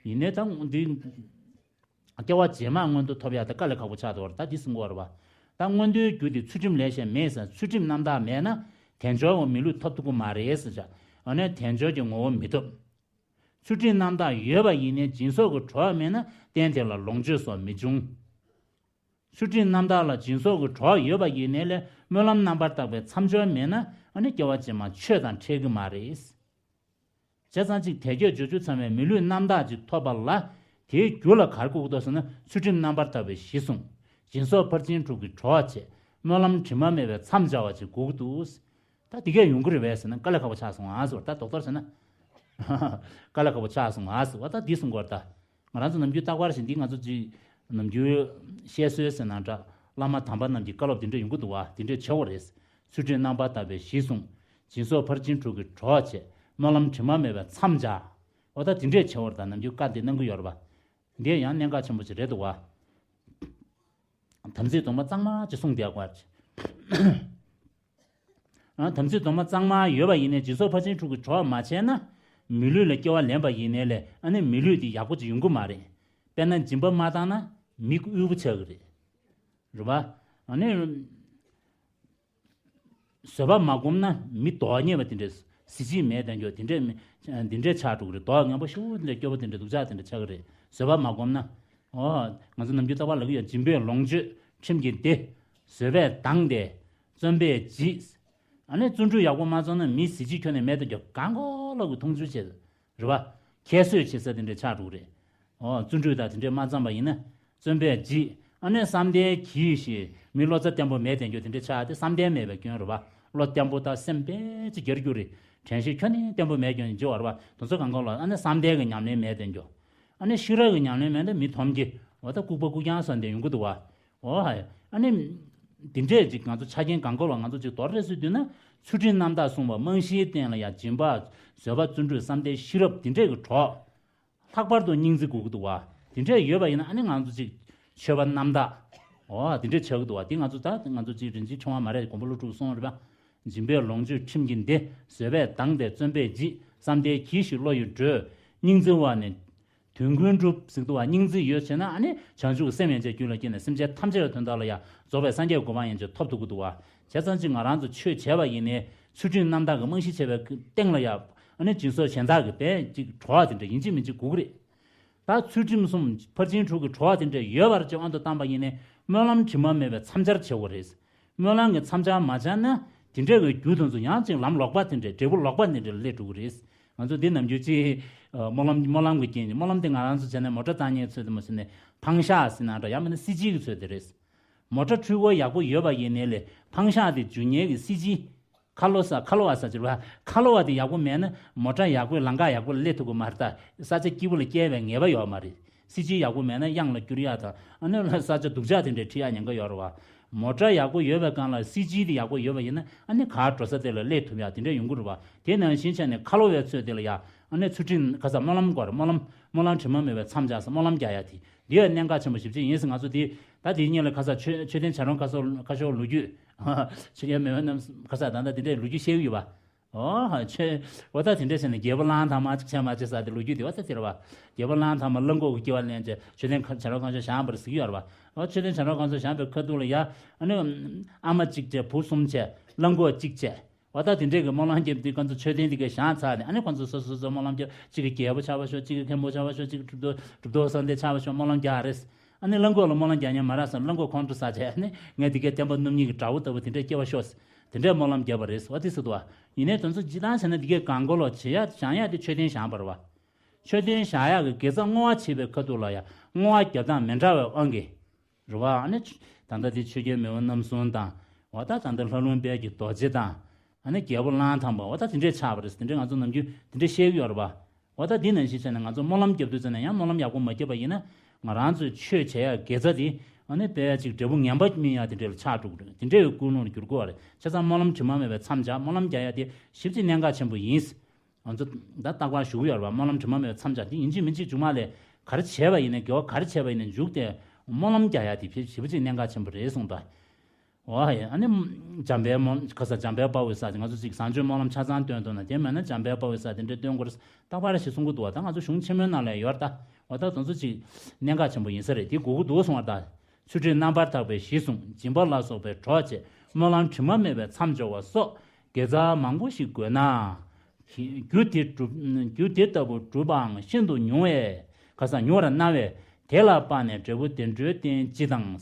ཡིན་ནའི་ད་འདི་སྐྱེ་བ་རྗེས་མ་མངོན་མཐོ་ཐོབ་ཡག་དེ་དཀའ་ལས་ཁག་པོ་ཆགས་འདུག་རེད། ད་འདི་གསུང་གི་ཡོད་རེད་པ། ད་མངོན་མཐོའི་རྒྱུ་དེ་ཚུལ་ཁྲིམས་ལས་གཞན་མེད་ཟེར། ཚུལ་ཁྲིམས་རྣམ་དག་མེད་ན་དལ་འབྱོར་བ་མི་ལུས་ཐོབ་ཐུབ་ཀྱི་མ་རེད་ཟེར་བྱ། འོ་ན་དལ་འབྱོར་གྱི་ངོ་བོ་མི་ཐོབ། ཚུལ་ཁྲིམས་རྣམ་དག་ཡོད་པ་ཡིན་ནའི་སྦྱིན་སོགས་ཀྱི་གྲོགས་མེད་ན་རྟེན་དེ་ལ་ལོངས་སྤྱོད་སོགས་མི་འབྱུང་། ཚུལ་ཁྲིམས་རྣམ་དག་ལ་སྦྱིན་སོགས་ཀྱི་གྲོགས་ཡོད་པ་ཡིན་ནའི་ལས་སྨོན་ལམ་རྣམ་པར་དག་པའི་མཚམས་སྦྱོར་མེད་ན་ཨ་ནི་སྐྱེ་བ་རྗེས་མ་ཆོས་དང་འཕྲད་ཀྱི་མ་རེད། བྱས་ཙང་གཅིག་དལ་བརྒྱད་འབྱོར་བཅུ་ཚང་བའི་མི་ལུས་རྣམ་དག་ཅིག་ཐོབ་པ་ལ་དེའི་རྒྱུ་ལ་ག་རེ་དགོས་ཀྱི་འདུག་ཟེར་ན་ཚུལ་ཁྲིམས་རྣམ་པར་དག་པའི་གཞི་བཟུང་། སྦྱིན་སོགས་ཕར་ཕྱིན་དྲུག་གི་གྲོགས་བྱས། སྨོན་ལམ་དྲི་མ་མེད་པའི་མཚམས་སྦྱར་བ་ཅིག་དགོས་ཀྱི་འདུག་ད་འདི་གས་ཡོང་གི་རེད་པས་ཟེར་ན་དཀའ་ལས་ཁག་པོ་ཆགས་སོང་ཨ་ཟེར་བ། ད་རྡོག་རྡོག་ཟེར་ན་དཀའ་ལས་ཁག་པོ་ཆགས་སོང་ཨ་ཟེར་བ། ད་འདི་གསུང་གི་ཡོད་རེད་ད། ང་རང་ཚོ་ནམ་རྒྱུན་རྟག་པར་བཞིན་འདི་ང་ཚོ་ཅིག་ནམ་རྒྱུན་བཤད་སྲོལ་ཟེར་ན་འདྲ། བླ་མ་དམ་པ་རྣམས་ཀྱི་བཀའ་སློབ་འདི་འདྲ་ཡོང་གི་འདུག་བ། འདི་འདྲ་བྱེད་དགོས་རེད། ཚུལ་ཁྲིམས་རྣམ་པར་དག་པའི་གཞི་བཟུང་། སྦྱིན་སོགས་ཕར་ཕྱིན་དྲུག་གི་གྲོགས་བྱས། སྨོན་ལམ་དྲི་མ་མེད་པའི་མཚམས་སྦྱར། འོ་ད་འདི་འདྲས་བྱེད་དགོས་རེད་ད། ནམ་རྒྱུན་བཀའ་འདི་གནང་གི་ཡོད་རེད་བ། འདི་ཡང་གནད་འགག་ཆེན་པོ་ཅིག་རེད་འདུག་བ། དམ་ཚིག་རྫོགས་མ་གཙང་མ་ཅིག་གསུངས་བསྡད་དགོས་རེད། ཨ་དམ་ཚིག་རྫོགས་མ་གཙང་མ་ཡོད་པ་ཡིན་ནའི་སྦྱིན་སོགས་ཕར་ཕྱིན་དྲུག་གི་གྲོགས་མ་བྱས་ན་མི་ལུས་ལ་སྐྱེ་བ་ལེན་པ་ཡིན་ནའི་ལས་ཨ་ནི་མི་ལུས་དེ་ཡག་པོ་ཅིག་ཡོང་གི་མ་རེད། དཔེར་ན་སྦྱིན་པ་མ་བཏང་ན་མིག་དབུལ་པོ་ཆགས་ཀྱི་རེད། རེད་བ། ཨ་ནི་ བཟོད་པ་མ་བསྒོམས་ན་མི་མདོག་ཉེས་པ་དེ་འདྲས། གཟི་བརྗིད་མེད་དེ་འགྱོ་དེ་འདྲས་མི་དེ་འདྲས་ཆགས་འགྲོ་གི་རེད། མདོག་ངན་པ་ཤོར་དེ་འདྲས་སྐྱོ་པོ་དེ་འདྲས་སྡུག་ཅག་དེ་འདྲས་ཆགས་ཀྱི་རེད། བཟོད་པ་མ་བསྒོམས་ན། ཨོ། ང་ཚོ་ནམ་རྒྱུན་རྟག་པར་ལབ་ཀྱི་ཡོད། སྦྱིན་པས་ལོངས་སྤྱོད་ཁྲིམས་ཀྱིས་བདེ། བཟོད་པས་སྡང་སྟེ་བརྩོན་པས་འཇིགས། ཨ་ནི་བརྩོན་འགྲུས་ཡག་པོ་མ་བརྩམས་ན་མི་གཟི་བརྗིད་ཁྱོན་ནས་མེད་དེ་འགྱོ། གང་གོ་ལོག་གི་མཐོང་ཆུང་བྱེད། རེད་བ། ཁྱད་གསོད་བྱེད་ས་དེ་འདྲས་ཆགས་འགྲོ་གི་རེད། ཨོ། བརྩོན་འགྲུས་དང་དེ་འདྲས་མ་བརྩམས་པ་ཡིན་ན། བརྩོན་པས་འཇིགས། ཨ་ནི་བསམ་གཏན་གྱིས་ཤིག་མི་བློ་རྩ་བརྟན་པོ་མེད་དེ་འགྱོ་དེ་འདྲས་ཆགས་ཏེ་བསམ་གཏན་མེད་པའི་སྐྱོན་རེད་བ། བློ་བརྟན་པོ་དང་སེམས་དཔེ་ཅིག་རྒྱལ་རྒྱུ་རེད། དྲན་ཤེས་ཁྱོན་ནས་བརྟན་པོ་མེད་སྐྱོན་ཅི་བར་བ་དེ་ཚོ་གང་གོ་ལ། ཨ་ནི་བསམ་གཏན་གྱི་ཉམས་ལེན་མེད་དེ་འགྱོ། ཨ་ནི་ཤེས་རབ་ཀྱི་ཉམས་ལེན་མེད་ན་མི་འཐོམ་གྱི། འོ་ད་ལྐུགས་པ་ལྐུགས་རྐྱང་བསམ་དེ་ཡོང་གི་འདུག་བ། ཨོ་ཧ། ཨ་ནི། འདི་འདྲས་ཅིག་ང་ཚོ་ཆ་རྐྱེན་གང་གོ་ལ་ང་ཚོ་ཅིག་མདོར་བསྡུས་ཟེར་དུས་ན། ཚུལ་ཁྲིམས་རྣམ་དག་བསྲུང་བ་རྨང་གཞིའི་སྟེང་ལ་ཡང་སྦྱིན་པ། བཟོད་པ་བརྩོན་འགྲུས་བསམ་གཏན་ཤེས་རབ་འདི་འདྲས་ཀྱི་གྲོགས། ལྷག་པར་དུ་སྙིང་རྗེ་དགོས་ཀྱི་འདུག་བ། འདི་འདྲས་ཡོད་པ་ཡིན་ན་ཨ་ནི་ང་ཚོ་ཅིག་ཆོས་པ་རྣམ་དག་ཨོ་འདི་འདྲས་ཆགས་ཀྱི་འདུག་བ། འདི་ང་ཚོ་ད་ང་ཚོ་ཅིག་རིན་ཆེན་ཕྲེང་བ་མ་རེད། མགོན་པོ་ཀླུ་སྒྲུབ་གསུངས་རེད་པ། སྦྱིན་པས་ལོངས་སྤྱོད་ཁྲིམས་ཀྱིས་བདེ། བཟོད་པས་སྡང་སྟེ་བརྩོན་པས་འཇིགས། བསམ་གཏན་གྱིས་ཤིག་བློ་ཡི་གྲོས། སྙིང་བརྩེ་བ་ནི། དོན་ཀུན་འགྲུབ་ཟེར་འདུག་བ། སྙིང་བརྩེ་ཡོད་བྱས་ན་ཨ་ནི་བྱང་ཆུབ་སེམས་ཡན་ཆད་རྒྱུད་ལ་སྐྱེས་ནས་སེམས་ཅན་ཐམས་ཅད་ཀྱི་དོན་དག་ལ་ཡང་རྫོགས་པའི་སངས་རྒྱས་གོ་འཕང་ཡན་ཆད་ཐོབ་ཐུབ་ཀྱི་འདུག་བ། བྱས་ཙང་ཅིག་ང་རང་ཚོ་ཆོས་བྱས་པ་ཡིན་ནའི་ཚུལ་ཁྲིམས་རྣམ་དག་གི་རྨང་གཞི་བྱས་པའི་སྟེང་ལ་ཡང་ཨ་ནི་སྦྱིན་སོགས་གཞན་དག་གི་དཔེ་ཅིག་གྲོགས་དེ་འདྲ་ཡིན་གཅིག་མིན་གཅིག་དགོས་ཀྱི་རེད། ད་ཚུལ་ཁྲིམས་གསུམ་ཕར་ཕྱིན་དྲུག་གི་གྲོགས་དེ་འདྲ་ཡོད་པར་ཅིག་དབང་དུ་བཏང་པ་ཡིན་ནའི་སྨོན་ལམ་དྲི་མ་མེད་པའི་མཚམས་སྦྱར་བྱེད་དགོས་རེད། སྨོན་ལམ་གྱི་མཚམས་སྦྱར་མ་སྦྱར་ན་དེ་འདྲ་བའི་རྒྱུ་དེ་ཚོ་ཡང་ཅིག་ལམ་ལོག་པ་དེ་འདྲ་འབྲས་བུ་ལོག་པ་དེ་འདྲ་སླེབས་འགྲོ་གི་རེད། ང་ཚོ་འདི་ནམ་རྒྱུན་ཅིག་ཨ། སྨོན་ལམ་སྨོན་ལམ་གྱི་རྐྱེན་གྱིས་སྨོན་ལམ་དེ་ང་རང་ཚོ་བྱས་ནས་མོ་ཊ་བཏང་མཁན་ཚོས་དེ་མོ་བྱས་ནས་འཕང་བཞག་ཟེར་ན་འདྲ། ཡང་མིན་ན་སྲིད་སྤྱི་གི་ཚོས་དེ་རེད། མོ་ཊ་འཕྲུལ་འཁོར་ཡག་པོ་ཡོད་པ་ཡིན་ནའི་ལས་འཕང་བཞག་དེ་འཇུ་མཁན་གྱི་སྲིད་སྤྱི། ཁ་ལོ་ས་ཁ་ལོ་བ་ས་ཅིག་རེད་བ། ཁ་ལོ་བ་དེ་ཡག་པོ་མེད་ན་མོ་ཊ་ཡག་པོས་ལམ་ཁ་ཡག་པོ་ལ་སླེབས་ཐུབ་ཀྱི་མ་རེད། ད་ས་ཆ་སྐྱིད་པོ་ལ་སྐྱེལ་བའི་ངེས་པ་ཡོད་མ་རེད། སྲིད་སྤྱི་ཡག་པོ་མེད་ན་གཡང་ལ་སྐྱུར་ཡག་དང་ཨ་ནི་ལ་ས་ཆ་སྡུག་ཅག་དེ་འདྲའི་ཁྲིད་ཡག་ཉེན་ཁ་ཡོད་རེད་བ། མོ་ཊ་ཡག་པོ་ཡོད་པའི་སྒང་ལ་སྲིད་སྤྱི་དེ་ཡག་པོ་ཡོད་པ་ཡིན་ན་ཨ་ནི་གར་འགྲོ་ས་དེ་ལ་སླེབས་ཐུབ་ཡག་དེ་འདྲ་ཡོང་གི་རེད་བ། དེ་ནང་བཞིན་བྱས་ནས་ཁ་ལོ་བའི་ཚོས་དེ་ལ་ཡ་ཨ་ནི་ཚུལ་ཁྲིམས་ཁ་ས་སྨོན་ལམ་སྐོར་སྨོན་ལམ་སྨོན་ལམ་དྲི་མ་མེད་པའི་མཚམས་སྦྱར་ས་སྨོན་ལམ་རྒྱག་ཡག་དེ་འདི་ཡང་གནད་འགག་ཆེན་པོ་ཞེ་པོ་ཅིག་ཡིན་ཟེར། ང་ཚོ་དེ་ད་དེའི་སྔོན་ལ་ཁ་ས་མཆོད་མཆོད་རྟེན་བྱ་རུང་ཁ་སོ་ཁ་ཤོར་ལོ་རྒྱུས། ཆོས་རྒྱལ་མེས་དབོན་རྣམ་གསུམ་ཁ་ས་ད་ལྟ་དེ་འདྲའི་ལོ་རྒྱུས་བཤད་ཀྱི་ཡོད་པ། ཨོ་ཧ། ཆོས་འོ་ད་དེ་འདྲས་བྱས་ནས་རྒྱལ་པོ་གླང་དར་མ་ཅིག་བྱས་མ་བྱས་ས་དེ་ལོ་རྒྱུས་དེ་བ་ས་དེ་རེད་བ། རྒྱལ་པོ་གླང་དར་མ་གླང་གོག་གི་སྐྱེ་བ་ལེན་བྱས་མཆོད་རྟེན་བྱ་རུང་ཁ་སོ་བཞེངས་པ་རེད་ཟེར་གྱི་ཡོད་རེད་བ། ཨོ་མཆོད་རྟེན་བྱ་རུང་ཁ་སོ་བཞེངས་པའི་ཁ་ཐུག་ལ་ཡ་ཨ་ནི་ཨ་མ་གཅིག་བྱས་བུ་གསུམ་བྱས་གླང་གོག་གཅིག་བྱས། འོ་ད་དེ་འདྲས་ཀྱི་སྨོན་ལམ་རྒྱབ་དུས་ཁོ་ཚོ་མཆོད་རྟེན་དེ་གའི་བཞེངས་ཚར་ནས་ཨ་ནི་ཁོ་ཚོ་སོ་སོ་སོ་སོ་སྨོན་ལམ་རྒྱབ། གཅིག་གིས་རྒྱལ་པོ་ཆགས་པ་ཤོག་གཅིག་གིས་མཁན་པོ་ཆགས་པ་ཤོག་གཅིག་གིས་གྲུབ་ཐོབ་གྲུབ་ཐོབ་བསམ་སྟེ་ཆགས་པ་ཤོག་སྨོན་ལམ་རྒྱག་རེད། ཨ་ནི་གླང་གོག་ལ་སྨོན་ལམ་རྒྱག་མཁན་མ་རག་ཙང་གླང་གོག་ཁོང་ཁྲོ་ཟ་བྱས་ཨ་ནི་ངས་དེ་གའི་བསྟན་པ་སྣུམ་སྙིང་གི་དགྲ་བོ་ལྟ་བུ་དེ་འདྲས་སྐྱེ་བ་ཤོག་ཟེར་དེ་འདྲས་སྨོན་ལམ་བརྒྱབ་པ་རེད། འོ་དེ་ཟེར་འདུག་བ། ཡིན་ནའི་དོན་ཚོ་སྤྱིར་བཏང་བྱས་ན་དེ་གའི་གང་གོ་ལོ་བྱེད་ཡ་བཞེངས་ཡ་དེ་མཆོད་རྟེན་བཞེངས་པ་རེད་བ། མཆོད་རྟེན་བཞེངས་ཡག་གི་དགེ་རྩ་བསྔོ་བ་བྱེད་པའི་ཁ་ཐུག་ལ་ཡང་བསྔོ་བ་རྒྱབ་སྟངས་མི་འདྲ་བའི་དབང་གིས། རེད་བ། ཨ་ནི་ད་ལྟ་དེ་ཆོས་རྒྱལ་མེས་དབོན་རྣམ་གསུམ་དང་། འོ་ད་ད་ལྟ་ལྷ་ལུང་དཔལ་གྱི་རྡོ་རྗེ་དང་། ཨ་ནི་རྒྱལ་པོ་གླང་དར་མ་འོ་ད་དེ་འདྲས་ཆགས་པ་རེད། དེ་འདྲས་ང་ཚོ་ནམ་རྒྱུན་དེ་འདྲས་བཤད་ཀྱི་ཡོད་རེད་བ། འོ་ད་འདི་ནང་བཞིན་བྱས་ན་ང་ཚོ་སྨོན་ལམ་རྒྱབ་དུས་ཙམ་ནས་ཡང་སྨོན་ལམ་ཡག་པོ་མ་བརྒྱབ་པ་ཡིན་ན། ང་རང་ཚོའི་ཆོས་བྱེད་ཡ་དགེ་རྩ་དེ་ཨ་ནི་དཔེ་ཅིག་འབྲས་བུ་ངན་པ་སྨིན་ཡ་དེ་འདྲས་ལ་ཆགས་འགྲོ་གི་རེད། དེ་འདྲས་ཀྱི་ཀུན་སློང་ལ་འགྱུར་དགོས་པ་རེད། བྱས་ཙང་སྨོན་ལམ་དྲི་མ་མེད་པའི་མཚམས་སྦྱར། སྨོན་ལམ་རྒྱག་ཡ་དེ་ཞེ་པོ་ཅིག་གནད་འགག་ཆེན་པོ་ཡིན། ང་ཚོ་ད་རྟག་པར་ཞུ་གི་ཡོད་རེད་བ། སྨོན་ལམ་དྲི་མ་མེད་པའི་མཚམས་སྦྱར་དེ་ཡིན་གཅིག་མིན་གཅིག་མཇུག་མ་ལས་ག་རེ་བྱས་པ་ཡིན་ནའི་དགེ་བ་ག་རེ་བྱས་པ་ཡིན་ནའི་མཇུག་དེ་སྨོན་ལམ་རྒྱག་ཡ་དེ་ཞེ་པོ་ཅིག་གནད་འགག་ཆེན་པོ་རེད་གསུངས་ད། འོ་ཡ། ཨ་ནི་འཇམ་དཔལ་སྨོན་ཁ་ས་འཇམ་དཔལ་དཔའ་བོའི་ས་དེ་ང་ཚོ་ཅིག་བཟང་སྤྱོད་སྨོན་ལམ་ཆ་ཚང་འདོན་ཐུབ་ན། དེ་མེད་ན་འཇམ་དཔལ་དཔའ་བོའི་ས་དེ་འདྲ་འདོན་དགོས་རེད། རྟག་པར་ཞིག་གསུང་གི་འདུག་བ། ད་ང་ཚོ་གཞུང་ཆེན་མོའི་ནང་ལ་ཡོད་རེད་ད། འོ་ད་དེ་ཚོ་ཅིག་གནད་འགག་ཆེན་པོ་ཡིན་ས་རེད། དེ་དགོས་ཀྱི་འདུག་གསུངས་པ་ད། ཚུལ་ཁྲིམས་རྣམ་པར་དག་པའི་གཞི་བཟུང་། སྦྱིན་པ་ལ་སོགས་པའི་གྲོགས་བྱས། སྨོན་ལམ་དྲི་མ་མེད་པའི་མཚམས་སྦྱོར་བ་སོགས་དགེ་རྩ་མང་པོ་ཞིག་དགོས་ན། རྒྱུ་དེ་སྒྲུབ། རྒྱུ་དེ་ལྟ་བུ་སྒྲུབ་པའང་ཤིན་ཏུ་ཉུང་བས། ཁ་སང་ཉུང་བར་སྣང་བས། དེ་ལ་དཔགས་ནས་འབྲས་བུ་བདེ་འགྲོའི་རྟེན་སྤྱི་དང་།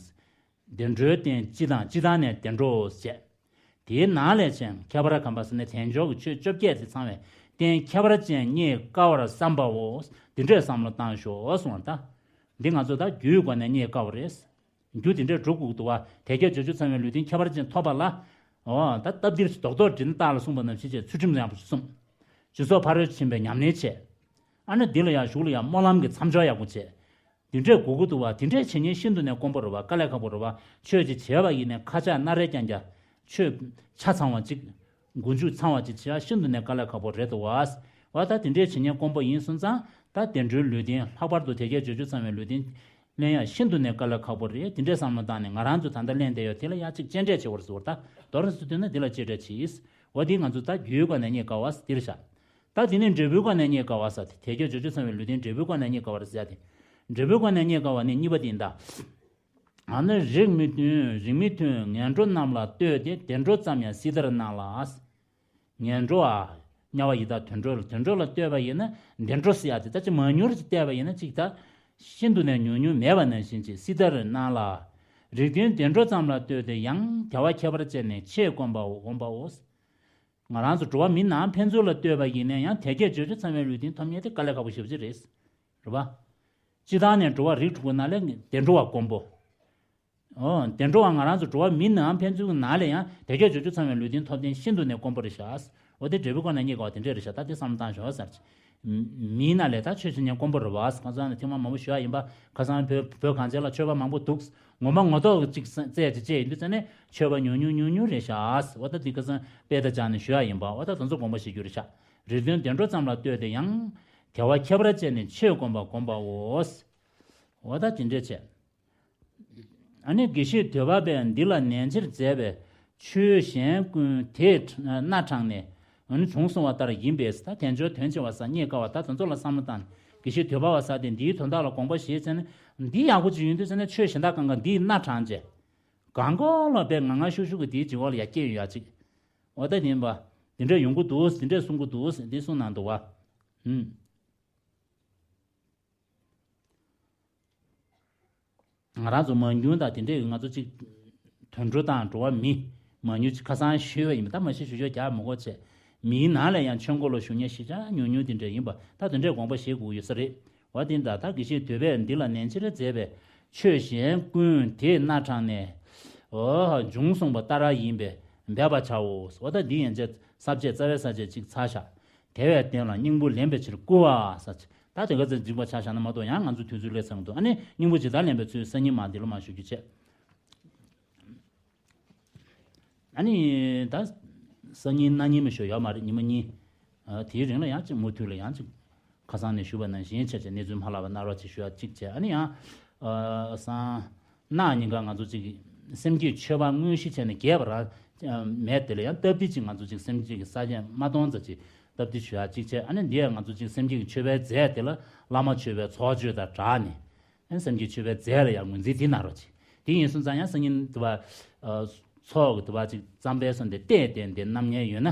བདེ་འགྲོའི་རྟེན་སྤྱི་དང་། སྤྱི་དང་ནས་བདེ་འགྲོ་བྱས། དེའི་ནང་ལས་ཀྱང་ཁྱད་པར་གམ་པ་ཟེར་ན་དལ་འབྱོར་གྱི་ཆོས་བཅོ་བརྒྱད་དེ་ཚང་བའི་རྟེན་ཁྱད་པར་ཅན་རྙེད་དཀའ་བར་བསམ་པའོ། འདི་འདྲས་བསམ་བློ་བཏང་ཤོག་གསུངས་པ་ད། འདི་ང་ཚོ་ད་རྒྱུའི་སྒོ་ནས་རྙེད་དཀའ་བ་རེད། རྒྱུ་དེ་འདྲས་སྒྲུབ་དགོས་འདུག་བ། དལ་བརྒྱད་འབྱོར་བཅུ་ཚང་བའི་ལུས་རྟེན་ཁྱད་པར་ཅན་ཐོབ་པ་ལ། འོ་ད་སྟབས་བདེ་རྡོག་རྡོག་འགྲིལ་ན་རྟགས་ལ་གསུངས་པ་ནང་བཞིན་བྱས་ཚུལ་ཁྲིམས་ཡག་པོ་ཞིག་བསྲུང་། སྦྱིན་སོགས་ཕ་རོལ་ཕྱིན་པའི་ཉམས་ལེན་བྱས། ཨ་ནི་འདི་ལ་ཡང་གཞུག་ལ་ཡང་སྨོན་ལམ་གྱི་མཚམས་སྦྱོར་ཡག་པོ་བྱས། དེ་འདྲས་དགོས་ཀྱི་འདུག་བ། དེ་འདྲས་བྱེད་མཁན་ཤིན་ཏུ་ནས་དཀོན་པོ་རེད་བ། དཀའ་ལས་ཁག་པོ་རེད་བ། ཆོས་ཅིག་བྱས་པ་ཡིན་ནའི་ཁ་ཆག་སྣ་རལ་རྐྱང་རྐྱང་། ཆོས་ཆ་ཚང་བ་ཅིག་མགོ་མཇུག་ཚང་བ་ཅིག་བྱེད་ཡ་ཤིན་ཏུ་ནས་དཀའ་ལས་ཁག་པོ་རེད་འདུག་བ། བ་ད་དེ་འདྲས་བྱེད་མཁན་དཀོན་པོ་ཡིན་སོང་ཙང་ད་བདེ་འགྲོའི་ལུས་རྟེན། ལྷག་པར་དུ་དལ་བརྒྱད་འབྱོར་བཅུ་ཚང་བའི་ལུས་རྟེན་ལེན་ཡ་ཤིན་ཏུ་ནས་དཀའ་ལས་ཁག་པོ་རེད། དེ་འདྲས་བསམ་བློ་བཏང་ནས་ང་རང་ཚོ་ད་ལྟ་ལེན་བསྡད་ཡོད་དེ་ལ་ཡ་ཅིག་གཅེས་སྤྲས་བྱེད་དགོས་རེད་ཟེར་བ། ད་མདོར་ཟེར་དུས་ན་འདི་ལ་གཅེས་སྤྲས་བྱེད། འོ་དེ་ང་ཚོ་ད་རྒྱུའི་སྒོ་ནས་རྙེད་དཀའ་བ་འདིར་བཞག་ད་དེ་ནས་འབྲས་བུའི་སྒོ་ནས་རྙེད་དཀའ་བ་ཟེར་ཏེ། དལ་བརྒྱད་འབྱོར་བཅུ་ཚང་བའི་ལུས་རྟེན་འབྲས་བུའི་སྒོ་ནས་རྙེད་དཀའ་བ་རེད་ཟེར་ཏེ། འབྲས་བུའི་སྒོ་ནས་རྙེད་དཀའ་བ་ནི་གཉིས་པ་དེ་ཡིན་ད། ཨ་ནི་རིགས་མི་མཐུན་རིགས་མི་མཐུན་ངན་འགྲོ་རྣམས་ལ་ལྟོས་ཏེ་བདེ་འགྲོ་ཙམ་ཡང་སྲིད་མཐར་གནང་ལ། ངན་འགྲོ་བ། དམྱལ་བ་ཡི་དྭགས་དུད་འགྲོ་ལ་དུད་འགྲོ་ལ་ལྟོས་པ་ཡིན་ན་བདེ་འགྲོ་ཟེར་ཡག་དེ་ད་ཅི་མང་ཉུང་རེ་ཅིག་བལྟས་པ་ཡིན་ན་ཅིག་ད། ཤིན་ཏུ་ནས་ཉུང་ཉུང་མེད་པ་ནང་བཞིན་ཅིག་སྲིད་མཐར་གནང་ལ། རིགས་མཐུན་བདེ་འགྲོ་ཙམ་ལ་ལྟོས་ཏེ་ཡང་དལ་བ་ཁྱད་པར་ཅན་ནི་ཆེས་དཀོན་པའོ་དཀོན་པའོ། ང་རང་ཚོ་འགྲོ་བ་མི་ནང་ཕན་ཚུན་ལ་ལྟོས་པ་ཡིན་ན་ཡང་དལ་བརྒྱད་འབྱོར་བཅུ་ཚང་བའི་ལུས་རྟེན་ཐོབ་མཁན་དེ་དཀའ་ལས་ཁག་པོ་ཞེ་པོ་ཅིག་རེད། རེད་པ། སྤྱིར་བཏང་ནས་འགྲོ་བ་རིགས་དྲུག་པོ་ནང་ལས་བདེ་འགྲོ་བ་དཀོན་པོ། ཨོ། བདེ་འགྲོ་བ་ང་རང་ཚོ་འགྲོ་བ་མི་ནང་ཕན་ཚུན་གྱི་ནང་ལས་ཡང་དལ་བརྒྱད་འབྱོར་བཅུ་ཚང་བའི་ལུས་རྟེན་ཐོབ་ཐང་ཤིན་ཏུ་ནས་དཀོན་པོ་རེད་ཤག་འོ་དེ་འབྲས་བུའི་སྐོར་ནས་རྙེད་དཀའ་བ་དེ་འདྲས་རེད་ཤག་ད་དེ་བསམ་བློ་བཏང་ཤོག་ཟེར། མིའི་ནང་ལས་ད་ཆོས་བྱེད་མཁན་དཀོན་པོ་རེད་བ། ཁ་སང་ནས་ཐེངས་མ་མང་པོ་ཞུ་ཡ་ཡིན་པ། ཁ་སང་བོད་བོད་གངས་ཅན་ལ་ཆོས་པ་མང་པོ་འདུག་ངོ་མ་ངོ་ཐོག་ཅིག་བཙལ་ཅིག་བཅད་ཡིན་དུས་ཙ་ནས་ཆོས་པ་ཉུང་ཉུང་ཉུང་ཉུང་རེད་ཤག་འོ་ད་འདི་ཁ་སང་དཔེ་ལྟ་སྦྱངས་ནས་ཞུ་ཡ་ཡིན་པ། འོ་ད་དེ་ཚོ་དགོངས་པ་བཞེས་རྒྱུ་རེད་ཤག་རིགས་མཐུན་བདེ་འགྲོ་ཙམ་ལ་ལྟོས་ཏེ་ཡང་དལ་བ་ཁྱད་པར་ཅན་ནི་ཆེས་དཀོན་པ་དཀོན་པའོ། འོ་ད་དེ་འདྲས་བྱས། ཨ་ནི་དགེ་བཤེས་དོལ་པ་པས་འདི་ལ་ནན་ཆེར་མཛད་པའི་ཆོས་གཞན་ཀུན་དེས་སྣ་དྲངས་ནས། ཨ་ནི་བྱུང་སོང་བ་ལྟར་ཡིན་པས་ད་དལ་འབྱོར་དོན་ཆེ་བ་ཟེར་རྙེད་དཀའ་བ་ད་དེ་ཚོ་ལ་བསམ་བློ་བཏང་ནས་དགེ་བཤེས་དོལ་པ་བ་ཟེར་དེ་འདིའི་དོན་དག་ལ་དགོངས་པ་བཞེས་ཚེ་ནི་འདི་ཡག་པོ་ཅིག་ཡིན་དུས་ཚེ་ནི་ཆོས་གཞན་དག་གང་ག་འདིས་སྣ་དྲངས་བྱས། གང་ག་ལ་དཔེ་ང་ང་ཤུག་ཤུག་གི་འདིའི་བྱེད་སྒོ་ལ་ཡ་སྐྱེ་ཡོད་ཡ་ཅིག་འོ་ད་དེ་ཡིན་པ། དེ་འདྲས་ཡོང་གི་འདུག་དེ་འདྲས་གསུང་གི་འདུག་འདི་གསུང་གནང་འདུག་བ། ཧུམ། ང་རང་ཚོ་མང་ཉུང་དང་དེ་འདྲས་ང་ཚོ་གཅིག་དུད་འགྲོ་དང་འགྲོ་བ་མི་མང་ཉུང་གཅིག་ཁ་སང་ཞུས་པ་ཡིན་པ་ད་མ་ཤེས་ཞུ་ཞོ་རྒྱག་མི་དགོས་བྱས། མིའི་ནང་ལ་ཡང་ཆོས་འཁོར་ལོ་ཞུ་མཁན་ཞེ་དྲག་ཉུང་ཉུང་དེ་འདྲས་ཡིན་པ་ད་དེ་འདྲས་དགོངས་པ་བཞེས་དགོས་ཡོད་ས་རེད། འོ་དེ་འདྲ་ད་དགེ་བཤེས་དོལ་པས་འདི་ལ་ནན་ཆེར་མཛད་པའི་ཆོས་གཞན་ཀུན་དེས་སྣ་དྲངས་ནས། འོ་བྱུང་སོང་བ་ལྟར་ཡིན་པས་འབད་པར་བྱའོ། འོ་ད་འདི་ཡན་ཆད་ས་བཅད་རྩ་བའི་ས་བཅད་གཅིག་ཚར་བཞག་དེ་བས་བརྟེན་ལ་སྙིང་པོ་ལེན་པའི་ཕྱིར་བསྐུལ་བ་ཟེར། ད་དེ་ག་ཚོད་འཇིགས་པ་ཆགས་བཞག་ན་མ་གཏོགས་ཡང་ང་ཚོ་དུས་ཚོད་སླེབས་ཚར་འདུག་ཨ་ནི་སྙིང་པོ་ཇི་ལྟར་ལེན་པའི་ཚུལ་སང་ཉིན་མ་འདི་ལ་མ་ཞུ་རྒྱུ་བྱས། ཨ་ནི་ད་སང་ཉིན་གནངས་ཉིན་མ་ཞུ་ཡོད་མ་རེད་ཉི་མ་གཉིས། ཨ་དེའི་རིང་ལ་ཡང་གཅིག་མུ་མཐུད་ལ་ཡང་གཅིག་ཁ་སང་ནས་ཞུས་པ་ནང་བཞིན་བྱས་བྱས་གནས་ཚུལ་མ་ལྷག་པ་གནང་རོགས་ཅིག་ཞུ་ཡ་གཅིག་བྱས། ཨ་ནི་ཡང་ཨ་སང་། གནངས་ཉིན་ཀ་ང་ཚོ་གཅིག་སེམས་བསྐྱེད་མཆོད་པ་དངོས་གཞི་བྱས་ནས་རྒྱས་པ་རང་མེད་དེ་ལ་ཡང་སྟབས་བདེ་ཅིག་ང་ཚོ་གཅིག་སེམས་བསྐྱེད་ཀྱི་ས་བཅད་མ་གཏོང་ཙམ་ཅིག་སྟབས་བདེ་ཞུ་ཡག་གཅིག་བྱས། ཨ་ནི་འདི་ཡང་ང་ཚོ་གཅིག་སེམས་བསྐྱེད་ཀྱི་མཆོད་པའི་རྫས་དེ་ལ་བླ་མ་མཆོད་པའི་ཚོགས་མཆོད་དང་སྦྲགས་ནས། ཨ་ནི་སེམས་བསྐྱེད་མཆོད་པའི་རྫས་ལ་ཡང་ངོས་འཛིན་འདི་གནང་རོགས་གྱིས། དེ་ཡིན་སོང་ཙང་ཡང་སང་ཉིན་དུ་བ། ཚོགས་ཀྱི་དུ་བ་གཅིག་གཙང་པའི་སོང་སྟེ་བལྟས་བལྟས་འདི་རྣམ་ངེས་ཡོད་ན།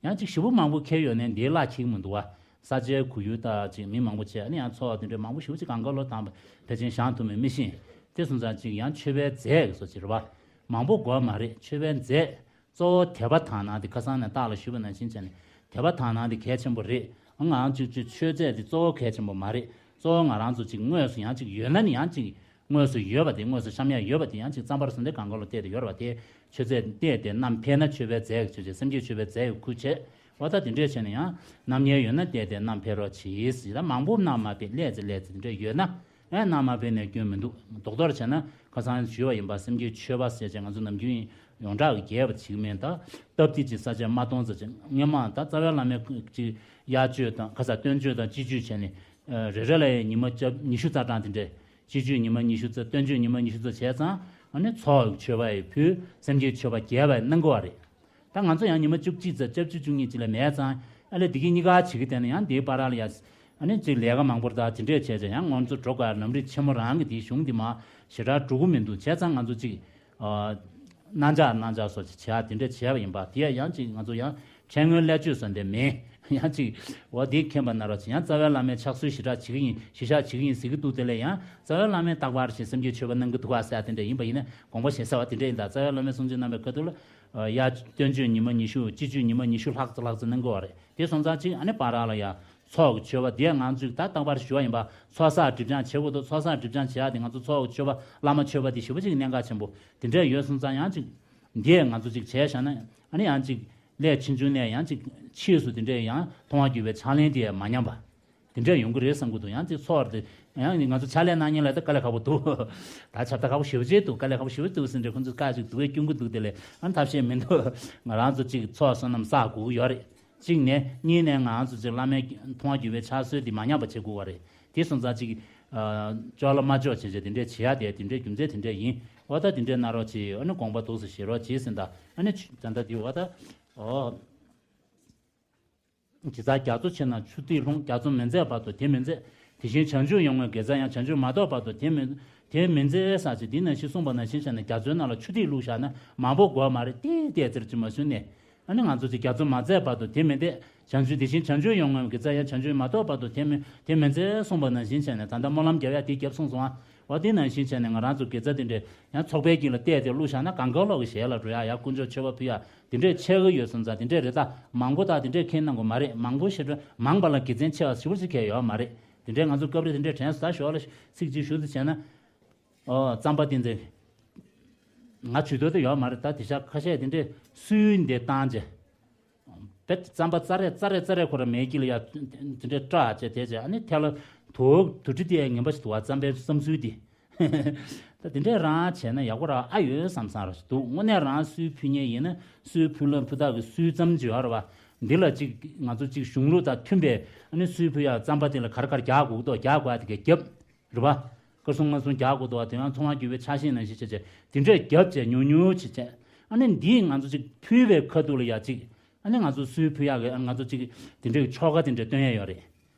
ཡང་གཅིག་ཞེ་པོ་མང་པོ་ཁྱེར་ཡོད་ནས་འདིའི་བླ་འཁྱིལ་མི་འདུག་བ། ས་ཆའི་ཁོར་ཡུག་དག་ཅིག་མི་མང་པོ་བྱས་ཨ་ནི་ཡང་ཚོགས་དེ་འདྲའི་མང་པོ་ཞེ་པོ་ཅིག་གང་ག་ལོ་དང་ཕལ་ཆེར་བཞེངས་ཐུབ་མིན་མི་ཤེས། དེ་སོང་ཙང་ཅིག་ཡང་མཆོད་པའི་རྫས་ཀྱི་སོ་ཅིག་རེད་བ། མང་པོ་དགོས་མ་རེད། མཆོད་པའི་རྫས་གཙོ་བོ་དད་པ་དག་སྣང་དེ་ཁ་སང་ནས་རྟགས་ལ་ཞུས་པ་ནང་བཞིན་བྱས་ནས་དད་པ་དག་སྣང་དེ་གལ་ཆེན་པོ་རེད། ང་རང་ཅིག་ཅིག་མཆོད་རྫས་དེ་གཙོ་བོ་གལ་ཆེན་པོ་མ་རེད། གཙོ་བོ་ང་རང་ཚོ་ཅིག་དངོས་སུ་ཡང་ཅིག་ཡོད་ན་ནི་ཡང་ཅིག་དངོས་སུ་ཡོད་པ་དེ་དངོས་སུ་བཤམས་ཡ་ཡོད་པ་དེ་ཡང་ཅིག་གཙང་པར་སོང་སྟེ་གང་ག་ལོ་བལྟས་ཏེ་ཡོད་རེད་བ། དེ་མཆོད་རྫས་བལྟས་ཏེ་བསྣམས་ཕེབས་ན་མཆོད་པའི་རྫས་ཀྱི་མཆོད་བྱེད་སེམས་བསྐྱེད་མཆོད་པའི་རྫས་ཀྱི་ཁུར་བྱེད། འོ་ད་དེ་འདྲས་བྱས་ནས་ཡང་རྣམ་ངེས་ཡོད་ན་བལྟས་ཏེ་བསྣམས་ཕེབས་རོགས་གྱིས། ད་མང་པོ་བསྣམས་མ་ཕེབས་ལས་ཙི་ལས་ཙི་དེ་འདྲས་ཡོད་ན། ཨེ་བསྣམས་མ་ཕེབས་ནས་སྐྱོན་མི་འདུག་རྡོག་རྡོག་བྱས་ན་ཁ་སང་ཞུས་པ་ཡིན་པ་སེམས་བསྐྱེད་མཆོད་པ་ཟེར་བྱས་ང་ཚོ་ནམ་རྒྱུན་ཡོངས་གྲགས་ཀྱི་རྒྱས་པ་བྱེད་ཀྱི་མེད། ད་སྟབས་བདེ་ཅིག་ས་ཆ་མ་གཏོང་ཙམ་ཅིག་སྔོན་མ་ད་རྩ་བའི་བླ་མའི་ཅིག་གཡས་གཅོད་དང་ཁ་ས་སྟོན་གཅོད་དང་སྤྱི་གཅོད་བྱས་ནས་རེ་རེ་ལ་ཡང་ཉི་མ་ཉི་ཤུ་རྩ་གྲངས་དེ་འདྲས། སྤྱི་གཅོད་ཉི་མ་ཉི་ཤུ་རྩ་སྟོན་གཅོད་ཉི་མ་ཉི་ཤུ་རྩ་བྱས་ཙང་ཨ་ནི་ཚོགས་མཆོད་པ་ཡི་ཕུལ་སེམས་བསྐྱེད་མཆོད་པ་རྒྱས་པ་གནང་དགོས་པ་རེད། ད་ང་ཚོ་ཡང་ཉི་མ་བཅུ་གཅིག་ཙམ་སྐྱབས་བཅུ་བཅུ་གཉིས་ཅིག་ལས་མེད་ཙང་ཨ་ལས་འདི་གི་གཉིས་ཀ་བྱེད་ཀྱི་བསྡད་ན་ཡང་འདིའི་བར་ལ་ཡ། ཨ་ནི་ཅིག་ལས་ཀ་མང་པོ་དང་དེ་འདྲས་བྱས་ཙང་ཡང་ང་ཚོ་འགྲོ་དགོས་ལམ་རིམ་ཆེན་མོ་རང་གི་དེའི་གཞུང་འདི་མ་ཞེ་དྲག་འགྲོ་གི་མི་འདུག་བྱས་ཙང་ང་ཚོ་ཅིག་ཨ། གནང་འཇགས་གནང་འཇགས་སོགས་ཅིག་བྱས་དེ་འདྲས་བྱས་པ་ཡིན་པ་དེ་ཡང་ཅིག་ང་ཚོ་ཡང་ཕྲན་སྔོན་ལས་བཅོས་སོང་དེ་མིན་ཡང་ཅིག་འོ་དེ་མཁྱེན་པ་ན་རོགས་ཅིག་ཡང་རྩ་བའི་བླ་མའི་ཕྱག་སྲོལ་ཞེ་དྲག་བྱེད་ཀྱི་ཡིན་གཞི་བཞག་བྱེད་ཀྱི་ཡིན་ཟེར་གྱི་འདུག་དེ་ལས་ཡང་རྩ་བའི་བླ་མས་རྟག་པར་ཞིག་སེམས་བསྐྱེད་མཆོད་པ་གནང་གི་འདུག་ག་ཟེར་དེ་འདྲས་ཡིན་པ་ཡིན་ན་དགོངས་པ་བཞེས་ས་བ་དེ་འདྲས་ཡིན་ད། རྩ་བའི་བླ་མའི་གསུང་ཆོས་གནང་པའི་སྐབས་དུ་ལ། ཡ། སྟོན་མཆོད་ཉི་མ་ཉི་ཤུ་སྤྱི་མཆོད་ཉི་མ་ཉི་ཤུ་ལྷག་ཙམ་ལྷག་ཙམ་གནང་དགོས་པ་རེད། དེ་སོང་ཙང་གཅིག་ཨ་ནི་བར་ལ་ཡ། ཚོགས་ཀྱི་མཆོད་པ་དེ་ང་ཚོས་ད་རྟག་པར་ཞུ་བ་ཡིན་པ་ཚོགས་བསགས་སྒྲིབ་སྦྱང་བྱེད་དགོས་འདུག་ཚོགས་བསགས་སྒྲིབ་སྦྱང་བྱེད་ཡ་དེ་ང་ཚོ་ཚོགས་ཀྱི་མཆོད་པ་བླ་མ་མཆོད་པ་དེ་ཞེ་པོ་ཅིག་གནད་འགག་ཆེན་པོ་དེ་འདྲས་ཡོད་སོང་ཙང་ཡང་གཅིག་འདི་ང་ཚོ་གཅིག་བྱས་བཞག་ན་ཨ་ནི་ཡང་གཅིག་ལས་ཆེ་ཆུང་ནས་ཡང་གཅིག་ཕྱིས་སུ་དེ་འདྲས་ཡང་མཐོང་བ་བརྒྱུད་པའི་ཕྱག་ལེན་དེ་མ་ཉམས་པ། དེ་འདྲ་ཡོང་གི་རེད་བསམ་གྱི་འདུག་ཡང་དེ་ཚོགས་རེད། ཡང་ང་ཚོ་ཕྱག་ལས་གནང་མཁན་ལ་ད་དཀའ་ལས་ཁག་པོ་འདུག་ད་ཁྱབ་བསྒྲགས་ཁག་པོ་ཞེ་པོ་ཅིག་འདུག་དཀའ་ལས་ཁག་པོ་ཞེ་པོ་འདུག་ཟེར་འདྲ་ཁོང་ཚོ་བཀའ་ཅིག་འདུག་པས་སྐྱོན་གྱི་འདུག་དེ་ལས་ཨ་ཐབས་ཤེས་མི་འདུག་ང་རང་ཚོ་གཅིག་ཚོགས་བསོད་ནམས་བསགས་དགོས་ཀྱི་ཡོད་རེད། གཅིག་ནས་གཉིས་ནས་ང་རང་ཚོ་གཅིག་བླ་མའི་མཐོང་བ་བརྒྱུད་པའི་ཕྱག་སྲོལ་འདི་མ་ཉམས་པ་བྱེད་དགོས་པ་རེད། དེ་སོང་ཙང་གཅིག་ཨ་ཅོག་ལ་མ་ཅོག་བྱེད་བྱེད་དེ་འདྲས་བྱེད་ཡ་དེ་དེ་འདྲས་རྒྱུ་མཚན་དེ་འདྲས་ཡིན། འོ་ད་དེ་འདྲས་གནང་རོགས་བྱེད། ཨ་ནི་དགོངས་པ་འདུག་སེ་བཞེས་རོགས་བྱེད་ཟེར་ད། ཨ་ནི་ད་ལྟ་དེ་འོ་ད་ཨོ། ཇི་ལྟར་རྒྱ་མཚོ་ཆེ་ན་ཆུ་ཐིགས་ལྷུང་། རྒྱ་མཚོ་མི་འཛེགས་བར་དུ་དེ་མི་འཛེགས། དེ་བཞིན་བྱང་ཆུབ་ཡོངས་བསྔོའི་དགེ་རྩ་ཡང་། བྱང་ཆུབ་མ་ཐོབ་བར་དུ་དེ་མི་དེ་མི་མཛད་ཟེར་ཅིག་འདི་ནང་བཞིན་གསུངས་པ་ནང་བཞིན་བྱས་ནས་རྒྱ་མཚོའི་ནང་ལ་ཆུ་ཐིགས་བླུགས་བཞག་ན་མང་པོ་དགོས་མ་རེད། ཏིག་ཏིག་ཙམ་ཅིག་མ་བཟོས་ནས། ཨ་ནི་ང་ཚོ་ཅིག་རྒྱ་མཚོ་མ་བརྫད་བར་དུ་དེ་མི་འདེད། བྱང་ཆུབ་དེ་བཞིན་བྱང་ཆུབ་ཡོངས་བསྔོའི་དགེ་རྩ་ཡང་། བྱང་ཆུབ་མ་ཐོབ་བར་དུ་དེ་མི་དེ་མི་མཛད་གསུངས་པ་ནང་བཞིན་བྱས་ནས། ད་ལྟ་སྨོན་ལམ་རྒྱབ་ཡ་དེ་རྒྱབ་སོང་སོང་ཨ། འོ་དེ་ནང་བཞིན་བྱས་ནས་ང་རང་ཚོ་དགེ་རྩ་དེ་འདྲས་ཡང་ཚོགས་པའི་དཀྱིལ་ལ་བལྟས་ཏེ་བླུགས་བཞག་ན་གང་ག་ལོག་གི་ཞལ་ལ་འགྲོ་ཡ། ཡ་དཀོན་མཆོག་མཆོད་པ་ཕུལ་ཡ་དེ་འདྲས་ཆགས་ཀྱི་ཡོད་སོང་ཙང་། དེ་འདྲས་རེད། ད་མང་པོ་དག་དེ་འདྲས་ཁས་གནང་དགོས་མ་རེད། མང་པོ་ཞེ་དྲག་མང་པ་ལ་དགེ་མཚན་ཆེ་བ་ཞེ་པོ་ཅིག་གང་ཡོད་མ་རེད། དེ་འདྲས་ང་ཚོ་སྐབས་རེ་དེ་འདྲས་དྲན་སོང་། ད་ཞོར་ལ་ཚིག་གཅིག་ཞུ་ཙམ་བྱས་ན། ཨོ་རྩམ་པ་དེ་ཚོ་ང་ཇུས་གཏོགས་དེ་ཡོད་མ་རེད། ད་དེང་སང་ཁ་ཤས་དེ་འདྲས་སུའི་འདི་བཏང་བྱས། བེད་རྩམ་པ་ཙ་རེ་ཙ་རེ་ཙ་རེ་ཁོ་ར་མེ་དཀྱིལ་ལ་ཡ་དེ་འདྲས་སྐྲག་བྱས་དེ་བྱས། ཨ་ནི་ཐལ་ལ་དུག་དུག་དྲི་དེ་ངན་པ་ཞིག་འདུག་བ། རྩམ་པའི་བསམ་ཚུལ་དེ། ད་དེ་འདྲས་རང་བྱས་ན་ཡག་པོ་ར་ཨ་ཡོད་བསམ་བསམ་ར་ཞིག་འདུག་དངོས་གནས་རང་སུའི་ཕུལ་མཁན་ཡིན་ན་སུའི་ཕུལ་ལམ་ཕུ་ཐག་གི་སུའི་རྩམ་ཅིག་ཡོད་རེད་བ། འདི་ལ་ཅིག་ང་ཚོ་ཅིག་གཞུང་ལུགས་དང་མཐུན་པའི་ཨ་ནི་སུའི་ཕུལ་ཡ་རྩམ་པ་དེ་ལ་ག་རེ་ག་རེ་རྒྱག་དགོས་འདུག་རྒྱག་དགོས་ཡ་དེ་ག་རྒྱབ། རེད་པ། སྐར་གསུམ་ལྔ་གསུམ་རྒྱག་དགོས་འདུག་བ། དེ་ཡང་ཚོང་བ་རྒྱུ་བའི་ཆ་ཤས་ནང་བཞིན་བྱས་བྱས་དེ་འདྲས་རྒྱབ་བྱས་ཉུང་ཉུང་བྱས་བྱས། ཨ་ནི་འདིས་ང་ཚོ་ཅིག་ཕུལ་བའི་ཁ་ཐུག་ལ་ཡ་ཅིག་ཨ་ནི་ང་ཚོ་སུའི་ཕུལ་ཡག་གི་ང་ཚོ་ཅིག་དེ་འདྲས་ཆོ་ག་དེ་འདྲས་སྟོན་ཡ་ཡོད་རེད།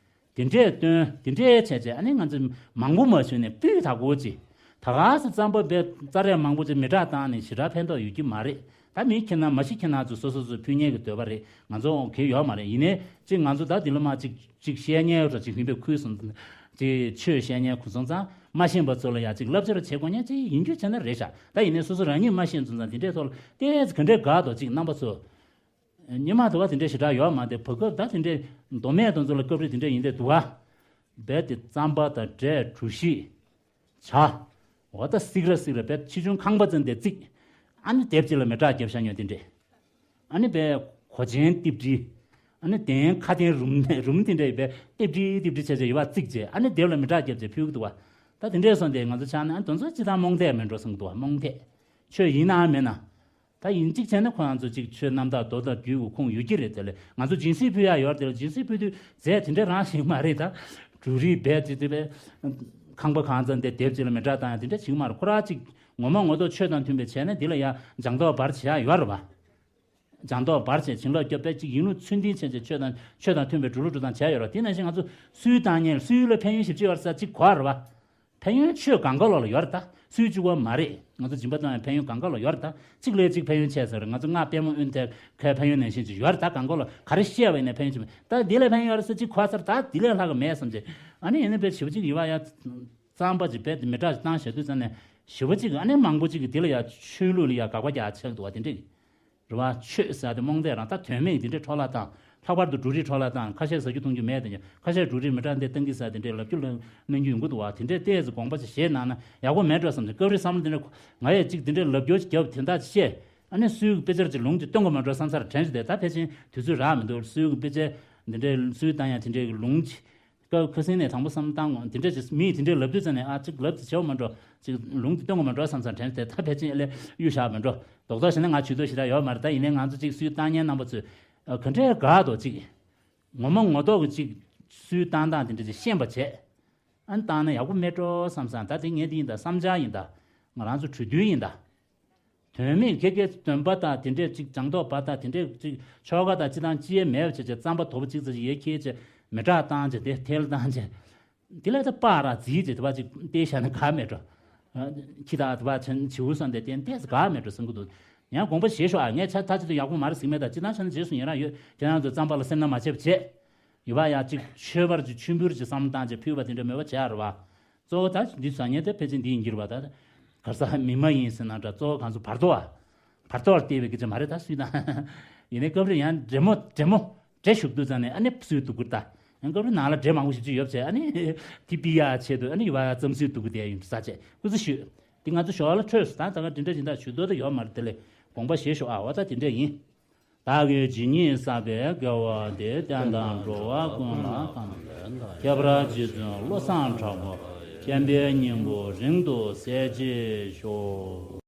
དེ་འདྲས་སྟོན། དེ་འདྲས་བྱས་བྱས་ཨ་ནི་ང་ཚོ་མང་པོ་མ་ཞུས་ནས་སྤུས་དག་པོ་ཅིག་ད་ག་སེ་རྩམ་པ་བེད་ཙ་རེ་མང་པོ་ཅིག་མེ་སྲེག་བཏང་ནས་ཞེ་དྲག་ཕན་ཐོགས་ཡོད་ཀྱི་མ་རེད། ད་མི་ཁྱེད་རང་མ་གཞི་ཁྱེད་རང་ཚོ་སོ་སོ་སོ་ཕུལ་མཁན་གྱི་འདོད་པ་རེད། ང་ཚོ་གལ་ཡོད་མ་རེད། ཡིན་ནའི་ཅིག་ང་ཚོ་ད་འདི་ལ་མ་ཅིག་ཅིག་བཤད་མཁན་ར་ཅིག་ཡིན་པའི་ཁུལ་སོང་། ཅིག་ཆོས་བཤད་མཁན་ཁུལ་སོང་ཙང་མ་ཤེས་པ་ཚོ་ལ་ཡ་ཅིག་བསླབ་བྱ་ར་བྱེད་དགོས་མཁན་ཅིག་ཡིན་རྒྱུ་བྱས་ན་རེད་ཤག་ད་ཡིན་ནའི་སོ་སོ་རང་ཉིད་མ་ཤེས་སོང་ཙང་འདི་འདྲའི་ཐོག་ལ་ཏོག་ཙམ་ག་འདྲའི་དགའ་འདུག་ཅིག་རྣམ་པ་ཚོ། ཉི་མ་དུ་བ་དེ་འདྲ་ཞེ་དྲག་ཡོད་མ་རེད། བར་སྐབས་ད་དེ་འདྲའི་མདོ་སྨད་དེ་ཚོ་ལ་སྐབས་རེ་དེ་འདྲ་ཡིན་དེ་འདུག་བ། རྦད་དེ་རྩམ་པ་དང་འབྲས་གྲོ་ཞིབ། ཇ། འོ་ད་སིག་ར་སིག་ར་རྦད་ཆེ་ཆུང་ཁང་པ་ཙམ་དེ་བརྩིགས། ཨ་ནི་དེབ་ཅིག་ལ་མེ་སྲེག་བརྒྱབ་བཞག་ཉོ་དེ་འདྲས། ཨ་ནི་རྦད་གོས་ཆེན་ཏིབ་ཏི། ཨ་ནི་དེང་ཁ་དན་རུམ་རུམ་དེ་འདྲས་རྦད་ཏིབ་ཏི་ཏིབ་ཏི་བྱས་བྱས་ཡོད་པ་བརྩིགས་བྱས། ཨ་ནི་དེབ་ལ་མེ་སྲེག་བརྒྱབ་བྱས་ཕུལ་གི་འདུག་བ། ད་དེ་འདྲས་སོང་དེ་ང་ཚོ་ཆགས་ན་ཨ་དེ་ཚོ་སྤྱིར་བཏང་རྨོངས་དད་མེད་འགྲོ་བསམ་གི་འདུག་བ། རྨོངས་དད། ཆོས་ཡིན་ནའང་མེད་ན། ད་ཡིན་གཅིག་བྱས་ན་ཁོ་རང་ཚོ་གཅིག་ཆོས་རྣམ་དག་མདོ་དང་རྒྱུད་ཀྱི་ཁུངས་ཡོད་ཀྱི་རེད། དེ་ལས་ང་ཚོ་སྦྱིན་སྲེག་ཕུལ་ཡག་ཡོད་རེད། དེ་ལ་སྦྱིན་སྲེག་ཕུལ་དུས་རྫས་དེ་འདྲ་རང་ཞིག་མ་རེད། ད་འབྲུ་རིགས་རྦད་དེ་དེ་བས་ཁང་པ་གང་ཙམ་དེ་དེབ་ཅིག་ལ་མེ་སྲེག་བཏང་ཡག་དེ་འདྲ་ཞིག་མ་རེད། ཁོ་རང་གཅིག་ངོ་མ་ངོ་ཐོག་ཆོས་དང་མཐུན་པའི་བྱས་ན་འདི་ལ་ཡང་སྦྱང་ཐོག་བར་བྱེད་ཡག་ཡོད་རེད་བ། སྦྱང་ཐོག་བར་བྱས་བྱིན་རླབས་སྐྱོབ་པའི་གཅིག་ཡིན་ལུགས་ཚུལ་མཐུན་བྱས་བྱས་ཆོས་དང་ཆོས་དང་མཐུན་པའི་འགྲོ་ལུགས་འགྲོ་སྟངས་བྱས་ཡོད་རེད་བ། དེ་ནང་བཞིན་ང་ཚོ་སུའི་བཏང་ཉལ་སུའི་ལ་ཕན་ཡོན་ཞིབ་ཅིག་ཡོད་རེད་ས་གཅིག་གོ་རེད་བ། ཕན་ཡོན་ཆོས་གང་ག་ལོག་ལ་ཡོད་རེད་ད། སུའི་གཅིག་པོ་མ་རེད། ང་ཚོ་སྦྱིན་པ་གཏོང་ཡང་ཕན་ཡོན་གང་ག་ལོག་ཡོད་རེད་ད། གཅིག་ལས་གཅིག་ཕན་ཡོན་ཆེ་ས་རེད། ང་ཚོ་སྔགས་པད་མོ་ཨོན་ཏེ་ཁའི་ཕན་ཡོན་ནང་བཞིན་གཅིག་ཡོད་རེད་ད། གང་ག་ལོག་ག་རེ་བཤད་པ་ཡིན་ནའི་ཕན་ཡོན་ཆེ་མེད་ད། འདི་ལས་ཕན་ཡོན་ཡོད་རེད་ཟེར་གཅིག་གོ་ས་རེད་ད། འདི་ལས་ལྷག་གི་མེད་བསམ་བྱས། ཨ་ནི་ཡིན་ན་དཔེ་ཞེ་པོ་གཅིག་ཡོད་པ་ཡ། རྩམ་པ་ཅིག་རྦད་དེ་མེ་སྲེག་ཅིག་བཏང་བཞག་དུས་ཙམ་ནས་ཞེ་པོ་གཅིག་ཨ་ནི་མང་པོ་གཅིག་གིས་འདི་ལ་ཡ་ཆོས་ལུགས་ལ་ཡ་དགག་པ་རྒྱག་ཆགས་འདུག་བ་དེ་འདྲ་གི། རེད་བ། ཆོས་ཟེར་དེ་རྨོངས་དད་རང་ད་དོན་མེད་དེ་འདྲའི་འཕྲོ་བརླག་བཏང་། ལྷག་པར་དུ་འབྲུ་རིགས་འཕྲོ་བརླག་བཏང་། ཁ་ཤས་ཟ་རྒྱུ་འཐུང་རྒྱུ་མེད་དེ། ཁ་ཤས་འབྲུ་རིགས་མེ་སྲེག་འདི་བཏང་གི་ཟེར་དེ་འདྲའི་ལབ་རྒྱུ་གནང་རྒྱུ་ཡོང་གི་འདུག་བ། དེ་འདྲའི་ཏོག་ཙམ་དགོངས་པ་ཅིག་བཞེས་གནང་ན་ཡག་པོ་མེད་འགྲོ་བསམ་ནས། སྐབས་རེ་བསམ་བློ་དེ་འདྲ་ང་ཡས་ཅིག་དེ་འདྲའི་ལབ་རྒྱུ་ཅིག་བརྒྱབ་དེ་འདྲ་ཅིག་བཤད། ཨ་ནི་སུའི་དཔེ་ཆ་ཅིག་ལུང་ཅིག་སྟོན་གི་མ་འགྲོ་བསམ་སར་དྲན་བྱས་ཏེ། ད་ཕལ་ཆེར་དུས་ཚོད་རག་མི་འདུག་སུའི་དཔེ་ཆ་འདི་འདྲའི་སུའི་བཏང་ཡག་དེ་འདྲའི་ལུང་ཅིག་སྐབས་ཁ་སང་ནས་དང་པོ་བསམ་བཏང་ངོ་། དེ་འདྲ་ཅིག་མིས་དེ་འདྲའི་ལབ་དུས་ཙམ་ནས་ཨ་ཅིག་ལབ་ཙམ་བྱེད་དགོས་མ་འགྲོ། ཅིག་ལུང་དེ་སྟོན་དགོས་མ་འགྲོ་བསམ་བསམ་དྲན་ཏེ། ད་ཕལ་ཆེར་ཨེ་ལས་གཡུག་བཞག་མ་འགྲོ། རྡོག་རྡོག་བྱས་ན་ང་ཇུས་གཏོགས་ཞེ་དྲག་ཡོད་མ་རེད། ད་ཡིན་ནའི་ང་ཚོ་ཅིག་སུའི་བཏང་མཁན་རྣམ་པ་ཚོས་ཨ་ག་འདྲའི་དགའ་འདུག་ཅིག་ངོ་མ་ངོ་ཐོག་གི་ཅིག་སུའི་བཏང་སྟངས་དེ་འདྲ་ཅིག་ཤེས་པ་བྱས། ཨ་ནི་བཏང་ན་ཡག་པོ་མེད་འགྲོ་བསམ་བསམ། ད་དེ་ངས་དེ་ཡིན་ད། བསམ་འཆར་ཡིན་ད། ང་རང་ཚོ་གྲོས་བསྡུར་ཡིན་ད། དོན་མེད་ཁེ་ཁེ་སྟོན་པ་དང་དེ་འདྲས་ཅིག་སྦྱང་ཐོག་པ་དང་དེ་འདྲས་ཅིག་ཆོ་ག་དང་ཅི་དང་ཅི་ཡས་མེད་པ་བྱས་བྱས། རྩམ་པ་དོ་པོ་ཅིག་ཙམ་ཅིག་ཡར་འཁྱེར་བྱས་མེ་སྲེག་བཏང་བྱས་དེ་ཐལ་བཏང་བྱས། དེ་ལས་ད་སྤགས་ར་བརྫིས་བྱས་དེ་བ་ཅིག་བལྟས་བཞག་ན་དགའ་མེད་འགྲོ། ཁྱི་དང་དེ་བ་ཆེན་བྱིའུ་སོང་དེ་བལྟས་ཏོག་ཙམ་དགའ་མེད་འགྲོ་བསམ་གི་འདུག་ཡང་དགོངས་པ་བཞེས་ཤོག་ཨ། ངས་ཆ་ད་ཆེད་དུ་ཡག་པོ་མ་རེད་ཟེར་གི་མེད་ད། སྤྱིར་བཏང་ཆ་ནས་རྗེས་སུ་ཡི་རང་ཡོད། ཁྱེད་རང་ཚོ་རྩམ་པ་ལ་སེར་སྣ་མ་བྱེད་པ་བྱས། ཡོད་པ་ཡ་ཅིག་མཆོད་པར་ཅིག་མཆོད་འབུལ་ཅིག་བསམ་བློ་བཏང་བྱས་ཕུལ་བ་དེ་འདྲ་མོས་པ་བྱས་རེད་བ། གཙོ་བོ་ད་འདི་ཟ་མཁན་དེ་ཕལ་ཆེར་འདི་ཡིན་གྱི་རེད་བ། ད་ག་ས་མི་མ་ཡིན་ཟེར་ན་འདྲ། གཙོ་བོ་གང་ཚོ་བར་དོ་བ། བར་དོར་བལྟས་པའི་སྐད་ཆ་མ་རེད་ད་སུས་ད། ཡིན་ནའི་སྐབས་རེ་ཡང་འདྲེ་མོ་འདྲེ་མོ་འདྲེ་ཞུགས་དུས་ཙམ་ནས་ཨ་ནི་སུའི་སྡུག་གུ་ད། ཡང་སྐབས་རེ་ནང་ལ་འདྲེ་མང་པོ་ཞིག་ཅིག་ཡོད་བྱས། ཨ་ནི་དེ་ཕུད་ཡག་ཆེད་དུ་ཨ་ནི་ཡོད་པ་ཡ་རྩམ་སུའི་སྡུག་གུ་དེ་ཡིན་ས་བྱས། སྐུ་ཚེ་ཞུ། འདི་ང་ཚོ་ཞོར་ལ་འཕྲོས་སོང་། ད་ད་ག་འདི་འདྲ་ཡིན་ད་ཞུ་འདོད་ད་ཡོད་མ་རེད། དེ་ལས་དགོངས་པ་བཞེས་ཤོག་ཨ། འོ་ད་དེ་འདྲ་ཡིན། བདག་གིས་ཇི་སྙེད་བསགས་པའི་དགེ་བ་འདིས། བསྟན་དང་འགྲོ་བ་ཀུན་ལ་ཕན་པ་ཁྱད་པར་རྗེ་བཙུན་བློ་བཟང་གྲགས་པ་མཁྱེན་པའི་སྙིང་པོ་རིང་དུ་གསལ་བྱེད་ཤོག།